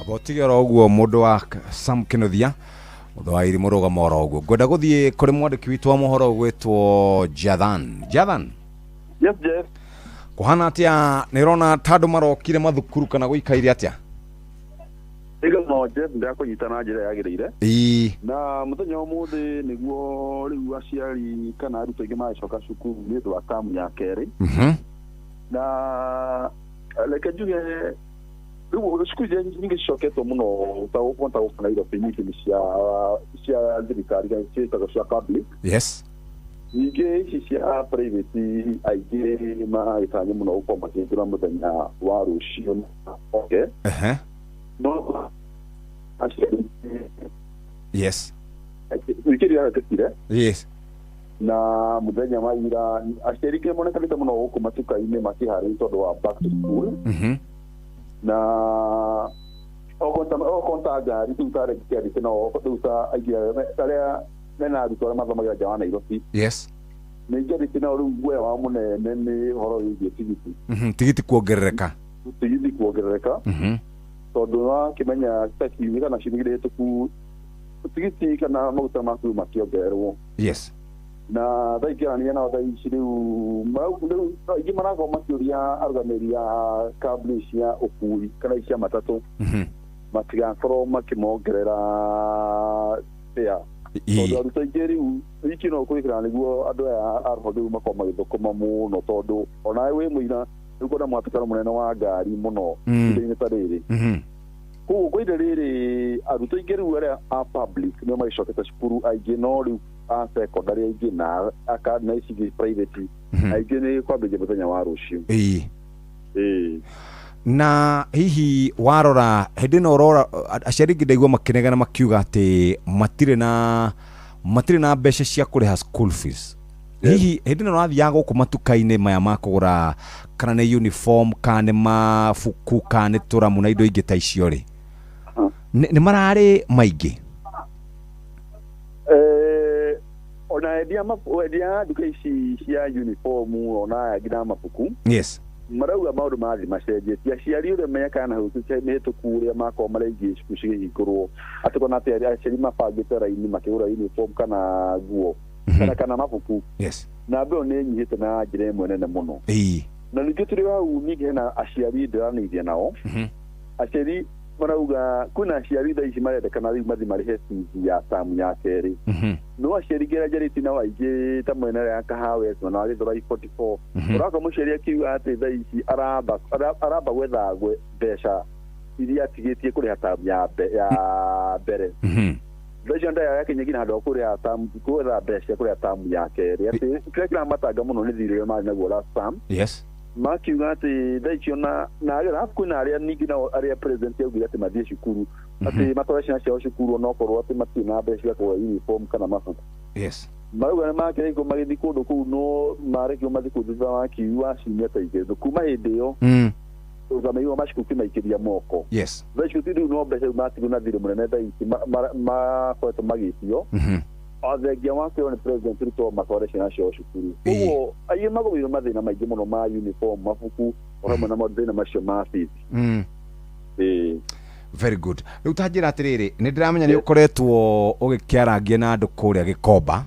Speaker 11: Abotige oro ũguo mũndũ wa Sam Kinuthia mũndũ wa irimũ rũgama oro ũguo. Ngwenda gũthiĩ kũrĩ mwandĩki witũ wa mohoro ũgwĩtwo Jathan. Jathan.
Speaker 10: Yes, Jeff.
Speaker 11: Kũhana atĩa? Nĩ ũrona ta andũ marokire mathukuru kana gũikaire atĩa?
Speaker 10: Ĩga Jeff, ndakũnyita na njĩra yagĩrĩire.
Speaker 11: Ĩĩ.
Speaker 10: Na mũthenya ũmũthĩ nĩguo rĩu aciari kana arutwo aingĩ magĩcoka cukuru nĩ ũndũ wa tamu ya kerĩ. Na reke njuge rĩu cukuru iria nyingĩ cicoketwo mũno ta gũkũ ta gũkũ Nairobi nyingĩ nĩ cia thirikari kana ciĩtagwo cia public.
Speaker 11: Yes.
Speaker 10: Ningĩ ici cia private aingĩ magĩtanya mũno gũkorwo makĩhingũra mũthenya wa rũciũ na oke. No aciari.
Speaker 11: Yes.
Speaker 10: Wiki ĩrĩa yahĩtũkire.
Speaker 11: Yes.
Speaker 10: Na mũthenya wa ira aciari aingĩ monekanĩte mũno gũkũ matuka-inĩ makĩharĩria tondũ wa back to school. Na okorwo ta ngari rĩu ta rĩngĩ no rĩu ta aingĩ arĩa mena arutwo arĩa mathomagĩra nja wa Nairobi.
Speaker 11: Yes.
Speaker 10: Nĩ ingĩarĩtie nao rĩu guoya wao mũnene nĩ ũhoro wĩgiĩ tigiti.
Speaker 11: Tigiti kuongerereka.
Speaker 10: Tigiti kuongerereka. Tondũ wakĩmenya ta kiumia kana ciumia igĩrĩ hĩtũku tigiti kana maguta ma ngui makĩongererwo.
Speaker 11: Yes.
Speaker 10: Na thaa ingĩaranĩria nao thaa ici rĩu rĩu aingĩ marakorwo makĩũria arũgamĩrĩri a kambuni cia ũkui kana cia matatũ matigakorwo makĩmongerera fare. Tondũ arutwo aingĩ rĩu wiki ĩno kwĩkĩra nĩguo andũ aya a rũhonge rũu makorwo magĩthũkũma mũno tondũ onawe wĩ mũira rĩu kwĩna mũhatĩkano mũnene wa ngari mũno ihinda-inĩ ta rĩrĩ. Koguo kwa ihinda rĩrĩ arutwo aingĩ rĩu arĩa a public nĩo magĩcokete cukuru aingĩ no rĩu a secondary aingĩ na na ici ingĩ private aingĩ nĩ kwambĩrĩria mũthenya wa rũciũ.
Speaker 11: Ĩĩ.
Speaker 10: Ĩĩ.
Speaker 11: Na hihi warora hĩndĩ ĩno ũrora aciari aingĩ ndaigua makĩnegena makiuga atĩ matirĩ na mbeca cia kũrĩha school fees. Hihi hĩndĩ ĩno ũrathiaga gũkũ matuka-inĩ maya ma kũgũra kana nĩ uniform kana nĩ mabuku kana nĩ tũramu na indo ingĩ ta icio rĩ, nĩ mararĩ maingĩ?
Speaker 10: Ona endia nduka ici cia uniform ona nginya mabuku.
Speaker 11: Yes.
Speaker 10: Marauga maũndũ mathiĩ macenjetie. Aciari ũrĩa mekaga na hau mĩhĩtũku ũrĩa makorwo maraingĩ cukuru cigĩhingũrwo atĩ kona atĩ aciari mabangĩte raini makĩgũra uniform kana nguo kana mabuku.
Speaker 11: Yes.
Speaker 10: Na mbeo nĩ ĩnyihĩte na njĩra ĩmwe nene mũno.
Speaker 11: Ĩĩ.
Speaker 10: Na ningĩ tũrĩ hau ningĩ hena aciari ndĩranĩirie nao. Aciari marauga kwĩna aciari thaa ici marendekana rĩu mathiĩ marĩhe bithi ya tamu ya kerĩ. No aciari ngĩra njarĩtie nao aingĩ ta mwena ya Kahawa mwena wa Gĩthũrai 44 ũrakora mũciari akiuga atĩ thaa ici aramba gwetha mbeca iria atigĩtie kũrĩha tamu ya mbere. Thaa icio ndaya yakinya nginya handũ ha kũrĩha tamu gwetha mbeca cia kũrĩha tamu ya kerĩ atĩ kĩrĩa kĩramatanga mũno nĩ thirĩ ũrĩa marĩ naguo last term.
Speaker 11: Yes.
Speaker 10: Makiuga atĩ thaa icio na arabu kwĩna arĩa ningĩ nao arĩa president augire atĩ mathiĩ cukuru atĩ matware ciana ciao cukuru onokorwo atĩ matirĩ na mbeca cia kũgũra uniform kana mabuku.
Speaker 11: Yes.
Speaker 10: Marauga nĩ makerekwo magĩthiĩ kũndũ kũu no marekirwo mathiĩ kũu thutha wa kiumia ciumia ta igĩrĩ kuma hĩndĩ ĩyo ũthamaki wa macukuru kĩmaikĩria moko.
Speaker 11: Yes.
Speaker 10: Thaa icio rĩu no mbeca rĩu matigwo na thirĩ mũnene thaa ici makoretwo magĩtio athengia wa kwĩrwo nĩ president Ruto matware ciana ciao cukuru. Koguo aingĩ magũmĩirwo mathĩna maingĩ mũno ma uniform mabuku o hamwe na mathĩna macio ma fees. Ĩĩ.
Speaker 11: Very good. Rĩu ta njĩra atĩrĩrĩ, nĩ ndĩramenya nĩ ũkoretwo ũgĩkĩarangia na andũ kũrĩa Gĩkomba.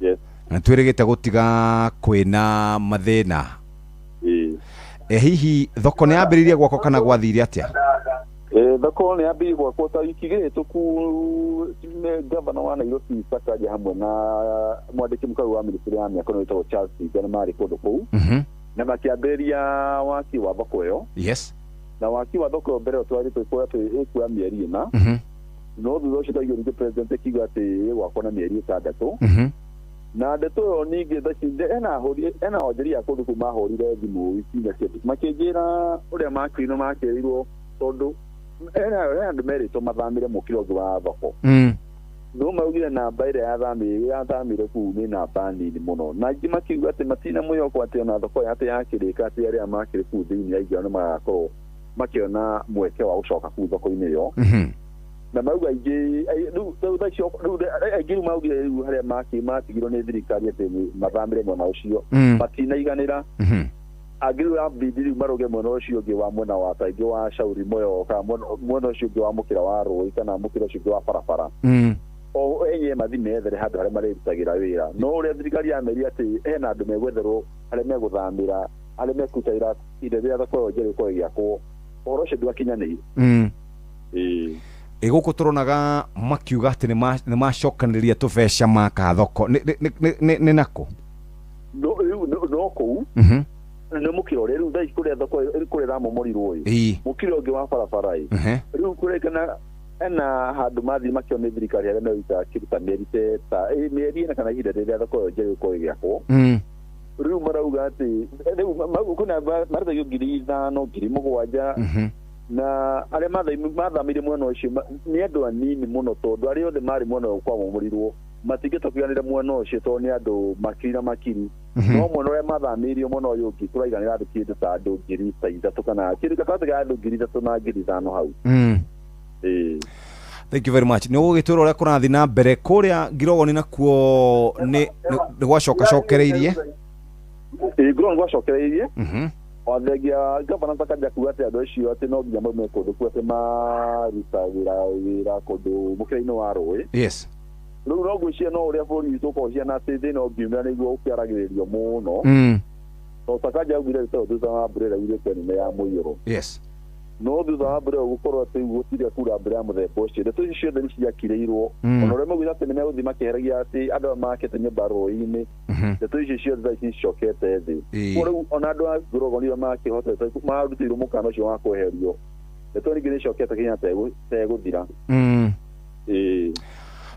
Speaker 10: Yes.
Speaker 11: Na twĩrĩgĩte gũtiga kwĩna mathĩna.
Speaker 10: Ĩĩ.
Speaker 11: Hihi thoko nĩ yambĩrĩirie gwakwo kana gwathire atĩa?
Speaker 10: Thoko nĩ yambĩrĩirie gwakwo ta wiki igĩrĩ hĩtũku gavana wa Nairobi Sakaja hamwe na mwandĩki mũkaru wa ministry ya mĩako wĩtagwo Charles Tinga nĩ marĩ kũndũ kũu na makĩambĩrĩria waki wa thoko ĩyo.
Speaker 11: Yes.
Speaker 10: Na waki wa thoko ĩyo mbere ĩyo twarĩtwo ĩkuoya mĩeri 4 no thutha ũcio twaigua ningĩ president akiuga atĩ ĩgwakwo na mĩeri 6. Na ndeto ĩyo ningĩ thaa ici ena onjoria a kũndũ kũu mahũrire thimũ ikinya cia makĩnjĩra ũrĩa makĩirwo makĩrirwo tondũ hena andũ merĩtwo mathamĩre mũkĩra ũngĩ wa thoko. No maugire namba ĩrĩa yathamire kũu nĩ namba nini mũno, na aingĩ makiuga atĩ matina mwĩhoko atĩ ona thoko ĩyo atĩ yakĩrĩka atĩ arĩa makĩrĩ kũu thĩinĩ aingĩ ao nĩ magakorwo makĩona mweke wa gũcoka kũu thoko-inĩ ĩyo. Na mauga aingĩ rĩu aingĩ rĩu maugire rĩu harĩa matigirwo nĩ thirikari atĩ mathamĩre mwena ũcio matinaiganĩra. Angĩ rĩu ambindi rĩu marũge mwena ũcio ũngĩ wa mwena wa taingĩ wa Shauri Moyo kana mwena ũcio ũngĩ wa mũkĩra wa rũĩ kana mũkĩra ũcio ũngĩ wa barabara, o enye mathi methere handũ harĩa marĩrutagĩra wĩra. No ũrĩa thirikari yameria atĩ hena andũ megwetherwo harĩa megũthamĩra, harĩa mekũruta wĩra ihinda rĩrĩa thoko ĩyo njerũ ĩkorwo ĩgĩakwo, ũhoro ũcio ndwakinyanĩire. Ĩĩ.
Speaker 3: Ĩ gũkũ tũronaga makiuga atĩ nĩ macokanĩrĩria tũbeca maka thoko nĩ nakũ?
Speaker 10: No rĩu no kũu nĩ mũkĩra ũrĩa rĩu thaa ici kũrĩa thoko kũrĩa ĩramomorirwo ĩ, mũkĩra ũngĩ wa barabara ĩ, rĩu kũrĩkana ena handũ mathiĩ makĩo nĩ thirikari harĩa meruta kĩruta mĩeri ta mĩeri ĩna kana ihinda rĩrĩa thoko ĩyo njerũ ĩkorwo ĩgĩakwo. Rĩu marauga atĩ rĩu kwĩna marĩthagio 5,000, 7,000, na arĩa mathamĩire mwena ũcio nĩ andũ anini mũno, tondũ arĩa othe marĩ mwena ũyũ kwamomorirwo matingĩhota kũiganĩra mwena ũcio tondũ nĩ andũ makiri na makiri. No mwena ũrĩa mathamĩirio mwena ũyũ ũngĩ kũraiganĩra andũ kĩndũ ta andũ 3,000 kana kĩndũ gatagatĩ ka andũ 3,000 na 5,000 hau. Ĩĩ.
Speaker 3: Thank you very much. Nĩ ũgũgĩtwĩra ũrĩa kũrathiĩ na mbere kũrĩa Ngirogoni nakuo nĩ gwacokacokereirie.
Speaker 10: Ĩĩ, Ngirogoni gwacokereirie wathengia gavana Sakaja kuga atĩ andũ acio atĩ no nginya maume kũndũ kũu atĩ marutagĩra wĩra kũndũ mũkĩra-inĩ wa rũĩ. Rĩu no ngwĩciria no ũrĩa bũrũri witũ ũkoragwo ũhiana atĩ thĩna ũngiumĩra nĩguo ũkĩaragĩrĩrio mũno. No Sakaja augire rĩu thutha wa mbura ĩrĩa yurĩte nene ya mũiyũro, no thutha wa mbura ĩyo gũkorwo atĩ rĩu gũtirĩ kura mbura ya mũthemba ũcio, ndeto icio ciothe nĩ ciakirĩirwo. Ona ũrĩa maugire atĩ nĩ megũthiĩ makĩheragia atĩ andũ aya makĩte nyũmba rũĩ-inĩ, ndeto icio ciothe thaa ici nĩcicokete thĩ. Koguo rĩu ona andũ a Ngorogoni arĩa makĩhotete marutĩirwo mũkana ũcio wa kweherio, ndeto ningĩ nĩ icokete Kenya tegũthira. Ĩĩ.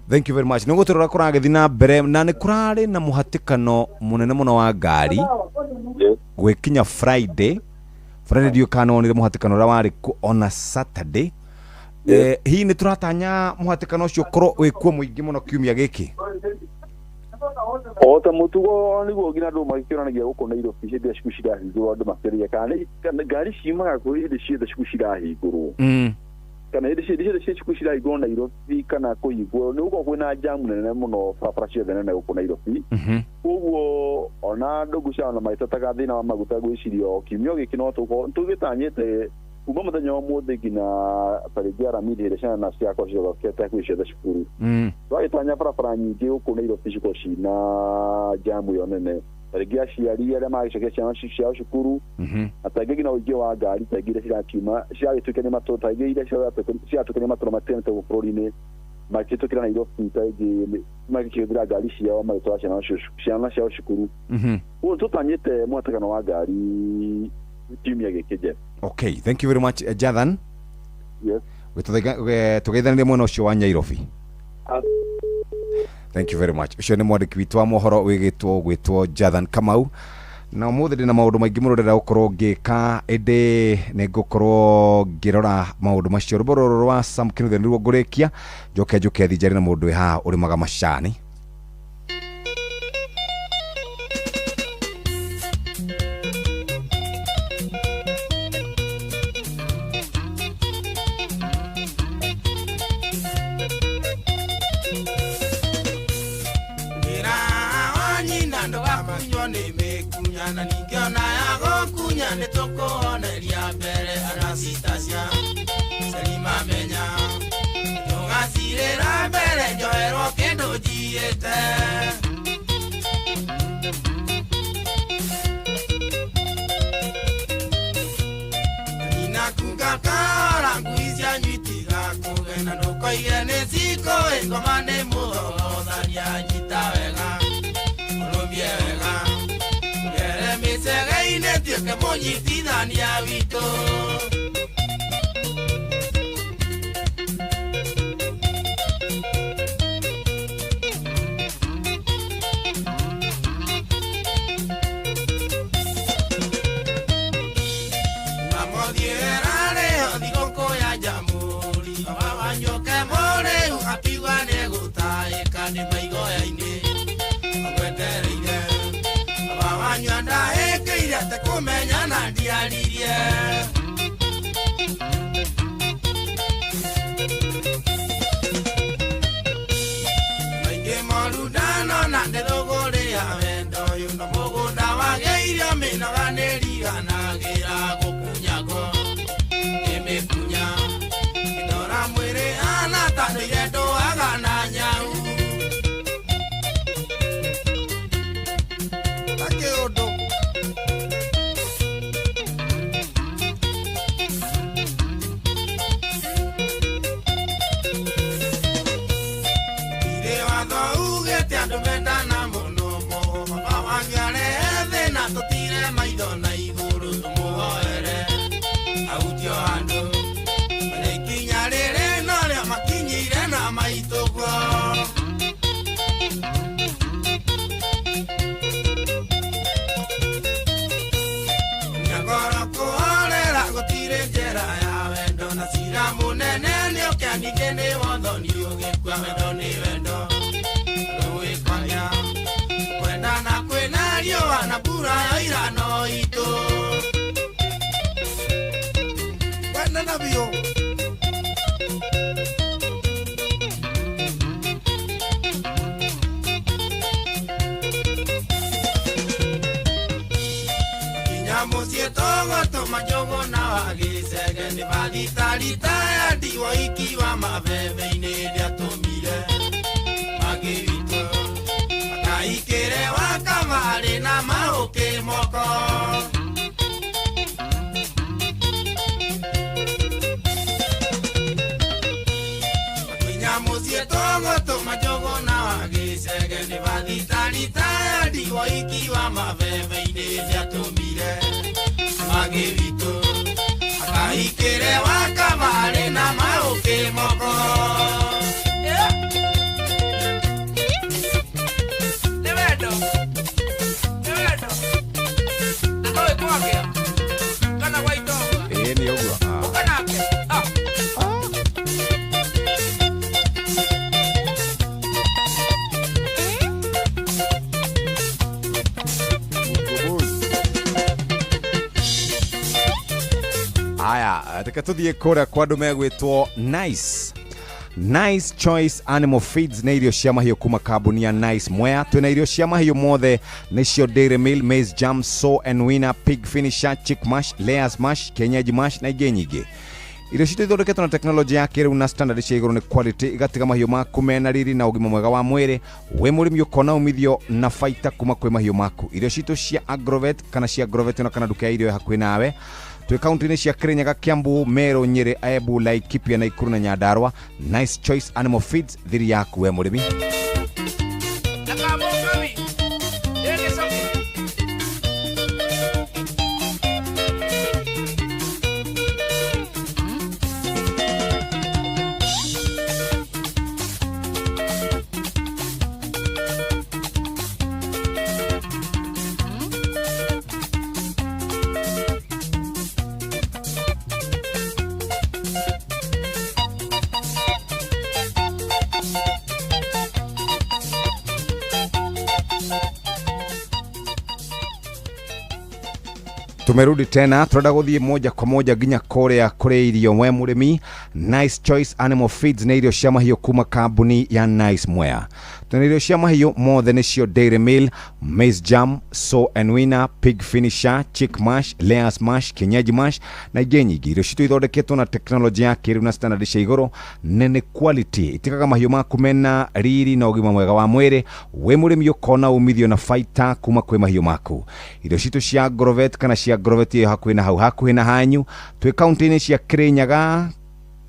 Speaker 3: Thank you very much. Nĩ ũgũtwĩra ũrĩa kũragĩthiĩ na mbere na nĩ kũrarĩ na mũhatĩkano mũnene mũno wa ngari gwĩkinya Friday. Friday ndiũĩ kana wonire mũhatĩkano ũrĩa warĩ kuo ona Saturday. Hihi nĩ tũratanya mũhatĩkano ũcio ũkorwo wĩ kuo mũingĩ mũno kiumia gĩkĩ?
Speaker 10: O ta mũtugo nĩguo nginya andũ magĩkĩonanagia gũkũ Nairobi hĩndĩ ĩrĩa cukuru cirahingũrwo, andũ makĩũria kana ngari ciumaga kũ hĩndĩ ciothe cukuru cirahingũrwo, kana hĩndĩ ciothe cia cukuru cirahingũrwo Nairobi kana kũhingwo nĩ gũkorwo kwĩna jamu nene mũno barabara ciothe nene gũkũ Nairobi. Koguo ona andũ ngwĩciria ona magĩtetaga thĩna wa maguta, ngwĩciria kiumia gĩkĩ no tũkorwo tũgĩtanyĩte kuma mũthenya wa ũmũthĩ nginya tarĩngĩ Aramithi hĩndĩ ciana ciakorwo cithokete hakuhĩ ciothe cukuru, twagĩtanya barabara nyingĩ gũkũ Nairobi cikorwo cina jamu ĩyo nene, tarĩngĩ aciari arĩa magĩcokia ciana ciao cukuru, na tarĩngĩ nginya ũingĩ wa ngari tarĩngĩ iria cirakiuma ciragĩtuĩka nĩ matũra, tarĩngĩ iria ciratuĩka nĩ matũra matiganĩte gũkũ bũrũri-inĩ makĩhĩtũkĩra Nairobi, tarĩngĩ magĩkĩhũthĩra ngari ciao magĩtwara ciana ciao cukuru. Koguo tũtanyĩte mũhatĩkano wa ngari kiumia gĩkĩ, Jeff.
Speaker 3: Okay, thank you very much, Jathan.
Speaker 10: Yes.
Speaker 3: Tũgeithanĩrie mwena ũcio wa Nyairobi. Thank you very much. Ũcio nĩ mwandĩki witũ wa mohoro wĩgĩtwo gwĩtwo Jathan Kamau. Na ũmũthĩ ndĩna maũndũ maingĩ mũno ndĩrenda gũkorwo ngĩka, ĩndĩ nĩ ngũkorwo ngĩrora maũndũ macio. Rwĩmbo rũrũ rwa Sam Kinuthia nĩruo ngũrĩkia, njoke njũke thiĩ njarie na mũndũ wĩ haha ũrĩmaga macani.
Speaker 1: Ngĩra wa nyina ndũgakunywo nĩ mĩkunya, na ningĩ ona yagũkunya nĩ tũkũhoneria mbere Anastasia Selimamenya tũgacirĩra mbere njoherwo kĩndũ njiĩte. Nyina kuga kahora ngui cianyu itigakũgena, ndũkoige nĩ cikũĩ ngoma nĩ mũthogothania, nyita wega ũrũmie wega ngere mĩcege-inĩ tuĩke mũnyitithania witũ. na ndiaririe maingĩ moru ndanona ndĩrũgũrĩa wendo ũyũ no mũgũnda wagĩirio mĩnoga nĩriganagĩra gũkunyagwo ĩmĩkunya ndora mwĩrĩ ana tandũire ndũaga na nyau takĩũndũ irĩ watho ugĩte andũ mendana mũno baba wanyu arehe thĩna tũtire maitho na igũrũ tũmũhoere ahutio handũ na ikinya rĩrĩ norĩo makinyire na maitũguo nyagoro kũhorera gũtirĩ njĩra ya wendo na cira mũnene nĩũke ningĩ nĩ wothoni ũgĩkua wendo nĩ wendo rũĩ kwagĩa kwendana kwĩna riũa na mbura yoira no itũ kwendana biũ kinya mũciĩ tũgũtũma njũgũ na wagĩcege nĩ bathitarita ya ndiwa ikiwa mabebe-inĩ ndĩatũmire magĩ witũ akaikĩre wakamarĩ na mahũkĩ moko kinya mũciĩ tũgũtũma njũgũ na wagĩcege nĩ bathitarita ya ndiwa ikiwa mabebe-inĩ ndĩatũmire magĩ witũ akaikĩre wakamarĩ na mahũkĩ moko. Nĩ wendo nĩ wendo na noĩ kwagĩa kana gwa itonga
Speaker 3: Ĩĩ nĩ ũguo.
Speaker 1: Ũka nake.
Speaker 3: Aya, reke tuthiĩ kũrĩa kwa andũ megwĩtwo Nice Nice Choice Animal Feeds nĩ irio cia mahiũ kuma kambuni ya Nice Mwea. Twĩna irio cia mahiũ mothe nĩcio Dairy Meal, Maize Jam, Sow and Winner, Pig Finisher, Chick Mash, Layers Mash, Kienyeji Mash na ingĩ nyingĩ. Irio citũ ithondeketwo na tekinoronjĩ ya kĩrĩu na standard cia igũrũ nĩ quality igatiga mahiũ maku mena riri na ũgima mwega wa mwĩrĩ. Wĩ mũrĩmi ũkona umithio na baita kuma kwĩ mahiũ maku. Irio citũ cia Agrovet kana cia Agrovet na kana nduka ya irio hakuhĩ nawe. Twĩ kaunti-inĩ cia Kirinyaga, Kiambu, Meru, Nyeri, Embu, Laikipia, Nakuru na Nyandarua. Nice Choice Animal Feeds thiri yaku we mũrĩmi. Tumerudi tena turenda guthie moja kwa moja nginya kuria kuri irio we murimi. Nice Choice Animal Feeds nĩ irio cia mahiũ kuma kambuni ya Nice Mwea. Twĩna irio cia mahiũ mothe nĩcio Dairy Meal, Maize Jam, Sow and Winner, Pig Finisher, Chick Mash, Layers Mash, Kienyeji Mash na ingĩ nyingĩ. Irio citũ ithondeketwo na tekinoronjĩ ya kĩrĩu na standard cia igũrũ nene quality itigaga mahiũ maku mena riri na ũgima mwega wa mwĩrĩ. Wĩ mũrĩmi ũkona umithio na baita kuma kwĩ mahiũ maku. Irio citũ cia Agrovet kana cia Agrovet ĩ hakuhĩ na hau hakuhĩ na hanyu. Twĩ kaunti-inĩ cia Kirinyaga,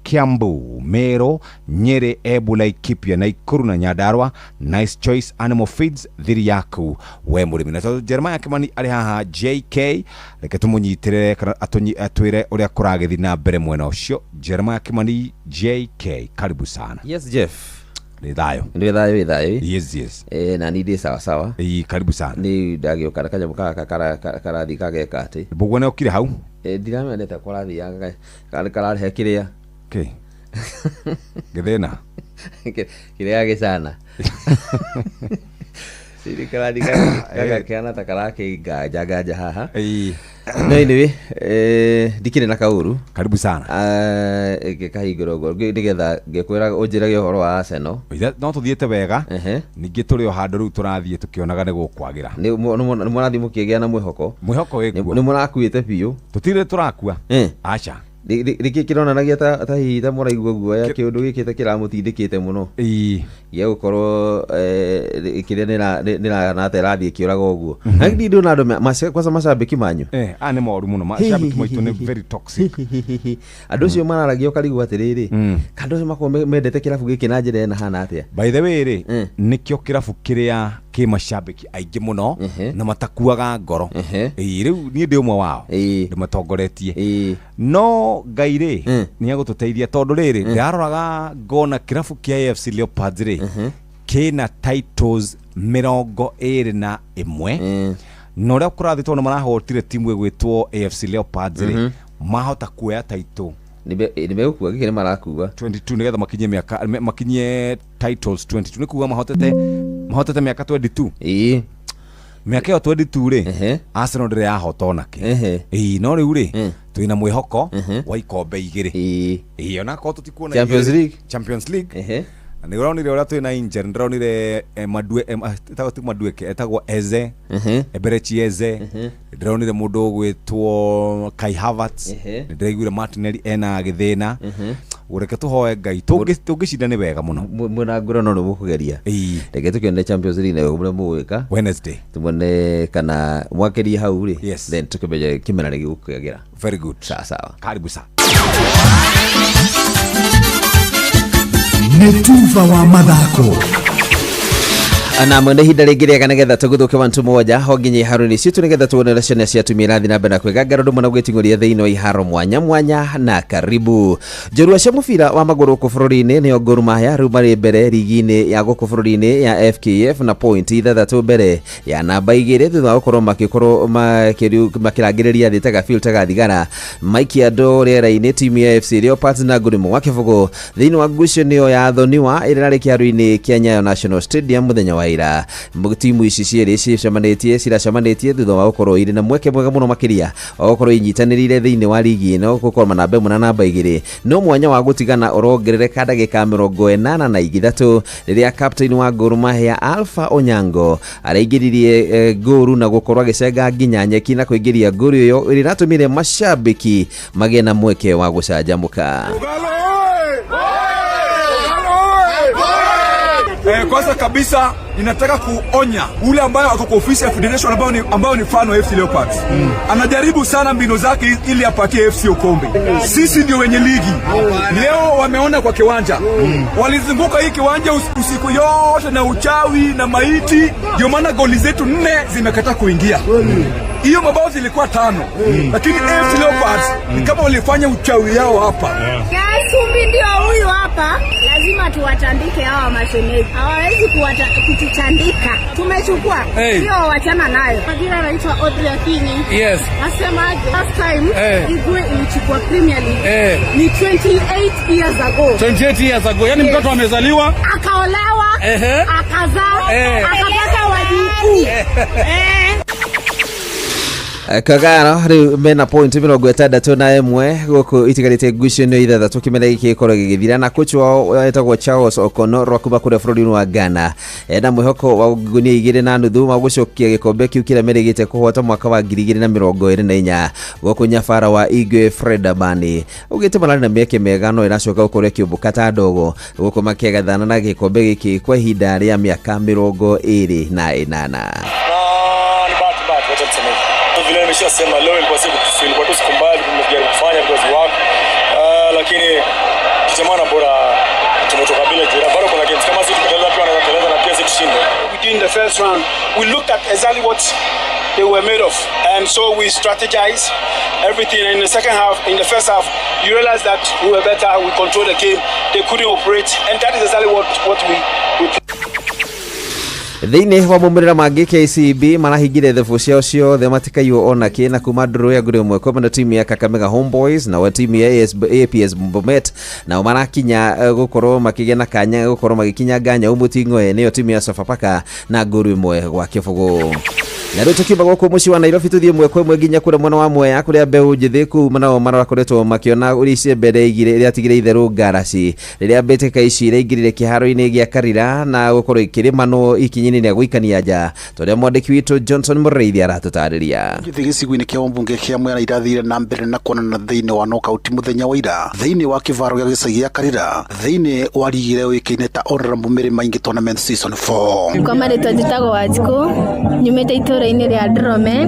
Speaker 3: Kiambu, Meru, Nyeri, Embu, Laikipia, Nakuru na Nyandarua. Nice Choice Animal Feeds thiri yaku we mũrĩmi. Na tondũ Jeremiah Kimani arĩ haha JK, reke tũmũnyitĩrĩre kana atwĩre ũrĩa kũragĩthiĩ na mbere mwena ũcio. Jeremiah Kimani JK, karibu sana.
Speaker 5: Yes Jeff.
Speaker 3: Nĩ thayũ.
Speaker 5: Nĩ thayũ, nĩ thayũ.
Speaker 3: Yes yes.
Speaker 5: Na ni ndĩ sawa sawa.
Speaker 3: Ĩĩ, karibu sana.
Speaker 5: Nĩ ndagĩũka na kanyamũ gaka karathiĩ kageka atĩ.
Speaker 3: Mbũguo nĩ okire hau?
Speaker 5: Ndiramenete kũrathiaga kararehe kĩrĩa.
Speaker 3: Kĩ? Gĩthĩna?
Speaker 5: Kĩrĩa gĩcana. Nĩ karathiĩ gagakĩhana ta karakĩnganja nganja haha.
Speaker 3: Ĩĩ.
Speaker 5: No anyway, ndikĩrĩ na kaũru.
Speaker 3: Karibu sana.
Speaker 5: Ngĩkahingũra ũguo nĩgetha ngĩkwĩra ũnjĩrage ũhoro wa Arsenal.
Speaker 3: No tũthiĩte wega. Ningĩ tũrĩ o handũ rĩu tũrathiĩ tũkĩonaga nĩ gũkwagĩra.
Speaker 5: Nĩ mũrathiĩ mũkĩgĩa na mwĩhoko.
Speaker 3: Mwĩhoko wĩkuo.
Speaker 5: Nĩ mũrakuĩte biũ.
Speaker 3: Tũtirĩ tũrakua. Aca.
Speaker 5: Nĩkĩ kĩronanagia ta hihi ta mũraigua guoya kĩũndũ gĩkĩ ta kĩramũtindĩkĩte mũno gĩa gũkorwo kĩrĩa nĩrana ta ĩrathiĩ ĩkĩũraga ũguo. Na niĩ ndĩrona andũ kwanza macambĩki manyu.
Speaker 3: Aya nĩ moru mũno. Macambĩki maitũ nĩ very toxic.
Speaker 5: Andũ acio mararagia ũkarigwo atĩrĩrĩ, andũ acio makoragwo mendete kĩrabu gĩkĩ na njĩra ĩna hana atĩa?
Speaker 3: By the way rĩ, nĩkĩo kĩrabu kĩrĩa kĩ macambĩki aingĩ mũno na matakuaga ngoro. Ĩĩ, rĩu niĩ ndĩ ũmwe wao, ndĩmatongoretie. No Ngai rĩ, nĩ egũtũteithia tondũ rĩrĩ, ndĩraroraga ngona kĩrabu kĩa AFC Leopards rĩ, kĩna titles 21, na ũrĩa kũrathiĩ tondũ marahotire timu ĩgwĩtwo AFC Leopards rĩ, mahota kuoya title.
Speaker 5: Nĩ megũkua gĩkĩ, nĩ marakua.
Speaker 3: 22 nĩgetha makinyie mĩaka, makinyie titles 22, nĩ kuga mahotete mĩaka 22. Mĩaka ĩyo 22 rĩ, Arsenal ndĩrĩ yahota onake. Ĩĩ, no rĩu rĩ, twĩna mwĩhoko wa ikombe igĩrĩ. Ĩĩ, onakorwo tũtikuona
Speaker 5: Champions
Speaker 3: igĩrĩ.
Speaker 5: League.
Speaker 3: Champions League. Na nĩ ũronire ũrĩa twĩna injury, ndĩronire Madue, etagwo ti Madueke, etagwo Eze, Eberechi Eze. Ndĩronire mũndũ ũgwĩtwo Kai Havertz. Nĩ ndĩraiguire Martinelli ena gĩthĩna. Reke tũhoe Ngai tũngĩcinda nĩ wega mũno.
Speaker 5: Mwĩna ngũrano no nĩ mũkũgeria. Reke tũkĩone Champions League nayo ũrĩa mũgwĩka
Speaker 3: Wednesday,
Speaker 5: tumone kana mwakĩria hau rĩ, then tũkĩmenye kĩmera nĩ gĩgũkĩagĩra.
Speaker 3: Very good.
Speaker 5: Sawa sawa.
Speaker 3: Karibu sana.
Speaker 9: Nĩ tuba wa mathako.
Speaker 5: Na mwene ihinda rĩngĩ rĩega nĩgetha tũgũthũke wantu mũgwanja ho nginya iharo-inĩ citũ nĩgetha tuone ũrĩa ciana cia atumia irathiĩ na mbere na kwĩgangara ũndũ mũna gwĩting'ũria thĩinĩ wa iharo mwanya mwanya. Na karibu njorua cia mũbira wa magũrũ gũkũ bũrũri-inĩ nĩo Gor Mahia rĩu marĩ mbere rigi-inĩ ya gũkũ bũrũri-inĩ ya FKF na point 6 mbere ya namba 2 thutha wa gũkorwo makĩkorwo makĩrangĩrĩria thĩ ta gabiũ ta gathigara maikia andũ rĩera-inĩ timu ya FC Leopards na ngũrĩmũ wa kĩbũgũ thĩinĩ wa ngucanio ya thoniwa ĩrĩa ĩrarĩ kĩharo-inĩ kĩa Nyayo National Stadium mũthenya wa ira. Timu ici cierĩ ciracemanĩtie thutha wa gũkorwo irĩ na mweke mwega mũno makĩria wa gũkorwo inyitanĩrĩire thĩinĩ wa rigi ĩno gũkorwo namba 1 na namba 2, no mwanya wa gũtigana ũrongerereka ndagĩka 83 rĩrĩa captain wa Gor Mahia Alpha Onyango araingĩririe ngũru na gũkorwo agĩcenga nginya nyeki na kũingĩria ngũru ĩyo ĩrĩa ĩratũmire mashabiki magĩe na mweke wa gũcanjamũka.
Speaker 15: Kwanza kabisa ninataka kuonya ule ambaye ako kwa ofisi ya federation ambayo ni fan wa FC Leopards. Anajaribu sana mbinu zake ili apatie FC ukombe. Sisi ndio wenye ligi. Leo wameona kwa kiwanja. Walizunguka hii kiwanja usiku yote na uchawi na maiti. Ndio maana goli zetu 4 zimekataa kuingia. Hiyo mabao zilikuwa 5. Lakini FC Leopards ni kama walifanya uchawi yao hapa.
Speaker 17: Kasumbi ndio huyu hapa. Lazima tuwatandike hawa mashemeji. Hawawezi kututandika. Tumechukua. Sio wachana nayo. Majina anaitwa Audrey Akinyi.
Speaker 22: Yes.
Speaker 17: Nasemaje? Last time Igwe ilichukua Premier League. Ni 28 years ago.
Speaker 22: 28 years ago. Yaani mtoto amezaliwa,
Speaker 17: akaolewa, akazaa, akapata wajukuu.
Speaker 5: Kagara rĩu mena point 61 gũkũ itigarĩte ngucanio 6 kĩmera gĩkĩ gĩkorwo gĩgĩthira, na coach wao etagwo Charles O'Connor kuma kũrĩa bũrũri-inĩ wa Ghana ena mwĩhoko wa ngunia 2.5 wa gũcokia gĩkombe kĩu kĩrĩa merĩgĩte kũhota mwaka wa 2024 gũkũ nyabara wa Igwe Fred Abani ugĩte mararĩ na mĩeke mĩega no ĩracoka gũkorwo ĩkĩũmbũka ta ndogo gũkũ makĩagathana na gĩkombe gĩkĩ kwa ihinda rĩa mĩaka 28.
Speaker 23: Vile nimeshasema leo ilikuwa siku ilikuwa tu siku mbaya, tumejaribu kufanya because work, lakini tutamana bora tumetoka bila jeraha. Bado kuna games kama sisi tukateleza pia wanaweza teleza na pia sisi tushinde.
Speaker 25: We did in the first round, we looked at exactly what they were made of, and so we strategized everything. In the second half, in the first half, you realize that we were better, we controlled the game, they couldn't operate, and that is exactly what we
Speaker 5: Thĩinĩ wa maumĩrĩra mangĩ KCB marahingire thabu ciao ciothe matikaiywo ona kĩ na kuma ndũrũ ya ngũrĩ ĩmwe kwa na timu ya Kakamega Homeboys na wa timu ya APS Bomet nao marakinya gũkorwo makĩgĩa na kanya gũkorwo magĩkinya nganya mũting'oe nĩyo timu ya Sofapaka na ngũrũ ĩmwe gwa kĩbũgũ. Na rĩu tũkiuma gũkũ mũciĩ wa Nairobi tũthiĩ ĩmwe kwa ĩmwe nginya kũrĩa mwena wa Mwea kũrĩa mbeũ njĩthĩ kũu nao marakoretwo makĩona ũrĩa icembe rĩatigire itherũ ngaraci rĩrĩa mbĩtĩka ici iraingĩrire kĩharo-inĩ gĩa Karira na gũkorwo ikĩrĩmanwo ikinya-inĩ rĩa gũikania nja tũrĩa mwandĩki witũ Johnson Mũrĩithi aratũtarĩria.
Speaker 6: Njĩthĩ gĩcigo-inĩ kĩa ũmbunge kĩa Mwea irathire na mbere na kuonana thĩinĩ wa knockout mũthenya wa ira thĩinĩ wa kĩvaro gĩa gĩcagi gĩa Karira thĩinĩ wa rigi ĩrĩa yũĩkaine ta Honorable Mary Maingi Tournament Season 4.
Speaker 7: Kwa marĩtwa njĩtagwo Wanjikũ, nyumĩte itũũra-inĩ rĩa Ndrome,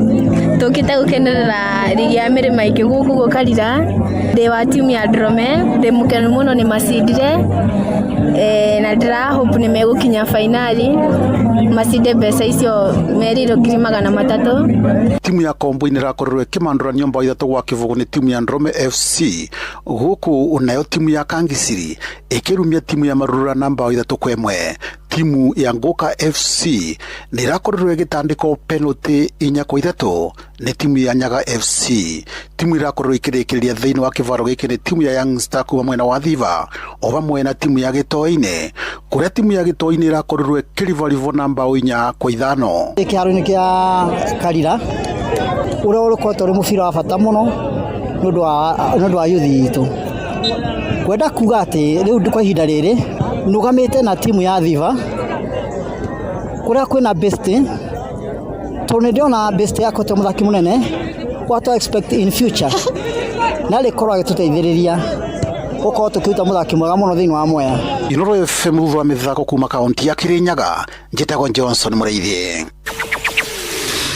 Speaker 7: tũkĩte gũkenerera rigi ya Mary Maingi gũkũ Karira. Ndĩ wa timu ya Ndrome, ndĩ mũkenu mũno nĩ macindire, na ndĩra hope nĩ megũkinya fainali macinde mbeca icio merĩirwo 300,000.
Speaker 6: Timu ya Kombo-inĩ ĩrakorirwo ĩkĩmandũranio mbao 3-0 nĩ timu ya Ndrome FC gũkũ nayo timu ya Kangisiri ĩkĩrumia timu ya Marura na mbao 3-1. Timu ya Ngoka FC nĩ ĩrakorirwo ĩgĩtandĩkwo penalty 4-3 nĩ timu ya Nyaga FC. Timu ĩrakorirwo ĩkĩrĩkĩrĩria thĩinĩ wa kĩvaro gĩkĩ nĩ timu ya Young Star kuma mwena wa Thiva o hamwe na timu ya Gĩtoi-inĩ kũrĩa timu ya Gĩtoi-inĩ ĩrakorirwo ĩkĩrivarivwo na mbao 4-5.
Speaker 12: Kĩharo-inĩ kĩa Karira ũrĩa ũkoretwo ũrĩ mũbira wa bata mũno nĩ ũndũ wa yuthi itũ. Kwenda kuga atĩ rĩu kwa ihinda rĩrĩ nũgamĩte na timu ya Thiva kũrĩa kwĩna best tondũ nĩ ndĩrona best yakwa ta mũthaki mũnene what to expect in future na rĩkorwo agĩtũteithĩrĩria gũkorwo tũkĩruta mũthaki mwega mũno thĩinĩ wa Mwea.
Speaker 6: Inoro FM thutha wa mĩthako kuma kaunti ya Kirinyaga, njĩtagwo Johnson Mũrĩithi.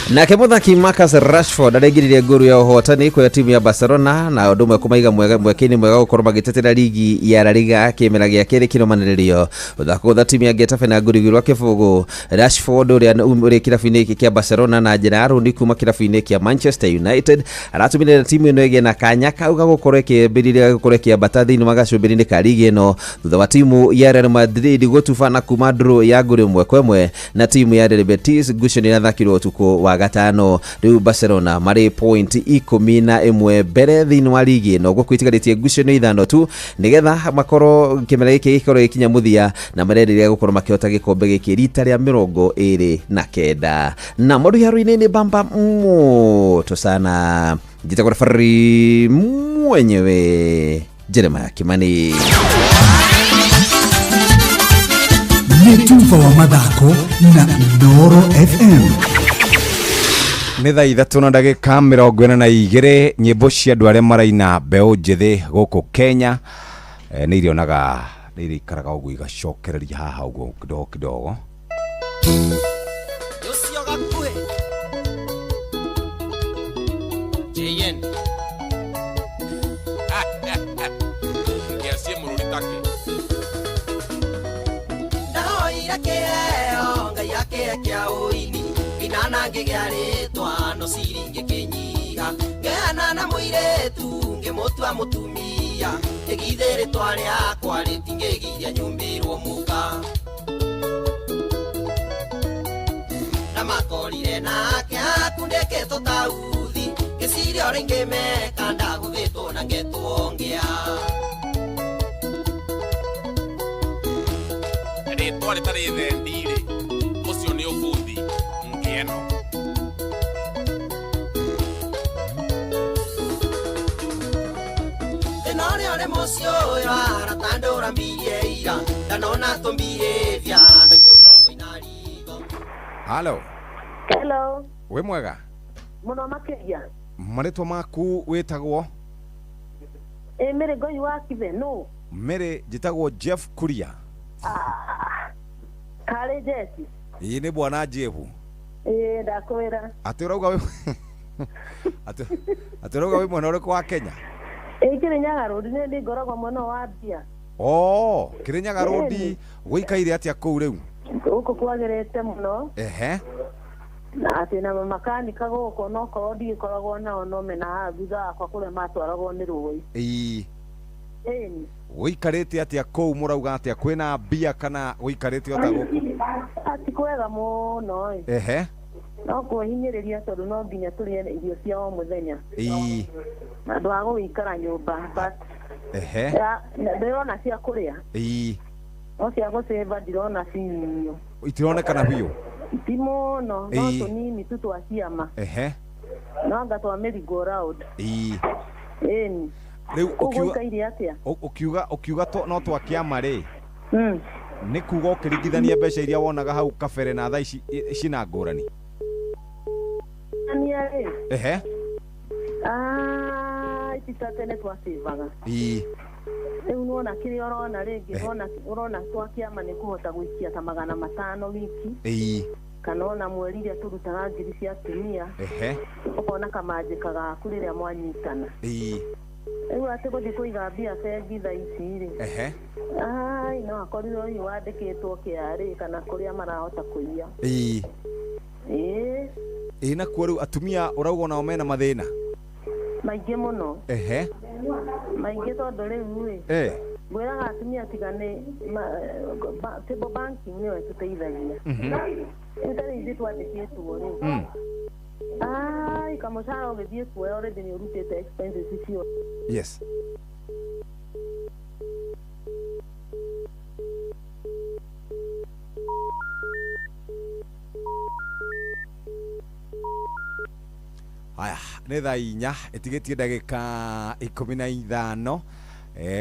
Speaker 5: Nake mũthaki Marcus Rashford araingĩririe ngũru ya ũhotani kũrĩa timu ya Barcelona na ũndũ ũmwe kũmaiga mweke-inĩ mwega gũkorwo magĩtetera ligi ya La Liga kĩmera gĩa kerĩ kĩrũmanĩrĩrio. Mũthako gũtha timu ya Getafe na ngũru 2-0. Rashford ũrĩa ũrĩ kĩrabu-inĩ gĩkĩ kĩa Barcelona na njĩra ya rũni kuma kĩrabu-inĩ kĩa Manchester United aratũmire timu ĩno ĩgĩe na kanya kau ga gũkorwo ĩkĩambĩrĩria gũkorwo ĩkĩambata thĩinĩ wa gacũmbĩrĩ-inĩ ka ligi ĩno thutha wa timu ya Real Madrid gũtubana kuma draw ya ngũru 1-1 na timu ya Real Betis ngucanio irathakirwo ũtukũ wa gatano. Rĩu Barcelona marĩ point 11 mbere thĩinĩ wa ligi ĩno gũkũ itigarĩtie ngucanio 5 tu nĩgetha makorwo kĩmera gĩkĩ gĩkorwo gĩkinya mũthia na marenderea gũkorwo makĩhota gĩkombe gĩkĩ rita rĩa 29. Na maũndũ haro-inĩ nĩ bamba moto sana. Njĩtagwo referee mwenyewe Jeremiah Kimani.
Speaker 9: Nĩ tuba wa mathako na Inooro FM.
Speaker 3: Nĩ thaa 3:42 nyĩmbo cia andũ arĩa maraina mbeũ njĩthĩ gũkũ Kenya nĩ irionaga nĩ irĩikaraga ũguo igacokereria haha ũguo kidogo kidogo.
Speaker 1: Na muiretu ngimutua mutumia igithe ritwa riakwa ritingigiria nyumbirwo muka na makorire nake akundiketwo ta uthi ngiciria ũrĩa ingĩmeka ndagũthĩtwo na ngetwo ngĩa
Speaker 4: rĩtwa rĩtarĩ thendi-rĩ ũcio nĩ ũbuthi ngĩeno.
Speaker 3: Halo.
Speaker 16: Hello.
Speaker 3: Wĩ mwega?
Speaker 16: Mũno makĩria.
Speaker 3: Marĩtwa maku wĩtagwo?
Speaker 16: Ĩ Mary Ngoi wa Kithe no.
Speaker 3: Mary njĩtagwo Jeff Kuria.
Speaker 16: Karĩ Jeff.
Speaker 3: Ĩ nĩ bwana Jeff.
Speaker 16: Ĩ ndakwĩra.
Speaker 3: Atĩ ũrauga wĩ Atĩ ũrauga wĩ mwena ũrĩkũ wa Kenya?
Speaker 16: Ĩ Kĩrĩnyaga Road nĩ ngoragwo mwena wa mbia.
Speaker 3: Oh, Kĩrĩnyaga Road gũikaire atĩa kũu rĩu?
Speaker 16: Gũkũ kwagĩrĩte mũno.
Speaker 3: Ehe.
Speaker 16: Na atĩ na makanika gũkũ no korwo ndigĩkoragwo nao no mena haha thutha wakwa kũrĩa matwaragwo nĩ rũĩ.
Speaker 3: Ĩĩ.
Speaker 16: Ĩni.
Speaker 3: Gũikarĩte atĩa kũu mũrauga atĩa kwĩna mbia kana gũikarĩte ota gũkũ?
Speaker 16: Ati kwega mũno ĩ.
Speaker 3: Ehe.
Speaker 16: No kwĩhinyĩrĩria tondũ no nginya tũrĩe irio cia o mũthenya.
Speaker 3: Ĩĩ.
Speaker 16: Na andũ a gũgĩikara nyũmba but
Speaker 3: Ehe.
Speaker 16: Ndĩrona cia kũrĩa.
Speaker 3: Ĩĩ.
Speaker 16: No cia gũcĩba ndirona biũ.
Speaker 3: Itironekana biũ.
Speaker 16: Ti mũno no
Speaker 3: Ĩĩ.
Speaker 16: tũnini tu twa ciama.
Speaker 3: Ehe.
Speaker 16: No anga twa merry-go round.
Speaker 3: Ĩĩ.
Speaker 16: Ĩni.
Speaker 3: Rĩu
Speaker 16: Ũguo
Speaker 3: ũkiuga
Speaker 16: ũikaire atĩa?
Speaker 3: ũkiuga no twa kĩama rĩ, nĩ kuga ũkĩringithania mbeca iria wonaga hau kabere na thaa ici cina ngũrani?
Speaker 16: Ania rĩ.
Speaker 3: Ehe.
Speaker 16: Ah, ici ta tene twacĩvaga.
Speaker 3: Ĩĩ.
Speaker 16: Rĩu nĩwona kĩrĩa ũrona rĩngĩ ũrona ũrona twa kĩama nĩ kũhota gũikia ta 500 wiki.
Speaker 3: Ĩĩ.
Speaker 16: Kana ona mweri iria tũrutaga ngiri cia atumia.
Speaker 3: Ehe.
Speaker 16: Ũkona kamanjĩka gaku rĩrĩa mwanyitana.
Speaker 3: Ĩĩ.
Speaker 16: Rĩu atĩ gũthiĩ kũiga mbia bengi thaa ici rĩ.
Speaker 3: Ehe.
Speaker 16: Ai, no akorirwo hihi wandĩkĩtwo KRA kana kũrĩa marahota kũiya.
Speaker 3: Ĩĩ.
Speaker 16: Ĩĩ.
Speaker 3: Ĩĩ, nakuo rĩu atumia ũrauga onao mena mathĩna?
Speaker 16: Maingĩ mũno.
Speaker 3: Ehe.
Speaker 16: Maingĩ tondũ rĩu rĩ.
Speaker 3: Eh.
Speaker 16: Ngwĩraga atumia tiga nĩ table banking nĩyo ĩtũteithagia. Rĩu ta rĩu ithuĩ twandĩkĩtwo rĩ. Ai, kamũcara ũgĩthiĩ kuoya already nĩ ũrutĩte expenses icio.
Speaker 3: Yes. Haya, nĩ thaa 4 ĩtigĩtie ndagĩka 15.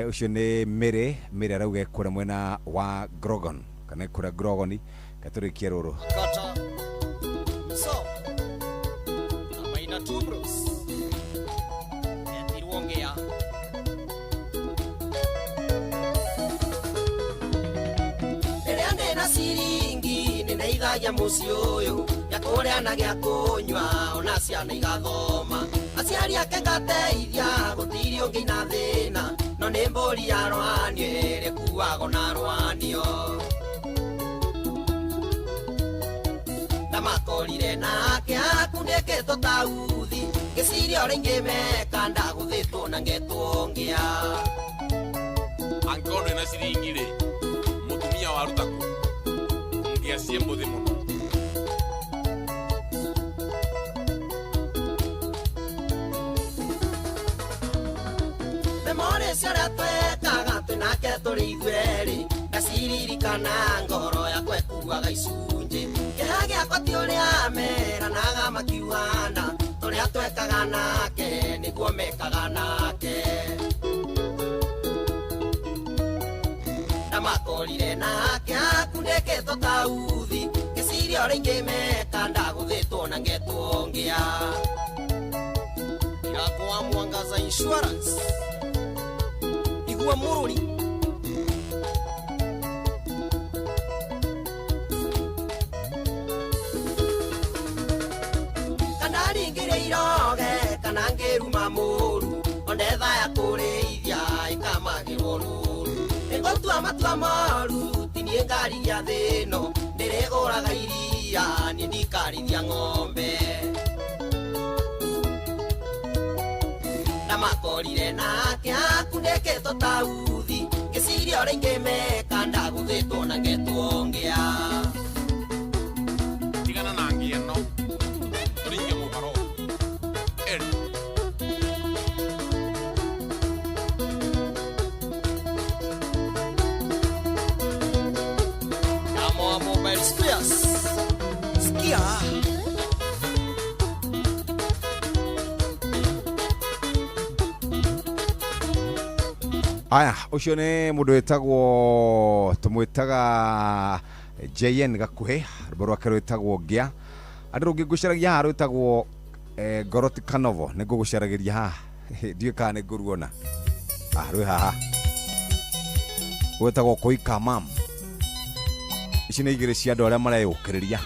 Speaker 3: Ũcio nĩ Mĩrĩ. Mĩrĩ arauga ekũrĩa mwena wa Grogon kana ekũrĩa Grogoni. Katũrĩkie rũrũ.
Speaker 2: Kata. So, Maina Tubros. Etirwo ngĩa. Rĩrĩa ndĩna ciringi nĩndeithagia mũciĩ ũyũ gĩa kũrĩa na gĩa kũnyua ona ciana igathoma aciari ake ngateithia gũtirĩ ũngĩ na thĩna no nĩ mbũri ya rwanio ĩrĩa ĩkuagwo na rwanio ndamakorire nake akundĩkĩtwo ta uthi ngĩciria ũrĩa ingĩmeka ndagũthĩtwo na ngetwo ngĩa.
Speaker 13: Angĩkorwo ndwĩna ciringi rĩ, mũtumia waruta kũ? Ngĩa ciĩ mũthĩ mũno.
Speaker 2: Memorĩ ciarĩa twekaga twĩnake tũrĩ ithuerĩ ndaciririkana ngoro yakwa ĩkuaga icunjĩ kĩeha gĩakwa ti ũrĩa meranaga makiugana tũrĩa twekaga nake nĩguo mekaga nake ndamakorire nake akundĩkĩtwo ta uthi ngĩciria ũrĩa ingĩmeka ndagũthĩtwo na ngetwo ngĩa. Irakwa Mwangaza Insurance igua mũrũri. Kana ringĩrĩ iroge kana ngĩruma mũru ondetha ya kũrĩithia ĩkamagĩrwo rũru nĩngũtua matua moru ti niĩ ngarigia thĩno ndĩrĩgũraga iria niĩ ndikarithia ng'ombe ndamakorire nake akundĩkĩtwo ta uthi ngĩciria ũrĩa ingĩmeka ndagũthĩtwo na ngetwo ngĩa.
Speaker 13: Tigana na ngĩa ĩno tũringe mũbaro eri.
Speaker 2: Kamoa Mobile Spares. Sikia.
Speaker 3: Aya, ũcio nĩ mũndũ wĩtagwo tũmwĩtaga JN Gakuhĩ, rwĩmbo rwake rwĩtagwo Ngĩa. Andũ rũngĩ ngũcaragia haha rwĩtagwo Goroti Kanovo, nĩ ngũgũcaragĩria haha ndiũĩ kana nĩ ngũruona. Ah, rwĩ haha rwĩtagwo Koika Mam. Ici nĩ igĩrĩ cia andũ arĩa mareyũkĩrĩria.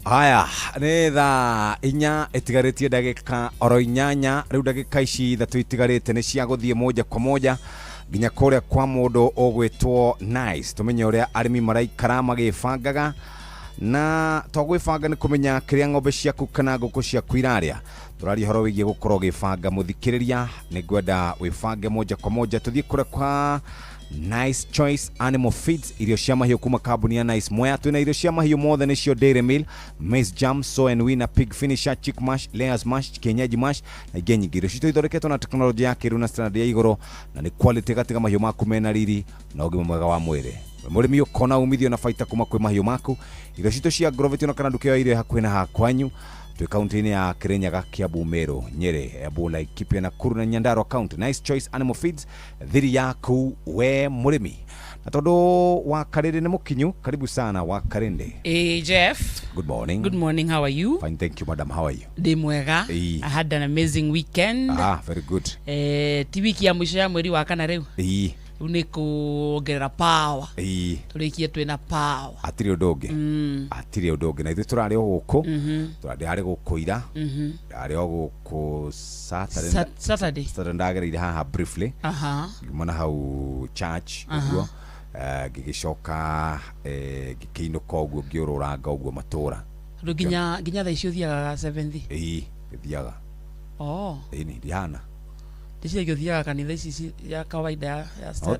Speaker 3: Haya, nĩ thaa 4 ĩtigarĩtie ndagĩka oro 8. Rĩu ndagĩka ici 3 itigarĩte nĩ cia gũthiĩ moja kwa moja nginya kũrĩa kwa mũndũ ũgwĩtwo Nice, tũmenye ũrĩa arĩmi maraikara magĩbangaga, na to gwĩbanga nĩ kũmenya kĩrĩa ng'ombe ciaku kana ngũkũ ciaku irarĩa. Tũraria ũhoro wĩgiĩ gũkorwo ũgĩbanga. Mũthikĩrĩria, nĩ ngwenda wĩbange moja kwa moja tũthiĩ kũrĩa kwa Nice Choice Animal Feeds, irio cia mahiũ kuma kambuni ya Nice Mwea. Twĩna irio cia mahiũ mothe, nĩcio Dairy Meal, Maize Jam, Sow and Winner, Pig Finisher, Chick Mash, Layers Mash, Kienyeji Mash na ingĩ nyingĩ. Irio citũ ithondeketwo na tekinoronjĩ ya kĩrĩu na standard ya igũrũ, na nĩ quality gatiga mahiũ maku mena riri na ũgima mwega wa mwĩrĩ. We mũrĩmi ũkona umithio na baita kuma kwĩ mahiũ maku. Irio citũ cia Grovit ona kana nduka ya irio hakuhĩ na hakwanyu twĩ kaunti-inĩ ya Kirinyaga, Kiambu, Meru, Nyeri, Embu, Laikipia, Nakuru na Nyandarua County. Nice Choice Animal Feeds, thiri yaku we mũrĩmi. Na tondũ wa Karĩndĩ nĩ mũkinyu, karibu sana wa Karĩndĩ.
Speaker 21: Hey Jeff.
Speaker 3: Good morning.
Speaker 21: Good morning. How are you?
Speaker 3: Fine, thank you, madam. How are you?
Speaker 21: Ndĩ mwega.
Speaker 3: Ĩĩ.
Speaker 21: I had an amazing weekend.
Speaker 3: Ah, very good.
Speaker 21: Ti wiki ya mwisho ya mweri wa kana rĩu.
Speaker 3: Ĩĩ.
Speaker 21: Rĩu nĩ kuongerera power.
Speaker 3: Ĩĩ.
Speaker 21: Tũrĩkie twĩna power.
Speaker 3: Hatirĩ ũndũ ũngĩ. Hatirĩ ũndũ ũngĩ, na ithuĩ tũrarĩ o gũkũ. Tũrarĩ gũkũ ira. Ndarĩ o gũkũ Saturday.
Speaker 21: Saturday.
Speaker 3: Saturday ndagereire haha briefly. Ngiuma na hau church ũguo. Ngĩgĩcoka ngĩkĩinũka ũguo, ngĩũrũranga ũguo matũra.
Speaker 21: Tondũ nginya thaa ici ũthiaga seventh.
Speaker 3: Ĩĩ, ngĩthiaga.
Speaker 21: Oh.
Speaker 3: Ĩĩ, ndihana.
Speaker 21: Ndĩciragia ũthiaga kanitha ici ya kawaida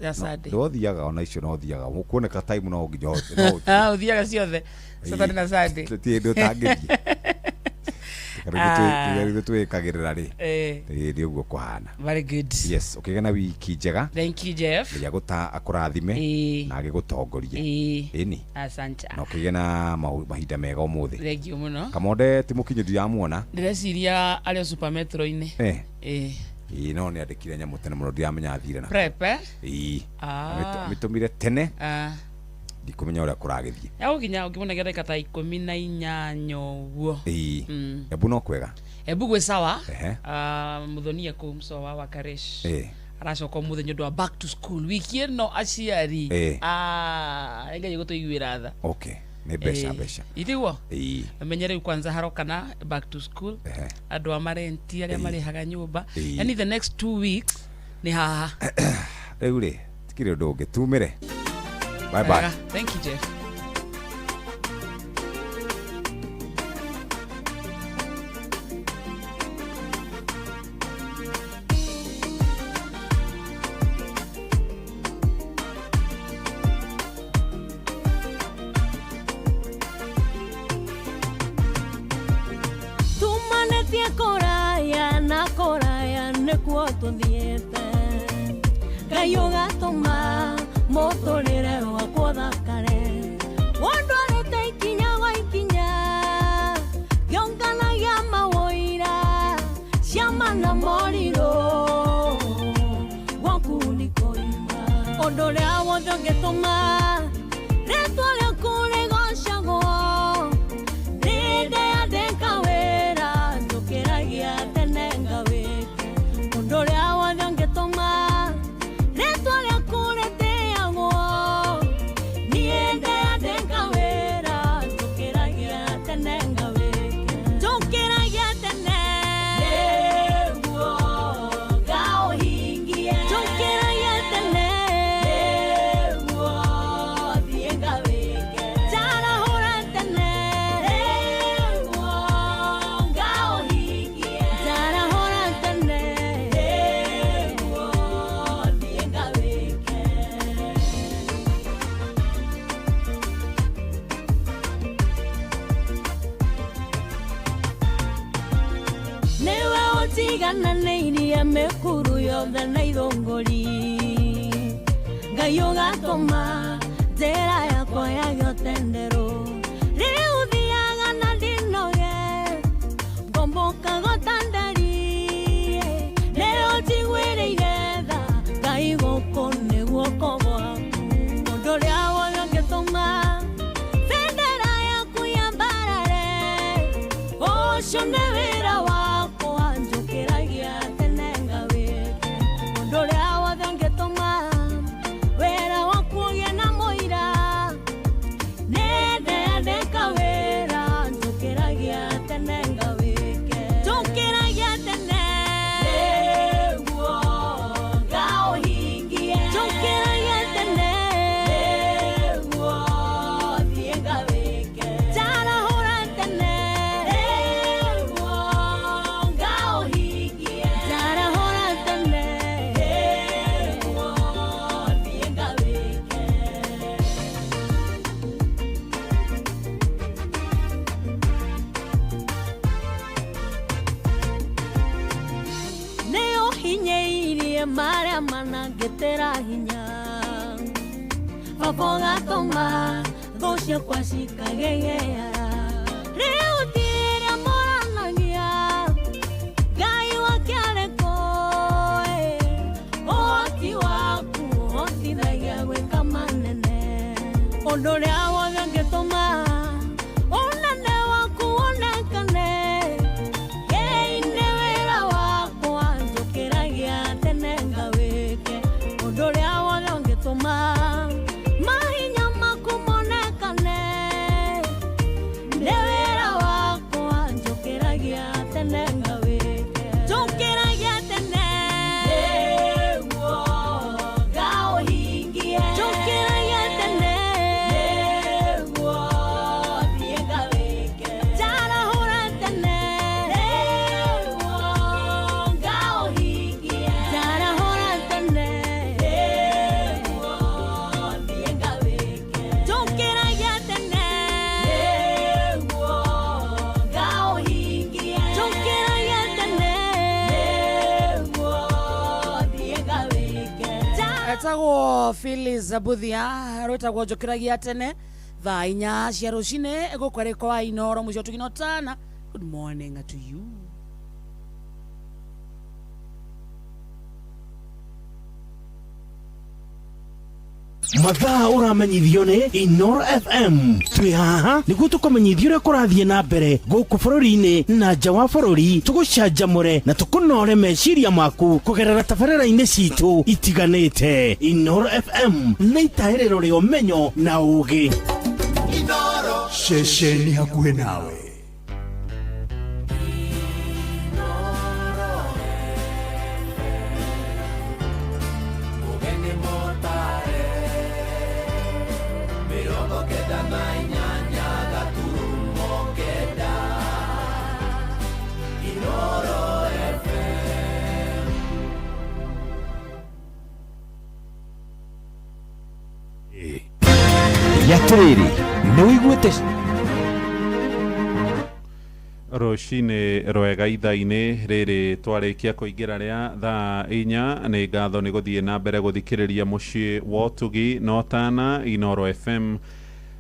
Speaker 21: ya Sunday.
Speaker 3: Ndothiaga ona icio, no thiaga kuoneka time no nginya no ũthiĩ.
Speaker 21: Ah, ũthiaga ciothe Saturday na Sunday.
Speaker 3: Ti hĩndĩ ũtangĩthiĩ. Rĩu twĩkagĩrĩra rĩ. Ĩĩ, nĩ ũguo kũhana.
Speaker 21: Very good.
Speaker 3: Yes, ũkĩgĩa na wiki njega.
Speaker 21: Thank you, Jeff.
Speaker 3: Ngai akũrathime na agĩgũtongorie. Ĩni.
Speaker 21: Asante.
Speaker 3: Na ũkĩgĩa na mahinda mega ũmũthĩ.
Speaker 21: Thank you mũno.
Speaker 3: Kamonde ti mũkinyu, ndiramuona.
Speaker 21: Ndĩreciria arĩ o Super Metro-inĩ. Ĩĩ.
Speaker 3: Ĩĩ, no nĩ andĩkire nyamũ tene mũno, ndiramenya athire na.
Speaker 21: Prep, eh?
Speaker 3: Ĩĩ.
Speaker 21: Ah.
Speaker 3: Amĩtũmire tene.
Speaker 21: Ah.
Speaker 3: Ndikumenya ũrĩa kũragĩthiĩ.
Speaker 21: Egũkinya ũngĩmũnengera ndagĩka ta 18 ũguo.
Speaker 3: Ĩĩ. Embu no kwega.
Speaker 21: Embu gwĩ sawa.
Speaker 3: Ehe.
Speaker 21: Ah, Mũthonia kũu Msowa wa Karesh. Aracoka ũmũthĩ nĩ ũndũ wa back to school wiki ĩno aciari. Ah, Ngai gũtũiguĩra tha.
Speaker 3: Okay. Nĩ mbeca mbeca.
Speaker 21: Itiguo?
Speaker 3: Ĩĩ.
Speaker 21: Menye rĩu kwanza harokana back to school. Andũ a marenti arĩa marĩhaga nyũmba. Yani the next 2 weeks nĩ haha.
Speaker 3: Rĩu rĩ, tikĩrĩ ũndũ ũngĩ, tumĩre. Bye bye.
Speaker 21: Wega. Thank you, Jeff.
Speaker 14: Tumanetie kũraya na kũraya nĩkuo tũthiĩte, Ngai ũgatũma mũtũrĩre wakwa ũthakare. Wandwarĩte ikinya gwa ikinya, ngĩonganagia maũira ciama na morirũ, gwaku nĩ kũima. Ũndũ ũrĩa wothe ũngĩtũma rĩtwa rĩaku rĩgocagwo, nĩndeyandĩka wĩra njũkĩragia tene ngawĩke. Ũndũ ũrĩa wothe ũngĩtũma rĩtwa rĩaku rĩtĩagwo, niĩ ndeyandĩka wĩra njũkĩragia tene ngawĩke. Njũkĩragia tene nĩguo ngaũhingie. Njũkĩragia tene nĩguo thiĩ ngawĩke. Njarahũra tene nĩguo ngaũhingie. Njarahũra tene nĩguo thiĩ ngawĩke. Nĩwe ũtigananĩirie mĩkuru yothe na ithũngũri, Ngai ũgatũma njĩra yakwa yage ũtenderũ. Rĩu thiaga na ndinoge, ngombokaga ũtandari. Nĩ ũnjiguĩrĩire tha, Ngai gũkũ nĩ guoko gwaku. Ũndũ ũrĩa wothe ũngĩtũma bendera yaku yambarare, ũcio nĩ wĩra wakwa njũkĩragia tene ngawĩke. Ũndũ ũrĩa wothe ũngĩtũma wĩra waku ũgĩe na mũira, nĩndeyandĩka wĩra njũkĩragia Baba ũgatũma thũ ciakwa cikagegea. Rĩu ti rĩrĩa moranagia Ngai wake arĩ kũ ũhoti waku ũhotithagia gwĩka manene. Ũndũ ũrĩa wothe ũngĩtũma ũnene waku wonekane ĩĩ-inĩ wĩra wakwa njũkĩragia tene ngawĩke. Ũndũ ũrĩa wothe ũngĩtũma mahinya maku monekane nĩ wĩra wakwa njũkĩragia tene ngawĩke. Njũkĩragia tene nĩguo ngaũhingie. Njũkĩragia tene nĩguo thiĩ ngawĩke. Njarahũra tene nĩguo ngaũhingie. Njarahũra tene nĩguo thiĩ ngawĩke. Njũkĩragia tene nĩguo ngaũhingie. Njũkĩragia tene nĩguo thiĩ ngawĩke.
Speaker 21: Etagwo Phyllis Abuthia rwĩtagwo njũkĩragia tene thaa 4 cia rũcinĩ gũkũ arĩ kwa Inoro mũciĩ tũgino tana. Good morning to you.
Speaker 8: Mathaa ũramenyithio nĩ Inoro FM. Twĩ haha nĩguo tũkũmenyithia ũrĩa kũrathiĩ na mbere gũkũ bũrũri-inĩ na nja wa bũrũri, tũgũcanjamũre na tũkũnore meciria maku kũgerera tabarĩra-inĩ citũ itiganĩte. Inoro FM nĩ itahĩrĩro rĩa ũmenyo na ũũgĩ.
Speaker 9: Ceceni hakuhĩ nawe.
Speaker 1: Mũgeni mũtare 98.9 Inoro FM.
Speaker 3: Gĩatĩrĩrĩ nĩ wĩiguĩte
Speaker 4: Rũcinĩ rwega ithaa-inĩ rĩrĩ twarĩkia kũingĩra rĩa thaa 4. Nĩ ngatho nĩ gũthiĩ na mbere gũthikĩrĩria mũciĩ wa ũtugi na ũtana Inoro FM.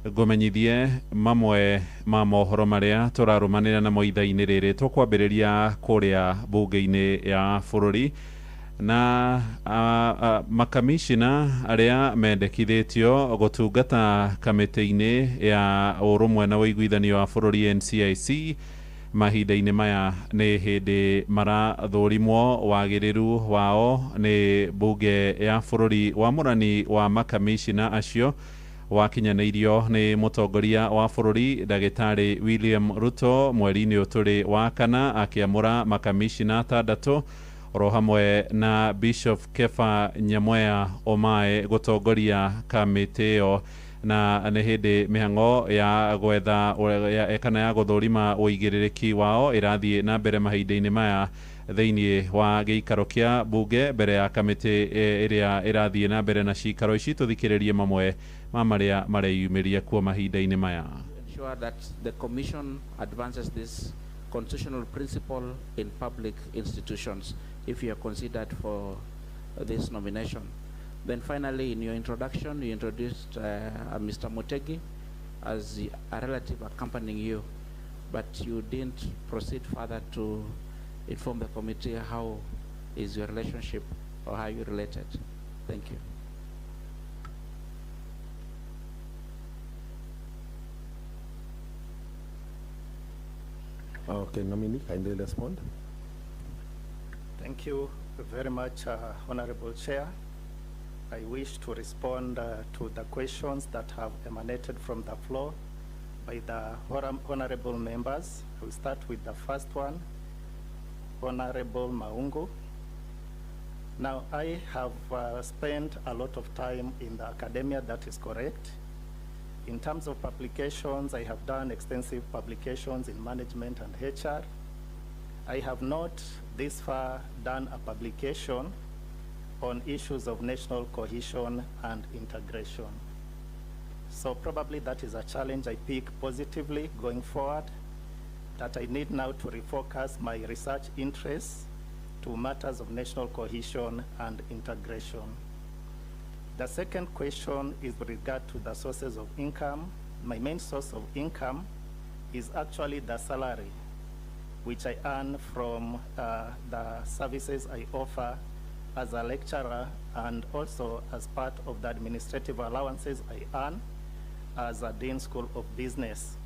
Speaker 4: Ngũmenyithie mamwe ma mohoro marĩa tũrarũmanĩra namo ithaa-inĩ rĩrĩ. Tũkwambĩrĩria kũrĩa bunge-inĩ ya bũrũri na makamishina arĩa mendekithĩtio gũtungata kamĩtĩ-inĩ ya ũrũmwe na ũiguithanio wa bũrũri NCIC mahinda-inĩ maya nĩ hĩndĩ marathũrimwo wagĩrĩru wao nĩ bunge ya bũrũri. Wamũrani wa makamishina acio wakinyanĩirio nĩ mũtongoria wa bũrũri ndagĩtarĩ William Ruto mweri-inĩ ũyũ tũrĩ wa kana, akĩamũra makamishina 6 oro hamwe na Bishop Kefa Nyamweya Omae gũtongoria kamĩtĩ ĩyo. Na nĩ hĩndĩ mĩhang'o ya gwetha kana ya gũthũrima ũigĩrĩrĩki wao ĩrathiĩ na mbere mahinda-inĩ maya thĩinĩ wa gĩikaro kĩa bunge mbere ya kamĩtĩ ĩrĩa ĩrathiĩ na mbere na cikaro ici. Tũthikĩrĩrie mamwe ma marĩa mareyumĩria kuo mahinda-inĩ maya.
Speaker 18: Ensure that the Commission advances this constitutional principle in public institutions if you are considered for this nomination. Then finally, in your introduction, you introduced Mr. Mutegi as a relative accompanying you, but you didn't proceed further to inform the committee how is your relationship or how you related. Thank you.
Speaker 19: Okay, nominee, kindly respond.
Speaker 20: Thank you very much, Honorable Chair. I wish to respond to the questions that have emanated from the floor by the honorable members. I will start with the first one, Honorable Maungu. Now, I have spent a lot of time in the academia, that is correct. In terms of publications, I have done extensive publications in management and HR. I have not this far done a publication on issues of national cohesion and integration. So probably that is a challenge I pick positively going forward, that I need now to refocus my research interests to matters of national cohesion and integration. The second question is with regard to the sources of income. My main source of income is actually the salary which I earn from the services I offer as a lecturer and also as part of the administrative allowances I earn as a Dean School of Business.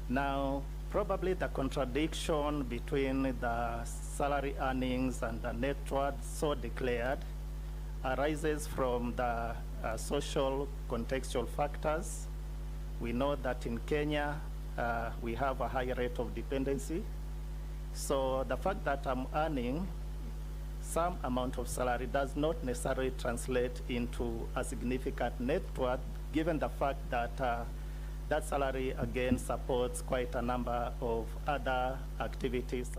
Speaker 20: Now, probably the contradiction between the salary earnings and the net worth so declared arises from the social contextual factors. We know that in Kenya, we have a high rate of dependency. So the fact that I'm earning some amount of salary does not necessarily translate into a significant net worth, given the fact that that salary again supports quite a number of other activities.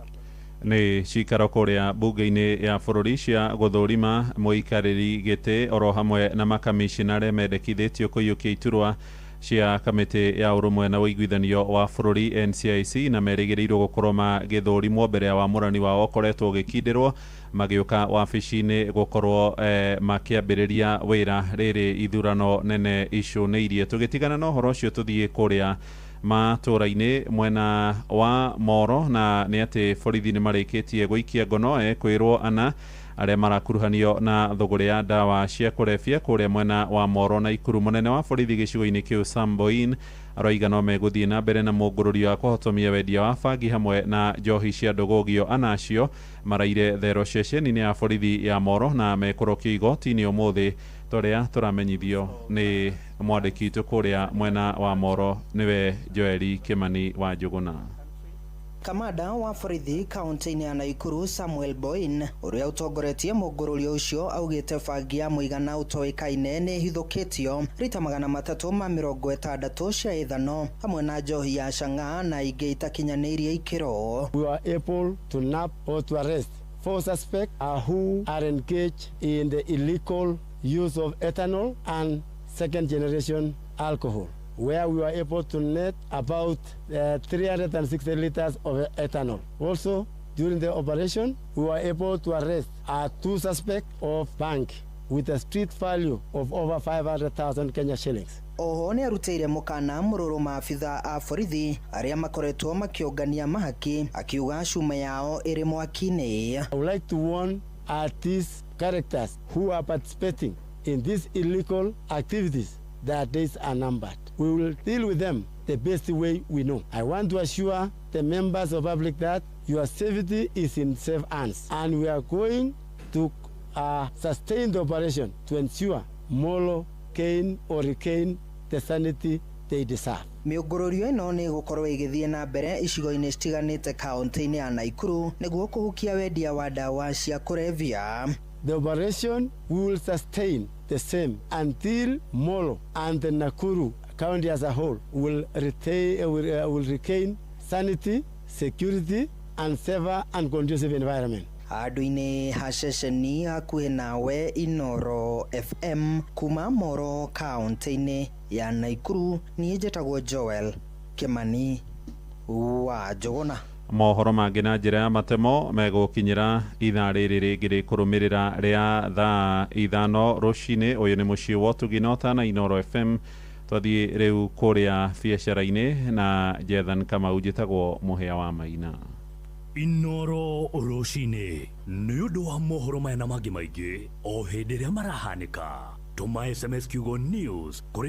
Speaker 4: Nĩ cikaro kũrĩa bunge-inĩ ya bũrũri cia gũthũrima mũikarĩri gĩtĩ oro hamwe na makamishina arĩa mendekithĩtio kũiyũkia iturwa cia kamĩtĩ ya ũrũmwe na ũiguithanio wa bũrũri NCIC na merĩgĩrĩirwo gũkorwo magĩthũrimwo mbere ya wamũrani wao ũkoretwo ũgĩkindĩrwo magĩũka wabici-inĩ gũkorwo makĩambĩrĩria wĩra rĩrĩ ithurano nene icũnĩirie. Tũgĩtigana na ũhoro ũcio tũthiĩ kũrĩa matũra-inĩ mwena wa Moro, na nĩ atĩ borithi nĩ marĩkĩtie gũikia ngono kwĩrwo ana arĩa marakuruhanio na thũgũrĩ ya ndawa cia kũrebia kũrĩa mwena wa Moro na Ikuru. Mũnene wa borithi gĩcigo-inĩ kĩu Samboin aroiga no megũthiĩ na mbere na mũngũrũrio wa kũhotomia wendia wa bangi hamwe na njohi cia ndũgũgio. Ana acio maraire thero ceceni-inĩ ya borithi ya Moro na mekũrokio igoti-inĩ ũmũthĩ torĩa tũramenyithio nĩ mwandĩki witũ kũrĩa mwena wa Moro nĩwe Joeli Kimani wa Njũgũna.
Speaker 10: Kamanda wa borithi kaunti-inĩ ya Naikuru Samuel Boin ũrĩa ũtongoretie mũngũrũrio ũcio augĩte bangi ya mũigana ũtoĩkaine nĩ ĩhithũkĩtio rita 360 cia ithano hamwe na njohi ya chang'aa na ingĩ itakinyanĩirie ikĩro.
Speaker 11: We were able to nab or to arrest 4 suspects who are engaged in the illegal use of ethanol and second generation alcohol, where we were able to net about 360 liters of ethanol. Also, during the operation, we were able to arrest 2 suspects of bank with a street value of over 500,000 Kenya shillings.
Speaker 10: Oho nĩ arutĩire mũkana mũrũrũ maabitha a borithi arĩa makoretwo makĩũngania mahaki akiuga cuma yao ĩrĩ mwaki-inĩ.
Speaker 11: I would like to warn these characters who are participating in these illegal activities that days are numbered. We will deal with them the best way we know. I want to assure the members of public that your safety is in safe hands, and we are going to sustain the operation to ensure Molo gain or regain the sanity they deserve.
Speaker 10: Mĩũngũrũrio ĩno nĩ ĩgũkorwo ĩgĩthiĩ na mbere icigo-inĩ citiganĩte kaunti-inĩ ya Naikuru nĩguo kũhukia wendia wa ndawa cia kũrebia.
Speaker 11: The operation will sustain the same until Molo and the Nakuru County as a whole will regain sanity, security, and safer and conducive environment.
Speaker 10: Handũ-inĩ ha ceceni hakuhĩ nawe Inoro FM kuma Moro kaunti-inĩ ya Naikuru, niĩ njĩtagwo Joel Kimani wa Njũgũna.
Speaker 4: Mohoro mangĩ na njĩra ya matemo megũkinyĩra ithaa rĩrĩ rĩngĩ rĩkũrũmĩrĩra rĩa thaa 5 rũcinĩ. Ũyũ nĩ mũciĩ wa ũtugi na ũtana Inoro FM. Twathiĩ rĩu kũrĩa biacara-inĩ na Jethan Kamau, njĩtagwo Mũhĩa wa Maina.
Speaker 15: Inoro rũcinĩ nĩ ũndũ wa mohoro maya na mangĩ maingĩ o hĩndĩ ĩrĩa marahanĩka. Tũma SMS kiugo news kũrĩ